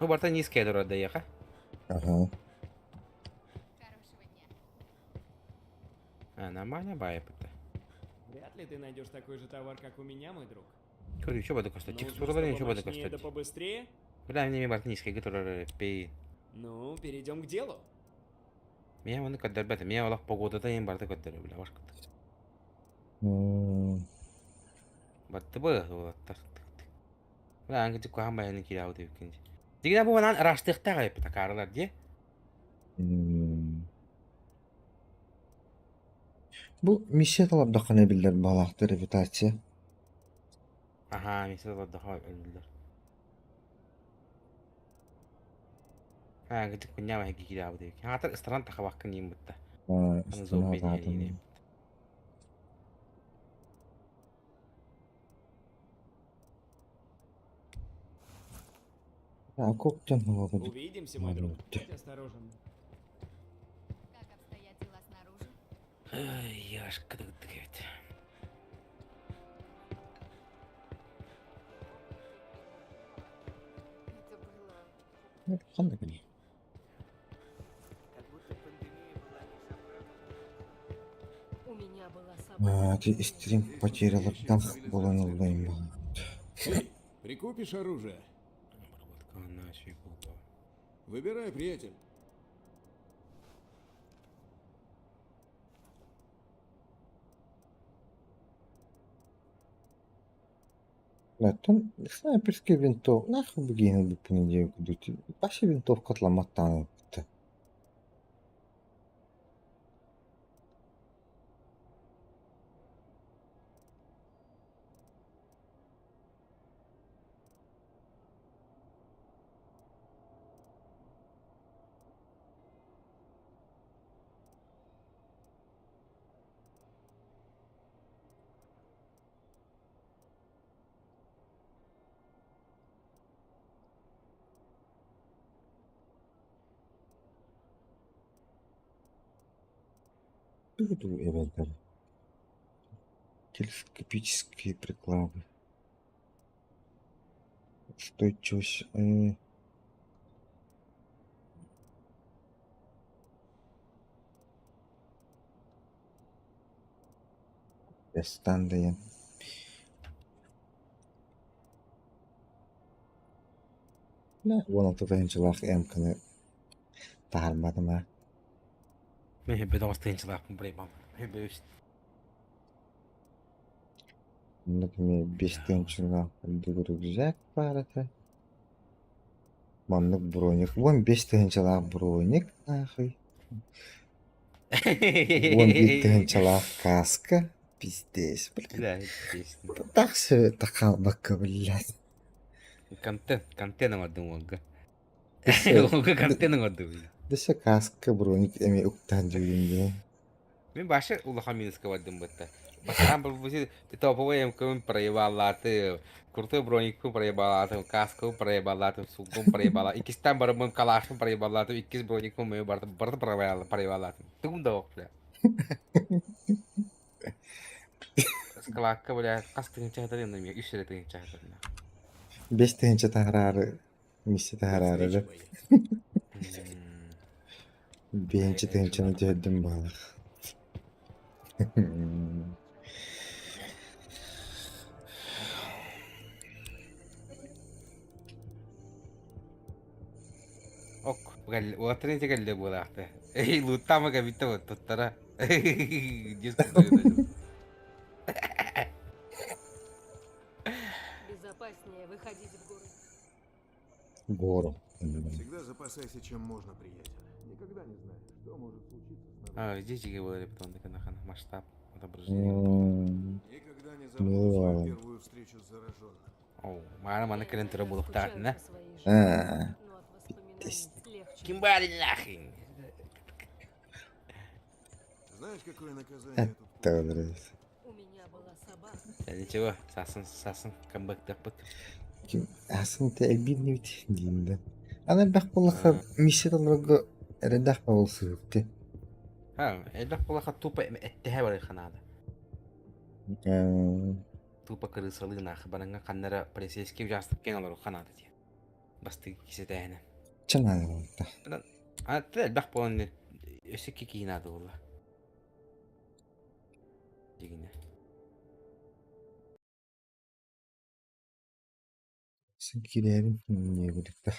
барыта низкая турар да Ага. А, нормально баайыппыт. Вряд ли ты найдешь такой же товар, как у меня, мой друг. Көрүү еще бада көстө. Нужно, Текстуралар чтобы еще бада мощнее да көстө. побыстрее? Бля, мне барыта низкая турар пей. Ну, перейдем к делу. Меня оны көрдөрбөт. Меня олох погодата ең барыта көрдөрөр бля башкыт. Батты бы уолаттар. Бля, ангы куһаан байаны киирээбит эбиккин. Дигинэ бу банан ыраастыахтаах эбит акаарылар дии. Бу миссия толордоххуна биллэр баҕалаахтар репутация. Аһаа, миссия толордоххо өлүллэр. Аа, гытык кунньаама эһиги киирээбит эбит. Аатар ыстаран тахабаккын диин бытта. Аа, Аны ыстана зомби атаатым. диэн А коктен холобур Увидимся, мой друг. Будь осторожен. Как обстоят дела снаружи? Ай, яшка дыгдык эбит. Это было... Ханна кини? Как будто пандемия была не за правду. У меня была собака. Аа, ти истрим потерялыктан буолан ыллайым баҕа. Эй, прикупишь оружие? Обработка на буолла. Выбирай, приятель. Оттон снайперскай винтовка, нахуй бигиэн ылбыппын диэн курдук вообще винтовка отламматтаан ылбыта. Тугу эбэллэр телескопические приклады устойчивость Эстан Уон алта тыһыынчалаах эмканы таһаарбатым аа Мен бөдөҥ тыһыынчалаахпын бырайбам. Бөбүс. Оннук эмиэ биэс тыһыынчалаах үрдүк рюкзак баар этэ. Маннык броник 15 тыһыынчалаах броник нахуй. 11 тыһыынчалаах каска пиздец, блядь. Да, естественно. Так все это хаалбакка, блядь. Контент, контент оҥордум уолга. Дөссө Уолга контент оҥордум. дөссө каска броник эмиэ уктаан дьүгүн дии. Мин башы улахан минуска бардым бытта. Бастаан пропустил топовый МК-бын проебалааты, крутой броникпын проебалаатым, каскабын проебалаатым, сумкабын проебалаатым, иккистэн барыммын калашпын проебалаатым, иккис броникпын мою барты барты проебалаатым. Тугум да бля. Складка, бля, хас тыһыынча хатарын эмиэ үс эрэ тыһыынча хатарына. Бэс тыһыынча таһараары, миссия таһараары да. Биэнчи тыһыынчаны түһэрдим баҕалаах. Ок, уолаттарын ити кэллэ буолаахта. Эй, луттаама кэбиттэ вот туттара. Диск Безопаснее выходить в город. Гору. Всегда запасайся чем можно, приятель. Никогда не знаешь, что может случиться снаружи. А, здесь же говорили потом на масштаб отображения. Никогда не забуду свою первую встречу с зараженным. Оо, маана маны кэлэн турар буолуохтаах, Аа, Ким баар нахуй? Знаешь, какое наказание тут Это У меня была собака. Да ничего, сасын, сасын, камбэктаппыт. Асын те обидно ведь диин да. Аны элбэх буоллахха миссия толорорго эрэйдээх буолсуһукти. А, элбэх буоллахха тупо эттэһэ барыахха наада. Тупо крысалыы нахуй бараҥҥа ханна эрэ полицейский участок киэн олоруохха наада дии. Бастыҥ кисэтээһинэ. Чын наада А ты элбэх буолан өссө икки киһи наада буолла. Дигинэ. Син киирээбин не будукта.